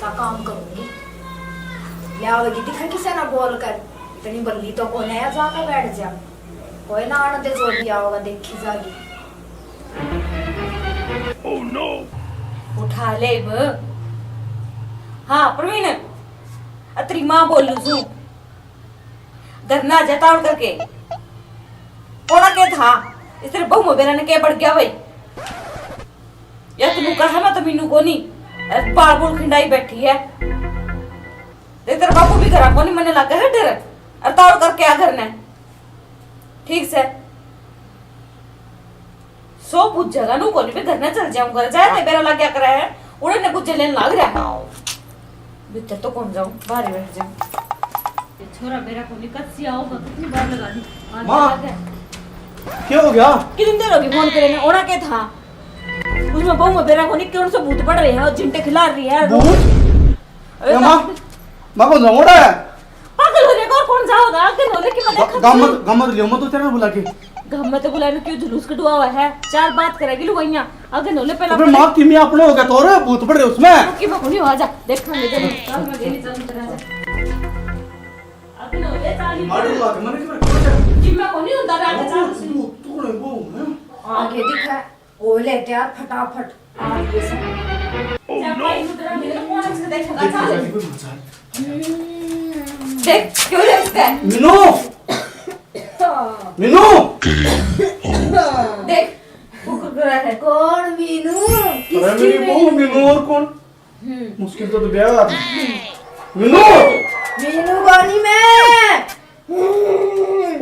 सा काम करूंगी। ले आवेगी दिखा किसे ना बोल कर, इतनी बल्ली तो कोने है, जाकर बैठ जा। कोई ना आने दे, जो भी आओगा देखी जागी। उठा ले इब। हाँ प्रवीण, अतरी माँ बोलू सू। घर ना जा तावड़ करके। कोड़ा के था? इस तेरे बहू में बेरा ने के बढ़ गया भाई? या तू कहा मैं तो मीनू कोनी। अरे बाल बूल खिंडाई बैठी है। देख तेरा बापू भी घरा कोनी, मने लगा है डर। अरे तावड़ करके आ घर ने। ठीक से। सो पूछ जगह नु कोनी, मैं घर ना चल जाऊं, घर जाए ते बेरा लग गया करा है। उड़े ने कुछ जलेन लाग रहा है। भीतर तो कौन जाऊं, बाहर ही बैठ जाऊं। ये छोरा मेरा कोनी, कद सी आओगा, कितनी बार लगा दी। आज माँ, लगा है। क्या हो गया? कितनी देर होगी फोन करे ने, ओना के था? उसमें बहू में बेरा कोनी, कौन सा भूत पड़ रहे हैं और झिंटे खिला रही है। भूत? अरे ए माँ, तो माँ को जाऊं ओड़ा है। पागल हो जाएगा, और कौन जाओगा? आगे नोले की मैं ग-, देखा गम मत, गम मत लियो, मत उतरना बुला के। गम मत बुलाने क्यों जुलूस कढवा हुआ है? चार बात करेगी लुगाइयां। आगे नोले पहला तो फिर पहले माँ किमी अपने हो गया तो रे, भूत पड़ रहे उसमें। कि मैं कोनी, आ जा, देखांगे जब। चल, मैं गेली चल, चल, आ जा। आगे नोले चाली। मार लग, मैंने क्यों रखा है? कि मैं कोनी होता, आगे वो चाल। तू, तू कौन है? वो है? आगे दिखा। ओ ले तैयार फटाफट। आ गए से। Oh no! देख, क्यों देखता है? मीनू! मीनू! देख, वो कुरकुरा है। कौन मीनू? अरे किसकी मेरी बहू मीनू? मीनू और कौन? हम्म। मुश्किल तो, तो ब्याह। मीनू! मीनू कोनी मैं।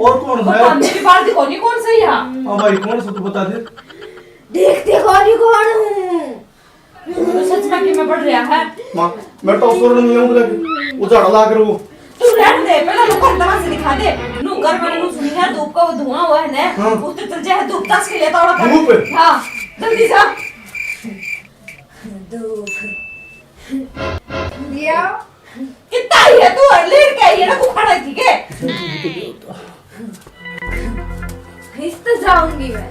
और कौन वो है? काम मेरी बात कोनी, कौन सही है? हाँ भाई, कौन सा तू बता दे। देखते कोनी कौन हूँ। तो सच में कि मैं पढ़ रहा है। माँ, मैं तो सुर नहीं आऊँ लगे। वो झाड़ा लाग रहा वो। तू रहने दे, पहले लोग को तमाशे दिखा दे। नू कर मैंने नू सुनी है, धूप का वो धुआं हुआ है ना। हाँ। उस तो चल जाए, धूप ताश के लिए तो और धूप? हाँ, जल्दी जा। धूप। दिया। कितना ही है तू, और लेट के आई है ना, तू खड़ा थी के? रिश्ते जाऊंगी मैं,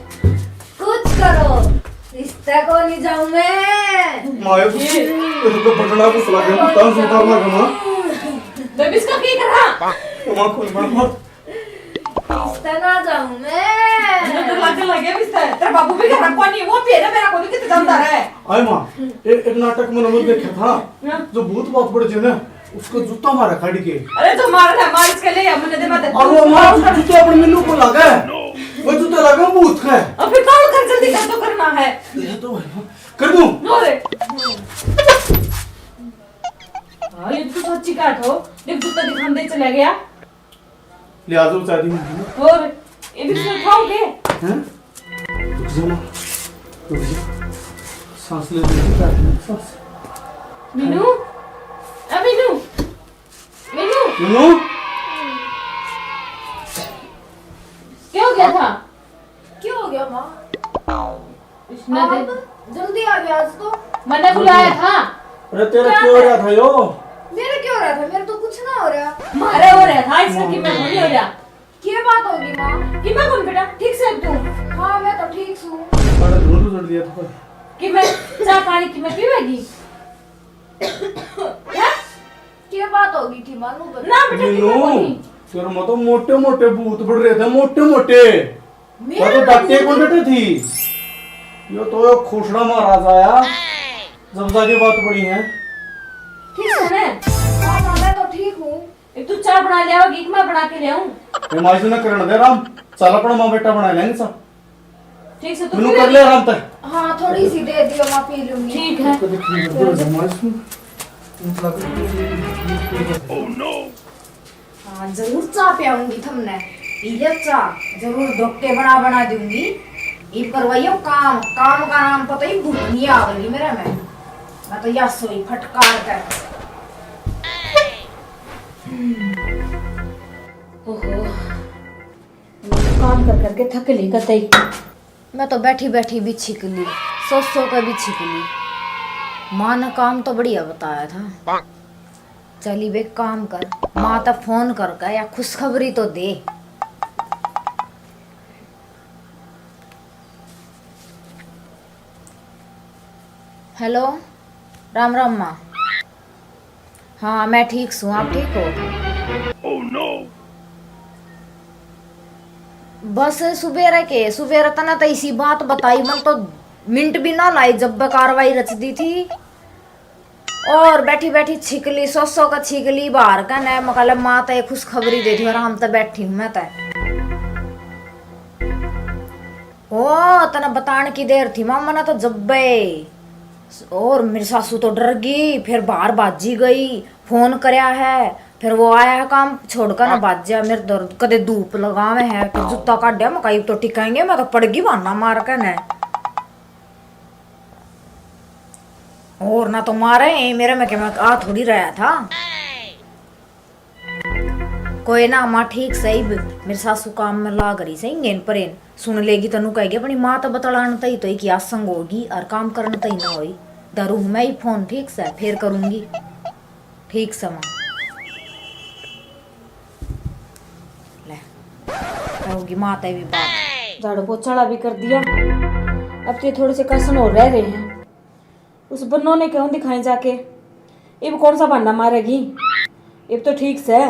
कुछ करो, रिश्ते को नहीं जाऊं मैं। माया कुछ, ये तो बटना को सला के तान सुतार लगा माँ। जब इसका क्या करा? माँ कुछ बड़ मत। रिश्ते ना जाऊं मैं। मुझे तो लग लगे रिश्ते। तेरा बाबू भी घर कोनी, वो पेरे मेरा कोनी कित जानता रहे। आए माँ, ए-, एक नाटक मैंने वो देखा था, हाँ। जो भूत बात पड़ जे ना, उसको जूता मारा काढ़ के। अरे तो मार ना, मार इसके ले, हमने दे मत। और वो मार जू-, जूता अपने मिल्लू को लगा है। वो जूता लगा भूत का है। और फिर कौन कर, जल्दी कर, तो करना है। ले तो भाई, कर दूं। लो रे। हाँ, ये तो सच्ची बात हो। देख, जूता दिखाने चला गया। ले आ जाओ, चाय दी। और ये भी सुन खाओगे? हैं? रुक जा माँ, रुक जा। सांस ले, ले, चाय दी, सांस। मीनू, ए मीनू, मीनू। मीनू? क्या हो गया था? क्या हो गया माँ? इसने आप दे- जल्दी आ गया आज तो। मैंने बुलाया था। अरे तेरा क्या क्यों हो रहा था यो? मेरा क्यों हो रहा था? मेरा तो कुछ ना हो रहा। मारे हो रहा था, इसका कि मैं नहीं हो रहा। क्या बात होगी माँ? कि मैं कौन बेटा, ठीक से तू? हाँ, मैं तो ठीक हूँ। बड़ा धुआं तो चढ़ दिया था। कि मैं चाय पानी की मैं पीवेगी? हैं? क्या बात होगी थी मानू बता। ना बेटा, कि मैं मीनू, कोनी। तेरे में तो मोटे मोटे भूत पड़ रहे थे, मोटे मोटे। मेरे मैं तो में डटे भूत? कौन डटे थी? यो तो यो खोसड़ा महाराज आया, जब जाके बात पड़ी है। ठीक है ना? हाँ, हाँ, मैं तो ठीक हूँ। एक तू चाय बना ले आओगी कि मैं बना के ले आऊं? ये माई से ना करण दे राम, चल अपना माँ बेटा बना लेंगे सब। ठीक से तू मैंने पी कर ले लेगी? आराम तक। हाँ, थोड़ी सी दे दियो, मैं पी लूंगी। ठीक है। कभी पी ले, दो जमाई सुन। मतलब, Oh no! हाँ, जरूर चाय पियाऊंगी थमने। पी ले चाय, जरूर डोके बना बना दूंगी। ये करवाइयो काम, काम का नाम पता ही भूत नहीं आवेगी मेरे में। मैं तो या सोई फटकार कर। ओहो, काम कर करके थक ली कतई। मैं तो बैठी बैठी भी छिक ली, सो सो के भी छिक ली। माँ ने काम तो बढ़िया बताया था। चली बे, काम कर, माँ तो फोन करके या खुशखबरी तो दे। हेलो, राम राम माँ। हाँ, मैं ठीक सूं, आप ठीक हो? बस सुबेरे के, सुबेरे तने तो इसी बात बताई, मन तो मिनट भी ना लाई जब बे कार्रवाई रच दी थी। और बैठी बैठी छिकली, सो सो का छिकली बाहर का ने, मकाले माँ तो एक खुशखबरी दे दी, आराम तो बैठी हूँ मैं तो। ओ, तने बताण की देर थी माँ, मने तो जब्बे। और मेरी सासू तो डर गई, फिर बाहर भाजी गई, फोन करया है, फिर वो आया है काम छोड़कर ना भाज्या। मेरे तो कदे धूप लगावे है, फिर जूता काढ़या, मैं कहा, "इब तो टिकाएंगे, मैं तो पड़ गई बहाना मार के ने।" और ना तो मारे, मेरे में के मैं आ थोड़ी रहा था। कोई ना माँ, ठीक सही, मेरी सासू काम में लाग रही सही, गेन परेन सुन लेगी, तनु कहेगी अपनी माँ तो बतलान तई तो ही की आसंग होगी और काम करन तई ना होई। धरू हूँ मैं ही फोन, ठीक से, फिर करूँगी। ठीक से माँ। ले, होगी माँ तई भी बात। झाड़ू पोछा वाला भी कर दिया, अब तो ये थोड़े से कसन और रह रहे हैं। उस बन्नो ने क्यों दिखाएं जाके? इब कौन सा बहाना मारेगी? इब तो ठीक से,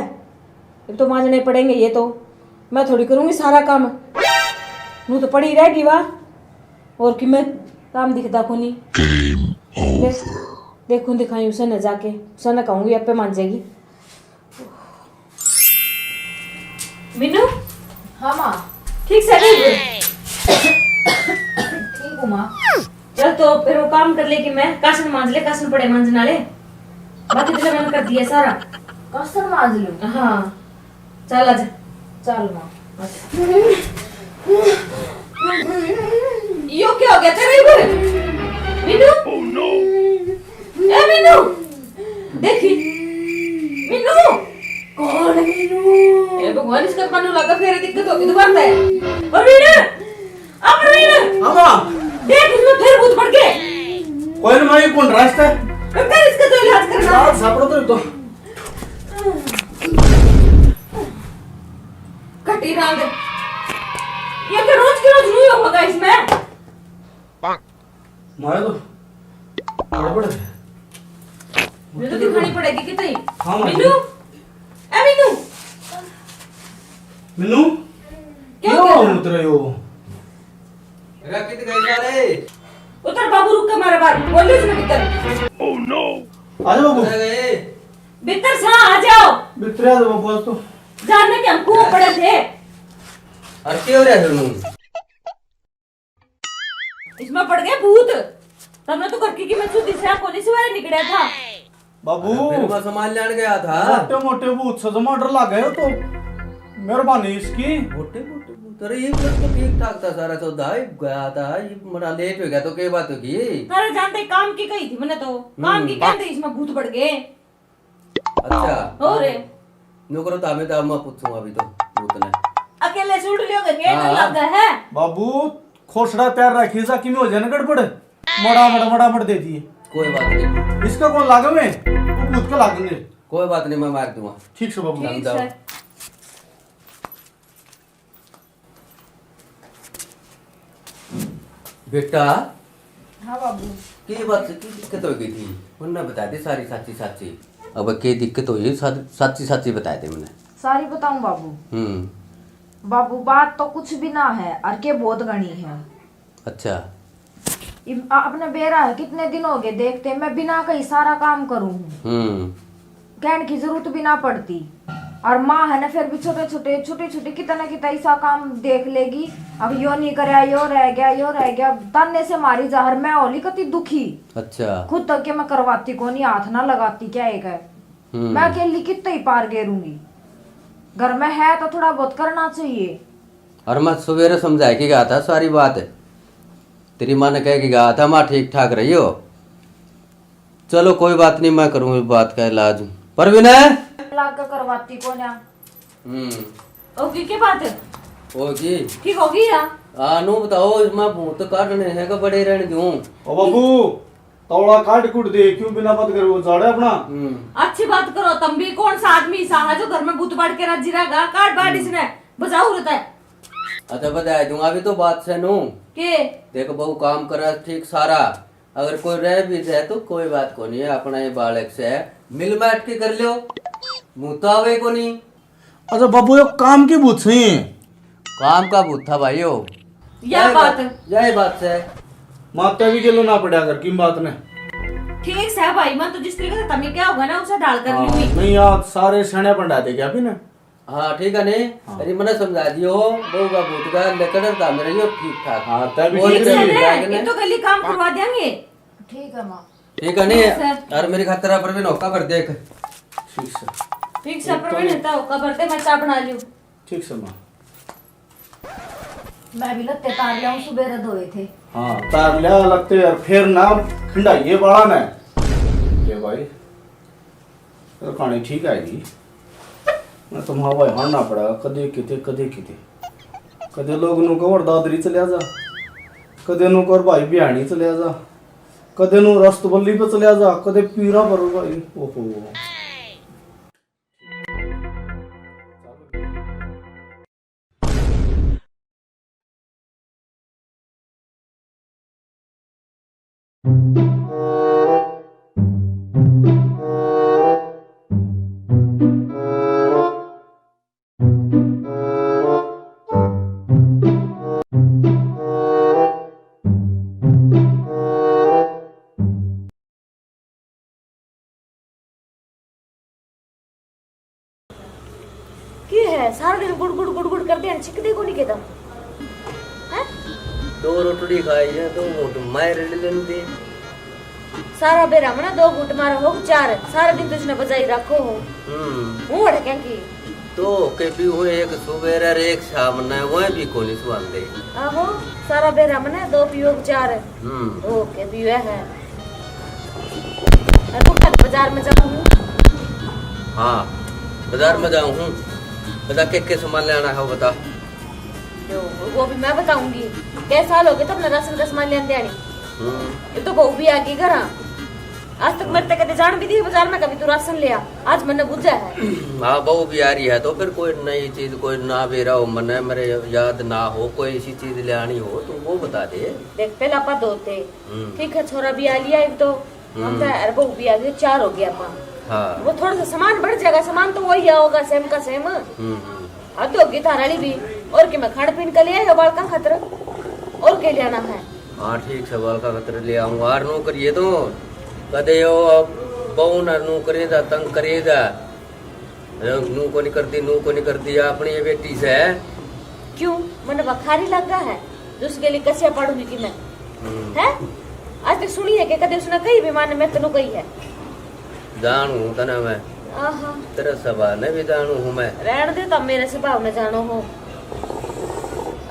इब तो मांजने पड़ेंगे ये तो। मैं थोड़ी करूँगी सारा काम, नू तो पड़ी रहेगी वा। और कि मैं काम दिखदा कोनी। Game over। देखूँ दिखाई उसे न जाके, उसे न कहूँगी, आपे मांजेगी। मीनू। हाँ माँ। ठीक से है? ठीक हूँ माँ। चल तो फिर वो काम कर ले कि मैं कासन मांज ले, कासन पड़े मांजन वाले। बाकी तो मैंने कर दिया सारा। कासन मांज लूँ? हाँ। चल आजा। चल माँ। यो क्या हो गया तेरे इधर? मीनू? ए मीनू, देखी। मीनू। कौन मीनू? ए भगवान, इसका कानू लगा, फिर दिक्कत होगी दोबारा से। प्रवीण, आ प्रवीण। हाँ माँ। देख, इसमें फिर भूत पड़ गए। कोई ना माँ, ये कौन रास्ता है? कर इसका तो इलाज करना। इलाज सापड़ो तो, तो। कटी रांद। ये तो रोज के रोज न्यू होगा इसमें। मारे तो गड़बड़ है। ये तो दिखानी पड़ेगी कितनी। हाँ, माँ जी। मीनू, ए मीनू। मीनू, क्या क्या हो गया? उतर रहे हो? अरे कित गए सारे? उतर बाबू, रुक के मारे बाहर। बोल दे इसमें भीतर। आजा बाबू। अरे गए। भीतर सा आ जाओ। भीतर आ जाओ बाबू, आज तो। जानने के हम कुओं पड़े थे। और क्या हो रहा है नू? इसमें पड़ गए भूत। तमने तो घर की कीमत सुधी से कोनी सिवाय निकड़ा था। बाबू, अरे फिर मैं सामान लेने गया था। मोटे मोटे भूत से जमा डर लग गए हो तो। मेहरबानी इसकी। मोटे मोटे भूत? अरे ये तो ठीक ठाक था सारा सौदा, ये गया था, ये बड़ा लेट हो गया तो क्या बात होगी? अरे जानते काम की कही थी मैंने तो। काम की हम्म। कहते इसमें भूत पड़ गए। अच्छा। और? न्यू करो तो हमें तो मैं पूछूं अभी तो भूत ने। अकेले सूट लियो के गेट हाँ। लगा है। बाबू, खोसड़ा तैयार रखी जा, किमें हो जाए ना गड़बड़। मड़ा मड़, मड़ा मड़ दे दिए। कोई बात नहीं। इसका कौन लागे में? वो भूत का लागेंगे। कोई बात नहीं, मैं मार दूंगा। ठीक से बाबू। ठीक समझाओ। से। बेटा। हाँ बाबू। की बात, की दिक्कत हो गई थी? उनने बता दे सारी साची साची। अब के दिक्कत हुई, सा-, साची साची बता दे मन्ने। सारी बताऊं बाबू? हम्म। बाबू, बात तो कुछ भी ना है, और के बहुत घणी है। अच्छा। इब आ-, अपने बेरा है, कितने दिन हो गए देखते, मैं बिना कही सारा काम करूँ हूँ। हम्म। कहने की जरूरत भी ना पड़ती। और माँ है ना, फिर भी छोटे छोटे, छोटी छोटी, कितना कितना ऐसा काम देख लेगी। अब यो नहीं करया, यो रह गया, यो रह गया, ताने से मारी जा, और मैं होली कति दुखी। अच्छा। खुद तक के मैं करवाती कोनी, हाथ ना लगाती क्या एक है। हम्म। मैं अकेली कितना ही पार गेरूंगी। घर में है तो थोड़ा बहुत करना चाहिए। और मैं सवेरे समझा के गया था सारी बात, तेरी माँ ने कह के गया था, माँ ठीक ठाक रही हो। चलो कोई बात नहीं, मैं करूँ इस बात का इलाज। पर विनय, आगे करवाती कोन्या। हम्म। ओके, के बात? ओके। ठीक होगी या? हाँ, नू बताओ, इसमें भूत काटने हैं कि बड़े रहने दूं? ओ बाबू, तौला काट कूट दे, क्यों बिना बात करे वो झाड़े अपना? हम्म। अच्छी बात करो, तुम भी कौन सा आदमी सा है जो घर में भूत बाड़ के राजी रहेगा? काट बाड़ हम्म। इसने, बजाओ रहता है। अच्छा, बता दूंगा, अभी तो बात से नू। के? देख, बहू काम करे ठीक सारा, अगर कोई रह भी जाए तो कोई बात को नहीं है, अपना ये बालक से मिल बैठ के कर लियो। भूत आवे को नहीं। अच्छा बाबू, यो काम की भूत सही है? काम का भूत था भाई यो। या यही बात। बात, यही बात से। माता भी गेलो ना पड़ा कर किन बात ने। ठीक से भाई, मैं तो जिस तरीके से तमी क्या होगा ना, उसे ढाल कर हाँ, लूंगी। नहीं यार, सारे सणे पंडा दे क्या भी ना। हाँ, ठीक है ने। हाँ। अरे, मने समझा दियो, बहू का भूत का लकड़ था मेरे, यो ठीक ठाक। हाँ, तभी और ठीक किसी है। ये तो गली काम करवा देंगे। ठीक है माँ। ठीक है ने। ठीक है। और मेरी खातिर आप भी नौका भर देख। ठीक से। ठीक से, एक तो प्रवीण, नहीं। इतना होका भर दे, मैं चाय बना लूं। ठीक से माँ। मैं भी लत्ते तार लिया हूँ, सुबह धोए थे। हाँ, तार लिया लत्ते और फिर ना खिंडाइए बाला ने। ले भाई, तो कहानी ठीक आएगी। मैं तो माँ भाई हारना पड़ा, कदे किते, कदे किते। कदे लोग नु कवर दादरी चले जा, कदे नु कर भाई बिहानी चले जा, कदे नु रस्तबल्ली पे चले जा, कदे पीरा पर भाई। ओहो। के है, सारा दिन गुड़ गुड़ गुड़ गुड़ करते हैं, छिकदे को नहीं कहता? हैं? दो रोटड़ी खाई है, दो घूंट मार ले लेंदे। सारा बेरा मना दो घूंट मारा हो, चार, सारा दिन तो इसने बजाई रखो हो। हम्म। हूँ अड़के की। दो के भी हुए, एक सुबह और एक शाम ने, वह भी कोनी सुहांदे। आहो, सारा बेरा मना दो पीओ के चार। हम्म। ओके, भी वह है। और तू कल बाजार में जाऊँ? हाँ, बाजार में जाऊँ हूँ। बता, के के सामान लेना है, वो बता। लो, वो भी मैं बताऊंगी। कै साल हो गए तो अपना राशन का सामान लेने आनी। हम्म। ये तो बहू भी आ गई घर। आज तक मेरे ते कदे जान भी दी बाजार में, कभी तू राशन ले आ। आज मैंने बुझा है। हाँ, बहू भी आ रही है तो फिर कोई नई चीज, कोई ना बेरा हो मने, मेरे याद ना हो, कोई ऐसी चीज ले आनी हो तो वो बता दे। देख, पहला आपा दो थे। हम्म। ठीक है, छोरा भी आ लिया एक तो। हम हम्म। तो, अरे, बहू भी आ गई, चार हो गया आपा। हाँ। वो थोड़ा सा सामान बढ़ जाएगा, सामान तो वही आओगा, सेम का सेम। हम्म, हम्म। हद होगी थारा वाली भी। और के मैं खान पीन का ले आया बालका खातर, और के ले आना है? हाँ, ठीक से, बालका खातर ले आऊंगा। और नू करिए तो कदे यो बहू ना नू करे दा, तंग करे दा। नू को नहीं करती, नू को नहीं करती, अपनी ये बेटी से। क्यों? मने बखारी लग रहा है, दूसरे के लिए कसिया पड़ूंगी कि मैं? हम्म। हैं? आज तक सुनी है कि कदे उसने कही भी माने मैं तेनू कही है? जानू हूँ तने मैं। आहा। तेरे स्वभाव ने भी जानू हूँ मैं। रहन दे, तब मेरे स्वभाव ने जानो हो।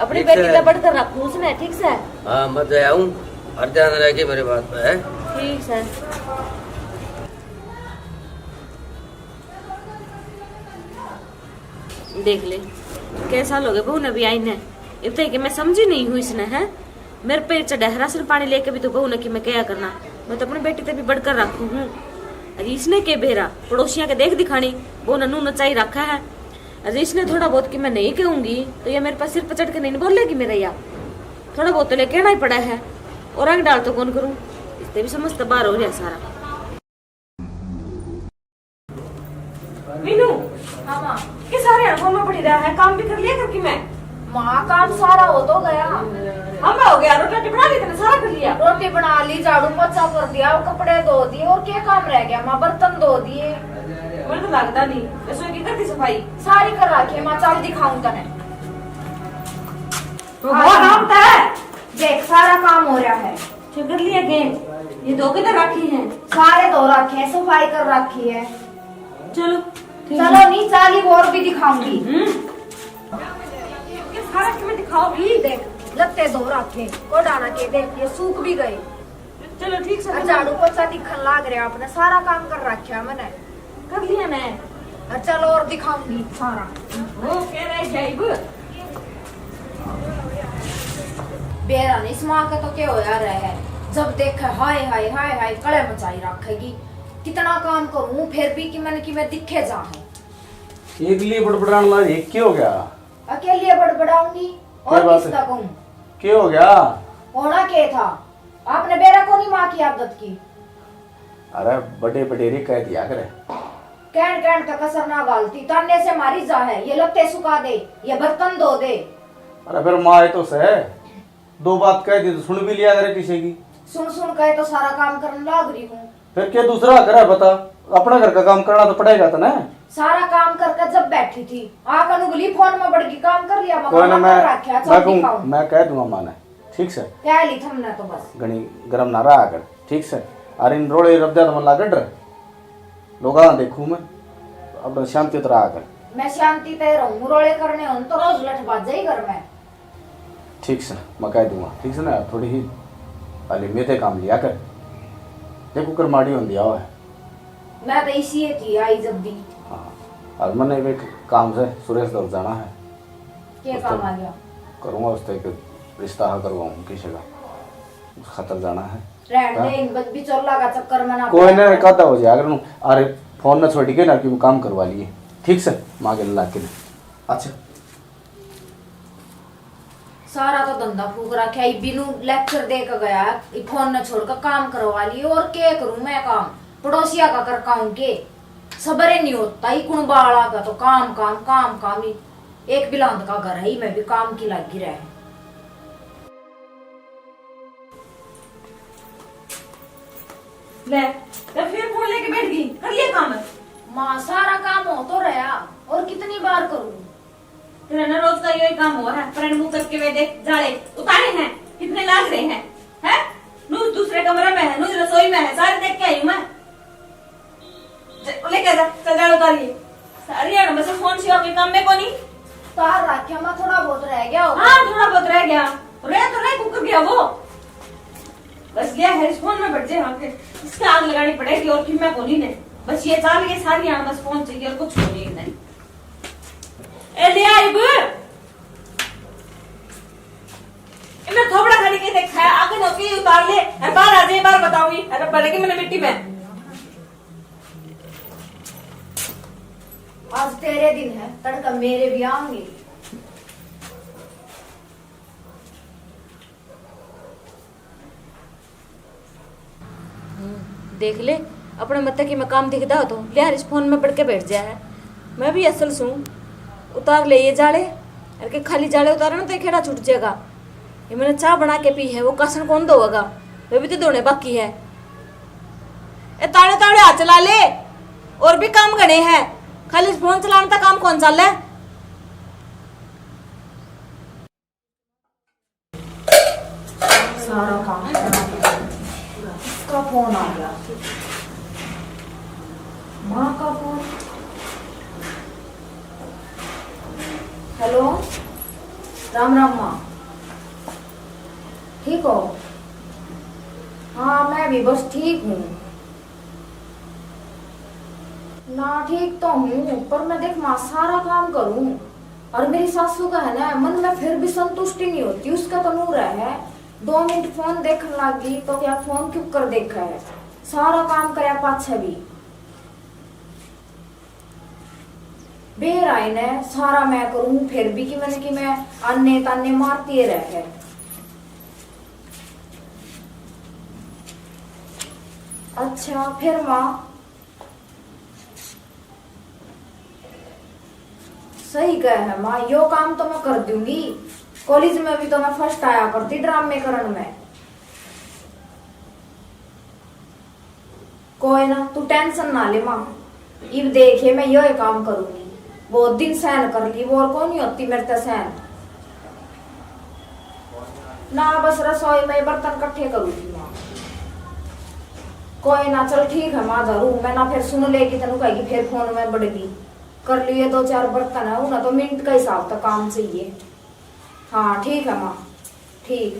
अपनी ठीक बेटी से। का बढ़कर रखूं उसने, ठीक से? हाँ, मत जाऊं। हर ध्यान रह के मेरे बात पे है। ठीक से। देख ले, कै साल हो गए बहू ने भी आई ने। इब तक के मैं समझी नहीं हूँ इसने, है? मेरे पे चढ़ा है राशन पानी लेके भी तो बहू ने कि मैं क्या करना। मैं तो अपनी बेटी ते भी बढ़कर रखू हूँ। अरे इसने के बेरा, पड़ोसियां के देख दिखानी, बहू ने नू नचाई रखा है। अरे इसने थोड़ा बहुत कि मैं नहीं कहूंगी, तो ये मेरे पास सिर पर चढ़ के नहीं बोलेगी मेरा या। थोड़ा बहुत तो ले कहना ही पड़ा है। और आगे डाल तो कौन करूँ, इससे भी समझ तो बाहर हो रहा सारा। मीनू। हाँ माँ। के सारे हड़कों में पड़ी रहा है, काम भी कर लिया करके मैं। माँ, काम सारा हो तो गया। हाँ, मैं हो गया, रोटी राटी बना ली तने, सारा कर लिया। रोटी बना ली, झाड़ू पोछा कर दिया, वो कपड़े धो दिए, और क्या काम रह गया माँ? बर्तन धो दिए। मुझे तो लगता नहीं, रसोई की कर दी सफाई? सारी कर रखी है माँ, चल दिखाऊं तने। तो आ, बहुत काम था। देख, सारा काम हो रहा है। फिर कर लिया के? ये धो के तो रखी है। सारे धो रखे हैं, सफाई कर रखी है। चलो, ठीक है। चलो नी, चाली को और भी दिखाऊंगी। हम्म। ये सारा तुम्हें दिखाओगी? देख, लत्ते धो रखे, कोडाना के, देख, ये सूख भी गए। चलो, ठीक से। और झाड़ू पोछा दिखन लाग रहा आपने, सारा काम कर रखा मैंने। कर लिया ना। चलो और दिखाऊंगी सारा। वो कह रहे जाइब। बेरा नहीं, इस माँ का तो क्या होया रहा है, जब देखे हाय हाय हाय हाय कले मचाई रखेगी। कितना काम करूँ फिर भी कि मन की मैं दिखे जा है। एकली बड़बड़ान ला, एक की हो गया? अकेली बड़बड़ाऊंगी और किसका कहूँ? के हो गया? होना के था? आपने बेरा को नहीं माँ की आदत की। अरे बड़े बडेरे कह दिया करे। कहण कहण का कसर ना घालती, ताने से मारी जा है, ये लत्ते सुखा दे, ये बर्तन धो दे। अरे फिर माँ तो से, दो बात कह दी तो सुन भी लिया करे किसी की। सुन सुन कहे तो सारा काम करने लाग रही हूँ। फिर के दूसरा करे बता, अपने घर का काम करना तो पड़ेगा तने। सारा काम करके जब बैठी थी, आकर उंगली फोन में बड़गी काम कर लिया, कोई ना, मैं मैं, कर रखा, मैं चल कहूँ, दिखाऊं। मैं कह दूंगा माँ ने, ठीक से। कह ली थमने तो बस। घणी गरम ना रहा कर, ठीक से। अरे इन रोले रब्दा तो मन लागड रहे। लोग देखूं मैं, अब शांति तो रहा कर। मैं शांति ते रहूं, रोले करने होन तो रोज लठ बाजे ही घर में। ठीक से, मैं कह दूंगा, ठीक से ना, थोड़ी ही हाली मेरे काम लिया कर। देखो कर माड़ी होंदी आओ है। मैं तो इसी थी आई जब भी। हाँ, और मैंने भी काम से सुरेश दौड़ जाना है। के काम आ गया? करूंगा उससे एक रिश्ता हा करवाऊं किसी का, उस खातर जाना है। रहन दे, हाँ? इन बद-, बिचौला का चक्कर में ना कोई पड़। ना, कादा हो जाएगा। अरे फोन ना छोड़ के ना कि काम करवा लिए, ठीक से, माँ के ला के। अच्छा। सारा तो धंधा फूक रखा है, बिनु लेक्चर दे के गया, ये फोन न छोड़ के काम करवा लिए। और के करूं मैं काम, पड़ोसिया का कर काऊं के? सबर ही नहीं होता, ही कुण बाला का तो काम, काम, काम, काम ही। एक बिलांद का घर है, ही मैं भी काम की लागी रहे। ले, तो फिर फोन लेके बैठ गई, कर लिया काम? माँ, सारा काम हो तो रहा, और कितनी बार करूं? तेरा ना रोज का यही काम हो रहा है, पर मुंह करके वे देख, जाले उतारे हैं, कितने लाग रहे हैं, हैं? नू दूसरे कमरे में है, नू रसोई में है, सारे देख के आई हूँ मैं। ज-, लेके जा, चल जाले उतारिए। सारी यार बस फोन सिवा कोई काम में कोनी। तार रखे मैं, थोड़ा बहुत रह गया होगा। हाँ, थोड़ा बहुत रह गया। रह तो रह, कुकर गया वो। बस गया है, इस फोन में बैठ जाए वहाँ पे। इसका आग लगानी पड़ेगी और फिर मैं कोनी ने। बस ये चाल के सारी यार बस फोन चाहिए और कुछ कोनी नहीं। ए, ले आई बे। ए, मैं थोबड़ा खाली के देखा है, आगे नौकी उतार ले, और बाहर आ जाए, बाहर बताऊंगी, अरे पड़ेगी मैंने मिट्टी में। आज तेरे दिन है, तड़का मेरे भी आएंगे। हम्म, देख ले, अपने मत की मैं काम दिखदा हो तो, लिहार इस फोन में पड़ के बैठ जाया है। मैं भी असल सूं, उतार ले ये जाले, अरे के खाली जाले उतारे ना तो ये खेड़ा छूट जाएगा। ये मैंने चाय बना के पी है, वो कासन कौन धोएगा? वे भी तो धोने बाकी है। ए ताड़े ताड़े हाथ चला ले, और भी काम घणे हैं, खाली फोन चलाने तक काम कौन चाले? सारा काम करना पड़ेगा। इसका फोन आ गया, माँ का फोन। हेलो, राम राम माँ, ठीक हो? हाँ, मैं भी बस ठीक हूँ। ना, ठीक तो हूँ, पर मैं देख माँ सारा काम करूँ, और मेरी सासू का है ना, मन में फिर भी संतुष्टि नहीं होती। उसका तो नूर है, दो मिनट फोन देखने लग गई तो क्या फोन क्यों कर देखा है, सारा काम करया पाछे भी। बेर आए ने सारा मैं करूँ, फिर भी कि मन की मैं आने ताने मारती रह है। अच्छा, फिर माँ सही कह है माँ, यो काम तो मैं कर दूंगी। कॉलेज में भी तो मैं फर्स्ट आया करती ड्रामे करण में। कोई ना, तू टेंशन ना ले माँ, इब देखे मैं यो ही काम करूंगी। बहुत दिन सहन कर ली, वो और कौन ही होती मेरे ते सहन। ना, बस रसोई में बर्तन इकट्ठे करूंगी माँ। कोई ना, चल ठीक है माँ, धरू मैं ना, फिर सुन लेगी, तनु कहेगी फिर फोन में बड़ गई। कर लिए दो चार बर्तन है, उन्हें तो मिनट का हिसाब तक काम चाहिए। हाँ ठीक है माँ, ठीक।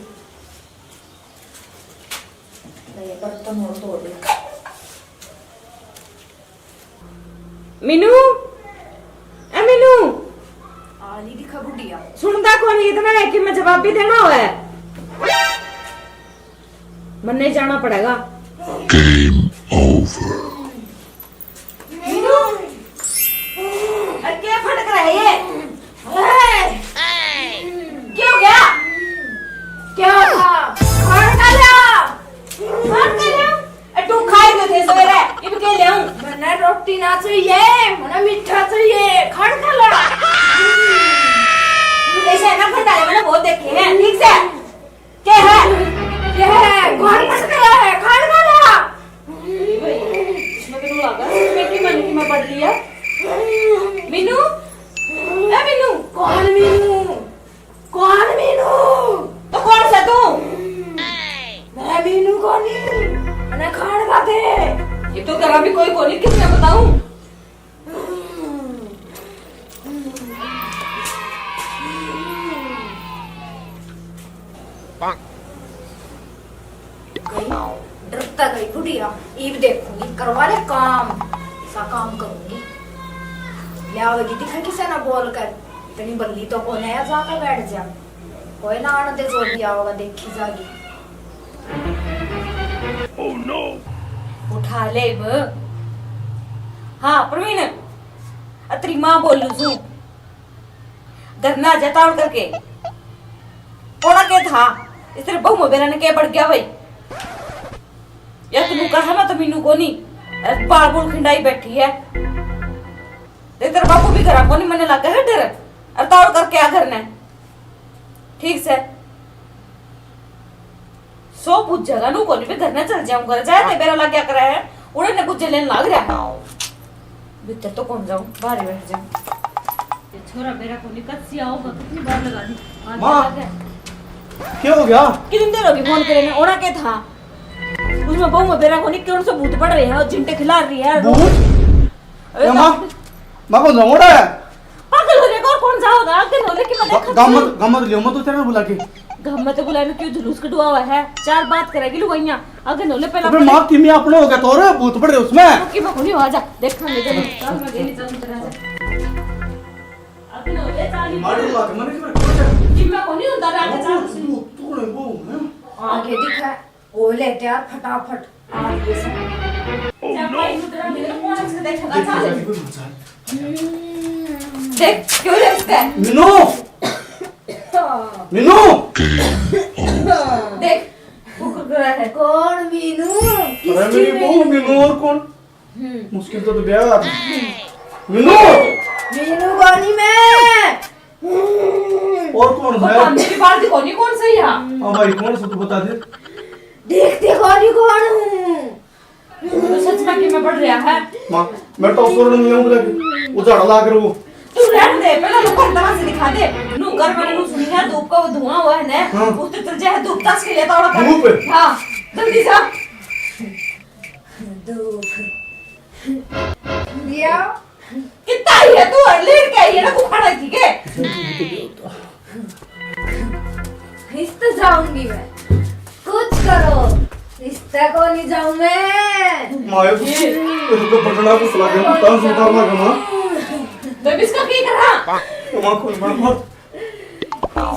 ले, बर्तन और धो दे। मीनू, ए मीनू, आली दिखा बुढ़िया। सुनता कौन इतना है कि मैं जवाब भी देना हो है। मन्ने जाना पड़ेगा। Game over। मीनू, अरे क्या फटक रहा है ये? ए! क्या हो गया? क्या था? खान खा लिया? खान खा लिया? ए, तू खाए तो थे सवेरे, इब के ले आऊं? मन्ने रोटी ना चाहिए, मन्ने मीठा चाहिए, खान खा ला। ऐसे है ना, भंडारे मैंने बहुत देखे हैं, ठीक से? क्या है? क्या है? कौन मत करा है? खान खा ला। इसमें तो लगा, मैं की मन की मैं पढ़ लिया। मीनू, ए मीनू। कौन मीनू? कौन मीनू? तो कौन सा तू? मैं मीनू कोनी, मैंने खान का दे। ये तो घर भी कोई कोनी, किसने बताऊं? गई, डरता गई बुढ़िया। इब देखूंगी, करवा ले काम, ऐसा काम करूंगी। ले आवेगी दिखा किसे ना बोल कर, इतनी बल्ली तो कोने है, जाकर बैठ जा। कोई ना आने दे, जो भी आओगा देखी जागी। Oh no! उठा ले इब। हाँ प्रवीण, अतरी माँ बोलू सू, घर ना जा तावड़ करके। ओना के था, इस तेरे बहू में बेरा ने के बढ़ गया भाई? या तू कहा मैं तो मीनू कोनी, अरे बाल बोल खिंडाई बैठी है। देख तेरा बापू भी घरा कोनी, मन्ने लगा है डर। अरे तावड़ करके आ घर ने। ठीक से। सो बुझेगा नू कोनी, मैं घर ना चल जाऊं, घर जाए ते बेरा लग गया करे है, उड़े ने बुझे लेन लाग रहा है। भीतर तो कौन जाऊं, बाहर ही बैठ जाऊं। ये छोरा बेरा कोनी, कच्ची आओगा, कितनी बार लगा दी। हाँ, माँ, क्या हो गया? क्या हो गया? कितनी देर होगी फोन करे ने, ओना के था? उसमें बहू में बेरा कोनी, कौन सा भूत पड़ रहे हैं और झिंटे खिला रही है। भूत? अरे ए माँ, तो मैं को लंगड़ा है। पागल हो रे, और कौन जाओगा? आगे नोले की मैं ग-, देखा गाम मत, गाम मत लियो मत तो तेरे बुला के। गाम मत बुलाने क्यों जुलूस कढवावा है? चार बात करेगी लुगाइयां। आगे नोले पहला अबे पहले माँ, किमी अपने हो गया तो रे, भूत पड़ रहे उसमें। कि मैं कोनी हो, आजा, देखांगे जब। चल, मैं गेली चल तेरा से। आगे नोले चाली मार लगा के मैंने कि मैं कोनी होता, आगे चाल। तू, तू ने वो, हैं? आगे दिखा। ओ ले तैयार फटाफट। आ गई से। Oh no! देख, क्यों रे इसका? मीनू! मीनू! देख, वो कुरकुरा है। कौन मीनू? अरे मेरी बहू मीनू, और कौन? हम्म। मुश्किल तो, तो ब्याह। मीनू! मीनू कोनी मैं। और कौन वो है? काम की बात कोनी, कौन सही है? हाँ भाई, कौन सा तू बता दे। देखते कोनी कौन हूँ। तो सच में कि मैं पढ़ रहा है। माँ, मैं तो सुन नहीं हूँ, वो झाड़ा लाग रहा वो। तू रहने दे, पहले लोगों को तमाशे दिखा दे। नू कर मैंने नू सुनी है, धूप का वो धुआं हुआ है ना, हाँ। उस तो चल जाए धूप तक के लिए तो धूप? हाँ, जल्दी जा। धूप। दिया। कितना ही है तू, और लेट के आई है ना, तू खड़ा थी के? इस तो जाऊंगी मैं, कुछ करो, इस तक को नहीं जाऊं मैं। माया, तू, ये तू तो बटना को सुला के, तू तान सुधार ना कमा। मैं इसका की करा? माँ, कोई माँ, माँ।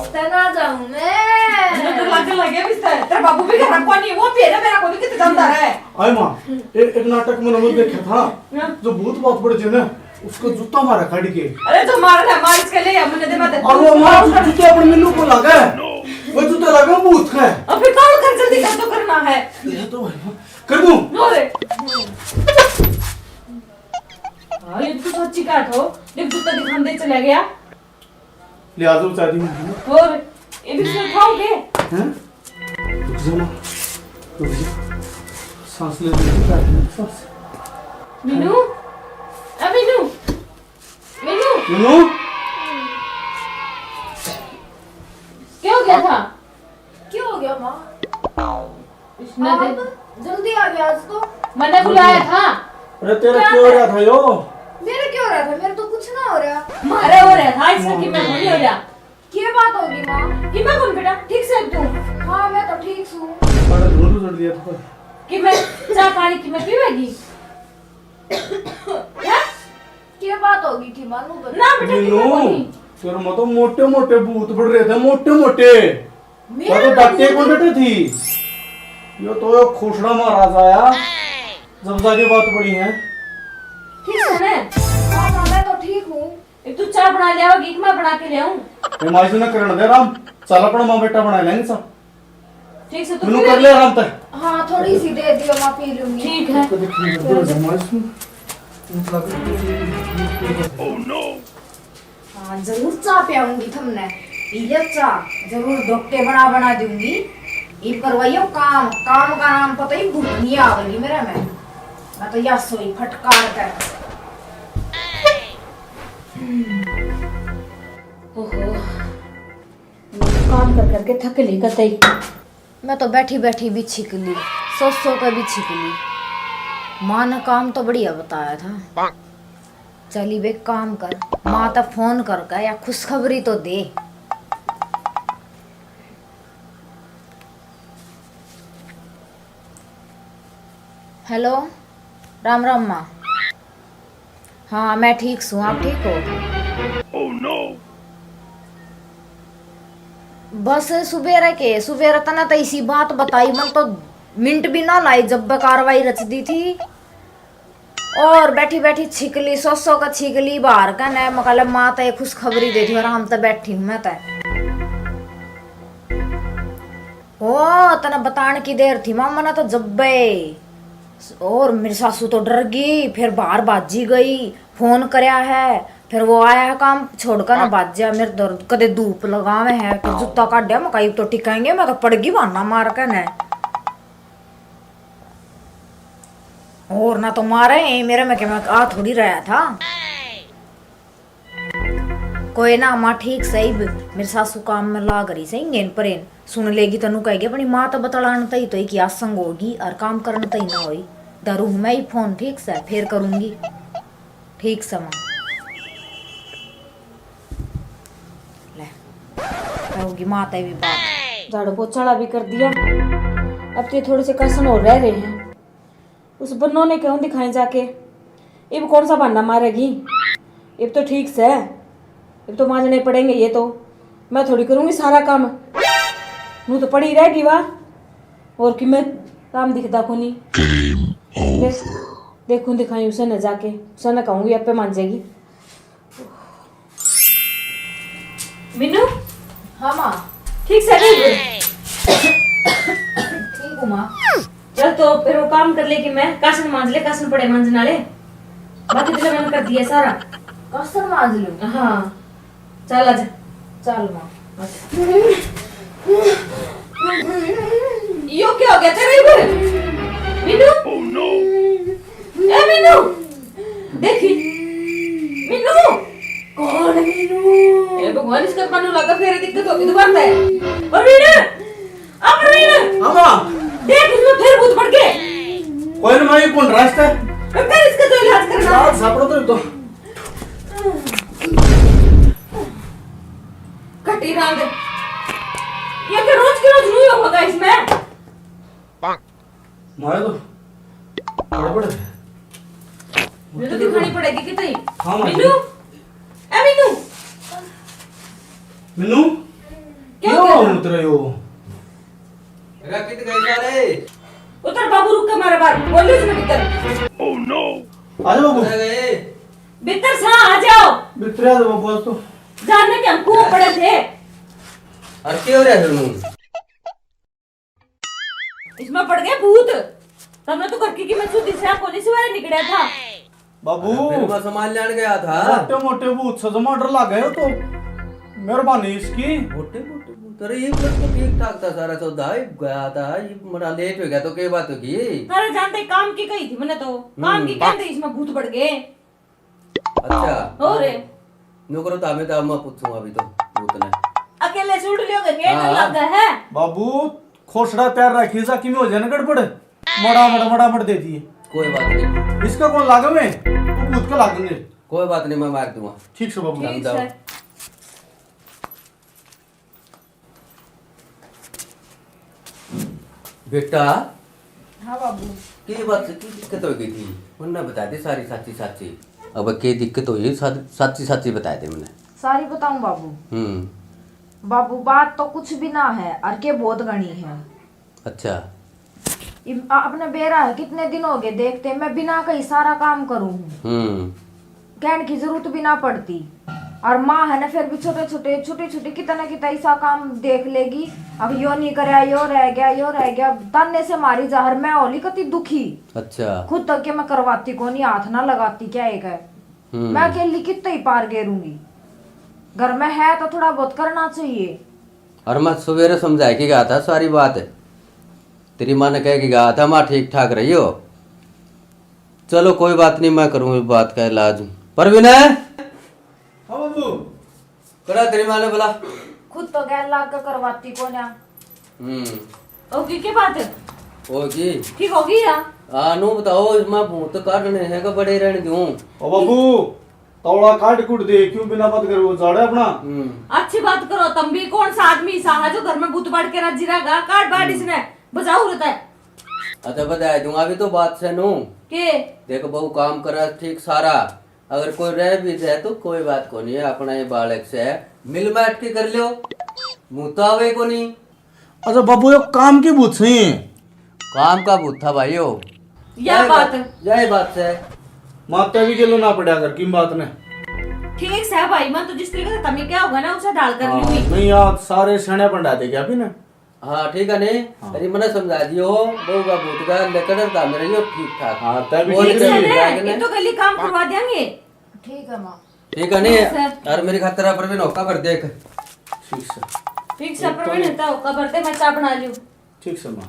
इस तक ना जाऊं मैं। मैं तो लगे लगे भी सर, तेरा बाबू भी घर को नहीं, वो भी है ना, मेरा को भी कितना जानता है। आए माँ, ए-, एक नाटक में नमन देखा था, हाँ। जो भूत बात पड़ जे ना, उसको जूता मारा काट के। अरे तो मार ले, मार इसके ले, हमने दे मत। और वो मार जू-, जूते अपने मिन्नू को लगा है। वो जूते लगा भूत का है। अब फिर कौन कर, जल्दी कर, तो करना है। ये तो भाई, कर दूं। लो रे। हाँ, ये तो सच्ची काट हो। देख, जूता दिखाने चला गया। ले आ जाओ, चाय दी। और ये भी इसमें खाओगे? हैं? रुक जा ना, रुक जा। सांस ले, ले, ले, सांस। मीनू, ए मीनू, मीनू। मीनू। क्या हो गया था? क्या हो गया माँ? इसने आप दे- जल्दी आ गया आज तो। मैंने बुलाया था। अरे तेरा क्या हो रहा था यो? मेरे क्या हो रहा था? मेरे तो कुछ ना हो रहा। मारे हो रहा था, इसका कि मैं नहीं हो रहा। क्या बात होगी माँ? कि मैं कौन बेटा? ठीक से तू? हाँ, मैं तो ठीक सूं। अरे धुआं तो चढ़ दिया था। कि मैं चाय पानी कि मैं पीवेगी? हैं? क्या बात होगी थी मानू बता। ना बेटा, मीनू, क्यों बोली? तेरे में तो मोटे मोटे भूत बढ़ रहे थे, मोटे मोटे। मेरे क्या तो में डट्टे भूत? कौन डटे थी? यो तो यो खोसड़ा महाराज आया, जब जाके बात बड़ी है। ठीक है ना? हाँ, हाँ, मैं तो ठीक हूँ। एक तू चाय बना ले आओगी कि मैं बना के ले आऊं? ये माजी ने करण दे आराम, चल अपना माँ बेटा बना लेंगे सब। ठीक से तू मैनू पी कर ले। ले आराम तक। हाँ, थोड़ी सी दे दियो, मैं पी लूंगी। ठीक है। कभी पी ले, दो जमाइश में। मतलब, हाँ, जरूर चाय पियाऊंगी थमने। पी ले चाय, जरूर डॉक्टर बना बना दूंगी। ये करवाइयो काम, काम का नाम पता ही भूत नहीं आवेगी मेरे में। मैं तो या सोई फटकार कर। ओहो। काम कर करके थक ली कतई। मैं तो बैठी बैठी भी छिक ली, सो सो के भी छिक ली। माँ ने काम तो बढ़िया बताया था। चली बे काम कर, माँ तो फोन करके या खुशखबरी तो दे। हेलो, राम राम माँ। हाँ, मैं ठीक सूं, आप ठीक हो? बस सुबेरे के, सुबेरे तने तो इसी बात बताई, मन तो मिनट भी ना लाई जब कार्रवाई रच दी थी। और बैठी बैठी छिकली, सो सो का छिकली बाहर का ने, मकाले माँ तो एक खुशखबरी दे दी, आराम तो बैठी हूँ मैं तो। ओ, तने बतान की देर थी माँ, मने तो जब्बे। और मेरी सासू तो डर गई, फिर बाहर भाजी गई, फोन करया है, फिर वो आया है काम छोड़कर ना भाज्या, मेरे तो कदे धूप लगावे है, फिर जूता काढ़या, मैं कही तो टिकाएंगे, मैं तो पड़ गई बहाना मार के ने। और ना तो मारे, मेरे में के मैं आ थोड़ी रहा था। कोई ना माँ, ठीक सही ब-, मेरी सासू काम में लाग रही सही, गेन परेन सुन लेगी, तनु कहेगी अपनी माँ तो बतलान तई तो एक आसंग होगी और काम करन तई ना होई। धरू हूँ मैं ही फोन, ठीक से, फिर करूँगी। ठीक से माँ। ले, कहोगी माँ तै भी बात। झाड़ू पोछा वाला भी कर दिया, अब तो ये थोड़े से कसन और रह रहे हैं। उस बन्नो ने क्यों दिखाए जाके, इब कौन सा बहाना मारेगी? इब तो ठीक से, इब तो मांजने पड़ेंगे ये तो। मैं थोड़ी करूँगी सारा काम, नू तो पड़ी रहेगी वा। और कि मैं काम दिखदा कोनी। Game over। देखूं दिखाई उसे न जाके, उसे न कहूँगी, आपे मांजेगी। मीनू। हाँ माँ। ठीक से नहीं? ठीक हूँ माँ। चल तो फिर वो काम कर ले कि मैं कासन मांज ले, कासन पड़े मांजन वाले। बाकी तो मैंने कर दिया सारा। कासन मांज लूँ? हाँ। चल आजा। चल माँ। यो क्या हो गया तेरे इधर? मीनू? ए मीनू, देखी। मीनू। कौन मीनू? ए भगवान, इसका कानू लगा, फिर दिक्कत होगी दोबारा से। प्रवीण, आ प्रवीण। हाँ माँ। देख, इसमें फिर भूत पड़ गए। कोई ना माँ, ये कौन रास्ता है? फिर इसका तो इलाज करना। इलाज सापड़ा तो, तो। कटी रांद। ये तो रोज के रोज न्यू होगा इसमें। मारे तो गड़बड़ है। ये तो दिखानी पड़ेगी कितनी। हाँ, माँ जी। मीनू, ए मीनू। मीनू, क्या क्यों हो गया? उतर रहे हो? अरे कित गए सारे? उतर बाबू, रुक के मारे बाहर। बोल इसमें भीतर। आ जाओ बाबू। अरे गए। भीतर सा आ जाओ। भीतर आ जाओ बाबू, आज तो। जानने के हम कुआं पड़े थे। और क्या हो रहा है फिर मुंह? इसमें पड़ गए भूत। तब मैं तो करकी की मैं छुट्टी से कोनी सवेरे निकला था। बाबू, अरे फिर मैं सामान लेने गया था। मोटे मोटे भूत से जमा डर लग गए हो तो। मेहरबानी इसकी। मोटे मोटे भूत। अरे ये लोग तो ठीक ठाक था सारा सौदा, ये गया था, ये मरा लेट हो गया तो क्या बात होगी? अरे जानते काम की कही थी मैंने तो। काम की हम्म। कहते इसमें भूत पड़ गए। अच्छा। और? न्यू करो तो हमें तो मैं पूछूंगा अभी तो भूत ने। अकेले से उड़ लियोगे, गेट हाँ। लग गए है। बाबू, खोसड़ा तैयार रखिए, जा किमें हो जाए ना गड़बड़। मड़ा मड़, मड़ा मड़ दे दिए। कोई बात नहीं। इसका कौन लागे में? वो भूत का लागेंगे। कोई बात नहीं, मैं मार दूंगा। ठीक से बाबू। ठीक जाओ। है। बेटा। हाँ बाबू। के बात से की दिक्कत हो गई थी? उनने बता दी सारी साची साची। अब के दिक्कत हुई, सा-, साची साची बता दे मन्ने। सारी बताऊं बाबू? हम्म। बाबू, बात तो कुछ भी ना है, और के बहुत घणी है। अच्छा। इम-, आ-, अपने बेरा है, कितने दिन हो गए देखते, मैं बिना कहीं सारा काम करूँ हूँ। हम्म। कहने की जरूरत भी ना पड़ती। और माँ है ना, फिर भी छोटे छोटे, छोटी छोटी कितना कितना ऐसा काम देख लेगी। अब यो नहीं करया, यो रह गया, यो रह गया, ताने से मारी जा। और मैं होली कती दुखी। अच्छा। खुद तक के मैं करवाती कोनी, हाथ ना लगाती क्या एक है। हम्म। मैं अकेली कितना ही पार गेरूंगी। घर में है तो थोड़ा बहुत करना चाहिए। और मैं सवेरे समझा के गया था सारी बात, तेरी माँ ने कह के गया था, माँ ठीक ठाक रही हो। चलो कोई बात नहीं, मैं करूँ बात का इलाज। परवीन है? हाँ बाबू। करा तेरी माँ ने बुला। खुद तो गैर लाग के करवाती कोन्या। हम्म। होगी के बात? होगी। ठीक होगी या? हाँ, नू बताओ, इसमें भूत काटने हैं कि बड़े रहने दूं? ओ बाबू, तौला काट कूट दे, क्यों बिना बात करे वो जाड़े अपना? हम्म। अच्छी बात करो, तुम भी कौन सा आदमी सा है जो घर में भूत बाड़ के राजी रहेगा? काट बाड़ हम्म। इसने, बजाओ रहता है। अच्छा, बता दूंगा, अभी तो बात से नू। के? देख, बहू काम करे ठीक सारा, अगर कोई रह भी जाए तो कोई बात को नहीं है, अपना ही बालक से है, मिल बैठ के कर लियो, भूत आवे को नहीं। अच्छा बाबू, यो काम की भूत सही है? काम का भूत था भाई यो। या यही बात। बात, यही बात से। माता भी गेलो ना पड़ा कर, किम बात ने? ठीक से भाई, मैं तो जिस तरीके से तमी क्या होगा ना, उसे ढाल कर हाँ, लूंगी। नहीं यार, सारे सणे पंडा दे क्या भी ना? हाँ, ठीक है ने? हाँ। अरे, मने समझा दियो, बहू का भूत का लकड़ था मेरे, यो ठीक ठाक। हाँ, तै भी और ठीक ठीक है है। ने? ये तो गली काम करवा देंगे। ठीक है माँ। ठीक है ने? ठीक है। और मेरी खातिर आप भी नौका भर देख। ठीक से। ठीक से, एक तो प्रवीण, नहीं। इतना होका भर दे, मैं चाय बना लूं। ठीक से माँ।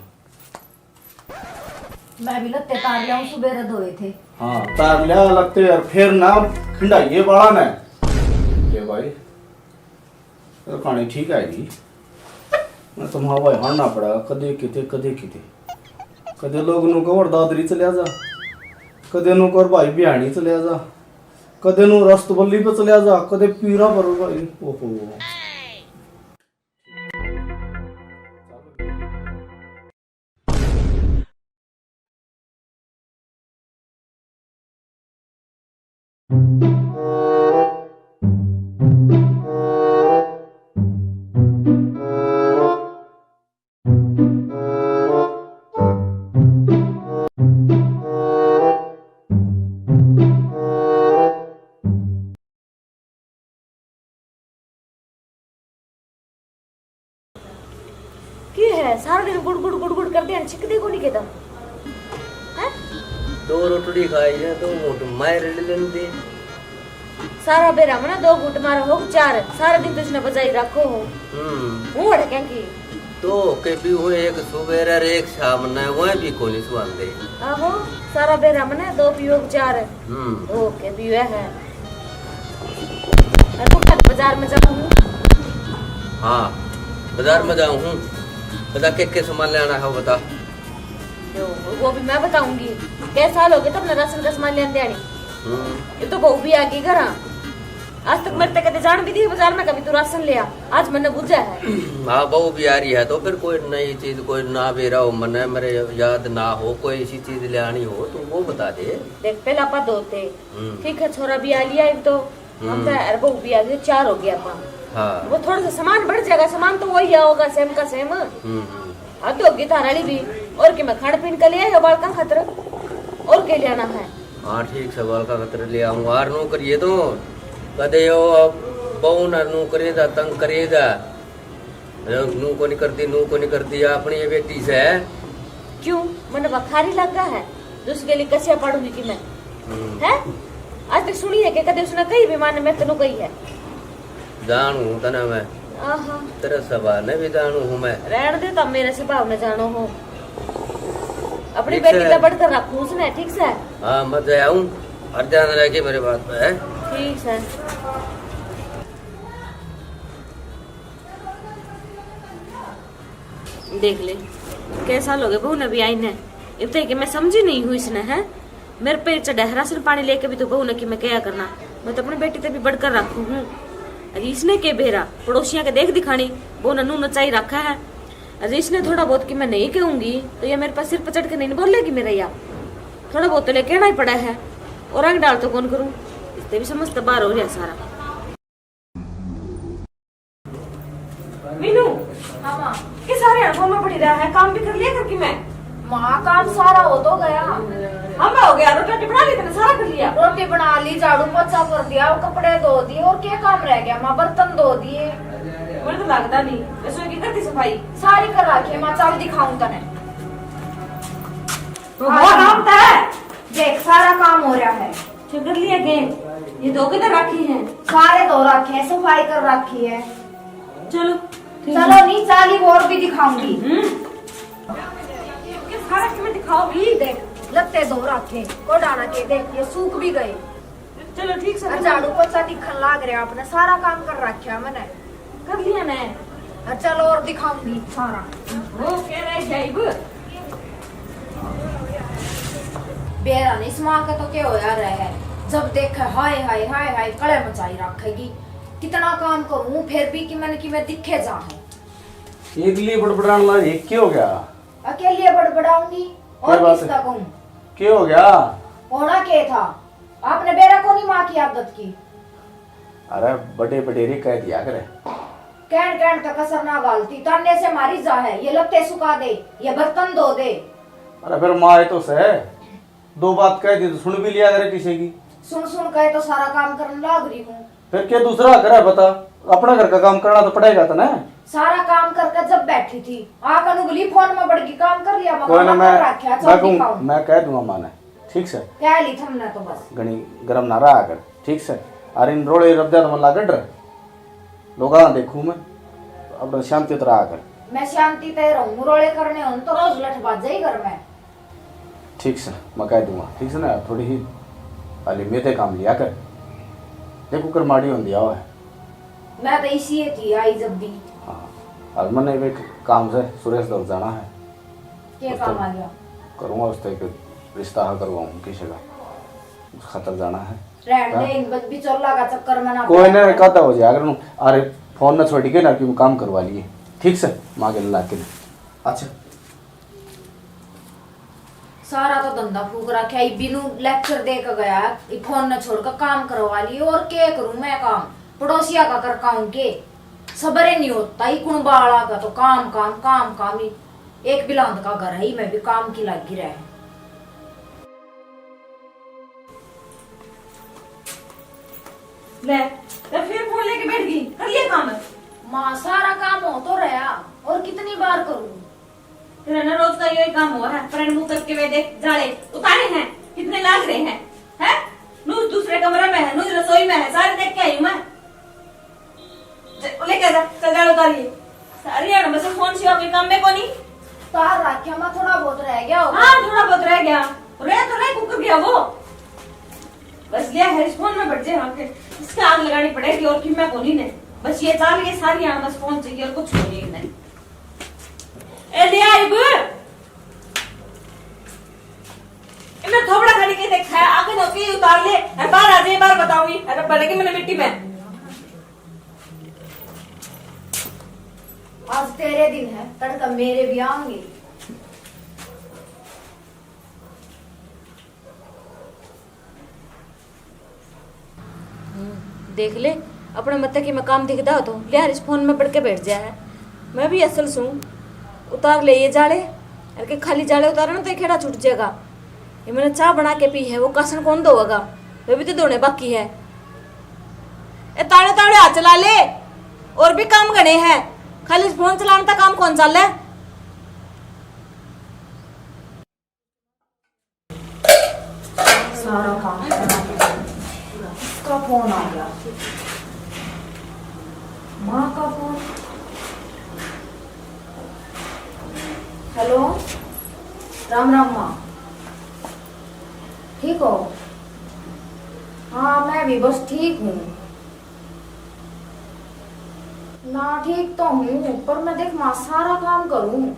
मैं भी लत्ते तार लिया हूँ, सुबह धोए थे। हाँ, तार लिया लत्ते और फिर ना खिंडाइए बाला ने। ले भाई, तो कहानी ठीक आएगी। मैं तो माँ भाई हारना पड़ा, कदे किते, कदे किते। कदे लोग नु कवर दादरी चले जा, कदे नु कवर भाई बिहानी चले जा, कदे नु रस्तबल्ली पे चले जा, कदे पीरा पर भाई। ओहो। की है, सारा दिन गुड़ गुड़ गुड़ गुड़ करते हैं, छिकदे को नहीं कहता? हैं? दो रोटड़ी खाई है, दो घूंट मार ले लेंदे। सारा बेरा में ना दो घूंट मारा हो, चार, सारा दिन तो इसने बजाई रखो हो। हम्म। हूँ अड़े क्या की? दो के भी हुए, एक सुबह और एक शाम ने, वह भी कोनी सुहांदे। आहो, सारा बेरा में ना दो पीओ चार। हम्म। दो के भी हुए है। अरे, तू कल बाजार में जाऊँ हूँ। हाँ, बाजार में जाऊँ हूँ। बता, के, के सामान लेना है, वो बता। यो, वो भी मैं बताऊंगी। कै साल हो गए तब ना राशन का सामान लेने आनी। हम्म। ये तो बहू भी आ गई घर। आज तक मेरे ते कदे जान भी दी बाजार में, कभी तू राशन ले आ। आज मैंने बुझा है। हाँ, बहू भी आ रही है, तो फिर कोई नई चीज, कोई ना बेरा हो मने, मेरे याद ना हो, कोई ऐसी चीज ले आनी हो, तो वो बता दे। देख, पहला आपा दो थे। हम्म। ठीक है, छोरा भी आ लिया एक तो। हम हम्म। तो, अरे, बहू भी आ गई, चार हो गया आपा। हाँ। वो थोड़ा सा सामान बढ़ जाएगा, सामान तो वही आओगा, सेम का सेम। हम्म, हम्म। हद होगी थारा वाली भी। और के मैं खान पीन का ले आया बालका खातर, और के लेना है? हाँ, ठीक से बालका खातर ले आऊंगा। और नू करिए तो कदे यो बहू ना नू करे दा, तंग करे दा। नू को नहीं करती, नू को नहीं करती, अपनी ये बेटी से। क्यों, मन बखारी लगा है? दूसरे के लिए कसिया पाड़ूंगी कि मैं? हम्म। हैं? आज तक सुनी है कि कदे उसने कही भी माने मैं तेनू कही है? जानू हूँ तने मैं। आहा। तेरे स्वभाव ने भी जानू हूँ मैं। रहन दे, तब मेरे स्वभाव ने जानो हो। अपनी ठीक बेटी से। तो बढ़कर रखूं उसने, ठीक से? हाँ, मैं तो आऊँ, और ध्यान रखे मेरे बात पे, है? ठीक से। देख ले, कै साल हो गए बहू ने भी आई ने, इब तक कि मैं समझी नहीं हूँ इसने, है? मेरे पे चढ़ा है राशन पानी लेके भी तो बहू ने कि मैं क्या करना, मैं तो अपनी बेटी ते भी बढ़कर रखू हूँ। अरे इसने के बेरा, पड़ोसियां के देख दिखानी, बहू ने नू नचाई रखा है। अरे इसने थोड़ा बहुत कि मैं नहीं कहूंगी तो ये मेरे पास सिर पर चढ़ के नहीं बोलेगी मेरा या। थोड़ा बहुत तो ले कहना ही पड़ा है, और रंग डाल तो कौन करूँ। ये भी समझ तो बाहर हो रहा सारा। मीनू, हाँ माँ। ये सारे हड़बों में पड़ी रहा है, काम भी कर लिया करके मैं। माँ, काम सारा हो तो गया। हम हो गया, रोटी राटी बना ली तने, सारा कर लिया। रोटी बना ली, झाड़ू पोछा कर दिया, वो कपड़े धो दिए, और क्या काम रह गया माँ? बर्तन धो दिए। मुझे तो लगता नहीं, रसोई की कर दी सफाई? सारी कर रखी है माँ, चल दिखाऊं तने। तो हाँ। वो काम तो है। देख, सारा काम हो रहा है। क्या कर लिया के? ये धो के तो रखी है। सारे धो रखे हैं, सफाई कर रखी है। चलो, ठीक चलो है। नहीं, चाली और भी दिखाऊंगी। हम्म। ये सारा तुम्हें दिखाओ भी। देख, लत्ते धो रखे, कोडाना के, देख, ये सूख भी गए। चलो, ठीक से और करो। झाड़ू पोछा दिखन लाग रहा आपने, सारा काम कर रखा मैंने। कर लिया ना। और चलो और दिखाऊंगी सारा। वो कह रहे जाइब। बेरा नहीं, इस माँ का तो क्या होया रहा है, जब देखे हाय हाय हाय हाय कड़े मचाई रखेगी। कितना काम करूं फिर भी कि मैंने कि मैं दिखे जा है। एक लिए बड़बड़ान ला, एक क्या हो गया? अकेले बड़बड़ाऊंगी और क्या बात किसका है? कहूं? क्या हो गया? होना क्या था? आपने बेरा को नहीं माँ की आदत की। अरे बड़े बडेरे कह दिया करे। कहन कहन तक कसर ना गालती, ताने से मारी जा है, ये लत्ते सुखा दे, ये बर्तन धो दे। अरे फिर माँ है तो सह, दो बात कह दी तो सुन भी लिया करे किसी की। सुन सुन के तो सारा काम करने लाग रही हूँ। फिर क्या दूसरा घर है बता, अपना घर का काम करना तो पड़ेगा तने। सारा काम करके जब बैठी थी, आकर उंगली फोन में बड़ गई, काम कर लिया, कोई ना, मकान मैं, कर रखा, मैं चल कहूँ, दिखाऊं। मैं कह दूंगा माँ ने। ठीक से? कह ली थमने तो बस। घणी गरम ना रहा कर, ठीक से? अरे इन रोले रब्दा तो मन लागे डर। लोगा देखूं मैं, अपना शांति तो रहा कर। मैं शांति ते रहूं, रोले करने होन तो रोज लठ बाजे ही घर में। ठीक से, मैं कह दूंगा, ठीक से ना? थोड़ी ही हाली मेरे काम लिया कर। देखो कर माड़ी होंदी आओ है। मैं तो इसी थी आई जब भी। हाँ, और मैंने भी काम से सुरेश दौड़ जाना है। क्या उस काम तो आ गया? करूँगा उससे एक रिश्ता हल करवाऊँ किसी का, उस खातर जाना है। रहन हाँ? दे, इन बच बिचौला का चक्कर में ना कोई पड़। ना, कहता हो जाए अगर नू, अरे फोन ना छोड़ के ना कि मैं काम करवा लिए, ठीक से, माँ के ला के। अच्छा। सारा तो धंधा फूक रखा है, बिनु लेक्चर दे के गया, ई फोन न छोड़ के काम करवा लिए। और के करूं मैं काम, पड़ोसिया का कर काम के? सबर ही नहीं होता, ई कुण बाला का तो काम, काम, काम, काम ही। एक बिलांद का घर है, मैं भी काम की लागी रहे। ले, तो फिर फोन लेके बैठ गई, कर लिया काम? माँ, सारा काम हो तो रहा, और कितनी बार करूँ? तेरा ना रोज का यो ही काम हुआ है, पर मुंह करके वे देख, जाले उतारे हैं, कितने लाग रहे हैं, हैं? नू दूसरे कमरे में है, नू रसोई में है, सारे देख के आई हूँ मैं। जा, लेके जा, चल जाले उतारिए। सारी हरियाणा में से फोन सिवा कोई काम में कोनी। तार रखे, मैं थोड़ा बहुत रह गया होगा। हाँ, थोड़ा बहुत रह गया। रह तो रह, कुकर गया वो। बस लिया है, इस फोन में बैठ जाए, हाँ, फिर इसका आग लगानी पड़ेगी और किम्मा कोनी ने। बस ये चाल, ये सारी हरियाणा बस फोन चाहिए और कुछ कोनी ने। ए, ले आ इब। ए, मैं थोबड़ा खाली के देखा है, आके धो के उतार ले। ए, बाहर आ जाए, बाहर बताऊंगी। अरे, पड़ेगी मैंने मिट्टी में। आज तेरे दिन है, तड़का मेरे भी आएंगे। हम्म, देख ले, अपने मत की मैं काम दिखदा हो तो लिया इस फोन में पड़ के बैठ जाए है। मैं भी असल सूं, उतार ले ये जाले, अरे के खाली जाले उतारे ना तो ये खेड़ा छूट जाएगा। ये मैंने चाय बना के पी है, वो कासन कौन धोएगा? वे भी तो धोने बाकी है। ए ताड़े ताड़े हाथ चला ले, और भी काम घणे हैं, खाली फोन चलाने तक काम कौन चाले? सारा काम करना पड़ा। इसका फोन आ गया, माँ का फोन। हेलो, राम राम माँ, ठीक हो? हाँ, मैं भी बस ठीक हूँ। ना, ठीक तो हूँ, पर मैं देख माँ सारा काम करूँ,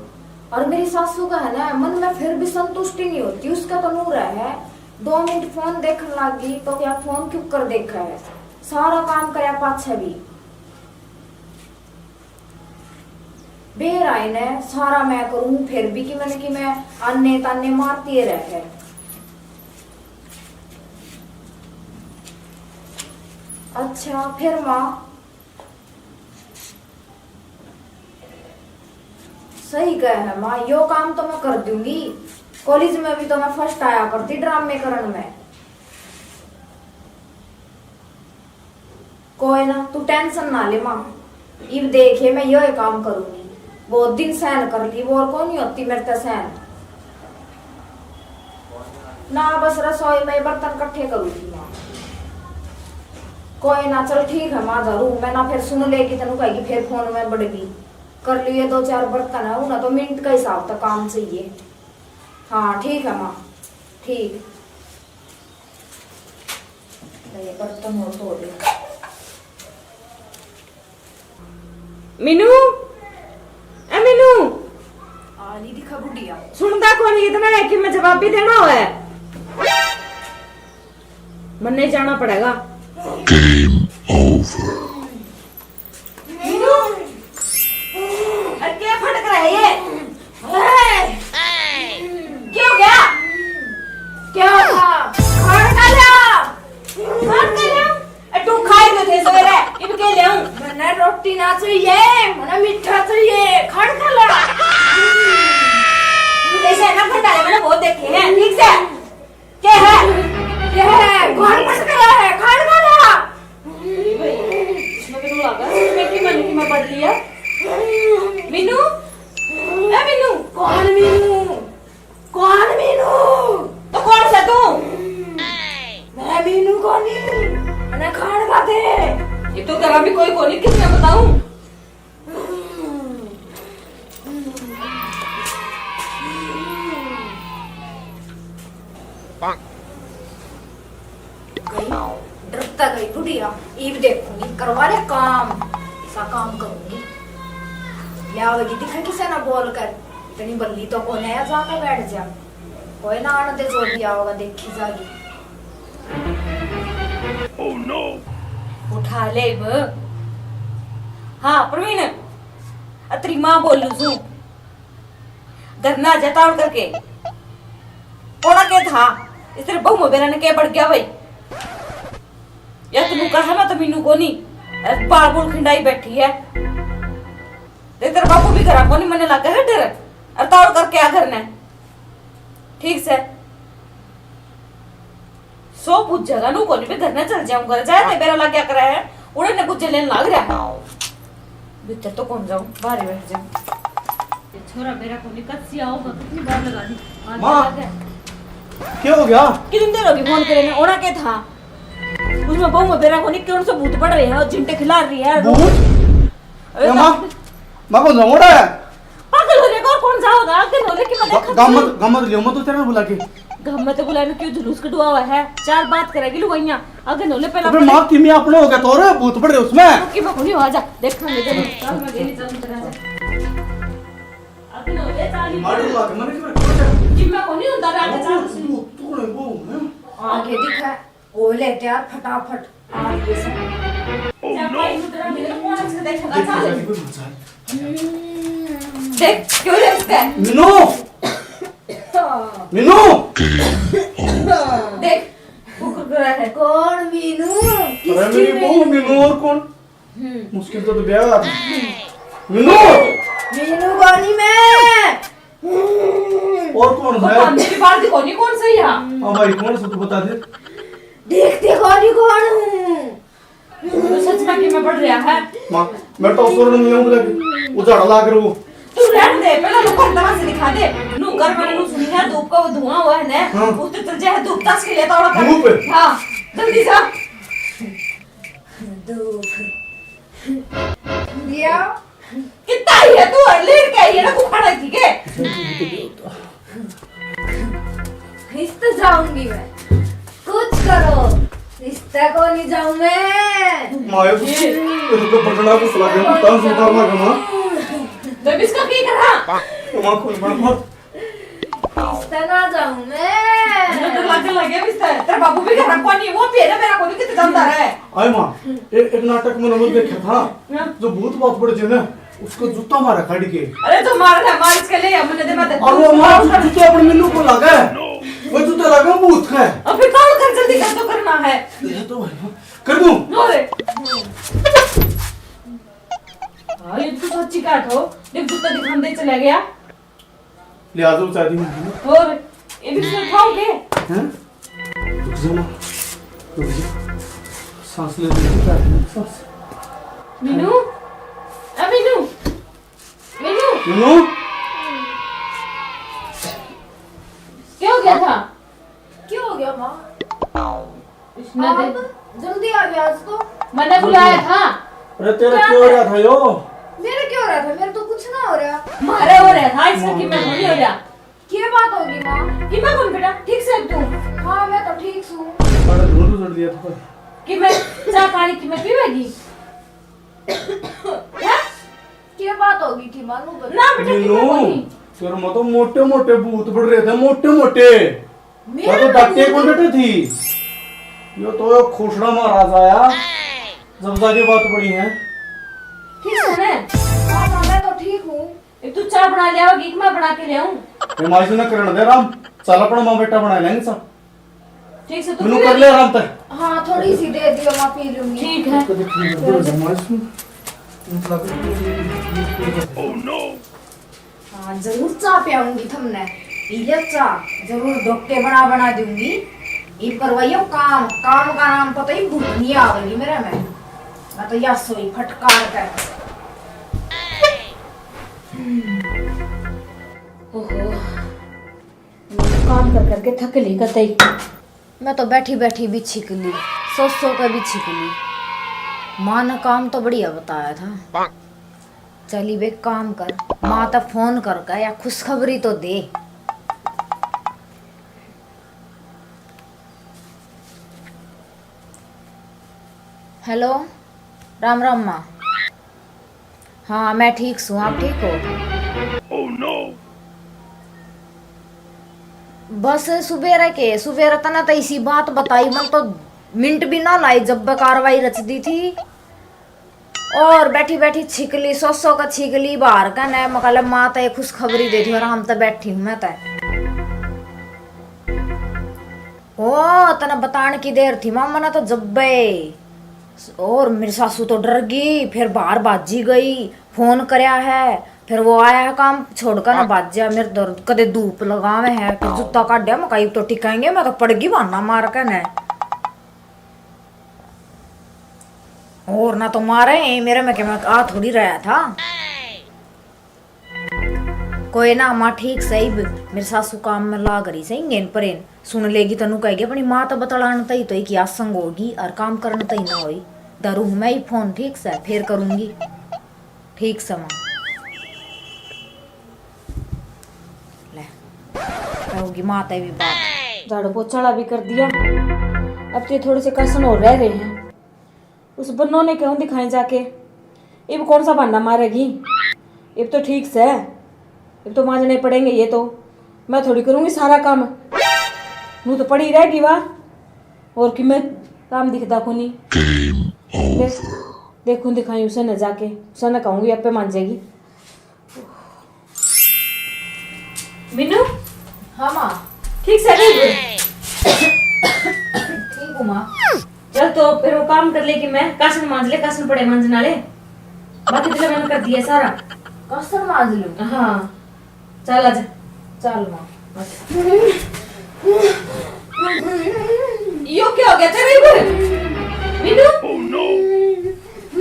और मेरी सासू का है ना, मन में फिर भी संतुष्टि नहीं होती। उसका तो नूर है, दो मिनट फोन देखने लग गई तो क्या फोन क्यों कर देखा है, सारा काम करया पाछे भी। बेर आए ने सारा मैं करूँ, फिर भी कि मैंने कि मैं आने ताने मारती रह है। अच्छा, फिर माँ? सही कह है माँ, यो काम तो मैं कर दूंगी। कॉलेज में भी तो मैं फर्स्ट आया करती ड्रामे करण में। कोई ना, तू टेंशन ना ले माँ। इब देखे, मैं यो ही काम करूंगी। बहुत दिन सहन कर ली, वो और कौन ही होती मेरे ते सहन। ना, बस रसोई में बर्तन इकट्ठे करूंगी माँ। कोई ना, चल ठीक है माँ, धरू मैं ना, फिर सुन लेगी, तनु कहेगी फिर फोन में बड़गी। कर लिए दो चार बर्तन है, उन्हें तो मिनट का हिसाब तक काम चाहिए। हाँ ठीक है माँ, ठीक। ले, ये बर्तन और धो दे। मीनू, ए मीनू। आ नहीं दिखा बुढ़िया। सुनता कौन ये तो मैं कि मैं जवाब भी देना हो है। मन्ने जाना पड़ेगा। Game over। मीनू, अरे क्या फटक रहा है ये? ओए! क्या हो गया? क्या था? खाण का लिया? खाण का लिया? ए, तू खाए तो थे सवेरे, इब के ले आऊं? मन्ने रोटी ना चाहिए, मन्ने मीठा चाहिए, खाण का लिया। ऐसे ना फंडा ले, मैंने बहुत देखे हैं, ठीक से? क्या है? क्या है? कौन फंस गया है? खाण का लिया? इसमें तो लगा, इसमें की मन की मैं पढ़ लिया। मीनू, ए मीनू। कौन मीनू? कौन मीनू? तो कौन सा तू? मैं मीनू कोनी, मैंने खाण का दे। ये तो घर में कोई कोनी, किसने बताऊं? गई, डरता गई बुढ़िया। इब देखूंगी, करवा ले काम, ऐसा काम करूंगी। या वही दिखे किसे ना बोल कर, इतनी बल्ली तो कोने है, जाकर बैठ जा। कोई ना आने दे, जो भी आओगा देखी जागी। Oh no! उठा ले इब। हाँ प्रवीण, अतरी माँ बोलू सू, घर ना आ जा तावड़ करके। ओड़ा के था, इस तेरे बहू में बेरा ने के बढ़ गया भाई? या तू कहा मैं तो मीनू कोनी, अरे बाल बूल खिंडाई बैठी है। देख तेरे बापू भी घरा कोनी, मने लगा है डर। अरे तावड़ करके आ घर ने, ठीक से। सो पूछ जगह नू कोनी, मैं घर ना चल जाऊं, घर जाए ते बेरा लग गया करा है, उड़े ने कुछ लेन लाग रहा है। भीतर तो कौन जाऊं, बाहर ही बैठ जाऊं। ये छोरा बेरा कोनी, कद सी आओगा, कितनी बार लगा दी। आज माँ, लगा है। क्या हो गया? कितनी देर होगी फोन करे ने, ओना के था? उसमें बहू में बेरा कोनी, कौन सा भूत पड़ रही है, और झिंटे खिला रही है। भूत? अरे ए माँ, तो माँ कौन सा मोड़ा है? पागल होने को और कौन सा होगा? आगे नोले की मैं ग-, देखा गाम थी। मत, गाम मत लियो, मत उतरना बुला के। गाम में तो बुलाने क्यों जुलूस कढवा हुआ है? चार बात करेगी लुगाइयाँ। आगे नोले पहला तो फिर पहले माँ किमी अपना हो गया तो और भूत पड़ रहे उसमें। तो किमा कोनी हो, आजा। देखांगे जब। चल, मैं गेली चल तेरे से। आगे नोले चाली। मार लगा के मने के किमा कोनी होता रहा, आगे चाल। तू, तू, तू, वो, हैं? आगे दिखा। हो ले तैयार फटाफट, आ रही है सब। Oh no! देख, क्यों रे इसका? मीनू! मीनू! देख, वो कुरकुरा है। कौन मीनू? अरे किसकी मेरी बहू मीनू? मीनू और कौन? हम्म। मुश्किल तो, तो ब्याह। मीनू! मीनू कोनी मैं। और कौन तो है? काम की बात कोनी, कौन सही है? हाँ भाई, कौन सा तू बता दे। देखते कोनी कौन हूँ। तो सच में कि मैं पढ़ रहा है। माँ, मैं तो सोर नहीं आऊँ लगे। वो झाड़ा लाग रहा वो। तू रहने दे, पहले लोग को तमाशे दिखा दे। नू कर मैंने नू सुनी है, धूप का वो धुआं हुआ है ना। हाँ। उस तो चल जाए धूप ताश के लिए तो और धूप? हाँ, जल्दी जा। धूप। दिया। कितना ही है तू, और लेट के आई है ना, तू खड़ा थी के? इस तो जाऊंगी मैं। कुछ करो, इस तक को नहीं जाऊं मैं। माया, तू तो पकड़ा को सला के तन से उतारना का माँ। तो इसका क्या करा? माँ, खुल, माँ, माँ। इस तक ना जाऊं मैं। डर लगे, लगे भी इस तक। तेरा बाबू भी घर को नहीं, वो भी है ना, मेरा को नहीं कितने जानता है। आए माँ, ए-, एक नाटक में नमक देखा था, हाँ। जो भूत बात पड़ जे ना, उसको जूता मारा काट के। अरे तो मार ना, मार इसके ले, हमने दे मत। और वो मार जू-, जूता अपने मिल्लू को लगा है। वो जूता लगा भूत का है। अब फिर कौन कर, जल्दी कर, तो करना है। ये तो भाई, कर दूं? लो रे। हाँ, ये तो सच्ची बात हो। देख, जूता दिखांदे चला गया। ले, आ जाओ, चाय दी मम्मी ने। और ये भी सुन खाओगे? हैं? रुक जा माँ, रुक जा। सांस ले, रुक जा, सांस। मीनू, ए मीनू, मीनू। मीनू। क्या हो गया था? क्या हो गया माँ? इसने आप दे- जल्दी आ गया आज तो। मैंने बुलाया था। अरे तेरा क्या क्यों हो रहा था यो? मेरा क्यों हो रहा था? मेरा तो कुछ ना हो रहा। मारे हो रहा था, इसका कि मैं थोड़ी हो रहा। क्या बात होगी माँ? कि मैं कौन बेटा? ठीक से तू? हाँ, मैं तो ठीक हूँ। अरे धुआं तो चढ़ दिया था। कि मैं चाय पानी की मैं पीवेगी? हैं? क्या बात होगी थी माँ? ना बेटा, कि मैं मीनू, कौन? तेरे में तो मोटे मोटे भूत बढ़ रहे थे, मोटे मोटे। मेरे मैं तो में डटे भूत? कौन डटे थी? यो तो एक खोसड़ा महाराज आया, जब जाके बात पड़ी है। ठीक है ना? हाँ माँ, मैं तो ठीक हूँ। एक तू चाय बना ले आओगी कि मैं बना के ले आऊं? ये माँ, इसने करण दे आराम, चल अपना माँ बेटा बना लेंगे सब। ठीक से तू मीनू पी कर ले। ले आराम तक। हाँ, थोड़ी सी दे दियो, मैं पी लूंगी। ठीक है। कभी ठीक है, दो जमा इसमें। मतलब हाँ, जरूर चाय पियाऊंगी थमने। पी ले चाय, जरूर ढोके बना बना दूंगी। ये करवाइयो काम, काम का नाम पता ही भूत नहीं आवेगी मेरे में। मैं तो या सोई फटकार कर। ओहो, काम कर करके थक ली कतई। मैं तो बैठी बैठी भी छिक ली, सो सो के भी छिक ली। माँ ने काम तो बढ़िया बताया था। चली बे, काम कर, माँ तो फोन करके या खुशखबरी तो दे। हेलो, राम राम माँ। हाँ, मैं ठीक सूं, आप ठीक हो? बस सुबेरे के, सुबेरे तने तो इसी बात बताई, मन तो मिनट भी ना लाई जब बे कार्रवाई रच दी थी। और बैठी बैठी छिकली, सो सो का छिकली बाहर का ने, मकाले माँ तो एक खुशखबरी दे दी, आराम तो बैठी हूँ मैं तो। ओ, तने बतान की देर थी माँ, मने तो जब्बे। और मेरी सासू तो डर गई, फिर बाहर भाजी गई, फोन करया है, फिर वो आया है काम छोड़कर ना भाज्या, मेरे तो कदे धूप लगावे है, फिर जूता काढ़या, मकाई तो टिकाएंगे, मैं तो पड़ गई बहाना मार के ने। और ना तो मारे, मेरे में के मैं आ थोड़ी रहा था। कोई ना माँ, ठीक सही ब-, मेरी सासू काम में लाग रही सही, गेन परेन सुन लेगी, तनु कहेगी अपनी माँ तो बतलान तई तो एक आसंग होगी और काम करन तई ना होई। धरू हूँ मैं ही फोन, ठीक से, फिर करूँगी। ठीक से माँ। ले, होगी माँ ते भी बात। झाड़ू पोछा वाला भी कर दिया, अब तो ये थोड़े से कसन और रह रहे हैं। उस बन्नो ने क्यों दिखाए जाके? इब कौन सा बहाना मारेगी? इब तो ठीक से, इब तो मांजने पड़ेंगे ये तो। मैं थोड़ी करूँगी सारा काम, नू तो पड़ी रहेगी वा। और कि मैं काम दिखदा कोनी। Game दे-, over। देखूं दिखाई उसे न जाके, उसे न कहूँगी, आपे मांजेगी। मीनू। हाँ माँ। ठीक से ठीक? ठीक हूँ माँ। चल तो फिर वो काम कर ले कि मैं कासन मांज ले, कासन पड़े मांजन वाले। बाकी तो मैंने कर दिया सारा। कासन मांज लूँ? हाँ। चल आजा। चल माँ। यो क्या हो गया तेरे इधर? मीनू?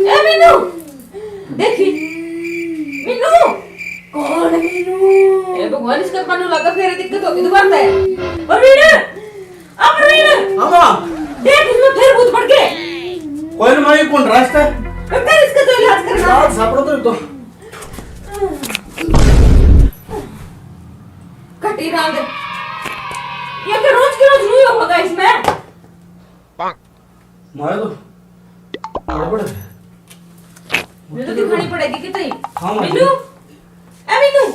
ए मीनू, देखी। मीनू। कौन मीनू? ए भगवान, इसका मनु लगा फिर दिक्कत होगी दोबारा से। प्रवीण, आ प्रवीण। हाँ माँ। देख, इसमें फिर भूत पड़ गए। कोई ना माँ, ये कौन रास्ता है? फिर इसका तो इलाज करना। इलाज सापड़ो तो, तो। कटी रंग। ये तो रोज के रोज नहीं होगा इसमें। मारे तो गड़बड़ है। ये तो दिखानी पड़ेगी कितनी। हाँ, हाँ। मीनू, ए मीनू।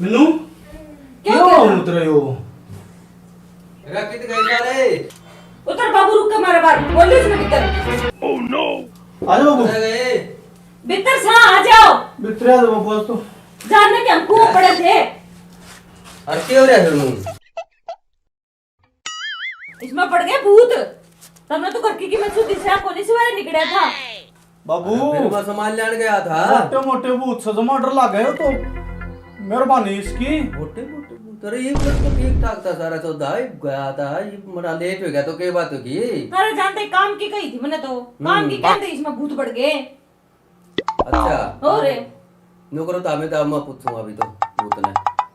मीनू, क्या क्या हो हुआ? उतरे हो? मेरा कित गए सारे? उतर बाबू, रुक के मारे बाहर। बोल दे इसमें भीतर। Oh no! आ जाओ बाबू। उतर गए। भीतर सा आ जाओ। भीतर आ जाओ बाबू, आज तो। जानने के हम कुओं पड़े थे। और क्या हो रहा है फिर मुंह? इसमें पड़ गए भूत। तमने तो घर की कीमत सुधी से कोनी सवेरे निकड़ा था। बाबू, अरे, फिर मैं सामान लेने गया था। मोटे मोटे भूत से जमा डर लग गए हो तो। मेहरबानी इसकी। मोटे मोटे भूत? अरे, ये तो ठीक ठाक था सारा सौदा, ये गया था, ये बड़ा लेट हो गया तो क्या बात होगी? अरे, जानते काम की कही थी मैंने तो, काम की हम्म। कहते इसमें भूत बढ़ गए। अच्छा। और? नो करो, तामे दाम मैं पूछूं अभी तो भूत ने।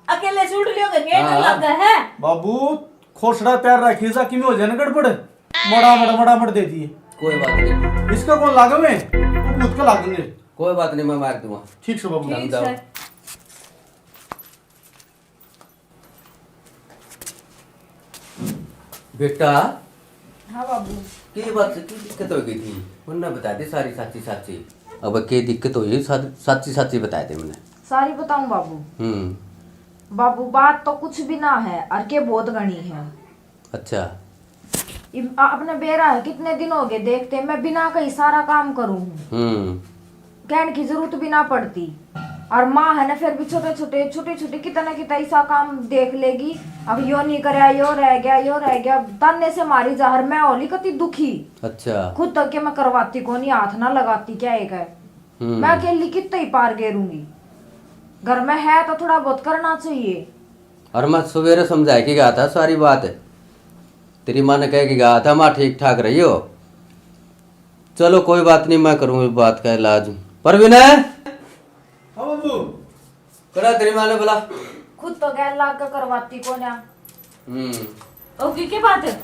अकेले छूट लियो के गेट हाँ। लग है। बाबू, खोसड़ा तैयार रखी जा, किमें हो जाए ना गड़बड़। मड़ा मड़, मड़ा मड़ दे दिए। कोई बात नहीं। इसका कौन लागे में? वो भूत का लागेंगे। कोई बात नहीं, मैं मार दूंगा। ठीक से बाबू। ठीक समझाओ। से। बेटा। हाँ बाबू। के बात, के दिक्कत हो गई थी? उनने बता दी सारी साची साची। अब के दिक्कत हुई, सा-, साची साची बता दे मैंने। सारी बताऊं बाबू? हम्म। बाबू, बात तो कुछ भी ना है, और के बहुत घनी है। अच्छा। इब आ-, अपने बेरा है, कितने दिन हो गए देखते, मैं बिना कही सारा काम करूँ हूँ। हम्म। कहने की जरूरत भी ना पड़ती। और माँ है ना, फिर भी छोटे छोटे, छोटे छोटे कितना कितना ऐसा काम देख लेगी। अब यो नहीं करया, यो रह गया, यो रह गया, ताने से मारी जा। और मैं होली कती दुखी। अच्छा। खुद तक के मैं करवाती कोनी, हाथ ना लगाती, क्या एक है। हम्म। मैं अकेली कितना ही पार गेरूंगी। घर में है तो थोड़ा बहुत करना चाहिए। और मैं सवेरे समझा के गया था सारी बात। तेरी माँ ने कह के गया था, माँ ठीक ठाक रही हो। चलो कोई बात नहीं, मैं करूँ इस बात का इलाज। पर विनय, हाँ बाबू। करा तेरी माँ ने बुला। खुद तो गैर लाग के करवाती कोन्या। हम्म। ओके, के बात है?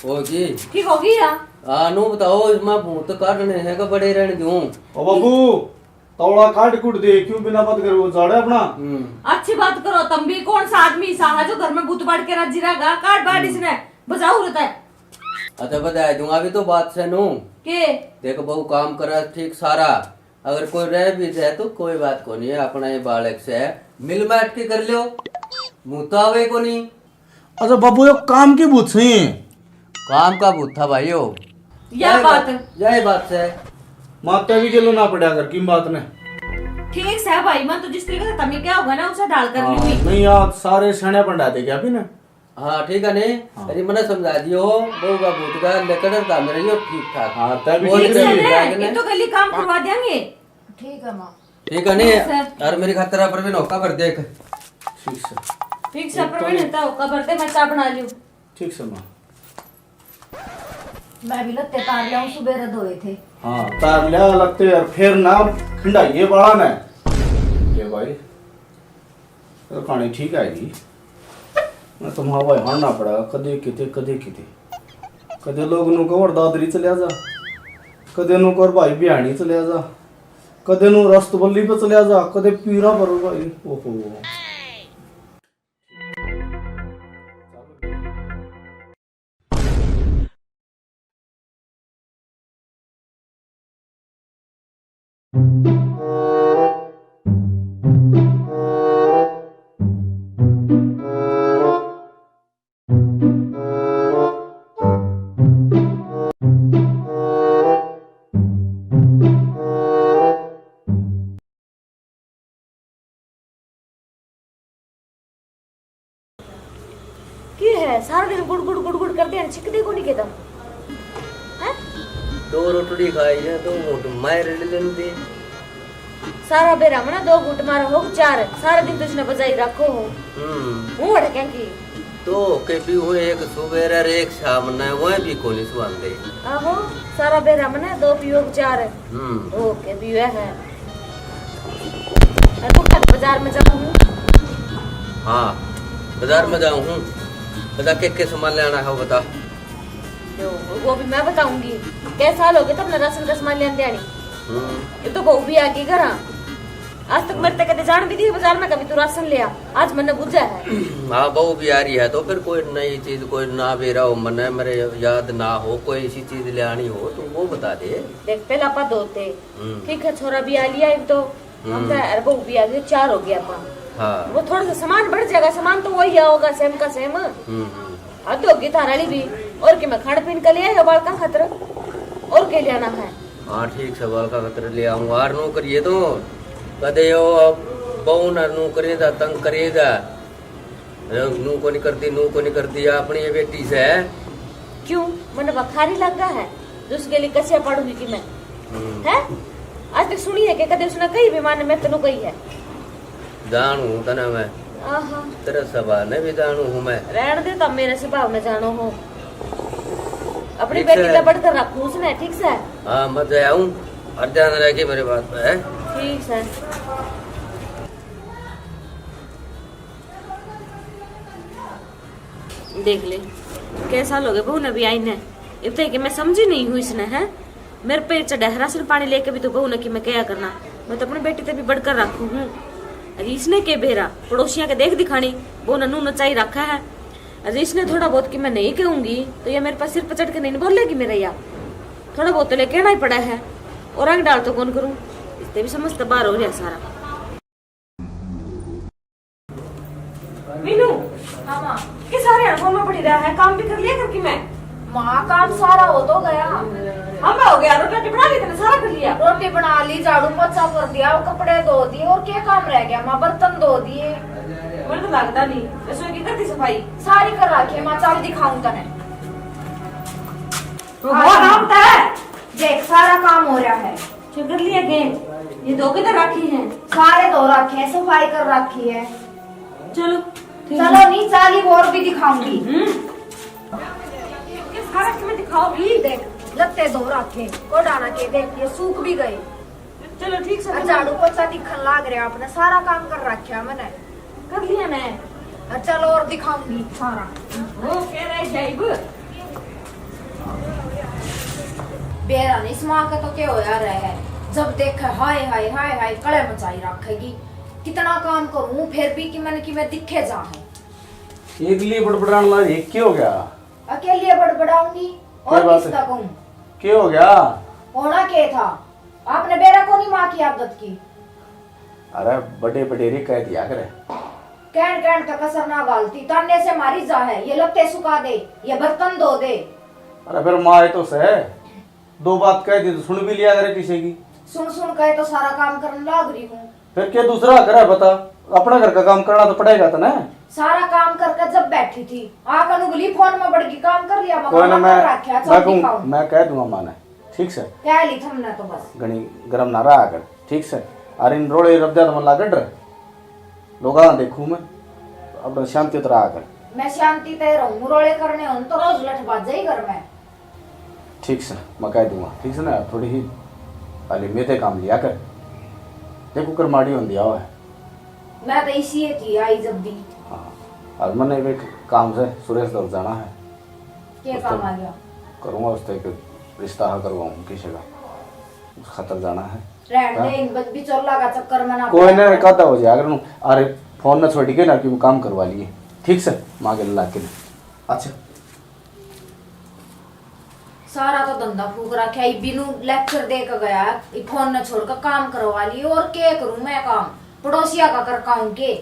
ओ जी। ठीक होगी या? हाँ, नू बताओ, इसमें भूत काटने हैं कि बड़े रहने दूं? ओ बाबू, तौला काट कूट दे, क्यों बिना बात करे वो झाड़े अपना? हम्म। अच्छी बात करो, तम भी कौन सा आदमी सा है जो घर में भूत बाड़ के राजी रहेगा? काट बाड़ हम्म। इसने, बजाओ रहता है। अच्छा, बजा दूंगा, अभी तो बात से नू। के? देख बहू, काम करे ठीक सारा, अगर कोई रह भी जाए तो कोई बात को नहीं है, अपना ये बालक से है, मिल बैठ के कर लियो, भूत आवे को नहीं। अच्छा बाबू, यो काम की भूत सही है? काम का भूत था भाई यो। या यही बात। बात, यही बात से। माता भी गेलो ना पड़ा कर, किम बात ने। ठीक से भाई, मन तो जिस तरीके से तमी क्या होगा ना, उसे ढाल कर हाँ, लूंगी। नहीं यार, सारे सणे पंडा दे क्या भी ना। हाँ, ठीक है ने। हाँ। अरे, मने समझा दियो, बहू का भूत का लकड़ था मेरे, यो ठीक ठाक। हाँ, तब वो ठीक से ठीक है, है। ये तो गली काम करवा देंगे। ठीक है, माँ। ठीक है ने? ठीक से। और मेरी खातिर प्रवीण होका भर देख। ठीक से। ठीक से, प्रवीण, तो होका भर दे, मैं चाय बना लियो। ठीक से, माँ। मैं भी लत्ते तार लिया हूँ, सुबह धोए थे। हाँ, तार लिया लत्ते, और फिर ना खिंडाइए बाला ने। ये भाई, तो कहानी ठीक आएगी। मैं तो माँ भाई हारना पड़ा, कदे किते, कदे किते। कदे लोग नू कवर दादरी चलिया जा, कदे नू कवर भाई बिहानी चलिया जा, कदे नू रस्तबल्ली पे चलिया जा, कदे पीरा पर भाई। ओहो। के है, सारा दिन गुड़ गुड़ गुड़ गुड़ करते हैं, छिकदे को नहीं कहता? हैं? दो रोटड़ी खाई है, दो घूंट मार ले लेंदे। सारा बेरा मना दो घूंट मारा हो चार, सारा दिन तो इसने बजाई रखो हो। हम्म। हूँ अड़के की। दो के भी हुए, एक सुबेरे और एक शाम ने, वह भी कोनी सुहांदे। आहो, सारा बेरा मना दो पियो चार। हम्म। ओके भी वह है। अरे तू कल बाजार में जाऊँ हूँ। हाँ, बाजार में जाऊँ हूँ। बता के के सामान लेना है वो बता। लो, वो भी मैं बताऊंगी। कै साल हो गए तब राशन का सामान लेने आनी। हम्म। ये तो बहू भी आ गई घर। आज तक मेरे तक कदे जान भी दी बाजार में, कभी तू राशन ले आ। आज मैंने बुझा है। हाँ, बहू भी आ रही है तो फिर कोई नई चीज, कोई ना बेरा हो मने, मेरे याद ना हो, कोई ऐसी चीज ले आनी हो तो वो बता दे। देख, पहला आपा दो थे। हम्म। ठीक है, छोरा भी आ लिया एक तो। हम हम्म। तो, अरे, बहू भी आ गई, चार हो गया आपा। हाँ। वो थोड़ा सा सामान बढ़ जाएगा, सामान तो वही आओगा, सेम का सेम। हम्म, हम्म। हद होगी थारा वाली भी। और के मैं खान पीन का ले आया बालका खातर, और के लेना है? हाँ, ठीक से बालका खातर ले आऊंगा। और नू करिए तो कदे यो अब बहू ना नू करे दा, तंग करे दा। नू को नहीं करती, नू को नहीं करती, अपनी ये बेटी से। क्यों, मन बखारी लगा है जो उसके लिए कसिया पाड़ूंगी कि मैं? हम्म। है? आज तक सुनी है कि कदे उसने कही भी माने मैं तेनू कही है? जान हूँ तने मैं। आहा। तेरे स्वभाव ने भी जानू हूँ मैं। रहन दे, तब मेरे स्वभाव ने जानो हो। अपनी ठीक बेटी से। तो बढ़कर रखूं उसने, ठीक से? हाँ, मैं तो आऊँ और ध्यान रखे मेरे बात पे, है? ठीक से। देख ले, कै साल हो गए बहू ने भी आई ने, इब तक कि मैं समझी नहीं हूँ इसने, है? मेरे पे चढ़ा है राशन पानी लेके भी तो बहू ने कि मैं क्या करना, मैं तो अपनी बेटी ते भी बढ़कर रखू हूँ। अरे इसने के बेरा, पड़ोसियां के देख दिखानी, बहू ने नू नचाई रखा है। अरे इसने थोड़ा बहुत कि मैं नहीं कहूंगी तो ये मेरे पास सिर पर चढ़ के नहीं बोलेगी मेरा, या थोड़ा बहुत तो ले कहना ही पड़ा है। और रंग डाल तो कौन करूँ, इससे भी समझ तो बाहर हो रहा सारा। मीनू। हाँ माँ। के सारे हाल फोन में पड़ी रहा है, काम भी कर लिया करके मैं। माँ, काम सारा हो तो गया। हम हो गया, रोटी राटी बना ली तने, सारा कर लिया। रोटी बना ली, झाड़ू पोछा कर दिया, वो कपड़े धो दिए, और क्या काम रह गया माँ? बर्तन धो दिए। मेरे तो लगता नहीं, रसोई की कर दी सफाई? सारी कर रखी है माँ, चल दिखाऊं तने। तो हाँ, वो हाँ। काम तो है। देख, सारा काम हो रहा है। फिर कर लिया गैस? ये धो के तो रखी है। सारे धो रखे हैं, सफाई कर रखी है। चलो, ठीक है। चलो नी, चाली और भी दिखाऊंगी। हम्म। ये सारा तुम्हें दिखाओगी? देख, लत्ते धो रखे, कोडाना के, देख, ये सूख भी गए। चलो, ठीक से। झाड़ू पोछा दिखन लाग रहा आपने, सारा काम कर रखा मैंने। कर लिया ना। अ, चल और दिखाऊंगी सारा। वो कह रहे जाइब। बेरा नहीं, इस माँ का तो क्या होया रहा है, जब देखे हाय हाय हाय हाय कले मचाई रखेगी। कितना काम करूँ फिर भी कि मैंने कि मैं दिखे जा है। एकली बड़बड़ान ला, ये क्या हो गया? अकेली बड़बड़ाऊंगी और क्या बात किसका है? कहूँ? क्या हो गया? होना क्या था? आपने बेरा को नहीं माँ की आदत की। अरे बड़े बडेरे कह दिया करे। कहन कहन तक कसर ना घालती, ताने से मारी जा है, ये लत्ते सुखा दे, ये बर्तन धो दे। अरे फिर माँ ये तो सह, दो बात कह दी तो सुन भी लिया करे किसी की। सुन सुन के तो सारा काम करने लाग रही हूँ। फिर क्या दूसरा करे बता, अपना घर का काम करना तो पड़ेगा तो ना। सारा काम करके जब बैठी थी, आकर उंगली फोन में बड़गी काम कर लिया, कोई ना, मकान मैं, कर रखा, मैं चाबी कहूँ, खाऊं। मैं कह दूंगा माँ ने। ठीक से। कह ली थमने तो बस। घणी गरम ना रहा कर, ठीक से। अरे इन रोले रद्दा तो मन लागड़ रहे। लोगा देखूं मैं, अपना शांति तो रहा कर। मैं शांति ते रहूं, रोले करने होन तो रोज लठ बाजे ही घर में। ठीक से, मैं कह दूंगा, ठीक से ना, थोड़ी ही हाली मेरे काम लिया कर। देखो कर माड़ी होंदी आओ है। मैं तो इसी थी आई जब भी। हाँ, और मैंने भी काम से सुरेश दौर जाना है। क्या काम आ गया? करूंगा उससे एक रिश्ता हा करवाऊं किसी का, उस खातर जाना है। रहन दे, हाँ? इन बच बिचौला का चक्कर में ना कोई पड़। ना, कहता हो जाए अगर नू, अरे फोन ना छोड़ के ना कि वो काम करवा लिए, ठीक से, माँ के ला के। अच्छा। सारा तो धंधा फूक रखा है, बिनू लेक्चर दे के गया, ये फोन ना छोड़ के काम करवा लिए, और क्या करूं मैं काम, पड़ोसिया का कर काम के,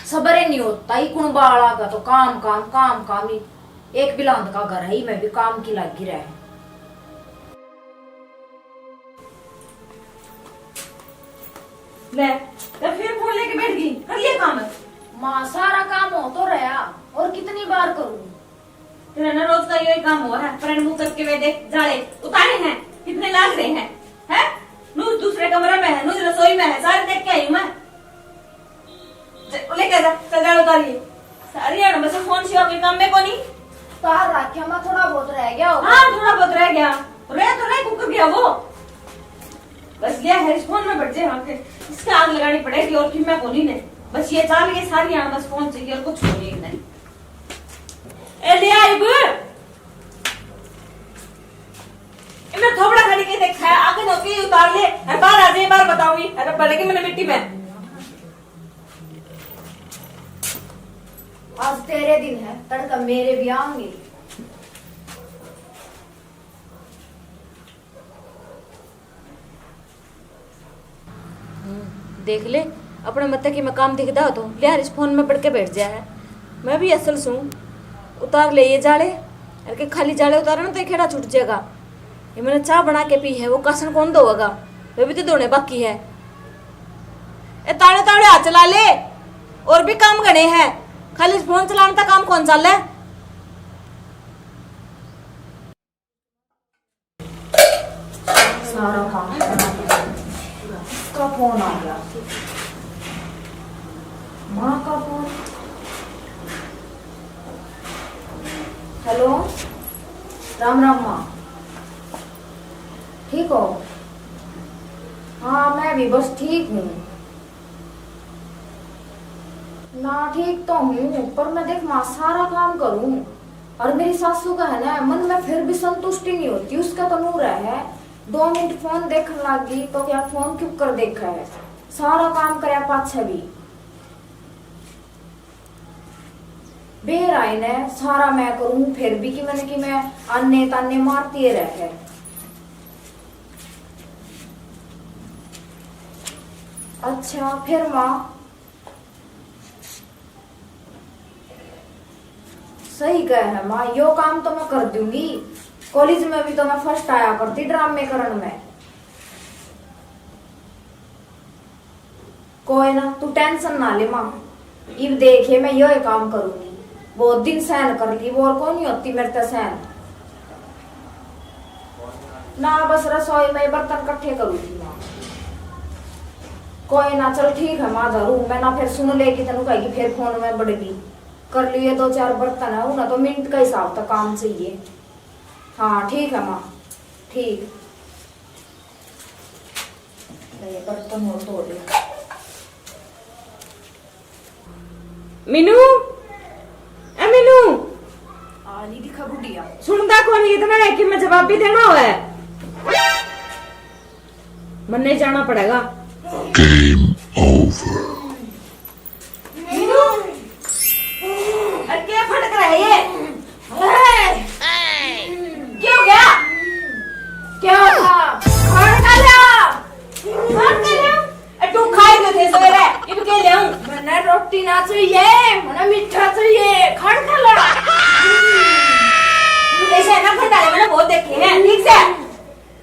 सबर ही नहीं होता, ही कुण बाला का तो काम, काम, काम, काम ही। एक बिलांद का घर है, मैं भी काम की लागी रहे। ले, तो फिर फोन लेके बैठ गई, कर लिया काम? माँ, सारा काम हो तो रहा, और कितनी बार करूँ? तेरा ना रोज का यही काम हुआ है, पर मुंह करके वे देख, जाले उतारे हैं, कितने लाग रहे हैं, हैं? नूज दूसरे कमरे में है, नूज रसोई में है, सारे देख के आई हूँ मैं। ज-, लेके जा, चल, जाल उतारिए। सारी है ना, बस फोन सिवा कोई काम में कोनी। तार रखे, मैं थोड़ा बहुत रह गया होगा। हाँ, थोड़ा बहुत रह गया। रह तो नहीं, कुकर गया वो। बस ये है, इस फोन में बैठ जाए, हाँ, फिर इसका आग लगानी पड़ेगी और किम्मा कोनी ने। बस ये चाल, ये सारी यहाँ बस फोन चाहिए और कुछ कोनी नहीं। ए, ले आई बे। इन्हें थोबड़ा खाली के देखा है, आगे नौकी उतार ले, और बाहर आ जाए, बाहर बताऊंगी, अरे पड़ेगी मैंने मिट्टी में। आज तेरे दिन है, तड़का मेरे भी आएंगे। हम्म, देख ले, अपने मत्ते की मैं काम दिखदा हो तो, ले यार, इस फोन में पड़ के बैठ जाए है। मैं भी असल सूं, उतार ले ये जाले, अरे के खाली जाले उतारे ना तो ये खेड़ा छूट जाएगा। ये मैंने चाय बना के पी है, वो कासन कौन धोएगा? वे भी तो धोने बाकी है। ए ताड़े ताड़े हाथ चला ले, और भी काम घणे हैं, खाली फोन चलाने तक काम कौन चाले? फोन आ गया। माँ का फोन। हेलो, राम राम माँ, ठीक हो? हाँ, मैं भी बस ठीक हूँ। ना, ठीक तो हूँ, पर मैं देख माँ सारा काम करूँ, और मेरी सासू का है ना मन में फिर भी संतुष्टि नहीं होती। उसका तो नूर है, दो मिनट फोन देखने लग गई तो क्या फोन क्यों कर देखा है, सारा काम करया पाछे भी। बेर आए ने सारा मैं करूँ, फिर भी कि मैंने कि मैं आने ताने मारती रह है। अच्छा, फिर माँ सही कह है माँ, यो काम तो मैं कर दूंगी। कॉलेज में भी तो मैं फर्स्ट आया करती ड्रामे करण में। कोई ना, तू टेंशन ना ले माँ, इब देखे मैं यो ही काम करूंगी। बहुत दिन सहन कर ली, वो और कौन ही होती मेरे ते सहन। ना, बस रसोई में बर्तन इकट्ठे करूंगी माँ। कोई ना, चल ठीक है माँ, धरू मैं ना, फिर सुन लेगी, तेनू कहेगी फिर फोन में बड़गी। कर लिए दो चार बर्तन है, उन्हें तो मिनट का हिसाब तक काम चाहिए। हाँ ठीक है माँ, ठीक। ले, ये बर्तन और धो दे। मीनू, ए मीनू। आ नहीं दिखा बुढ़िया। सुनता कौन इतना है कि मैं जवाब भी देना हो है। मन्ने जाना पड़ेगा। Game over। मीनू, अरे क्या फटक रहा है ये? अरे, क्या हो गया? क्या हो गया? खान खा लिया? खान खा लिया? ए, तू खाए तो थे सवेरे, इब के ले आऊं? मन्ने रोटी ना चाहिए, मन्ने मीठा चाहिए, खान खा ले। ऐसे है ना, भंडारे मैंने बहुत देखे हैं, ठीक से।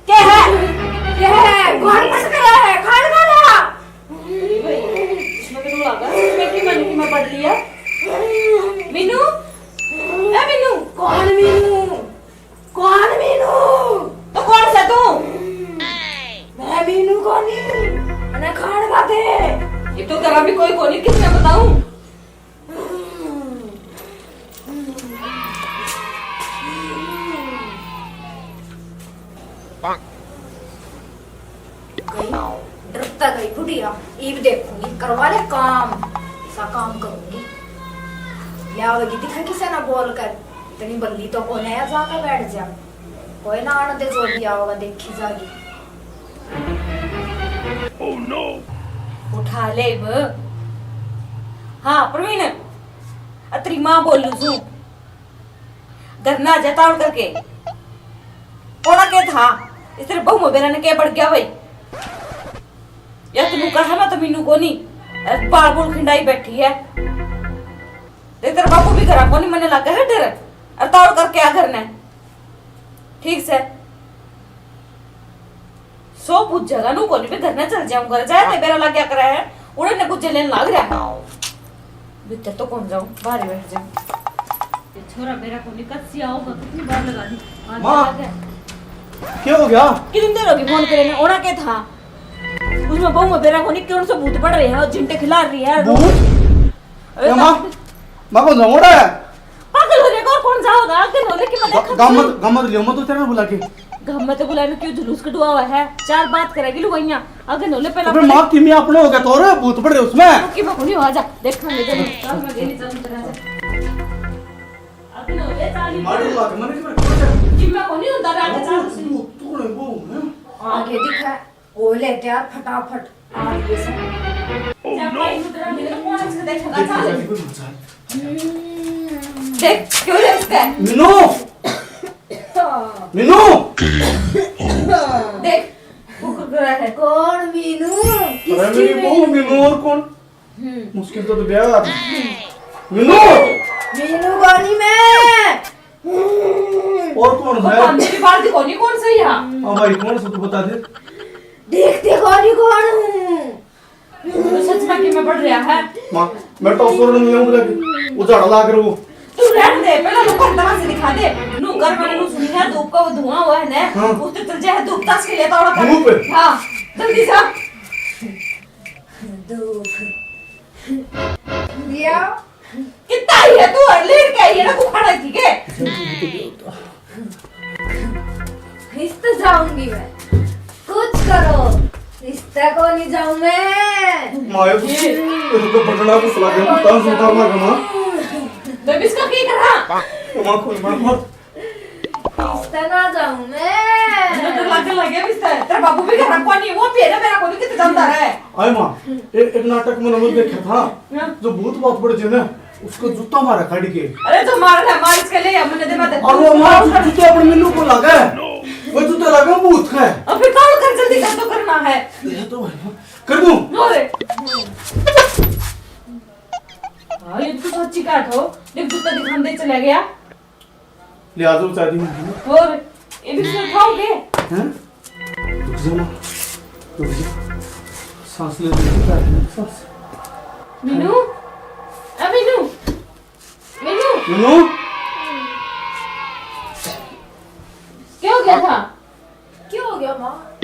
के है? के है? कौन फटक रहा है? खान खा ले। इसमें तो लगा, इसमें की मन की मैं पढ़ लिया। मीनू, ए मीनू। कौन मीनू? कौन मीनू? तो कौन सा तू? मैं मीनू कोनी, मैंने खान खा दे। ये तो तेरा भी कोई कोनी, किसने बताऊं? गई, डरता गई बुढ़िया। इब देखूंगी, करवा ले काम, ऐसा काम करूंगी। ले आवेगी दिखा किसे ना बोल कर, इतनी बल्ली तो कोने है, जाकर बैठ जा। कोई ना आने दे, जो भी आओगा देखी जागी। Oh no! उठा ले इब। हाँ प्रवीण, अतरी माँ बोलू सू। घर ना आ जा तावड़ करके। ओड़ा के था, इस तेरे बहू में बेरा ने के बढ़ गया भाई? या तू कहा मैं तो मीनू कोनी, अरे बाल बूल खिंडाई बैठी है। देख तेरा बापू भी घरा कोनी, मन्ने लागे है डर। अरे तावड़ करके आ घर ने। ठीक से। सो पूछ जगह नू कोनी, मैं घर ना चल जाऊंगा। जाए ते बेरा लग गया करा है, उड़े ने गुज्जे लेन लाग रहा है। भीतर तो कौन जाऊं, बाहर ही बैठ जाऊं। ये छोरा बेरा कोनी, कद से आओगा, कितनी बार लगा दी। आज माँ, लगा है। क्या हो गया? कितनी देर होगी फोन करे ने, ओड़ा के था। उसमें बहू में बेरा कोनी, कौन सा भूत पड़ रहे हैं, झिंटे खिला रही है। भूत? अरे या माँ, माँ कौन सा ओड़ा है? पागल हो रहे, और कौन जाओगा? आगे नोले की मैं ग-, देखा गाम मत, गाम मत लियो, मत उतरना बुला के। गाम मत बुलाने क्यों जुलूस कढवावा है? चार बात करेगी लुगाइयां। आगे नोले पहला तो फिर माँ किमी अपने हो गया तो रे भूत पड़ रहे उसमें। तो किमा कोनी हो, आजा, देखांगे जब। चल, मैं गेली चलूं तेरा, आजा। आगे नोले चाली मार लगा के मने की कि मैं कोनी होता रे, आगे चाल। तू, तू रे वो है। आगे दिखा। ओ ले तैयार फटाफट। आ गए सर। Oh no! देख, क्यों रे इसका? मीनू! मीनू! देख, वो कुरकुरा है। कौन मीनू? अरे किसकी मेरी बहू मीनू? मीनू और कौन? हम्म। मुश्किल तो, तो ब्याह। मीनू! मीनू कोनी मैं। और कौन वो है? कांदे की बाल्टी कोनी, कौन सही है? हाँ भाई, कौन सा तू बता दे। देखते कोनी कौन हूँ। तो सच में कि मैं पढ़ रहा है। माँ, मैं टॉपर नहीं हूँ, बुला वो झाड़ा ला कर वो। तू रहने दे, पहले लोगों को तमाशे दिखा दे। नू घर वाले नू सुनी है, धूप का वो धुआं हुआ है ना, हाँ। उस तो चल जाए, धूप ताश के लिए तो औरत धूप? हाँ, जल्दी से आ। दो। दिया। कितना ही है तू, और लेट के आई है ना, तू खड़ा थी के? इस तो जाऊंगी मैं। कुछ करो, इस तक को नहीं जाऊं मैं। मायो, ये तेरे को बटना को सला के तंग सुधारना कमा। तो इसका क्या करा? मां को मार मार। इस तक ना जाऊं मैं। मुझे तो लग लगे इस तक। तेरा बाबू भी घर को नहीं, वो भी है ना, मेरा को नहीं कितने जानता है। आए मां, ए-, एक नाटक में नमक देखा था, हाँ। जो भूत बात पड़ जे ना, उसको जूता मारा काट के। अरे तो मार ना, मार इसके ले, हमने दे मत। और वो मार जू-, जूता अपने मिन्नू को लगा है। वो जूता लगा भूत का है। अब फिर काम कर, जल्दी कर, तो करना है। ये तो है। कर दूं? लो रे। हाँ, ये तो सच्ची काट हो। देख, जूता दिखाने चला गया। ले आ जाओ, चाय दी मम्मी ने। और ये भी सुन खाओगे? हैं? रुक जा ना, रुक जा। सांस ले, रुक जा, सांस। मीनू, ए मीनू, मीनू। मीनू? क्या हो गया था? क्या हो गया माँ?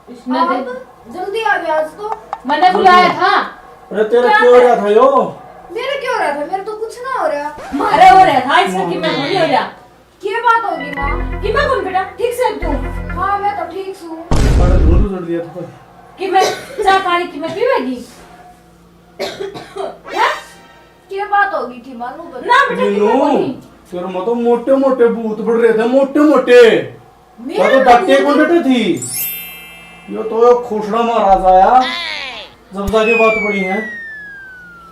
इसने आप दे- जल्दी आ गया आज तो। मैंने बुलाया था। अरे तेरा क्या क्यों हो रहा था यो? मेरा क्यों हो रहा था? मेरा तो कुछ ना हो रहा। मारे हो रहा था, इसका कि मैं नहीं हो रहा। क्या बात होगी माँ? कि मैं कौन बेटा? ठीक से तू? हाँ, मैं तो ठीक हूँ। बड़ा धूल उड़ दिया था। कि मैं चाय पानी की मैं पीवेगी? हैं? क्या बात होगी थी माँ, नू बता। ना बेटा, कि मैं मीनू, बोली। तेरे में तो मोटे मोटे भूत बढ़ रहे थे, मोटे मोटे। मेरे तो डट्टे को डटे थी। यो तो एक खोसड़ा महाराज आया, जब जाके बात पड़ी है।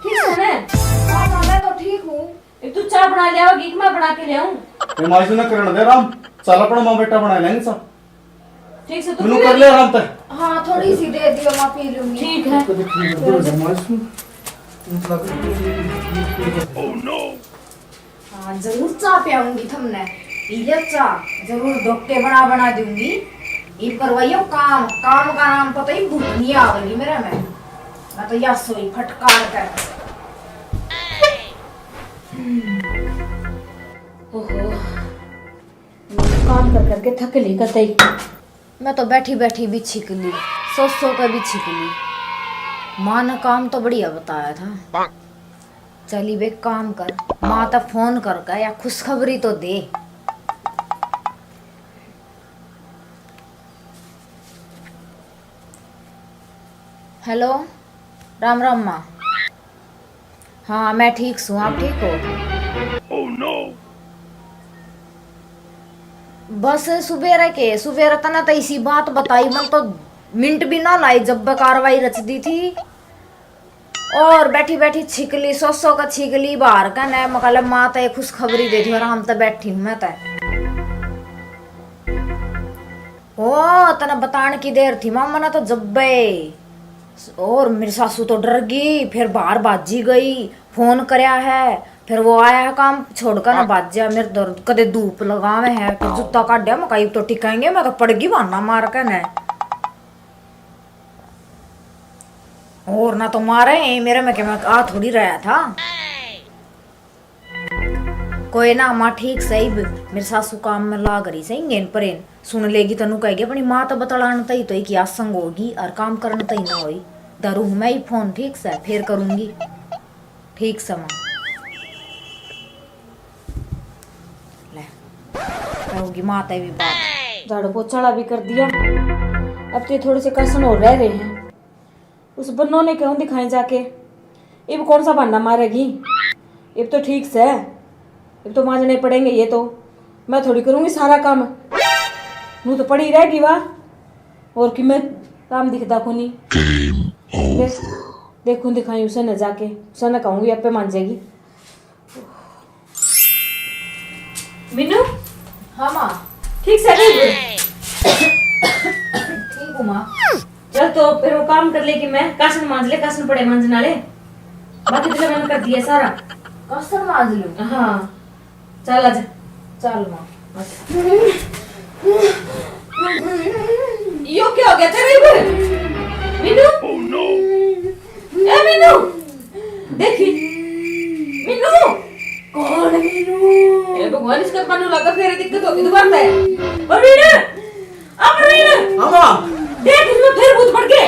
ठीक है ना? हाँ, हाँ, मैं तो ठीक हूँ। एक तू चाय बना ले आओगी कि मैं बना के ले आऊं? ये माई से ना करण दे आराम, चल अपना माँ बेटा बना लेंगे सब। ठीक से तू मैनू पी कर ले ले। आराम तक। हाँ, थोड़ी सी दे दियो, मैं पी लूंगी। ठीक है। कभी ठीक है, माई से मतलब हाँ, जरूर चाह पियाऊंगी थमने। पी ले चाह, जरूर डोके बना बना दूंगी। इब करवाइयो काम, काम का नाम पता ही भूत नहीं आवेगी मेरे में। मैं तो या सोई फटकार कर। ओहो, मैं तो काम कर करके थक ली कतई। मैं तो बैठी बैठी भी छिक ली, सो सो के भी छिक ली। माँ ने काम तो बढ़िया बताया था। चली बे काम कर, माँ तो फोन करके या खुशखबरी तो दे। हेलो, राम राम माँ। हाँ, मैं ठीक सूं, आप ठीक हो? बस सुबेरे के, सुबेरे तने तो इसी बात बताई, मन तो मिनट भी ना लाई जब बे कार्रवाई रच दी थी। और बैठी बैठी छिकली, सो सो का छिकली बाहर का ने, मकाले माँ तो एक खुशखबरी दे दी, आराम तो बैठी हूँ मैं तो। ओ, तने बताण की देर थी माँ, मने तो जब्बे। और मेरी सासू तो डर गई, फिर बाहर भाजी गई, फोन करया है, फिर वो आया है काम छोड़कर ना भाज्या। मेरे तो कदे धूप लगावे है, फिर जूता काढ़या, मैं कहा, "इब तो टिकाएंगे, मैं तो पड़गी बहाना मार के ने।" और ना तो मारे, मेरे में के मैं आ थोड़ी रहा था। कोई ना माँ, ठीक सही, मेरी सासू काम में लाग रही सही, गेन परेन सुन लेगी, तनु कहेगी, "अपनी माँ तो बतलान तई तो एक आसंग होगी और काम करन तई ना होई। धरू हूँ मैं ही फोन, ठीक से, फिर करूँगी।" ठीक से माँ। ले, कहोगी माँ तई भी बात। झाड़ू पोछाड़ा भी कर दिया, अब तो ये थोड़े से कसन और रह रहे हैं। उस बन्नो ने क्यों दिखाएं जाके? इब कौन सा बहाना मारेगी? इब तो ठीक से, इब तो मांजने पड़ेंगे ये तो। मैं थोड़ी करूँगी सारा काम, नू तो पड़ी रहेगी वा। और कि मैं काम दिखदा कोनी। देख, देखूं दिखाई उसे न जाके, उसे न कहूँगी, आपे मांजेगी। मीनू। हाँ माँ। ठीक से नहीं? ठीक हूँ माँ। चल तो फिर वो काम कर ले कि मैं कासन मांज ले, कासन पड़े मांजन वाले। बाकी तो मैंने कर दिया सारा। कासन मांज लूँ? हाँ। चल आजा। चल माँ। यो क्या हो गया तेरे इधर? मीनू? ए मीनू, देखी। मीनू। कौन मीनू? ए भगवान, इसका कानू लगा, फिर दिक्कत होगी दोबारा से। परवीन, आ परवीन। हाँ माँ। देख, इसमें फिर भूत पड़ गए।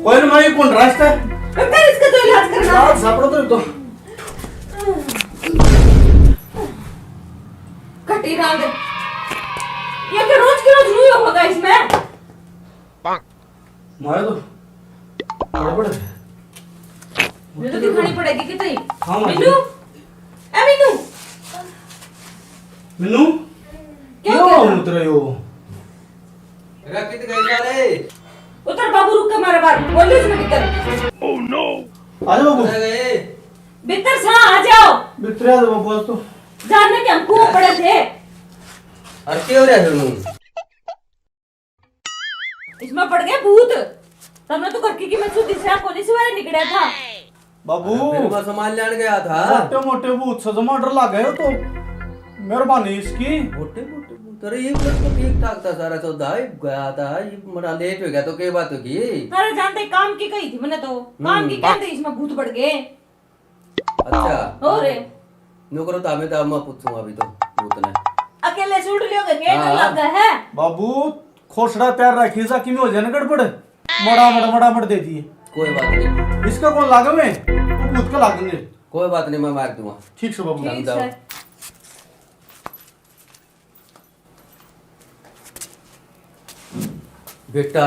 ओए माई, कौन रास्ता है? कर इसका तो इलाज करना। यार, सापड़ा तो, तो। कटी रांद। ये तो रोज के रोज न्यू होगा इसमें। मारे तो गड़बड़ है। ये तो दिखानी पड़ेगी कितनी। हाँ, माई। मीनू, ए मीनू। मीनू, क्या क्या हो गया? उतर यो। रखित गए सारे। उतर बाबू, रुक के मारे बाहर। बोल इसमें भीतर। आजा बाबू। अरे गए। भीतर सा आ जाओ। भीतर आ जाओ बाबू, आज तो। जानने के हम कुओं पड़े थे। अरे क्यों रे हरनू? इसमें पड़ गए भूत। तमने तो घर की कीमत सुधी से कोनी सवेरे निकड़ा था। बाबू। अरे फिर मैं सामान लेने गया था। मोटे मोटे भूत से जमा डर लग गए तो मेहरबानी इसकी। मोटे मोटे भूत? अरे ये तो ठीक ठाक था सारा सौदा, ये गया था, ये बड़ा लेट हो गया तो क्या बात होगी? अरे जानते काम की कही थी मैंने तो, काम की हम्म। कहते इसमें भूत पड़ गए। अच्छा। और? न्यू करो, दामे दाम मैं पूछूं अभी तो भूत ने। अकेले से उड़ लियो के, के हाँ। डर लग गया है? बाबू, खोसड़ा तैयार रखी जा, किमें हो जाए ना गड़बड़, मड़ा मड़, मड़ा मड़ दे दिए। कोई बात नहीं। इसका कौन लागे में? वो भूत का लागेंगे। कोई बात नहीं, मैं मार दूंगा। ठीक से बाबू। ठीक समझाओ। से। बेटा।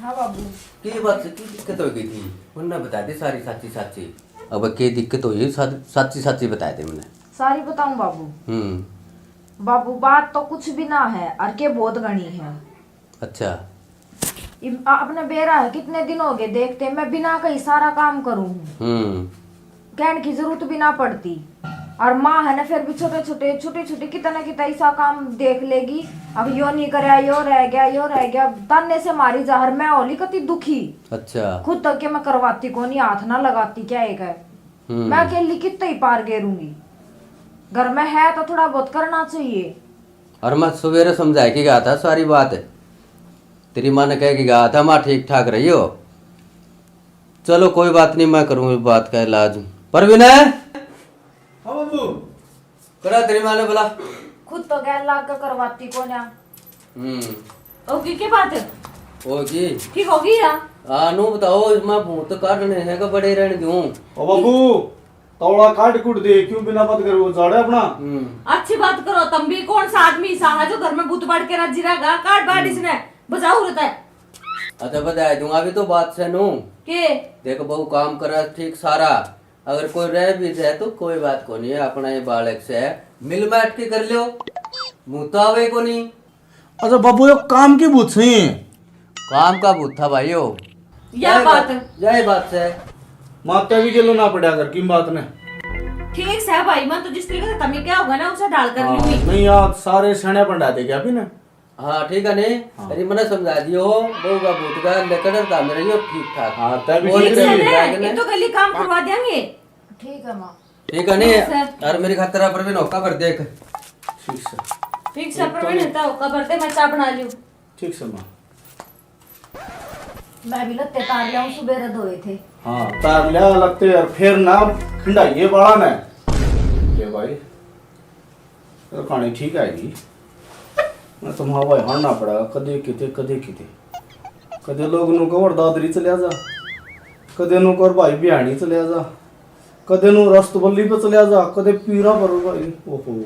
हाँ बाबू। की बात से की दिक्कत हो गई थी? उनने बता दे सारी साची साची। अब के दिक्कत हुई, सा-, साची साची बता दे मन्ने। सारी बताऊं बाबू? हम्म। बाबू, बात तो कुछ भी ना है, और के बहुत घणी है। अच्छा। इब आपने बेरा है, कितने दिन हो गए देखते, मैं बिना कही सारा काम करूं हूँ। हम्म। कहने की जरूरत भी ना पड़ती। और माँ है ना, फिर भी छोटे छोटे, छोटे छोटे, कितना कितना ऐसा काम देख लेगी। अब यो नहीं करया, यो रह गया, यो रह गया, ताने से मारी जा, और मैं होली कति दुखी। अच्छा। खुद तक के मैं करवाती कोनी, हाथ ना लगाती क्या एक है। हम्म। मैं अकेली कितना ही पार गेरूंगी। घर में है तो थोड़ा बहुत करना चाहिए। और मैं सवेरे समझा के गया था सारी बात, तेरी माँ ने कह के गया था, माँ ठीक ठाक रही हो। चलो कोई बात नहीं, मैं करूँ बात का इलाज। परवीन है? हाँ बाबू। करा तेरी माँ ने बुला। खुद तो गैर लाग के करवाती कोन्या। हम्म। ओके, के बात? ओके। ठीक होगी या? हाँ, नू बताओ, इसमें भूत काटने हैं कि बड़े रहने दूं? ओ बाबू, तौला काट कूट दे, क्यों बिना बात करे वो जाड़े अपना? हम्म। अच्छी बात करो, तुम भी कौन सा आदमी सा है जो घर में भूत बाड़ के राजी रहेगा? काट बाड़ हम्म। इसने, बजाओ रहता है। अच्छा, बजा दूंगा, अभी तो बात से नू। के? देख बहू, काम करे ठीक सारा, अगर कोई रह भी जाए तो कोई बात कोनी है, अपना ये बालक से मिल बैठ के कर लियो, भूत आवे कोनी। अच्छा बाबू, यो काम की भूत सही है? काम का भूत था भाई यो। या यही बात। बात, यही बात से। माता भी गेलो ना पड़ा कर की बात ने। ठीक से भाई, मैं तो जिस तरीके से तमी क्या होगा ना, उसे ढाल कर हाँ, लूंगी। नहीं यार, सारे सने पंडा दे क्या भी ना? हाँ, ठीक है ने? हाँ। अरे, मने समझा दियो, बहू का भूत का लकड़ था मेरे, यो ठीक ठाक। हाँ, तभी बोल ठीक के रही। समझा के ने? ये तो गली काम करवा देंगे। ठीक है माँ। ठीक है ने? ठीक है। और मेरी खातिर आप परवीन होका भर देख। ठीक से। ठीक से, एक तो परवीन नहीं। होका भर दे, मैं चाय बना लियो। ठीक से माँ। मैं भी लत्ते तार लिया, सुबह धोए थे। हाँ, तार लिया लत्ते और फिर ना खंडाइए बाला ने। ले भाई। तो कहानी ठीक आएगी। मैं तो माँ भाई हारना पड़ेगा, कदे किते, कदे किते। कदे लोग नु कवर दादरी चले जा, कदे नु कर भाई बिहानी चले जा, कदे नु रस्तबल्ली पे चले जा, कदे पीरा पर भाई। ओहो।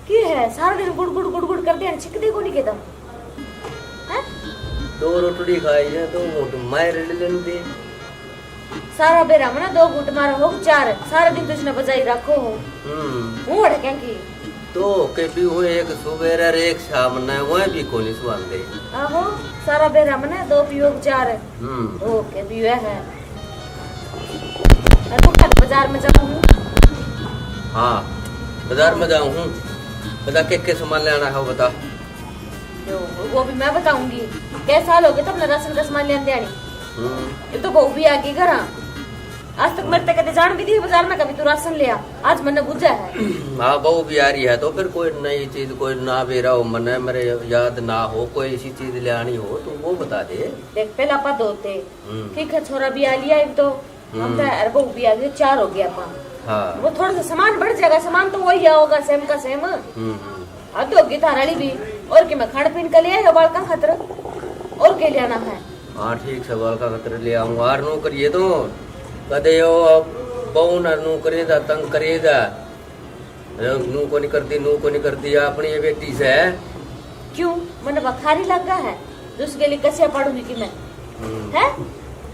के है, सारा दिन गुड़ गुड़ गुड़ गुड़ करते हैं, छिकदे को नहीं कहता? हैं? दो रोटड़ी खाई है तो घूट मार ले लेंदे। सारा बेरा मना दो घूट मारा हो चार, सारा दिन तो इसने बजाई रखो हो। हम्म। हूँ अड़के की। तो के भी हुए एक सुबेर और एक शाम ने, वह भी कोनी सुहांदे। आहो, सारा बेरा मने दो पियो के चार। हम्म। ओके भी वह है। और तू कल बाजार में जाऊँ हूँ। हाँ, बाजार में जाऊँ हूँ। बता के के सामान लेना है, वो बता। वो भी मैं बताऊंगी। कै साल हो गए तो अपना राशन का सामान लेने आनी। हम्म। ये तो बहू भी आ गई घर। आज तक मेरे ते कदे जान भी दी बाजार में, कभी तू राशन ले आ। आज मैंने बुझा है। हाँ, बहू भी आ रही है तो फिर कोई नई चीज, कोई ना बेरा हो, मने मेरे याद ना हो, कोई ऐसी चीज ले आनी हो तो वो बता दे। देख, पहला पद होते। हम्म। ठीक है, छोरा भी आ लिया एक तो। हम हम्म। तो, अरे, बहू भी आ गई, चार हो गया अपन। हाँ। वो थोड़ा सा सामान बढ़ जाएगा, सामान तो वही आओगा, सेम का सेम। हम्म, हम्म। हद होगी थारा वाली भी। और के मैं खान पीन का ले आया बालका खातर, और के लेना है? हाँ, ठीक से बालका खातर ले आऊंगा। और नू करिए तो कदे यो अब बहू ना नू करे दा, तंग करे दा। अरे, नू को नहीं करती, नू को नहीं करती, अपनी ये बेटी से। क्यों, मने बखारी लगा है, दूसरे के लिए कसिया पड़ूंगी कि मैं? हम्म। है,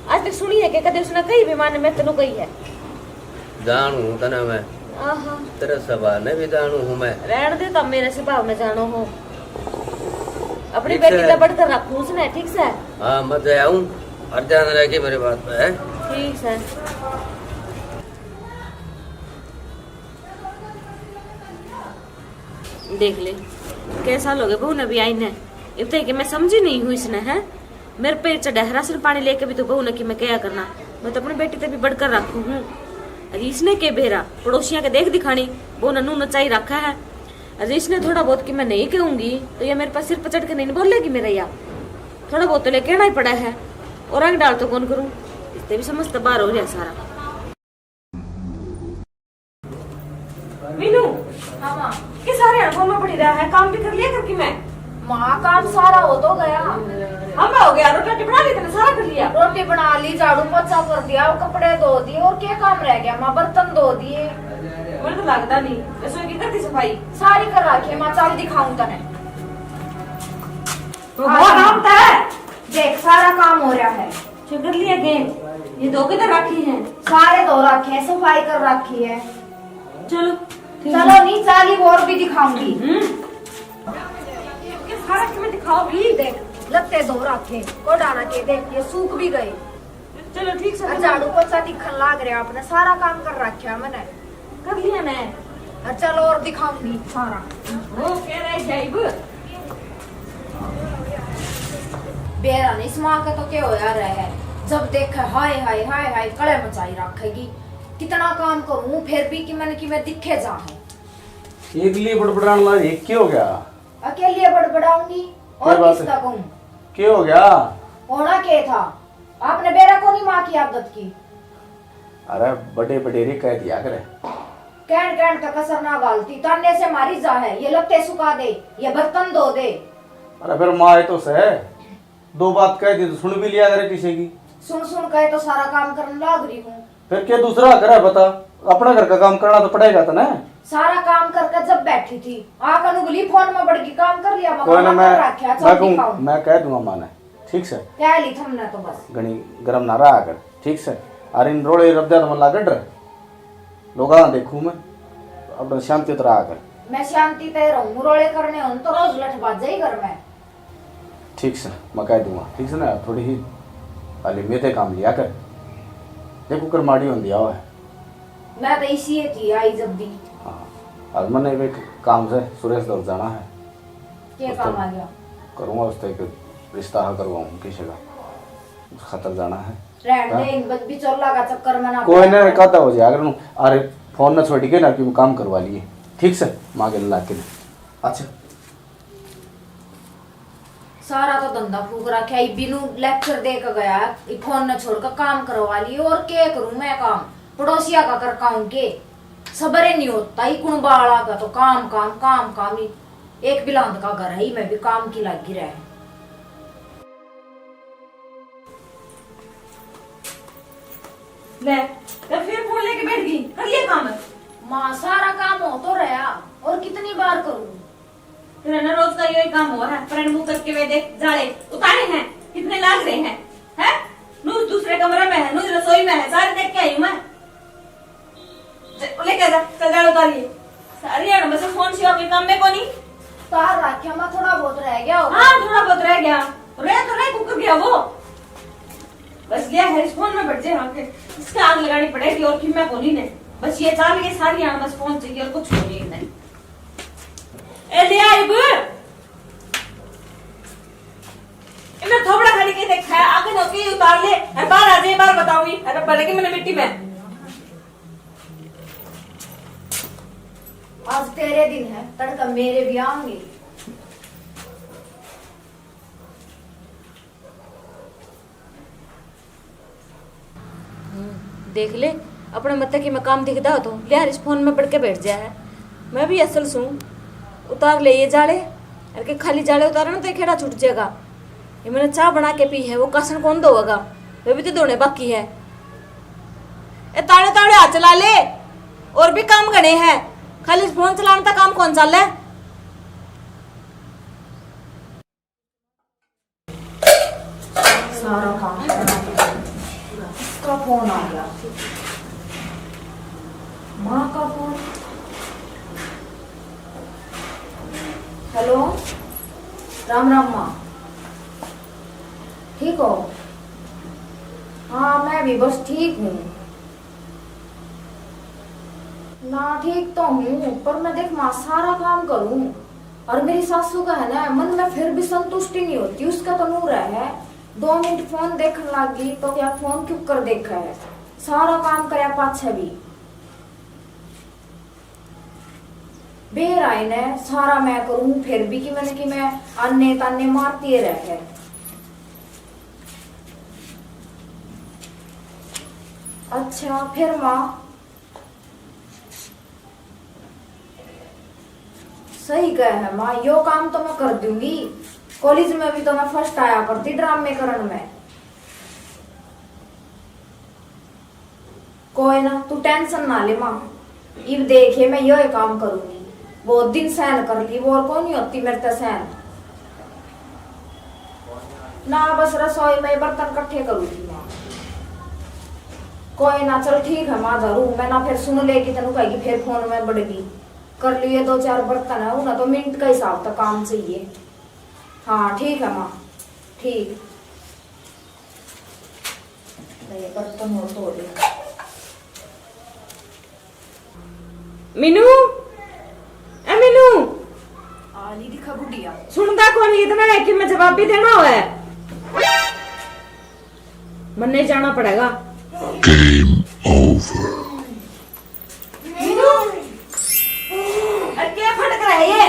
आज तक सुनी है कि कदे उसने कही भी माने मैं तेनू कही है? जानू हूँ तने मैं। आहा। तेरे स्वभाव ने भी जानू हूँ मैं। रहन दे, तब मेरे स्वभाव में जानो हो। अपनी ठीक बेटी से। तो बढ़कर रखूं उसने, ठीक से? हाँ, मत जाऊं, और ध्यान रखे मेरे बात पे, है? ठीक से। देख ले, कै साल हो गए बहू ने भी आई ने। इब तक मैं समझी नहीं हूँ इसने, है? मेरे पे चढ़ा है राशन पानी लेके भी तो बहू ने कि मैं क्या करना। मैं तो अपनी बेटी ते भी बढ़कर रखू हूँ। अरे इसने के बेरा, पड़ोसियां के देख दिखानी, बहू ने नू नचाई रखा है। अरे इसने थोड़ा बहुत कि मैं नहीं कहूंगी तो ये मेरे पास सिर पर चढ़ के नहीं बोलेगी मेरा या। थोड़ा बहुत तो ले कहना ही पड़ा है। और आगे डाल तो कौन करूँ, इससे भी समझ तो बाहर हो रहा सारा। मीनू। हाँ माँ। के सारे हड़बोल में पड़ी रहा है, काम भी कर लिया करके मैं। माँ, काम सारा हो तो गया। हम हो गया, रोटी बना ली तने, सारा कर लिया। रोटी बना ली, झाड़ू पोछा कर दिया, वो कपड़े धो दिए, और क्या काम रह गया माँ? बर्तन धो दिए। मुझे तो लगता नहीं, रसोई की कर दी सफाई? सारी कर रखी है माँ, चल दिखाऊं तने। तो आ बहुत जा। काम तो है। देख, सारा काम हो रहा है। अच्छा, कर लिया के? ये धो के तो रखी है। सारे धो रखे हैं, सफाई कर रखी है। चलो, ठीक है। चलो नी, चाली और भी दिखाऊंगी। हम्म। ये सारा तुम्हें दिखाओगी? देख, लत्ते धो रखे, कोडा रखे, देख, ये सूख भी गए। चलो, ठीक से। झाड़ू पोछा दिखन लाग रहा आपने, सारा काम कर रखा मैंने। कर लिया ना। हाँ, चलो और दिखाऊंगी सारा। वो कह रहा है जाइब। बेरा नहीं, इस माँ का तो क्या होया रहा है, जब देखे हाय हाय हाय हाय कले मचाई रखेगी। कितना काम करूँ फिर भी कि मैंने कि मैं दिखे जा है। एकली बड़बड़ान लाग रही, क्या हो गया? अकेली बड़बड़ाऊंगी और क्या बात किसका है? कहूँ? क्या हो गया? होना क्या था? आपने बेरा को नहीं माँ की आदत की। अरे बड़े बडेरे कह दिया करे। कहन कहन तक कसर ना घालती, ताने से मारी जा है, ये लत्ते सुखा दे, ये बर्तन धो दे। अरे फिर माँ तो सै, दो बात कह दी तो सुन भी लिया करे किसी की। सुन सुन के तो सारा काम करने लाग रही हूँ। फिर क्या दूसरा करे बता, अपना घर का काम करना तो पड़ेगा तने। सारा काम करके जब बैठी थी, आकर उंगली फोन में बड़ गई, काम कर लिया, कोई ना, मकान मैं, कर रखा, मैं चल कहूँ, दिखाऊं। मैं कह दूंगा माँ ने। ठीक से। कह ली थमने तो बस। घणी गरम ना रहा कर, ठीक से। अरे इन रोले रब्दा तो मन लागड रह। लोग देखूं मैं, अपना शांति तो रहा कर। मैं शांति ते रहूं, रोले करने हों तो रोज लठ बाजे ही घर में। ठीक से, मैं कह दूंगा, ठीक से ना, थोड़ी ही हाली मेरे काम लिया कर। देखो कर माड़ी होंदी आवे। मैं तो इसी थी आई जब भी। हाँ, और मैंने भी काम से सुरेश दौर जाना है। क्या काम आ गया? करूँगा उससे एक रिश्ता हा करवाऊँ किसी का, उस खातर जाना है। रहन दे, हाँ? इन बद-, बिचौला का चक्कर में ना कोई पड़। ना, कहता हो जाए अगर नू, अरे फोन ना छोड़ के ना कि काम करवा लिए, ठीक से, माँ के ला के। अच्छा। सारा तो धंधा फूक रखा है, बिनू लेक्चर दे के गया, ये फोन ना छोड़ के काम करवा लिए, और क्या करूँ मैं काम, पड़ोसिया का कर काम के, सबर ही नहीं होता, ही कुण बाला का तो काम, काम, काम, काम ही। एक बिलांद का घर है, मैं भी काम की लागी रह। ले, तो फिर फोन लेके बैठ गई, कर लिया काम? माँ, सारा काम हो तो रहा, और कितनी बार करूँ? तेरा ना रोज का यही काम हुआ है, पर मुंह करके वे देख, जाले उतारे हैं, कितने लाग रहे हैं, हैं? नूज दूसरे कमरे में है, नूज रसोई में है, सारे देख के आई हूँ मैं। ज-, लेके जा, चल जाल उतारिए। सारी यार, बस फोन सिवा कोई काम में कोनी। तार रखा मैं, थोड़ा बहुत रह गया होगा। हाँ, थोड़ा बहुत रह गया। रह तो रह, कुकर गया वो। बस गया है, इस फोन में बैठ जाए, हाँ, फिर इसका आग लगानी पड़ेगी और किम्मा कोनी ने। बस ये चाल, ये सारी यार, बस फोन चाहिए और कुछ कोनी ने। ए, ले आ इब। की उतार ले, अरे बाहर आ जाए, बाहर बताऊंगी, अरे पड़ेगी मैंने मिट्टी में। आज तेरे दिन है, तड़का मेरे भी आएंगे। हम्म, देख ले, अपने मत्थे के मैं काम दिखदा हो तो लियार इस फोन में पड़ के बैठ जा है। मैं भी असल सूं, उतार ले ये जाले, अर के खाली जाले उतारे ना तो ये खेड़ा छूट जाएगा। ये मैंने चाय बना के पी है, वो कासन कौन धोएगा? वे भी तो धोने बाकी है। ए ताड़े ताड़े हाथ चला ले, और भी काम घणे हैं, खाली फोन चलाने तक काम कौन चाले? सारा काम करना पड़ेगा। किसका फोन आ गया? माँ का फोन। हेलो, राम राम माँ, ठीक हो? हाँ, मैं भी बस ठीक हूँ। ना, ठीक तो हूँ, पर मैं देख माँ सारा काम करूँ, और मेरी सासू का है ना मन में फिर भी संतुष्टि नहीं होती। उसका तो नूर है, दो मिनट फोन देखने लग गई तो क्या फोन क्यों कर देखा है, सारा काम करया पाछे भी। बेर आए ने सारा मैं करूँ, फिर भी कि मैंने कि मैं आने ताने मारती रह है। अच्छा, फिर माँ सही कहे है माँ, यो काम तो मैं कर दूंगी। कॉलेज में भी तो मैं फर्स्ट आया करती ड्रामे करण में। कोई ना, तू टेंशन ना ले माँ, इब देखे मैं यो ही काम करूंगी। बहुत दिन सहन कर ली, वो और कौन ही होती मेरे ते सहन। ना, बस रसोई में बर्तन इकट्ठे करूंगी माँ। कोई ना, चल ठीक है माँ, धरू मैं ना, फिर सुन लेगी, तेनू कहेगी फिर फोन में बड़गी। कर लिए दो चार बर्तन है, उन्हें तो मिनट का हिसाब तक काम चाहिए। हाँ, ठीक है माँ, ठीक। ले, बर्तन और धो ले। मीनू, ए मीनू। आली दिखा बुढ़िया। सुनता कौन इतना है कि मैं जवाब भी देना हो है। मन्ने जाना पड़ेगा। Game over। मीनू, अरे क्या फटक रहा है ये?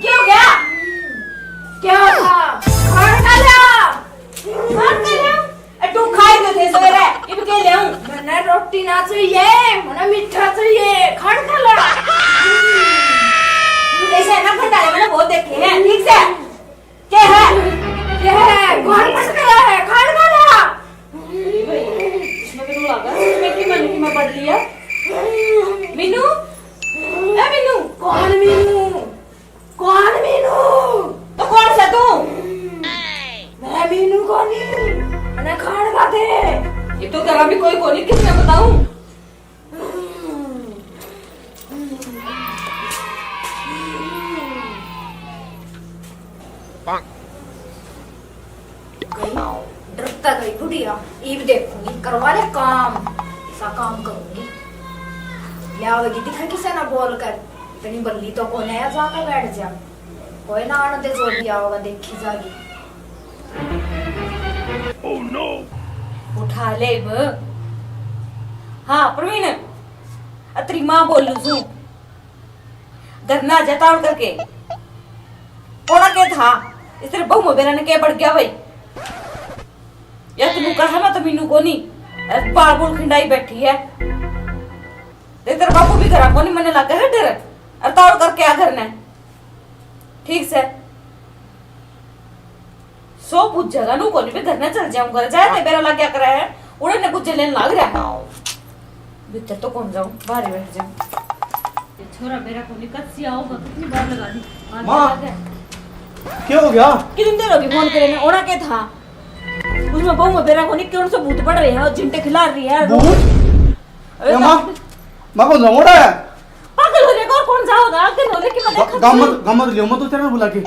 क्या हो गया? क्या हो गया? खान खा लिया? खान खा लिया? ए, तू खाए तो थे सवेरे, इब के ले आऊं? मन्ने रोटी ना चाहिए, मन्ने मीठा चाहिए, खान खा लिया। तू जैसे है ना भंडारे, मैंने बहुत देखे हैं, ठीक से? के है? के है? कौन फटक रहा है? खान खा लिया? इसमें तो लगा, इसमें की मन की मैं पढ़ लिया। मीनू, ए मीनू। कौन मीनू? कौन मीनू? तो कौन सा तू? मैं मीनू कोनी, मैंने खान खा दे। ये तो घर भी कोई कोनी, किसने बताऊं? गई, डरता गई बुढ़िया। इब देखूंगी, करवा ले काम, ऐसा काम करूंगी। ले आवेगी दिखा किसे ना बोल कर, इतनी बल्ली तो कोने है, जाकर बैठ जा। कोई ना आने दे, जो भी आओगा देखी जागी। Oh no! उठा ले इब। हाँ प्रवीण, अतरी माँ बोलू सू, घर ना आ जा तावड़ करके। ओना के था, इस तेरे बहू में बेरा ने के बढ़ गया भाई? या तू कहा मैं तो मीनू कोनी, अरे बाल बोल खिंडाई बैठी है। देख तेरा बापू भी घरा कोनी, मन्ने लगा है डर, अरे तावड़ करके आ घर ने। ठीक से। सो पूछ जगह नू कोनी भी घर ने चल जाऊं, घर जाए ते बेरा लग गया करे है, उड़े ने कुछ लेन लाग रहा। भीतर तो कौन जाऊं, बाहर ही बैठ जाऊं। ये छोरा बेरा कोनी, कद सी आओगा, कितनी बार लगा दी। आज माँ, लगा क्या हो गया? कितनी देर होगी फोन करे ने, ओना के था? उसमें बहू में बेरा कोनी, कौन सा भूत पड़ रहे हैं और झिंटे खिला रही है। भूत? अरे ए माँ, तो मैं कौन सा मोड़ा है? पागल हो जाएगा, और कौन सा होगा? आगे नोले की मैं ग-, देखा गम मत, गम मत लियो, मत उतर बुला के।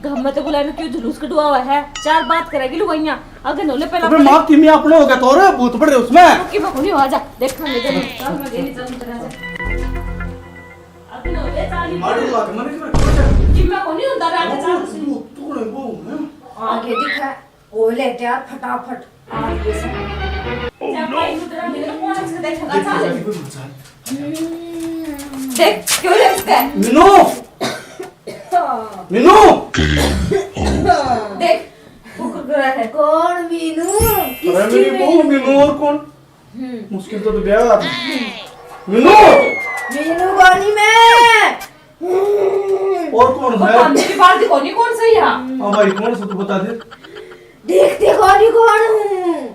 गम मत बुलाने क्यों जुलूस कढवा हुआ है? चार बात करेगी लुगाइयां। आगे नोले पहला अबे पहले माँ, किमी अपने हो गया तो रे, भूत पड़ रहे उसमें। रुकी मैं कोनी, आ जा, देखांगे जब। चल, मैं गेली चल, उतर आ जा। आगे नोले चाली मार लगा के मैंने कितना किमी कोनी होता रे, आगे चाल से। तू, तू ने वो, हैं? आगे दिखा, हो ले तैयार फटाफट। आगे से। Oh no! देख, क्यों देखता है? मीनू! मीनू! देख, वो कुरकुरा है। कौन मीनू? अरे किसकी मेरी बहू मीनू? मीनू और कौन? हम्म। मुश्किल तो, तो ब्याह है। मीनू! मीनू कोनी मैं। और कौन वो है? काम की बात कोनी, कौन सही है? हाँ भाई, कौन सा तू बता दे। देखते कोनी कौन हूँ।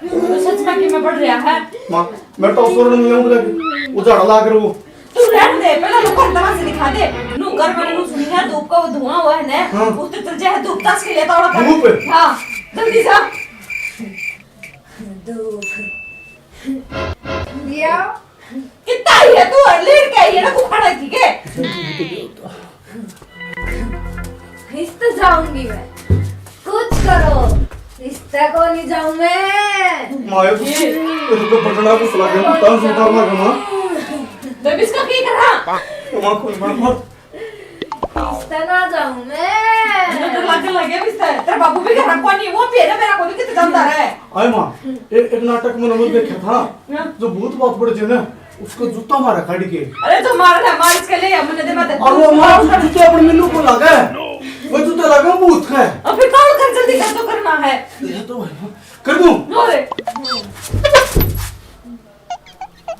तो सच में कि मैं पढ़ रहा है। माँ, मैं तो सुन नहीं हूँ, उजाड़ लाग रहा हूँ। तू रहने दे, पहले लोगों को तमाशे दिखा दे। नू कर, मैंने नू सुनी है, धूप का वो धुआं हुआ है ना, हाँ। उस तो चल जाए, धूप ताश के लिए तौड़ा कर। धूप? हाँ, जल्दी जा। धूप। दिया। कितना ही है तू, और लेट के आई है ना, तू खड़ा थी के? इस तो जाऊंगी मैं, कुछ करो, इस तक को नहीं जाऊं मैं। माया, तू, ये तू तो बटना को सला के, तू तान सुधार ना कमा। तो इसका क्या करा? माँ, कोई बड़ बात। इस तक ना जाऊं मैं। डर लग लगे भी सर। तेरा बाबू भी घर कोनी, वो भी है ना, मेरा कोनी, कितने जानता है। आए माँ, ए-, एक नाटक मैंने वो देखा था, हाँ। जो भूत बात पड़ जे ना, उसको जूता मारा काट के। अरे तो मार ना, मार इसके ले, हमने दे मत। और वो मार जू-, जूते अपने मिन्नू को लगा है। वो जूते लगा भूत का है। अब फिर कौन कर, जल्दी कर, तो करना है। ये तो भाई, कर दूं। लो रे।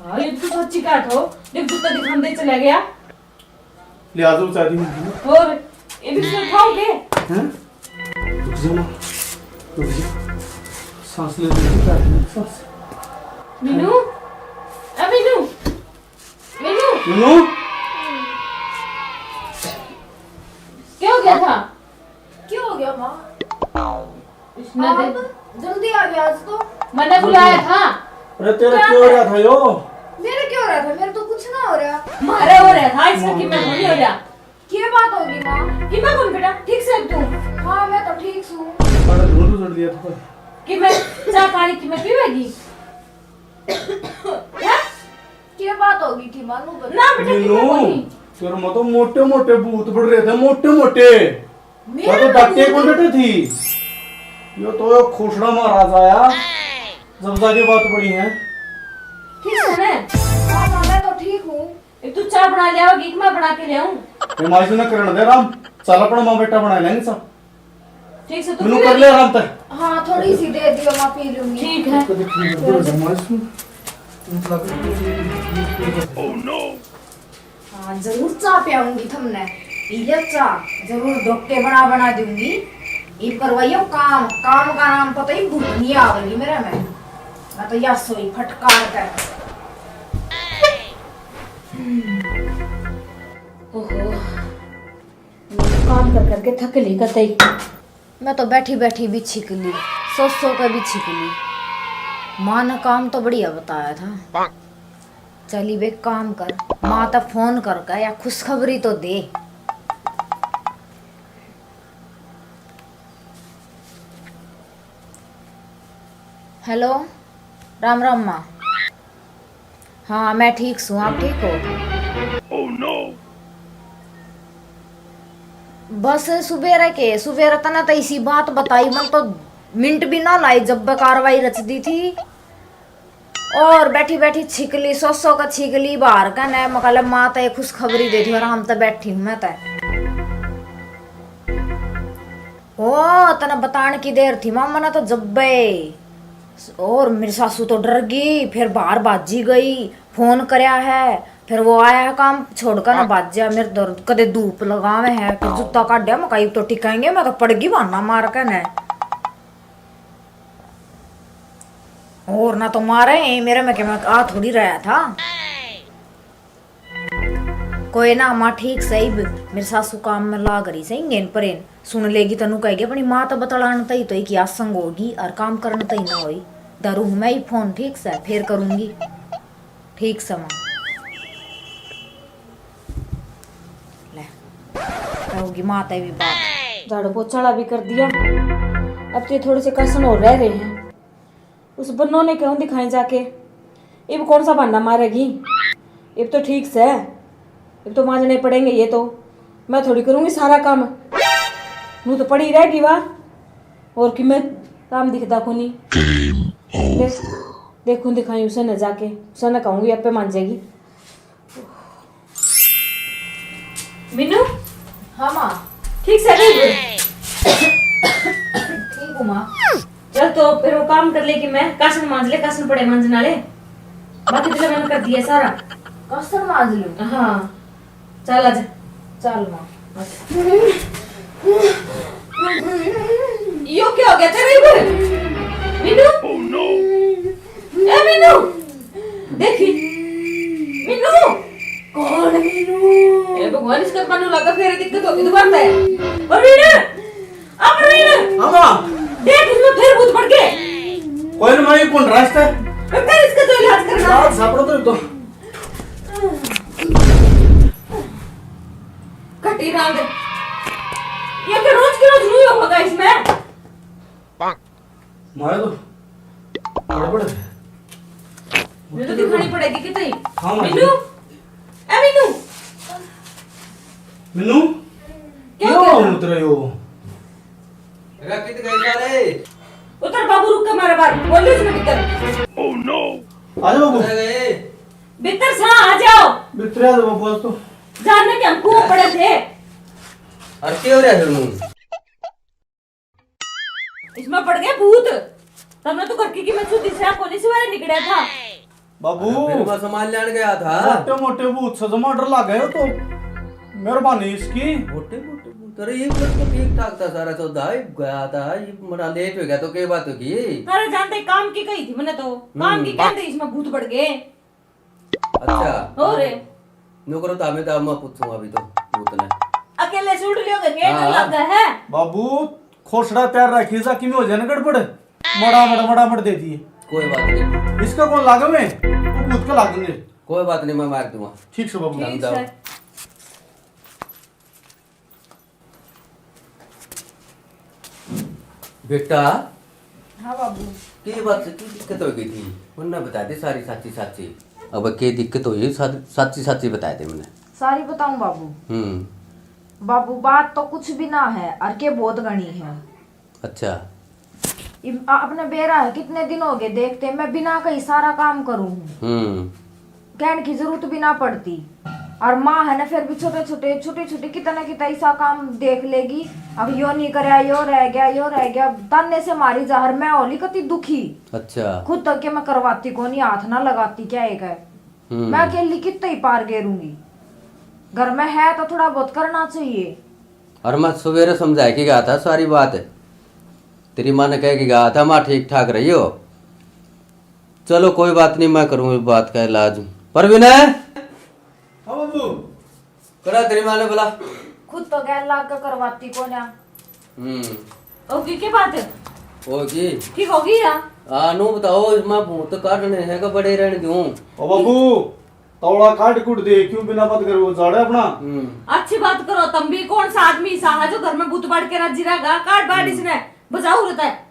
हाँ, ये तो सच्ची बात हो। देख, जूता दिखाने चला गया। ले, आ जाओ, चाय दी मंदी। और ये भी सुन खाओगे? हैं? रुक जा माँ, रुक जा। सांस ले, ले, ले, सांस। मीनू, ए मीनू, मीनू। मीनू? क्या हो गया था? क्या हो गया माँ? इसने आप दे- जल्दी आ गया आज तो। मैंने बुलाया था। अरे तेरा क्या क्यों हो रहा था यो? मेरे क्यों हो रहा था? मेरे तो कुछ ना हो रहा। मारे हो रहा था, इसका कि मैं थोड़ी हो रहा। क्या बात होगी माँ? कि मैं कौन बेटा, ठीक से तू? हाँ, मैं तो ठीक हूँ। अरे धुआं तो चढ़ दिया था। कि मैं चाय पानी की मैं पीवेगी? हैं? क्या बात होगी थी माँ, नू बता। ना बेटा, कि मैं मीनू, कौन ही? तेरे में तो मोटे मोटे भूत बढ़ रहे थे, मोटे मोटे। मेरे मैं तो में डटे भूत? कौन डटे थी? यो तो एक खोसड़ा महाराज आया, जब जाके बात पड़ी है। ठीक है ना? हाँ, हाँ, मैं तो ठीक हूँ। एक तू चाय बना ले आओगी कि मैं बना के ले आऊं? ये माई से ना करण दे आराम, चल अपना माँ बेटा बना लेंगे सब। ठीक से तू मैनू पी कर ले ले। आराम तक। हाँ, थोड़ी सी दे दियो, मैं पी लूंगी। ठीक है। कभी ठीक हो जाए माई से, मतलब। Oh no! हाँ, जरूर चाय पियाऊंगी थमने। पी ले चाय, जरूर ढोके बना बना दूंगी। ये करवाइयो काम, काम का नाम पता ही भूत नहीं आवेगी मेरे में। मैं तो या सोई फटकार कर। ओहो, मैं तो काम कर करके थक ली कतई। मैं तो बैठी बैठी भी छिक ली, सो सो के भी छिक ली। माँ ने काम तो बढ़िया बताया था। चली बे काम कर, माँ तो फोन करके या खुशखबरी तो दे। हेलो, राम राम माँ। हाँ, मैं ठीक सूं, आप ठीक हो? Oh no! बस सुबेरे के, सुबेरे तने तो इसी बात बताई, मन तो मिनट भी ना लाई जब कार्रवाई रच दी थी। और बैठी बैठी छिकली, सो सो का छिकली बाहर का ने, मकाले माँ तो खुशखबरी दे दी, आराम तो बैठी हूँ मैं तो। ओ, तने बताण की देर थी माँ, मने तो जब्बे। और मेरी सासू तो डर गई, फिर बाहर भाजी गई, फोन करया है, फिर वो आया है काम छोड़कर ना भाज्या, मेरे तो कदे धूप लगावे है, फिर जूता काढ़या, मैं कहा, "इब तो टिकाएंगे, मैं तो पड़गी बहाना मार के ने।" और ना तो मारे, मेरे में के मैं आ थोड़ी रहा था। कोई ना माँ, ठीक सही, मेरी सासू काम में लाग रही सही, गेन परेन सुन लेगी, तनु कहेगी, "अपनी माँ तो बतलान तई तो ही की आसंग होगी और काम करन तई ना होई। धरू हूँ मैं ही फोन, ठीक से, फिर करूँगी।" ठीक से माँ। ले, होगी माँ तई भी बात। झाड़ू पोछाड़ा भी कर दिया, अब तो ये थोड़े से कसन और रह रहे हैं। उस बन्नो ने क्यों दिखाई जाके? इब कौन सा बहाना मारेगी? इब तो ठीक से, इब तो मांजने पड़ेंगे ये तो। मैं थोड़ी करूंगी सारा काम, नू तो पड़ी रहेगी वा। और कि मैं काम दिखदा कोनी। देख, देखूं दिखाई उसे न जाके, उसे न कहूंगी, आपे मान जाएगी। मीनू। हाँ माँ। ठीक से नहीं? ठीक हूँ माँ। चल तो फिर वो काम कर ले कि मैं कासन मांज ले, कासन पड़े मांजन वाले। बाकी तो मैंने कर दिया सारा। कासन मांज लूँ? हाँ। चल आजा। चल माँ। यो क्या हो गया तेरे इधर? मीनू? ए मीनू, देखी। मीनू। कौन मीनू? ए भगवान, इसका कानू लगा, फिर दिक्कत होगी दोबारा से। प्रवीण, आ प्रवीण। हाँ माँ। देख, इसमें फिर भूत पड़ गए। कोई ना माँ, ये कौन रास्ता है? कर इसका तो इलाज करना। इलाज सापड़ो तो, तो। कटी रांद। ये तो रोज के रोज न्यू होगा इसमें। मारे तो गड़बड़ है। ये तो दिखानी पड़ेगी कितनी। हाँ, हाँ। मीनू, ए मीनू। मीनू, क्या क्यों हो गया? उतर रहे हो? अरे कित गए सारे? उतर बाबू, रुक के मारे बाहर। बोल रही इसमें भीतर। आ जाओ बाबू। अरे गए। भीतर सा आ जाओ। भीतर आ जाओ बाबू, आज तो। जानने के हम कुआं पड़े थे। और क्या हो रहा है फिर मुंह? इसमें पड़ गए भूत। तमने तो करके की मैं सुधी से कोनी सिवाय निकड़ा था। बाबू, अरे, फिर मैं सामान लेने गया था। मोटे मोटे भूत से जमा डर लग गए तो मेहरबानी इसकी। मोटे मोटे भूत? अरे, ये तो ठीक ठाक था सारा सौदा, ये गया था, ये बड़ा लेट हो गया तो क्या बात होगी? अरे, जानते काम की कही थी मैंने तो, काम की हम्म। कहते इसमें भूत पड़ गए। अच्छा। हो रे। न्यू करो तो हमें तो मैं पूछूंगा अभी तो भूत ने। अकेले से उड़ लियोगे, गेट हाँ। लग है। बाबू, खोसड़ा तैयार रखी जा, किमें हो जाए ना गड़बड़, मड़ामड़, मड़ामड़ दे दिए। कोई बात नहीं। इसका कौन लागे में? वो भूत के लागेंगे। कोई बात नहीं, मैं मार दूंगा। ठीक से बाबू। ठीक जाओ। से। बेटा। हाँ बाबू। के बात से की दिक्कत हो गई थी? उनने बता दे सारी साची साची। अब के दिक्कत हुई, सा-, साची साची बता दे मैंने। सारी बताऊं बाबू? हम्म। बाबू, बात तो कुछ भी ना है, और के बहुत घणी है। अच्छा। इब-, आ-, अपने बेरा है, कितने दिन हो गए देखते, मैं बिना कही सारा काम करूँ हूँ। हम्म। कहने की जरूरत भी ना पड़ती। और माँ है ना, फिर भी छोटे छोटे, छोटे छोटे कितना कितना ऐसा काम देख लेगी। अब यो नहीं करया, यो रह गया, यो रह गया, ताने से मारी जा, और मैं होली कति दुखी। अच्छा। खुद तक के मैं करवाती कोनी, हाथ ना लगाती, क्या एक है। हम्म। मैं अकेली कितना ही पार गेरूंगी। घर में है तो थोड़ा बहुत करना चाहिए। और मैं सवेरे समझा के गया था सारी बात, तेरी माँ ने कह के गया था, माँ ठीक ठाक रही हो। चलो कोई बात नहीं, मैं करूँ इस बात का इलाज। पर विनय, हाँ बाबू। करा तेरी माँ ने बुला। खुद तो गैर लाग के करवाती कोन्या। हम्म। ओके, के बात है? ओके। ठीक होगी या? हाँ, नू बताओ, इसमें भूत काटने हैं कि बड़े रहने दूं? ओ बाबू, तौला काट कुट दे, क्यों बिना बात करे वो जाड़े अपना? हम्म। अच्छी बात करो, तम भी कौन सा आदमी सा है जो घर में भूत बाड़ के राजी रहेगा? काट बाड़ हम्म। इसने, बजाओ उड़ता है।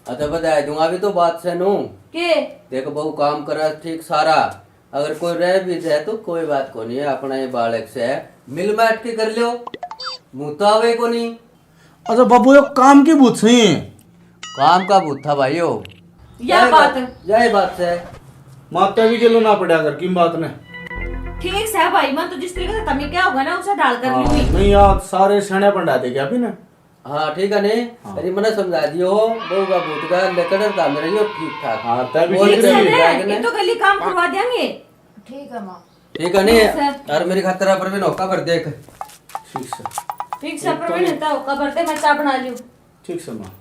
अच्छा, बता दूंगा, अभी तो बात से नू। के? देख बहू, काम करे ठीक सारा, अगर कोई रह भी जाए तो कोई बात को नहीं है, अपना ये बालक से है, मिल बैठ के कर लियो, भूत आवे को नहीं। अच्छा बाबू, यो काम की भूत सही है? काम का भूत था भाई यो। या यही बात। बात, यही बात से। माता भी गेलो ना पड़ा कर किम बात ने। ठीक से भाई, मैं तो जिस तरीके से तमी क्या होगा ना, उसे ढाल कर हाँ, लूंगी। नहीं यार, सारे सणे पंडा दे क्या भी ना। हाँ, ठीक है ने? हाँ। अरे, मने समझा दियो, बहू का भूत का लकड़ था मेरे, यो ठीक ठाक। हाँ, तभी बोल ठीक के है। समझा के ने? ये तो गली काम करवा देंगे। ठीक है माँ। ठीक है ने? ठीक है। और मेरी खातिर आप भी नौका भर देख। ठीक से। ठीक से, एक तो पर मैंने तो नौका भर दे, मैं चाय बना लियो। ठीक से माँ।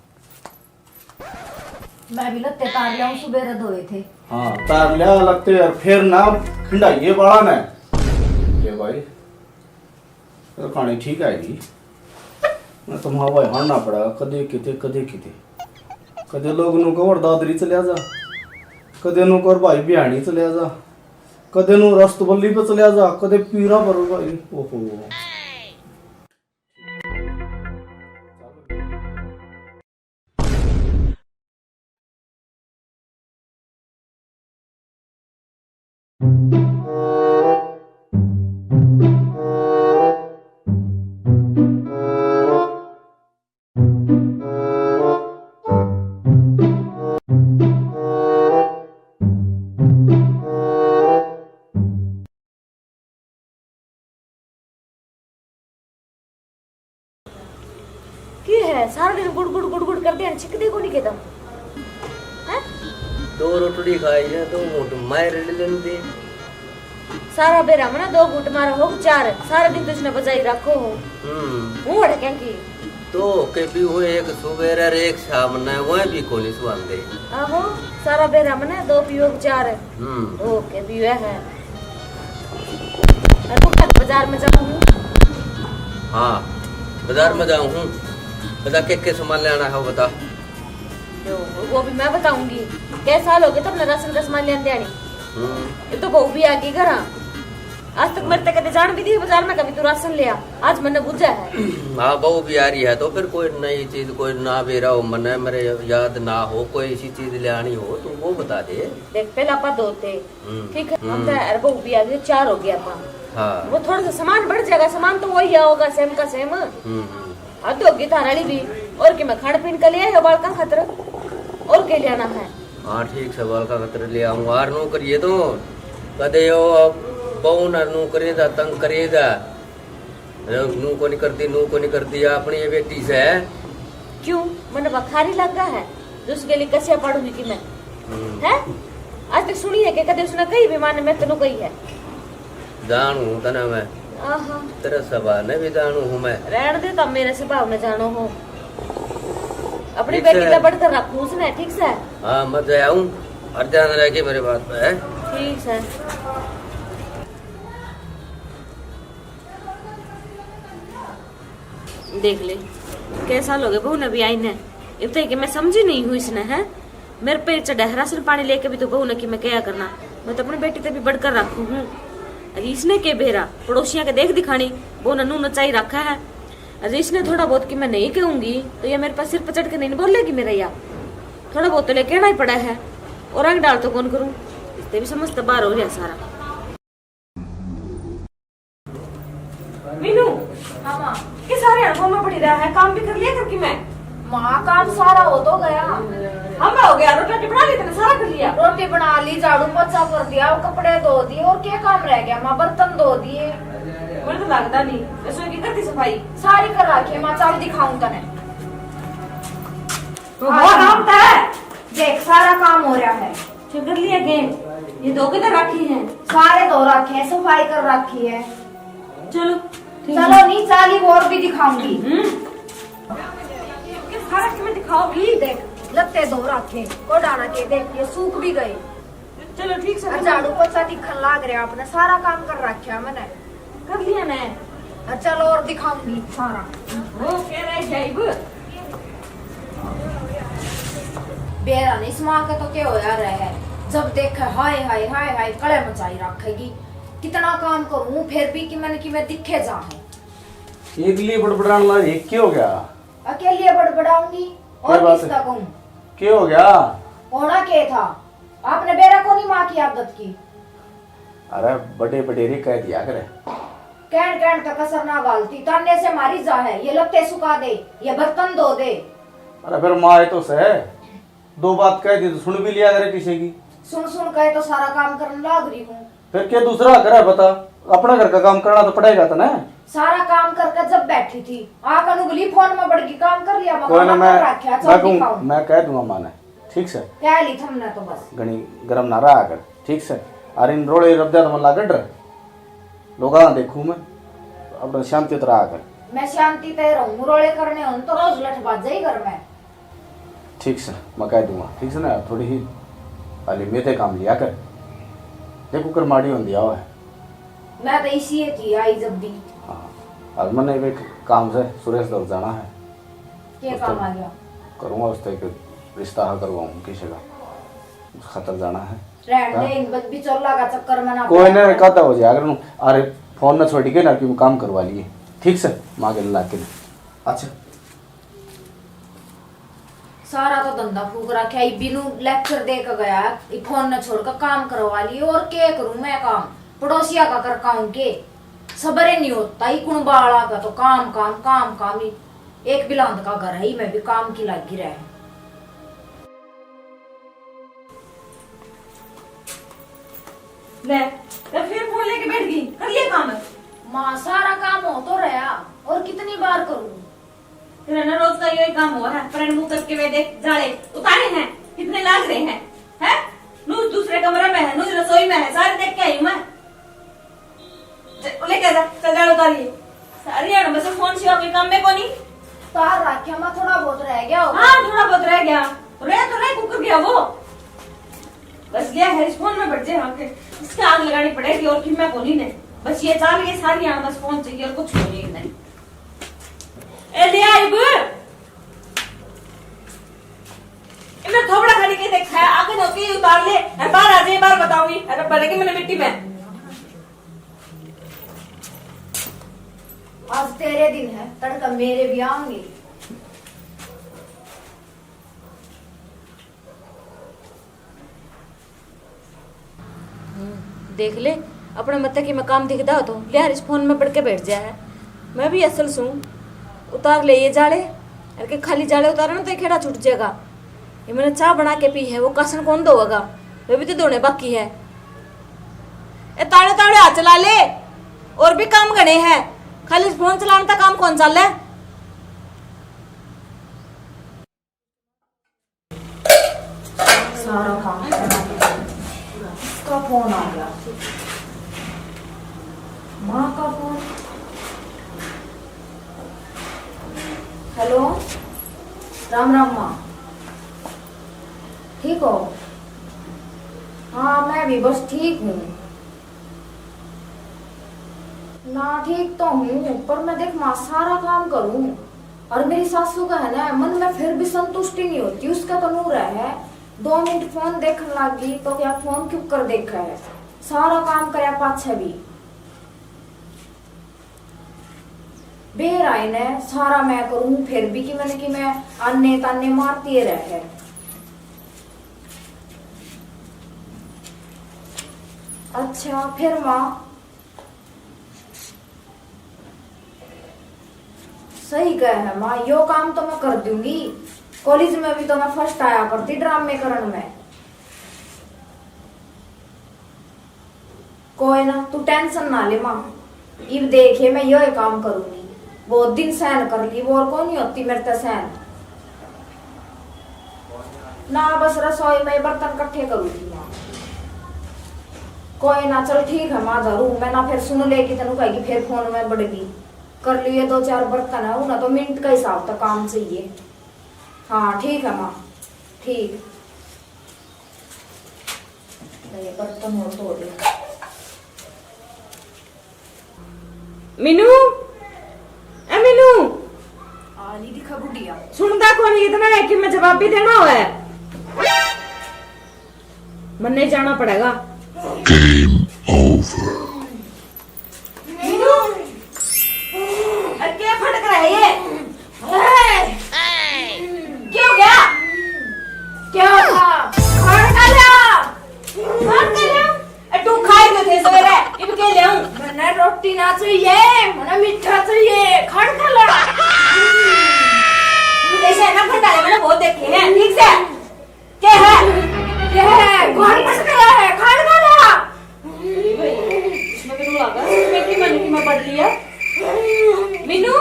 मैं भी लत्ते तार लिया, सुबेरे धोए थे। हाँ, तार लिया लत्ते और फिर ना खिंडाइए बाला ने। ले भाई, तो कहानी ठीक आएगी। मैं तो माँ भाई हारना पड़ा, कदे किते, कदे किते। कदे लोग नु कवर दादरी चले जा, कदे नु कर भाई बिहानी चले जा, कदे नु रस्तबल्ली पे चले जा, कदे पीरा पर भाई। ओहो। है, सारा दिन गुड़ गुड़ गुड़ गुड़ करते हैं, छिकदे को नहीं कहता। हैं? दो रोटड़ी खाई है, दो घूंट मार ले लेंदे। सारा बेरा मना दो घूंट मारा हो चार, सारा दिन तो इसने बजाई रखो हो। हम्म। हूँ अड़क्या की। दो के भी हुए, एक सुबेरे और एक शाम ने, वह भी कोनी सुहांदे। आहो, सारा बेरा मना दो पीओ के चार। हम्म। दो के भी हुए है। और तू कब बाजार में जाऊँ हूँ? हाँ, बाजार में जाऊँ हूँ। बता के के सामान लेना है, वो बता। लो, वो भी मैं बताऊंगी। कै साल हो गए तब राशन का सामान लेने आनी। हम्म। ये तो बहू भी आ गई घर। आज तक मेरे तक कदे जान भी दी बाजार में, कभी तू राशन ले आ। आज मैंने बुझा है। हाँ, बहू भी आ रही है तो फिर कोई नई चीज, कोई ना बेरा हो मने, मेरे याद ना हो, कोई ऐसी चीज ले आनी हो तो वो बता दे। देख, पहले आपा दो थे, हम्म। ठीक है, हम हम्म। तो, अरे बहू भी आ गई, चार हो गया आपा। हाँ। वो थोड़ा सा सामान बढ़ जाएगा, सामान तो वही आओगा, सेम का सेम। हम्म, हम्म। हद होगी थारा वाली भी। और के मैं खान पीन का ले आया बालका खातर, और के लेना है? हाँ, ठीक से बालका खातर ले आऊंगा। और नू करिए तो कदे यो बहू ना नू करे दा, तंग करे दा। अरे नू को नहीं करती, नू को नहीं करती, अपनी ये बेटी से। क्यों, मैंने बखारी लगा है, दूसरे के लिए कसिया पड़ूंगी कि मैं? हम्म। है? आज तक सुनी है कि कदे उसने कही भी माने मैं तेनू कही है? जानू हूँ तने मैं। आहा। तेरे स्वभाव ने भी जानू हूँ मैं। रहन दे, तब मेरे स्वभाव ने जानो हो। अपनी ठीक बेटी से। तो बढ़कर रखूं उसने, ठीक से? हाँ, मैं तो आऊँ, और ध्यान रखे मेरे बात पे, है? ठीक से। देख ले, कै साल हो गए बहू ने भी आई ने। इब तक मैं समझी नहीं हूँ इसने, है? मेरे पे चढ़ा है राशन पानी लेके भी तो बहू ने कि मैं क्या करना, मैं तो अपनी बेटी ते भी बढ़कर रखू हूँ। अरे इसने के बेरा, पड़ोसियां के देख दिखानी, बहू ने नू नचाई रखा है। अरे इसने थोड़ा बहुत कि मैं नहीं कहूंगी तो ये मेरे पास सिर पर चढ़ के नहीं बोलेगी मेरा, या थोड़ा बहुत तो ले कहना ही पड़ा है। और आगे डाल तो कौन करूँ, इससे भी समझ तो बाहर हो रहा सारा। मीनू। हाँ माँ। के सारे हाथों में पड़ी रहा है, काम भी कर लिया करके मैं। माँ, काम सारा हो तो गया। हम हो गया, रोटी राटी बना ली तने, सारा कर लिया। रोटी बना ली, झाड़ू पोछा कर दिया, वो कपड़े धो दिए, और क्या काम रह गया माँ? बर्तन धो दिए। मुझे तो लगता नहीं, रसोई की कर दी सफाई? सारी कर रखी है माँ, चल दिखाऊं तने। तो आ, बहुत काम था। देख, सारा काम हो रहा है। अच्छा, कर लिया के? ये धो के तो रखी है। सारे धो रखे हैं, सफाई कर रखी है। चलो, ठीक है। चलो नी, चाली और भी दिखाऊंगी। हम्म। ये सारा तुम्हें दिखाओगी? देख, लत्ते धो रखे, कोडाना के, देख, ये सूख भी गए। चलो, ठीक से और करो। झाड़ू पोछा दिखन लाग रहा आपने, सारा काम कर रखा मैंने। कर लिया ना। अच्छा, चलो और दिखाऊंगी सारा। वो कह रहे जाइब। बेरा नहीं, इस माँ का तो क्या होया रहा है, जब देखे हाय हाय हाय हाय कले मचाई रखेगी। कितना काम करूँ फिर भी कि मैंने कि मैं दिखे जा है। एकली बड़बड़ान लाग रही, क्या हो गया? अकेली बड़बड़ाऊंगी और क्या बात किसका है? कहूँ? क्या हो गया? होना क्या था? आपने बेरा को नहीं माँ की आदत की। अरे बड़े बडेरे कह दिया करे। कहन कहन का कसर ना गालती, ताने से मारी जा है, ये लत्ते सुखा दे, ये बर्तन धो दे। अरे फिर माँ ये तो सह, दो बात कह दी तो सुन भी लिया करे किसी की। सुन सुन के तो सारा काम करने लाग रही हूँ। फिर क्या दूसरा घर है बता, अपना घर का काम करना तो पड़ेगा तने। सारा काम करके जब बैठी थी, आकर उंगली फोन में बड़ गई, काम कर लिया, मैं कोई ना, काम मैं, कर रखा, मैं चल कहूँ, दिखाऊं। मैं कह दूंगा माँ ने, ठीक से। कह ली थमने तो बस। घणी गरम ना रहा कर, ठीक से। और इन रोले रब्दा तो मल्ला गढ़ लोगा देखूं मैं, अपना शांति तो रहा कर। मैं शांति ते रहूं, रोले करने हों तो रोज लठ बाजे ही घर में। ठीक से, मैं कह दूंगा, ठीक से ना, थोड़ी ही हाली मेथे काम लिया कर। देखो कर माड़ी होंदी आवे। मैं तो इसी थी आई जब भी। हाँ, और मैंने एक काम से सुरेश दौड़ जाना है। क्या उस काम तो आ गया? करूंगा उससे एक रिश्ता हा करवाऊं किसी का। उस खातर जाना है। रहन दे, हाँ? इन बद-, बिचौला का चक्कर में ना कोई पड़ा ना, कर। कहता हो जाए अगर नू, अरे फोन ना छोड़ के ना कि काम करवा लिए। ठीक से, माँ के ला के। अच्छा। सारा तो धंधा फूक रखा है, बिनु लेक्चर दे के गया, ये फोन न छोड़ के काम करवा लिए, और के करूं मैं काम, पड़ोसिया का कर काऊं के? सबर ही नहीं होता, ही कुण बाला का तो काम, काम, काम, काम ही। एक बिलांद का घर है, ही मैं भी काम की लागी रहे। ले, तो फिर फोन लेके बैठ गई, कर लिया काम? माँ, सारा काम हो तो रहा, और कितनी बार करूं? तेरा ना रोज का यही काम हुआ है, पर मुंह करके वे देख, जाले उतारे हैं, कितने लाग रहे हैं, हैं? नू दूसरे कमरे में है, नू रसोई में है, सारे देख के आई हूँ मैं। ज-, लेके जा, चल, जाले उतारिए। सारी यार बस फोन सिवा कोई काम में कोनी। तार रखा मैं, थोड़ा बहुत रह गया होगा। हाँ, थोड़ा बहुत रह गया। रह तो रह, कुकर गया वो। बस गया है, इस फोन में बैठ जाए आके। इसके आग लगानी पड़ेगी और फिर मैं कोनी ने। बस ये चाल, ये सारी यार बस फोन चाहिए और कुछ कोनी ने। ए, ले आई बे। इन्हें थोबड़ा खाली के देखा है, आगे धोती उतार ले, अरे बाहर आ जाए, बाहर बताऊंगी, अरे पड़ेगी मैंने मिट्टी में। आज तेरे दिन है, तड़का मेरे भी आएंगे। हम्म, देख ले, अपने मत्ते की मैं काम दिखदा हो तो, ले यार, इस फोन में पड़ के बैठ जा है। मैं भी असल सूं, उतार ले ये जाले, अरे के खाली जाले उतारे ना तो ये खेड़ा छूट जाएगा। ये मैंने चाय बना के पी है, वो कासन कौन धोएगा? वे भी तो धोने बाकी है। ए, ताड़े ताड़े हाथ चला ले, और भी काम घणे हैं, खाली फोन चलाने तक काम कौन चाले? सारा काम करना पड़ेगा। इसका फोन आ गया, माँ का फोन। हेलो, राम राम माँ, ठीक हो? हाँ, मैं भी बस ठीक हूँ। ना, ठीक तो हूँ, पर मैं देख माँ सारा काम करूँ, और मेरी सासू का है ना, मन में फिर भी संतुष्टि नहीं होती। उसका तो नूर है, दो मिनट फोन देखने लग गई तो क्या फोन क्यों कर देखा है, सारा काम करया पाछे भी। बेर आए ने सारा मैं करूँ, फिर भी कि मैंने कि मैं आने ताने मारती रह है। अच्छा, फिर माँ सही कह है माँ, यो काम तो मैं कर दूंगी। कॉलेज में भी तो मैं फर्स्ट आया करती ड्रामे करण में। कोई ना, तू टेंशन ना ले माँ, इब देखे मैं यो ही काम करूंगी। बहुत दिन सहन कर ली, वो और कौन ही होती मेरे ते सहन। ना, बस रसोई में बर्तन इकट्ठे करूंगी माँ। कोई ना, चल ठीक है माँ, धरू मैं ना, फिर सुन लेगी, तेनू कहेगी फिर फोन में बड़गी। कर लिए दो चार बर्तन है, उन्हें तो मिनट का हिसाब तक काम चाहिए। हाँ ठीक है माँ, ठीक। ले, बर्तन और धो दे। मीनू, ए मीनू। आ ली दिखा बुढ़िया। सुनदा कोनी इतना है कि मैं जवाब भी देना होए। मन्ने जाना पड़ेगा। Game over। मीनू, अरे क्या फटक रहा है ये? ओए! क्या हो गया? क्या था? खान खा लिया? खान खा लिया? ए, तू खाए तो थे सवेरे, इब के ले आऊं? मन्ने रोटी ना चाहिए, मन्ने मीठा चाहिए, खान खा ला। तू जैसे है ना फंडाले, मैंने बहुत देखे हैं, ठीक से। क्या है? क्या है? कौन फंस गया है? खान खा ला। इसमें तो लगा, इसमें की मन की मैं पढ़ लिया। मीनू,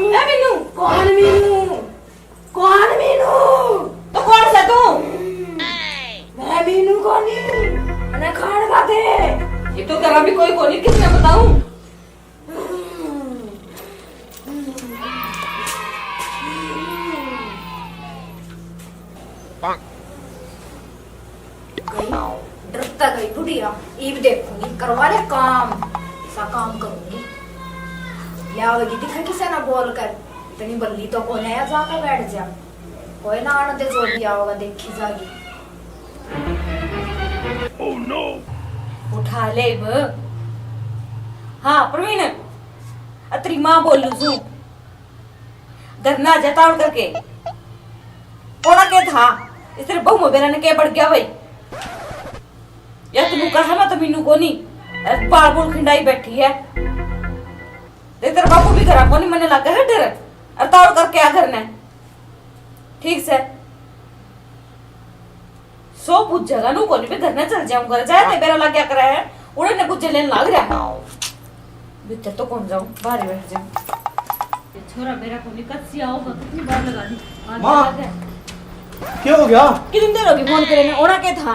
ए मीनू। कौन मीनू? कौन मीनू? तो कौन सा तू? मैं मीनू कोनी। मैंने खान खा दे। ये तो तेरा भी कोई कोनी, किसने बताऊं? गई, डरता गई बुढ़िया। इब देखूंगी, करवा ले काम, ऐसा काम करूंगी। ले आवेगी दिखा किसे ना बोल कर, इतनी बल्ली तो कोने है, जाकर बैठ जा। कोई ना, आने दे, जो भी आओगा देखी जागी। Oh no! उठा ले इब। हाँ प्रवीण, अतरी माँ बोलू सू, घर ना आ जा तावड़ करके। ओड़ा के था, इस तेरे बहू में बेरा ने के बढ़ गया भाई? या तू कहा मैं तो मीनू कोनी, अरे बाल बोल खिंडाई बैठी है। देख तेरा बापू भी घरा कोनी, मन्ने लगा है डर। अरे तावड़ करके आ घर ने। ठीक से। सो बुझेगा नू कोनी, मैं घर ने चल जाऊंगा। जाए ते बेरा लग गया करे है, उड़े ने बुझे लेन लाग रहा है। भीतर तो कौन जाऊं, बाहर ही बैठ जाऊं। छोरा मेरा को नहीं, कच्ची आओगा, कितनी बार लगा दी। हाँ, माँ। क्या हो गया? कितनी देर होगी फोन करे ने, होना क्या था?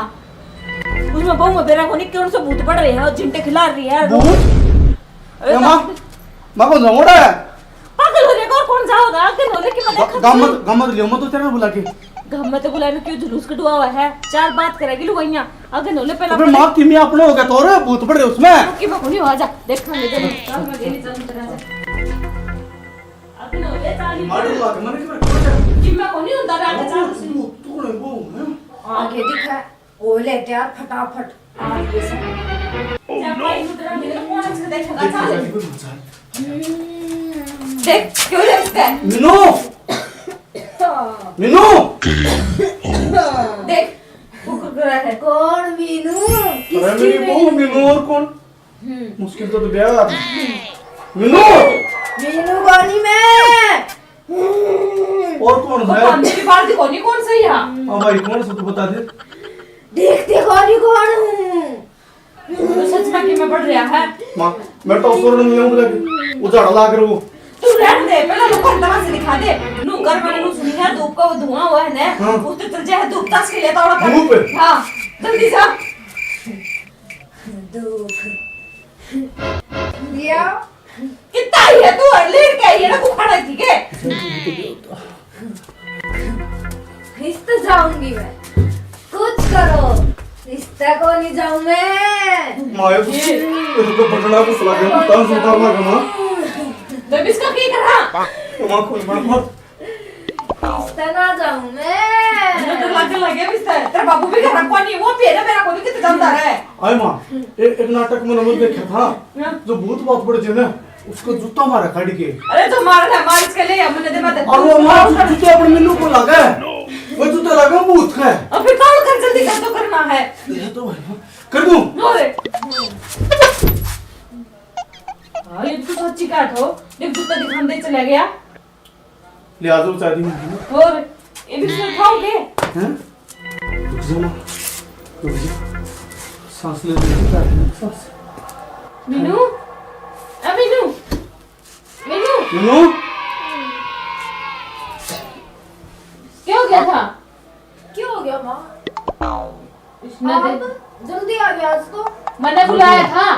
उसमें बहू में बेरा को नहीं, कौन सा भूत पड़ रहे हैं और झिंटे खिला रही है। भूत? अरे ए माँ, तो माँ को झगड़ा है। पागल हो जाएगा, और कौन जाओगा? आगे नोले की मैं ग-, देखा गाम थी। मत, गाम मत लियो, मत तो तेरा बुला के। गाम मत बुलाने क्यों जुलूस कढवा हुआ है? चार बात करेगी लुगाइयाँ। आगे नोले पहला अबे पड़े। माँ, किमी अपने हो गया तो रे, भूत पड़ रहे उसमें। कि मैं कोनी हो, आजा, देखांगे जब। चल, मैं गेली चल, तेरा से। आगे नोले चाली मार पड़े। लगा, मैंने क्यों रखा है? कि मैं कोनी होता, आगे चाल से। भूत तो नहीं, वो है। आगे दिखा। ओ ले तैयार फटाफट। आ गए से। Oh no! मेरे को कौन से देखेगा? देख, चल। देख, देख, क्यों देखता है? मीनू! मीनू! देख, वो कुरकुरा है। कौन मीनू? अरे किसकी मेरी बहू मीनू? मीनू और कौन? हम्म। मुश्किल तो, तो ब्याह। मीनू! मीनू कोनी मैं। और कौन वो है? काम की बात कोनी, कौन सही है? हाँ भाई, कौन सा तू बता दे। देखते कोनी कौन हूँ। तो सच में कि मैं पढ़ रहा है। माँ, मैं तो सुर नहीं हूँ, उजाड़ा लाग रहा हूँ। तू रहने दे, पहले लोगों को तमाशे दिखा दे। नू घर में नू सुनी है, धूप का वो धुआं हुआ है ना, हाँ। उस तो चल जाए, धूप तस के लेता होगा। धूप? हाँ, जल्दी जा। धूप। दिया। कितना ही है तू, और लेट के आई है ना, तू खड़ा थी के? इस तो जाऊंगी मैं, कुछ करो, इस तक को नहीं जाऊं मैं। माया, ये तो बटना को सला गया, तान सुतार लगा माँ। जब इसका की करा? माँ, कोई मत, मत। इस तक ना जाऊं मैं। डर लगे, लगे इस तक। तेरा बाबू भी घर को नहीं, वो भी है ना, मेरा को भी कितना जानता है। आए माँ, ए-, एक नाटक में नमक देखा था, हाँ। जो भूत बात पड़ जे ना, उसको जूता मारा काट के। अरे तो मार ना, मार इसके ले, हमने दे मत। और वो मार जू-, जूते अपने मिल्लू को लगा है। वो जूते लगा भूत का है। और फिर कौन कर जल्दी कर तो करना है। ये तो भाई, कर दूं। लो रे। हाँ, ये तो सच्ची बात हो। देख जूता दिखाने चला गया। ले आ जाओ, चाय दी मैंने। और ये भी इसमें खाओगे? हैं? रुक जा माँ, रुक जा। सांस ले, ले, ले, सांस। मीनू, ए मीनू, मीनू। मीनू। क्या हो गया था? क्या हो गया माँ? इसने आप दे- जल्दी आ गया आज तो। मैंने बुलाया था।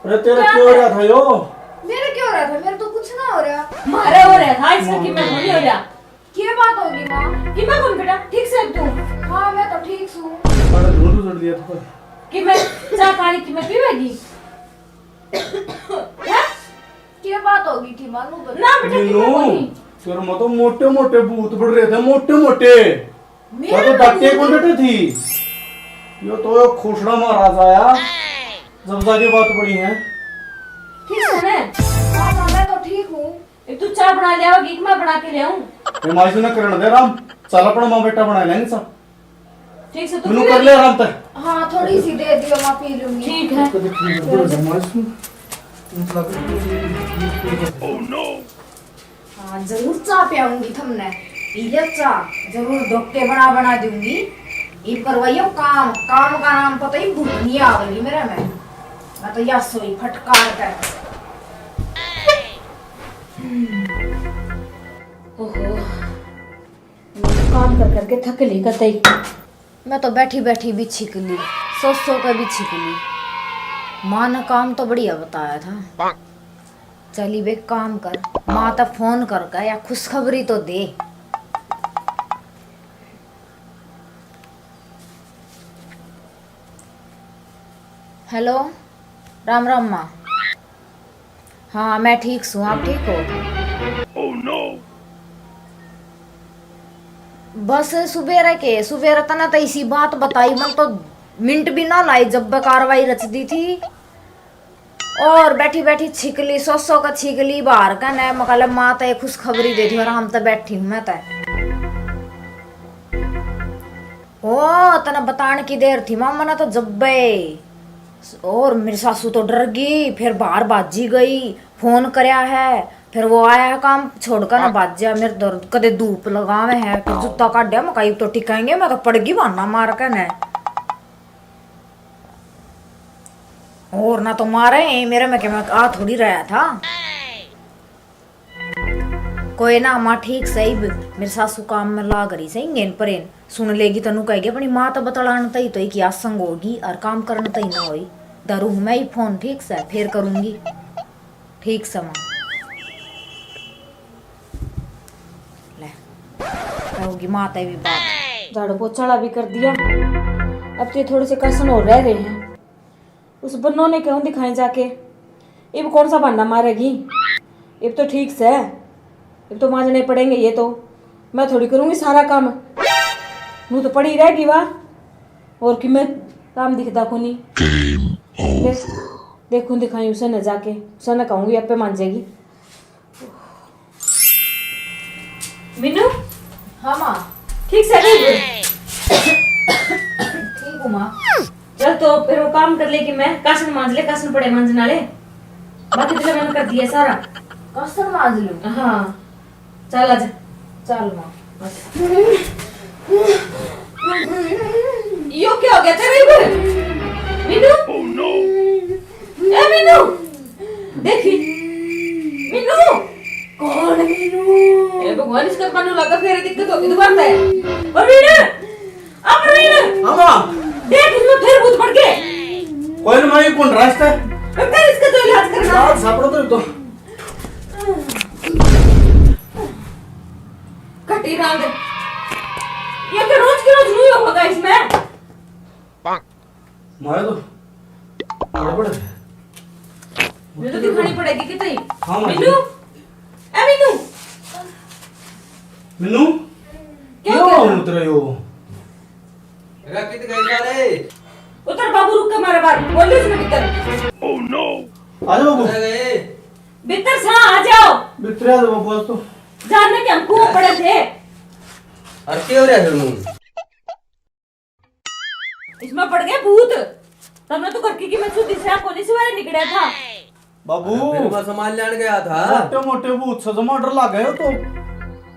अरे तेरा क्या क्यों हो है? रहा था यो? मेरे क्यों हो रहा था? मेरे तो कुछ ना हो रहा। मारे हो रहा था, इसका कि मैं थोड़ी हो रहा। क्या बात होगी माँ? कि मैं कौन बेटा? ठीक से तू? हाँ, मैं तो ठीक हूँ। अरे धुआं तो चढ़ दिया था। कि मैं चाय पानी की मैं पीवेगी? हैं? क्या बात होगी थी माँ, नू बता। ना बेटा, कि मैं मीनू, कौन ही? तेरे में तो मोटे मोटे भूत पड़ रहे थे, मोटे मोटे। मेरे तो में डटे भूत? कौन डटे थी? यो तो यो खोसड़ा महाराज आया, जब जाके बात बनी है। ठीक है ना? हाँ, हाँ, मैं तो ठीक हूँ। एक तू चाय बना ले आओगी कि मैं बना के ले आऊँ? ए, माई सुना करण दे राम, चल अपना माँ बेटा बना लेंगे सब। ठीक से तू मैंने पी कर ले। ले आराम तक। हाँ, थोड़ी सी दे दियो, मैं पी लूंगी। ठीक है। कभी पी लो, माई सुन। मतलब, Oh no! हाँ, जरूर चाय पियाऊंगी थमने। पी ले चाय, जरूर धोखे बना बना दूंगी। ये करवाइयो काम, काम का नाम पता ही भूत नहीं आवेगी मेरे में। मैं तो या सोई फटकार कर। हम्म। ओहो, मैं तो काम कर करके थक ली कतई। मैं तो बैठी बैठी भी छिक ली, सो सो के भी छिक ली। माँ ने काम तो बढ़िया बताया था। चली बे काम कर, माँ तो फोन करके या खुशखबरी तो दे। हेलो, राम राम माँ। हाँ, मैं ठीक सूं, आप ठीक हो? Oh no! बस सुबेरे के, सुबेरे तने तो इसी बात बताई, मन तो मिनट भी ना लाई जब कार्रवाई रच दी थी। और बैठी बैठी छिकली, सो सो का छिकली बाहर का ने, मकाले माँ तो खुशखबरी दे दी, आराम तो बैठी हूँ मैं तो। ओ, तने बताने की देर थी माँ, मने तो जब्बे। और मेरी सासू तो डर गई, फिर बाहर भाजी गई, फोन करया है, फिर वो आया है काम छोड़कर ना भाज्या, मेरे तो कदे धूप लगावे है, फिर जूता काढ़या, मैं कहा, "इब तो टिकाएंगे, मैं तो पड़ गई बहाना मार के ने।" और ना तो मारे, मेरे में के मैं आ थोड़ी रहा था। कोई ना माँ, ठीक सै। इब मेरी सासू काम में लाग रही सै, इंगेन परेन सुन लेगी। तनु कहेगी अपनी माँ तो बतलान तई तो एक आसंग होगी और काम करन तई ना होई। धरू हूँ मैं ही फोन, ठीक सै, फिर करूँगी। ठीक सै माँ। ले, होगी माँ तै भी बात। झाड़ू पोछा भी कर दिया, अब तो ये थोड़े से कसन और रह रहे हैं। उस बन्नो ने क्यों दिखाए जाके? इब कौन सा बहाना मारेगी? इब तो ठीक सै, इब तो मांजने पड़ेंगे ये तो। मैं थोड़ी करूँगी सारा काम, नू तो पड़ी रहेगी वा। और कि मैं काम दिखदा कोनी। ले, देखूं दिखाई उसे न जाके, उसे न कहूँगी, आपे मांजेगी। मीनू। हाँ माँ। ठीक सै बेबे? ठीक हूँ माँ। चल तो फिर वो काम कर ले कि मैं कासन मांज ले, कासन पड़े मांजन वाले। बाकी तो मैंने कर दिया सारा। कासन मांज लूँ? हाँ। चल आजा। चल माँ। यो क्या हो गया तेरे इधर? मीनू? ए मीनू, देखी। मीनू। कौन मीनू? ए भगवान, इसका कानू लगा, फिर दिक्कत होगी दोबारा। और मीनू, अब मीनू। हाँ माँ। देख, इसमें फिर भूत पड़ गए। कोई ना माँ, ये कौन रास्ता है? अब कर इसका तो इलाज करना। इलाज सापड़ा तो, तो। कटी रांद। ये तो रोज के रोज न्यू होगा इसमें। मारे तो गड़बड़ है। ये तो दिखानी पड़ेगी कितनी। हाँ, माँ जी। मीनू, ए मीनू। मीनू, क्या क्यों हो गया? उतर रहे हो? अरे कित गए सारे? उतर बाबू, रुक के मारे बाहर। बोल दे इसमें भीतर। आ जाओ बाबू। उतर गए। भीतर सा आ जाओ। भीतर आ जाओ बाबू, आज तो। जानने के हम कुआं पड़े थे। और क्या हो रहा है फिर मुंह? इसमें पड़ गए भूत। तमने तो घर की, की मैं सुधी से कोनी सवेरे निकला था। बाबू, अरे, फिर मैं सामान लेने गया था। मोटे मोटे भूत से जमा डर लग गए हो तो।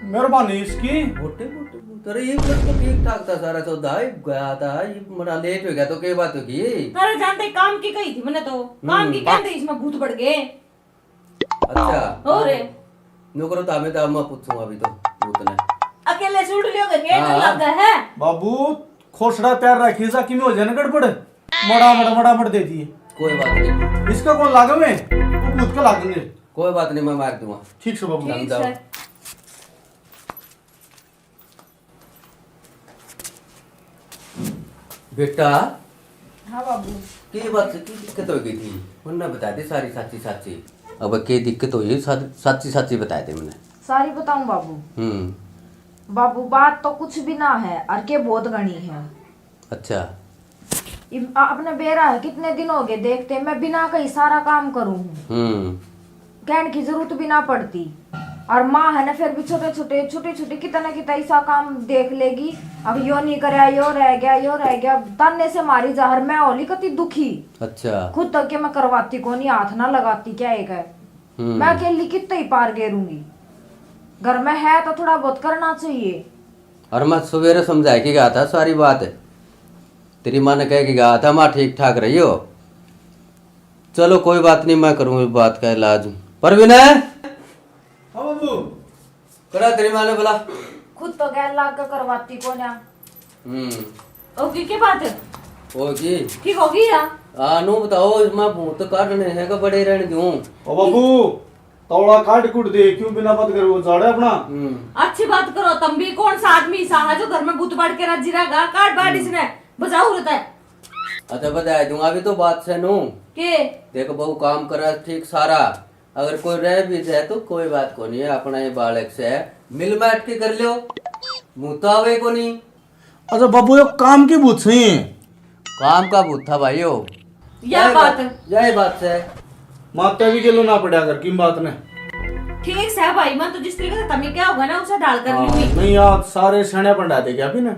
मेहरबानी इसकी। मोटे मोटे भूत? अरे, ये तो ठीक ठाक था सारा सौदा, ये गया था, ये मरा लेट हो गया तो क्या बात होगी? अरे, जानते काम की कही थी मैंने तो। काम की हम्म। कहते इसमें भूत पड़ गए। अच्छा। और? न्यू करो तो हमें तो, मैं पूछूंगा अभी तो भूत ने। अकेले से उड़ लियोगे, गेट हाँ। लग गए है। बाबू, खोसड़ा तैयार रखिए, जा किमें हो जाए ना गड़बड़। मड़ा मड़, मड़ा मड़ दे दिए। कोई बात नहीं। इसका कौन लागे में? वो भूत का लागेंगे। कोई बात नहीं, मैं मार दूंगा। ठीक से बाबू। ठीक जाओ। से। बेटा। हाँ बाबू। के बात, की दिक्कत हो गई थी? मन्ने बता दे सारी साची साची। अब के दिक्कत हुई, सा-, साची साची बता दे मन्ने। सारी बताऊं बाबू? हम्म। बाबू, बात तो कुछ भी ना है, और के बहुत घणी है। अच्छा। इब आ-, अपने बेरा है, कितने दिन हो गए देखते, मैं बिना कहीं सारा काम करूँ हूँ। हम्म। कहने की जरूरत भी ना पड़ती। और माँ है ना, फिर भी छोटे छोटे, छोटे छोटे कितना कितना ऐसा काम देख लेगी। अब यो नहीं करया, यो रह गया, यो रह गया, ताने से मारी जा। और मैं होली कति दुखी। अच्छा। खुद तक के मैं करवाती कोनी, हाथ ना लगाती क्या एक है। हम्म। मैं अकेली कितना ही पार गेरूंगी। घर में है तो थोड़ा बहुत करना चाहिए। और मैं सवेरे समझा के गया था सारी बात। तेरी माँ ने कह के गया था, माँ ठीक ठाक रही हो। चलो कोई बात नहीं, मैं करूँ बात का इलाज। परवीन है? हाँ बाबू। करा तेरी माँ ने बुला। खुद तो गैर लाग के करवाती कोन्या। हम्म। ओके, के बात है? ओके। ठीक होगी या? हाँ, नू बताओ, इसमें भूत काटने हैं कि बड़े रहने दूं? ओ बाबू, तौला काट कूट दे, क्यों बिना बात करे वो जाड़े अपना? हम्म। अच्छी बात करो, तुम भी कौन सा आदमी सा है जो घर में भूत बाड़ के राजी रहेगा? काट बाड़ हम्म। इसने, बजाओ उरत है। अच्छा, बता दूंगा, अभी तो बात से नू। के? देख बहू, काम करे ठीक सारा, अगर कोई रह भी जाए तो कोई बात को नहीं है, अपना ये बालक से है, मिल बैठ के कर लो, भूत आवे को नहीं। अच्छा बाबू, यो काम की भूत सही है? काम का भूत था भाई यो। या यही बात बात, है। यही बात से। माता भी गेलो ना पड़ा कर किन बात ने। ठीक से भाई, मैं तो जिस तरीके से तमी क्या होगा ना, उसे ढाल कर हाँ, लूंगी। नहीं यार, सारे सणे पंडा दे क्या भी ना।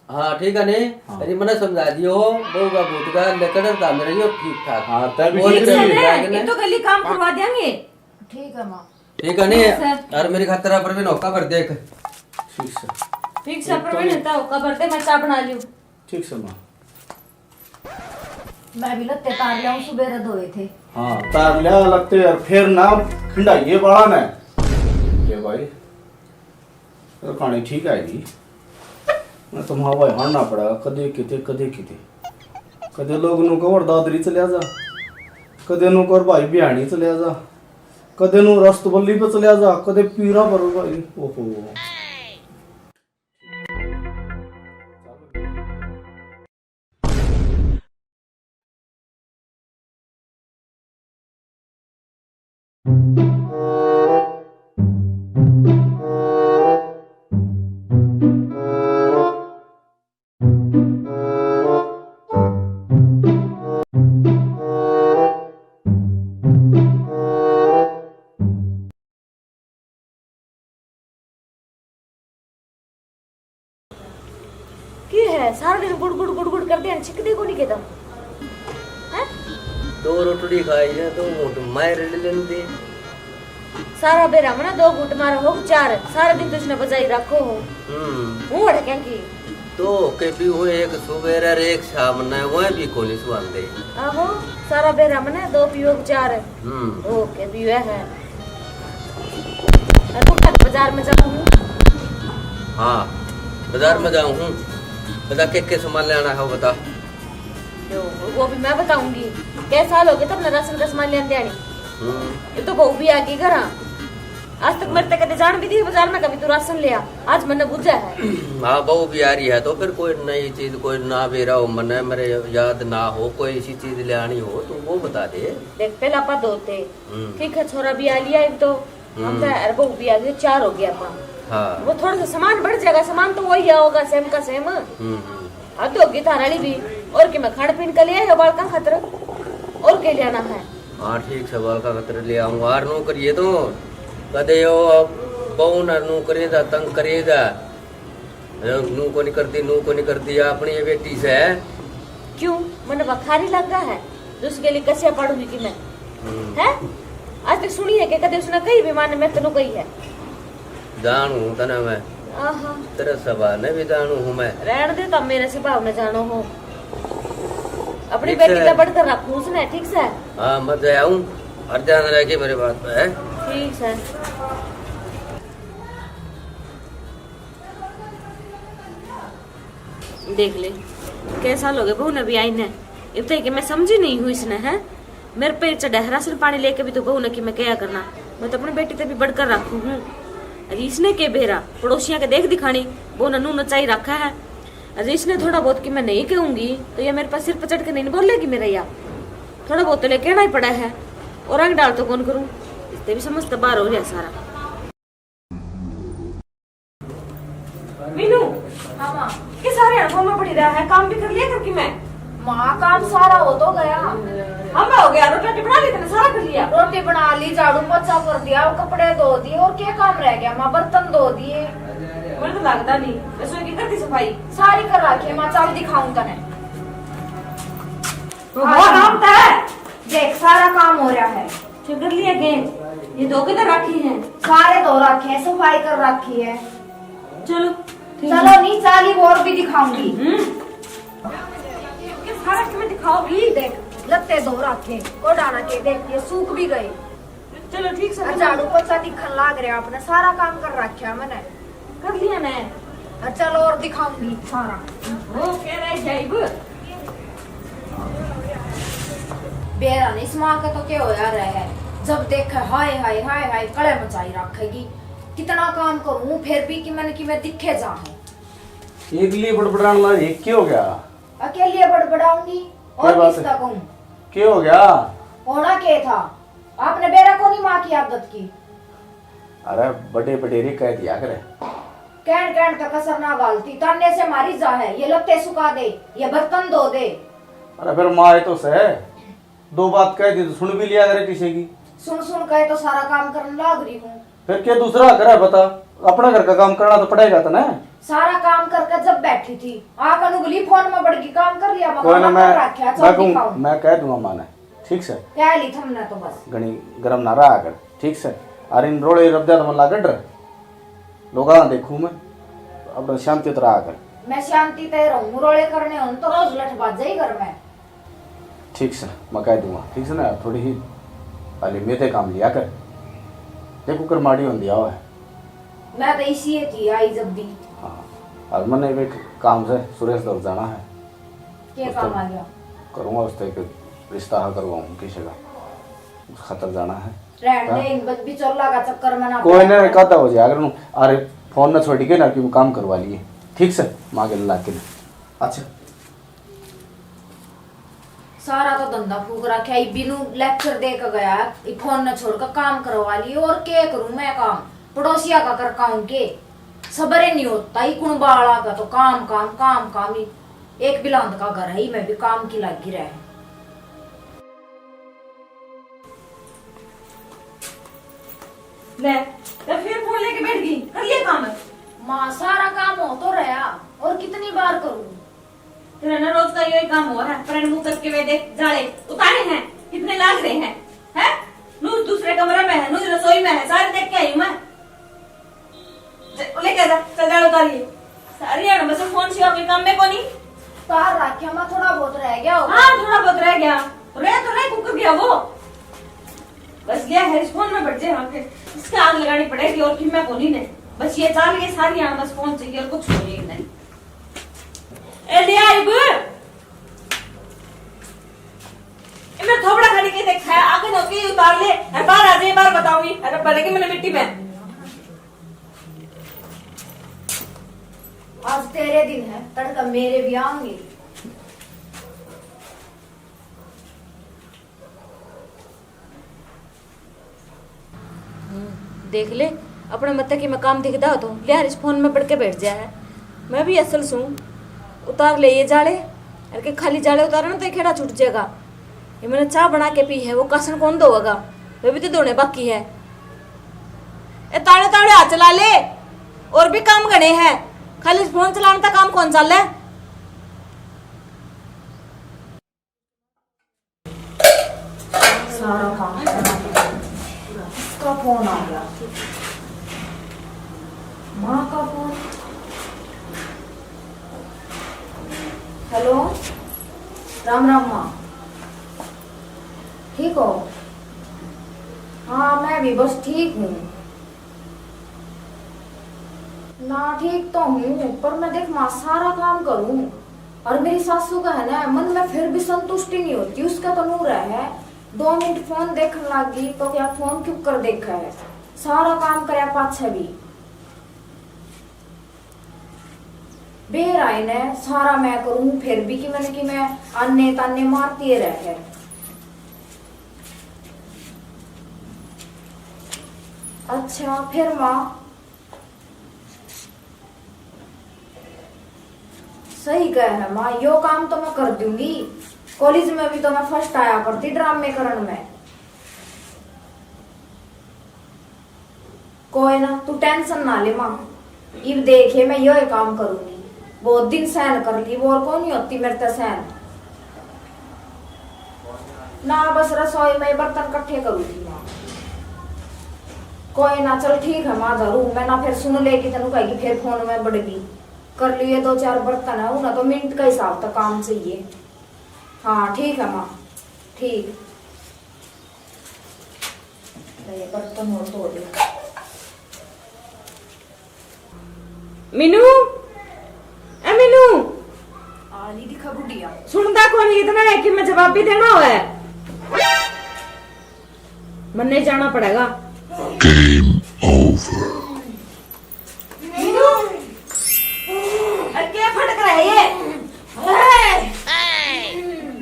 हाँ, ठीक है ने? हाँ। अरे, मने समझा दियो, बहू का भूत का लकड़ था मेरा, यो ठीक ठाक। हाँ, तभी और ठीक है। ये तो गली काम करवा देंगे। ठीक है, माँ। ठीक है ने? ठीक है। और मेरी खातिर आप परवीन होका भर देख। ठीक से। ठीक से, एक तो परवीन नहीं। होका भर दे, मैं चाय बना लियो। ठीक से, माँ। मैं भी लत्ते तार लिया, सुबह धोए थे। हाँ, तार लिया लत्ते, और फिर ना खिंडाइए बाला ने। ये भाई। तो कहानी ठीक है जी। मैं तो माँ भाई हारना पड़ा, कदे किते, कदे किते। कदे लोग नू कवर दादरी चले जा, कदे नू कवर भाई बिहानी चले जा, कदे नू रस्तबल्ली पे चले जा, कदे पीरा पर भाई। ओहो। की है, सारा दिन गुड़ गुड़ गुड़ गुड़ करते हैं, छिकदे को नहीं कहता? हैं? दो रोटड़ी खाई है, दो घूंट मार ले लेंदे। सारा बेरा मना दो घूंट मारा हो चार, सारा दिन तो इसने बजाई रखो हो। हम्म। हूँ अड़क्या की। दो के भी हो, एक सुबेर और एक शाम ने, वह भी कोनी सुहांदे। आहो, सारा बेरा मना दो पीओ चार। हम्म। ओके भी वह है। और तू कल बाजार में जाऊँ हूँ। हाँ, बाजार में जाऊँ हूँ। बता के के सामान लेना है वो बता। यो, वो भी मैं बताऊंगी। कै साल हो गए तब ना राशन का सामान लेने आनी। हम्म। ये तो बहू भी आ गई घर। आज तक मेरे तक कदे जान भी दी बाजार में, कभी तू राशन ले आ। आज मैंने बुझा है। हाँ, बहू भी आ रही है तो फिर कोई नई चीज, कोई ना बेरा हो मने, मेरे याद ना हो, कोई ऐसी चीज ले आनी हो तो वो बता दे। देख, पहले आपा दो थे, हम्म। ठीक है, छोरा भी आ लिया एक तो, हम हम्म। तो, अरे, बहू भी आ गई, चार हो गया आपा। हाँ। वो थोड़ा सा सामान बढ़ जाएगा, सामान तो वही आओगा, सेम का सेम। हम्म, हम्म। हद होगी थारा वाली भी। और के मैं खान पीन का ले आया बालका खातर, और के लेना है? हाँ, ठीक से बालका खातर ले आऊंगा। और नू करिए तो कदे यो बहू ना नू करे दा, तंग करे दा। नू को नहीं करती, नू को नहीं करती, अपनी ये बेटी से। क्यों, मन बखारी लगा है, दूसरे के लिए कसिया पड़ूंगी कि मैं? हम्म। है? आज तक सुनी है कि कदे उसने कही भी माने मैं तेनू कही है? जानू हूँ तने मैं। आहा। तेरे स्वभाव ने भी जानू हूँ मैं। रहन दे, तब मेरे स्वभाव ने जानो हो। अपनी ठीक बेटी से। का बढ़कर रखूं उसने, ठीक से? हाँ, मैं तो आऊँ, और ध्यान रह के मेरे बात पे है। ठीक से। देख ले, कै साल हो गए बहू ने भी आई ने। इब तक कि मैं समझी नहीं हूँ इसने, है? मेरे पे चढ़ा है राशन पानी लेके भी तो बहू ने कि मैं क्या करना। मैं तो अपनी बेटी ते भी बढ़कर रखू हूँ। अरे इसने के बेरा, पड़ोसियां के देख दिखानी, बहू ने नू नचाई रखा है। अरे इसने थोड़ा बहुत कि मैं नहीं कहूंगी तो ये मेरे पास सिर पर चढ़ के नहीं बोलेगी मेरा या। थोड़ा बहुत तो ले कहना ही पड़ा है। और रंग डाल तो कौन करूँ, इससे भी समझ तो बाहर हो रहा सारा। मीनू, हाँ माँ। के सारे हड़कों में पड़ी रहा है, काम भी कर लिया करके मैं। माँ, काम सारा हो तो गया। हम हो गया, रोटी राटी बना ली तने, सारा कर लिया। रोटी बना ली, झाड़ू पोछा कर दिया, वो कपड़े धो दिए, और क्या काम रह गया माँ? बर्तन धो दिए। मुझे तो लगता नहीं, रसोई की कर दी सफाई? सारी कर रखी है माँ, चल दिखाऊं तने। तो आ, बहुत काम था। देख, सारा काम हो रहा है। फिर कर लिया के? ये धो के तो रखी है। सारे धो रखे हैं, सफाई कर रखी है। चलो, ठीक चलो है। नहीं, चाली वो और भी दिखाऊंगी। हम्म। ये सारा तुम्हें दिखाओगी? देख, लत्ते धो रखे, कोडाना के, देख, ये सूख भी गए। चलो, ठीक से। अच्छा, झाड़ू पोछा दिखन लाग रहा आपने, सारा काम कर रखा मैंने। कर लिया ना। अच्छा, चलो और दिखाऊंगी सारा। वो कह रहा है जाइब। बेरा नहीं, इस माँ का तो क्या होया रहा है, जब देखे हाय हाय हाय हाय कड़े मचाई रखेगी। कितना काम करूँ फिर भी कि मैंने कि मैं दिखे जाऊँ। एकली बड़बड़ान लाग, ये क्या हो गया? अकेले बड़बड़ाऊंगी और क्या बात किसका है? कहूँ? क्या हो गया? होना क्या था? आपने बेरा को नहीं माँ की आदत की। अरे बड़े बडेरे कह दिया करे। कहन कहन तक कसर ना घालती, ताने से मारी जा है, ये लत्ते सुखा दे, ये बर्तन धो दे। अरे फिर माँ ये तो सह, दो बात कह दी तो सुन भी लिया करे किसी की। सुन सुन कहे तो सारा काम करने लाग रही हूँ। फिर क्या दूसरा करे बता, अपना घर का काम करना तो पड़ेगा तने। सारा काम करके जब बैठी थी, आकर उंगली फोन में बड़ गई, काम कर लिया, कोई ना, मकान मैं, कर रखा, मैं चल कहूँ, दिखाऊं। मैं कह दूंगा माँ ने। ठीक से? कह ली थमने तो बस। घणी गरम ना रहा कर, ठीक से? अरे इन रोले रब्दा तो मन लागे डर। लोगा देखूं मैं, अपना शांति तो रहा कर। मैं शांति ते रहूं, रोले करने होन तो रोज लठ बाजे ही घर में। ठीक से, मैं कह दूंगा, ठीक से ना? थोड़ी ही हाली मेरे काम लिया कर। देखो कर माड़ी होंदी आवे। मैं तो इसी थी आई जब भी। हाँ, और मैंने भी काम से सुरेश दौर जाना है। क्या काम आ गया? करूँगा उससे एक रिश्ता हा करवाऊँ किसी का, उस खातर जाना है। रहन दे, हाँ? इन बद बिचौला का चक्कर में ना कोई पड़। ना, कहता हो जाए अगर नू, अरे फोन ना छोड़ के ना कि काम करवा लिए, ठीक से माँ के ला के। अच्छा। सारा तो धंधा फूक रखा है, बिनू लेक्चर दे के गया, ये फोन न छोड़ के काम करवा लिए। और के करूं मैं काम, पड़ोसिया का कर काऊं के? सबर ही नहीं होता, ये कुण बाला का तो काम काम काम काम ही। एक बिलांद का घर है, मैं भी काम की लागी रहे। ले, तो फिर फोन लेके बैठ गई, कर लिया काम? माँ, सारा काम हो तो रहा, और कितनी बार करूं? तेरा ना रोज का यही काम हुआ है, पर मुंह करके वे देख, जाले उतारे हैं, कितने लाग रहे हैं, हैं? नू दूसरे कमरे में है, नू रसोई में है, सारे देख के आई हूँ मैं। जा, लेके जा, चल जाले उतार लिए। सारी यार बस फोन सिवा कोई काम में कोनी। तार रखा मैं, थोड़ा बहुत रह गया होगा। हाँ, थोड़ा बहुत रह गया। रह तो रह, कुकर गया वो। बस लिया है, इस फोन में बैठ जाए, हाँ, फिर इसके आग लगानी पड़ेगी और किम्या कोनी ने। बस ये चाल, ये सारी यार बस फोन चाहिए और कुछ कोनी नहीं। ए, ले आई बू। ए, मैं थोबड़ा खाली के देखा है, आगे धो के उतार ले। अरे बाहर आ जाए, बाहर बताऊंगी। अरे पड़ेगी मैंने मिट्टी में। आज तेरे दिन है, तड़का मेरे भी आएंगे। हम्म, देख ले, अपने मत की मैं काम दिखदा हो तो लिहार इस फोन में पड़ के बैठ जा है। मैं भी असल सूं, उतार ले ये जाले, अरे के खाली जाले उतारे ना तो ये खेड़ा छूट जाएगा। ये मैंने चाय बना के पी है, वो कासन कौन धोएगा? वे भी तो धोने बाकी है। ए, ताड़े ताड़े हाथ चला ले, और भी काम घणे हैं, खाली फोन चलाने तक काम कौन चाले? सारा काम करना पड़ा। किसका फोन आ गया? माँ का फोन। हेलो, राम राम माँ, ठीक हो? हाँ, मैं भी बस ठीक हूँ। ना, ठीक तो हूँ, पर मैं देख माँ सारा काम करूँ, और मेरी सासू का है ना मन में फिर भी संतुष्टि नहीं होती। उसका तो नूर है, दो मिनट फोन देखने लगी तो क्या फोन क्यों कर देखा है, सारा काम करया पाछे भी। बेर आए ने सारा मैं करूँ, फिर भी कि मैंने कि मैं आने ताने मारती रह है। अच्छा, फिर माँ? सही कह है माँ, यो काम तो मैं कर दूंगी। कॉलेज में भी तो मैं फर्स्ट आया करती ड्रामे करण में। कोई ना, तू टेंशन ना ले माँ, इब देखे मैं यो ही काम करूंगी। बहुत दिन सहन कर ली, वो और कौन ही होती मेरे ते सहन। ना, बस रसोई में बर्तन इकट्ठे करूंगी माँ। कोई ना, चल ठीक है माँ, धरू मैं ना, फिर सुन लेगी, तेनू कहेगी फिर फोन में बड़ गई। कर लिए दो चार बर्तन है, उन्हें तो मिनट का हिसाब तक काम चाहिए। हाँ ठीक है माँ, ठीक। ले, ये बर्तन और धो दे। मीनू, ए मीनू। आ नहीं दिखा बुढ़िया। सुनता कौन इतना है कि मैं जवाब भी देना हो है। मन्ने जाना पड़ेगा। Game over। मीनू, अरे क्या फटक रहा है ये? अरे,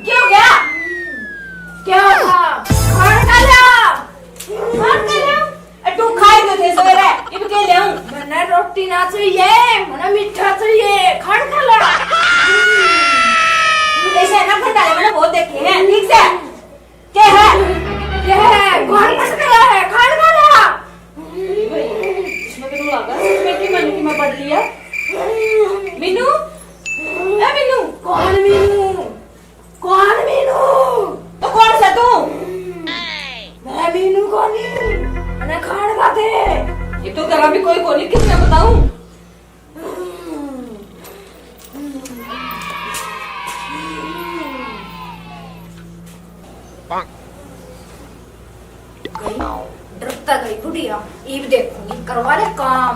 क्या हो गया? क्या हो गया? खान खा लिया? खान खा लिया? ए, तू खाए तो थे सवेरे, इब के ले आऊं? मन्ने रोटी ना चाहिए, मन्ने मीठा चाहिए, खान खा ला। तू जैसे है ना, भंडारे मैंने बहुत देखे हैं, ठीक से? के है? के है? कौन फटक रहा है? खान खा ला। अरे भाई, इसमें तो लगा, इसमें की मैंने की मैं पढ़ लिया। मीनू, ए मीनू। कौन मीनू? कौन मीनू? तो कौन सा तू? मैं मीनू कोनी। मैंने खान खा दे। ये तो घर भी कोई कोनी, किसने बताऊं? गई, डरता गई बुढ़िया, इब देखूंगी, करवा ले काम।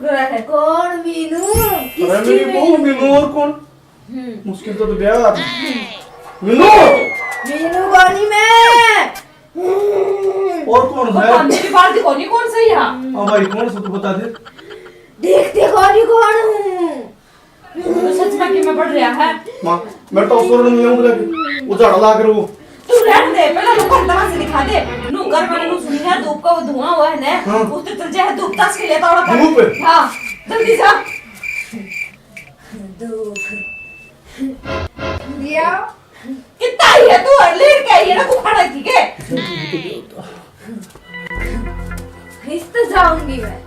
करे है। कौन मीनू? अरे किसकी मेरी बहू मीनू? मीनू और कौन? हम्म। मुश्किल तो, तो ब्याह है। मीनू। मीनू कोनी मैं। और कौन वो है? पांच की बाल्टी कोनी, कौन सही है? हाँ भाई, कौन सा तू बता दे। देखते कोनी कौन हूँ। तो सच में कि मैं पढ़ रहा है। माँ, मैं तो उस नहीं आऊंगा, वो झाड़ा लाग रहा वो। तू रहने दे, पहले लोगों को तमाशे दिखा दे। नू घर वाले नू सुनी है, धूप का वो धुआं हुआ है ना, हाँ। उस तो तुझे है धूप तस के लेता और धूप? हाँ, जल्दी जा। धूप। दिया। कितना ही है तू, और लेट के आई है ना, तू खड़ा थी के? रिश्ते जाऊंगी मैं,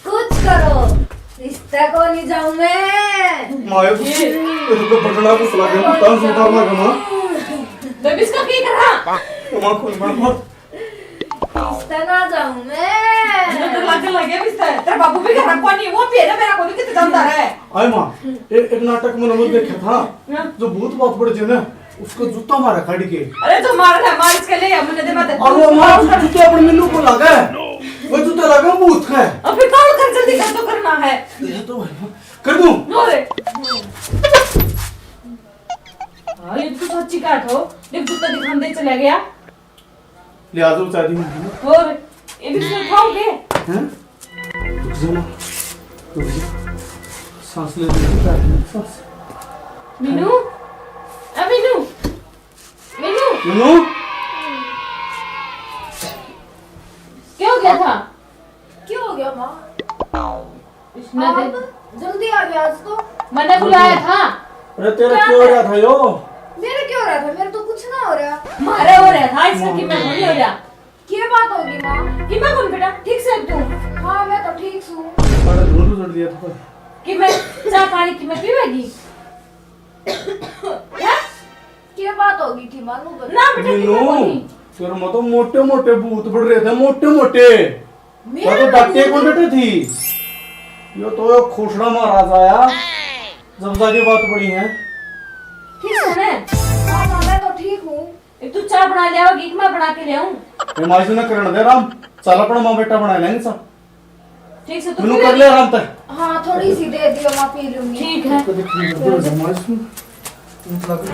कुछ करो, रिश्ते को नहीं जाऊं मैं। माए, ये तेरे को बटना को सुला के, तान सुधार लगा माँ। तो इसका क्या करा? माँ, कोई माँ, माँ। रिश्ते ना जाऊं मैं। नजर लग लगे रिश्ते। तेरा बाबू भी घर को नहीं, वो भी है ना, मेरा को नहीं कितने जानता है। आए माँ, ए-, एक नाटक में नमक देखा था, हाँ। जो भूत बात पड़ जे ना, उसको जूता मारा काट के। अरे तो मार ले, मार इसके ले, हमने दे मत। और वो मार जू-, जूता अपने मिन्नू को लगा है। वो जूता लगा भूत का है। अब फिर कौन कर, जल्दी कर, तो करना है। ये तो भाई, कर दूं। नो रे। हाँ, ये तो सच्ची काट हो। देख, जूता दिखाने चला गया। ले आ जाओ, चाय दी मैंने। और ये भी इसमें खाओगे? हैं? रुक जा ना, रुक जा। सांस ले, ले, ले, सांस। मीनू, ए मीनू, मीनू। मीनू? क्या हो गया था? क्या हो गया माँ? इसने आप दे- जल्दी आ गया आज तो। मैंने बुलाया था। अरे तेरा क्या हो रहा था यो? मेरे क्या हो रहा था? मेरे तो कुछ ना हो रहा। मारे हो रहा था, इसका कि मैं नहीं हो रहा। क्या बात होगी माँ? कि मैं कौन बेटा? ठीक से तू? हाँ, मैं तो ठीक सूं। अरे धुआं तो चढ़ दिया था। कि मैं चाय पानी की मैं पीवेगी? हैं? क्या बात होगी थी माँ, नू बता। ना बेटा, कि मैं मीनू, कौन ही? तेरे में तो मोटे मोटे भूत पड़ रहे थे, मोटे मोटे। मेरे तो डट्टे को डटे थी। यो तो यो खोसड़ा महाराज आया, जब जाके बात पड़ी है। ठीक है ना? हाँ, हाँ, मैं तो ठीक हूँ। एक तू चाय बना ले आओगी कि मैं बना के ले आऊँ? ये माजी ने करण दे आराम, चल अपना माँ बेटा बना लेंगे सब। ठीक से, तू मैंने कर लिया आराम तक। हाँ, थोड़ी सी दे दियो, मैं पी लूंगी। ठीक है। कभी पी लो, बस माजी। मतलब,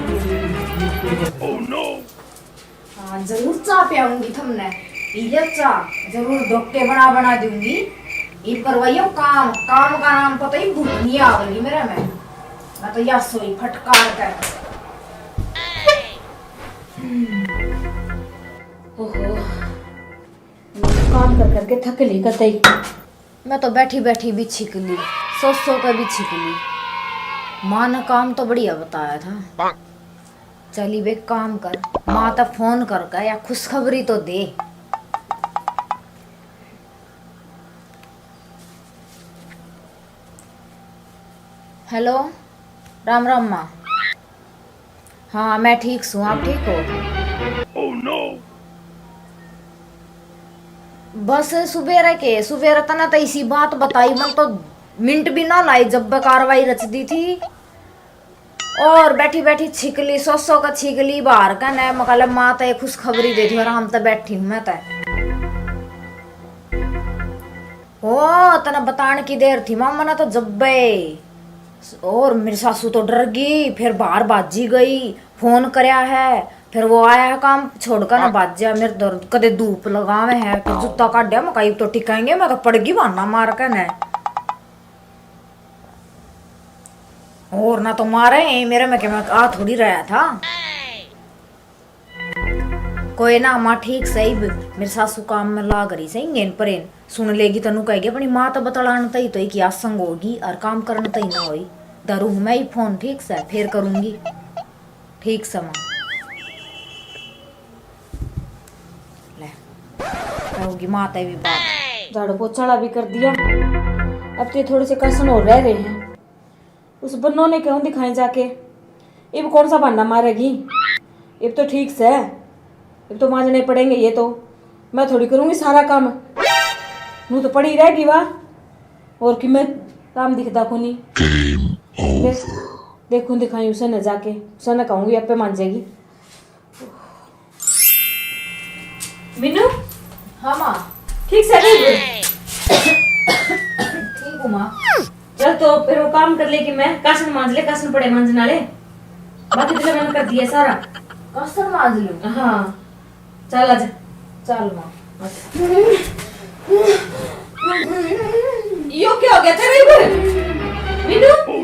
हाँ, जरूर चाय पियाऊंगी थमने। ये चाय जरूर डोके बना बना दूंगी। ये करवाइयो काम, काम का नाम पता ही भूत नहीं आवेगी मेरे में। मैं तो या सोई फटकार कर। ओहो, काम कर करके थक ली कतई। मैं तो बैठी बैठी भी छिक ली, सो सो के भी छिक ली। माँ ने काम तो बढ़िया बताया था। चली बे, काम कर, माँ तो फोन करके या खुशखबरी तो दे। हेलो, राम राम माँ। हाँ, मैं ठीक सूं, आप ठीक हो? बस सुबेरे के, सुबेरे तने तो इसी बात बताई, मन तो मिनट भी ना लाई जब बे कार्रवाई रच दी थी। और बैठी बैठी छिकली, सो सो का छिकली बाहर का ने, मकाले माँ तो एक खुशखबरी दे दी, आराम तो बैठी हूँ मैं तो। ओ, तने बतान की देर थी माँ, मने तो जब्बे। और मेरी सासू तो डर गई, फिर बाहर भाजी गई, फोन करया है, फिर वो आया है काम छोड़कर ना भाज्या, मेरे तो कदे धूप लगावे है, फिर जूता काढ़या, मैं कहा, "इब तो टिकाएंगे, मैं तो पड़गी बहाना मार के ने।" और ना तो मारे, मेरे में के मैं आ थोड़ी रहा था। कोई ना माँ, ठीक सही, मेरे सासू काम में लाग रही सही, गेन परेन सुन लेगी, तनु कहेगी अपनी माँ तो बतलान तई तो एक आसंग होगी और काम करन तई ना होई। धरू हूँ मैं ही फोन, ठीक से, फिर करूँगी। ठीक से माँ। ले, होगी माँ तई भी बात। झाड़ू पोछाला भी कर दिया, अब तो ये थोड़े से कासन और रह रहे हैं। उस बन्नो ने क्यों दिखाए जाके? इब कौन सा बहाना मारेगी? इब तो ठीक से, इब तो मांजने पड़ेंगे ये तो। मैं थोड़ी करूँगी सारा काम, नू तो पड़ी रहेगी वा। और कि मैं काम दिखदा कोनी। देख, देखूं दिखाई उसे न जाके, उसे न कहूँगी, आपे मांजेगी। मीनू। हाँ माँ। ठीक से ठीक? ठीक हूँ माँ। चल तो फिर वो काम कर ले कि मैं कासन मांज ले, कासन पड़े मांजन वाले। बाकी तो मैंने कर दिया सारा। कासन मांज लूँ? हाँ। चल आजा। चल माँ। यो क्या हो गया तेरे इधर? मीनू।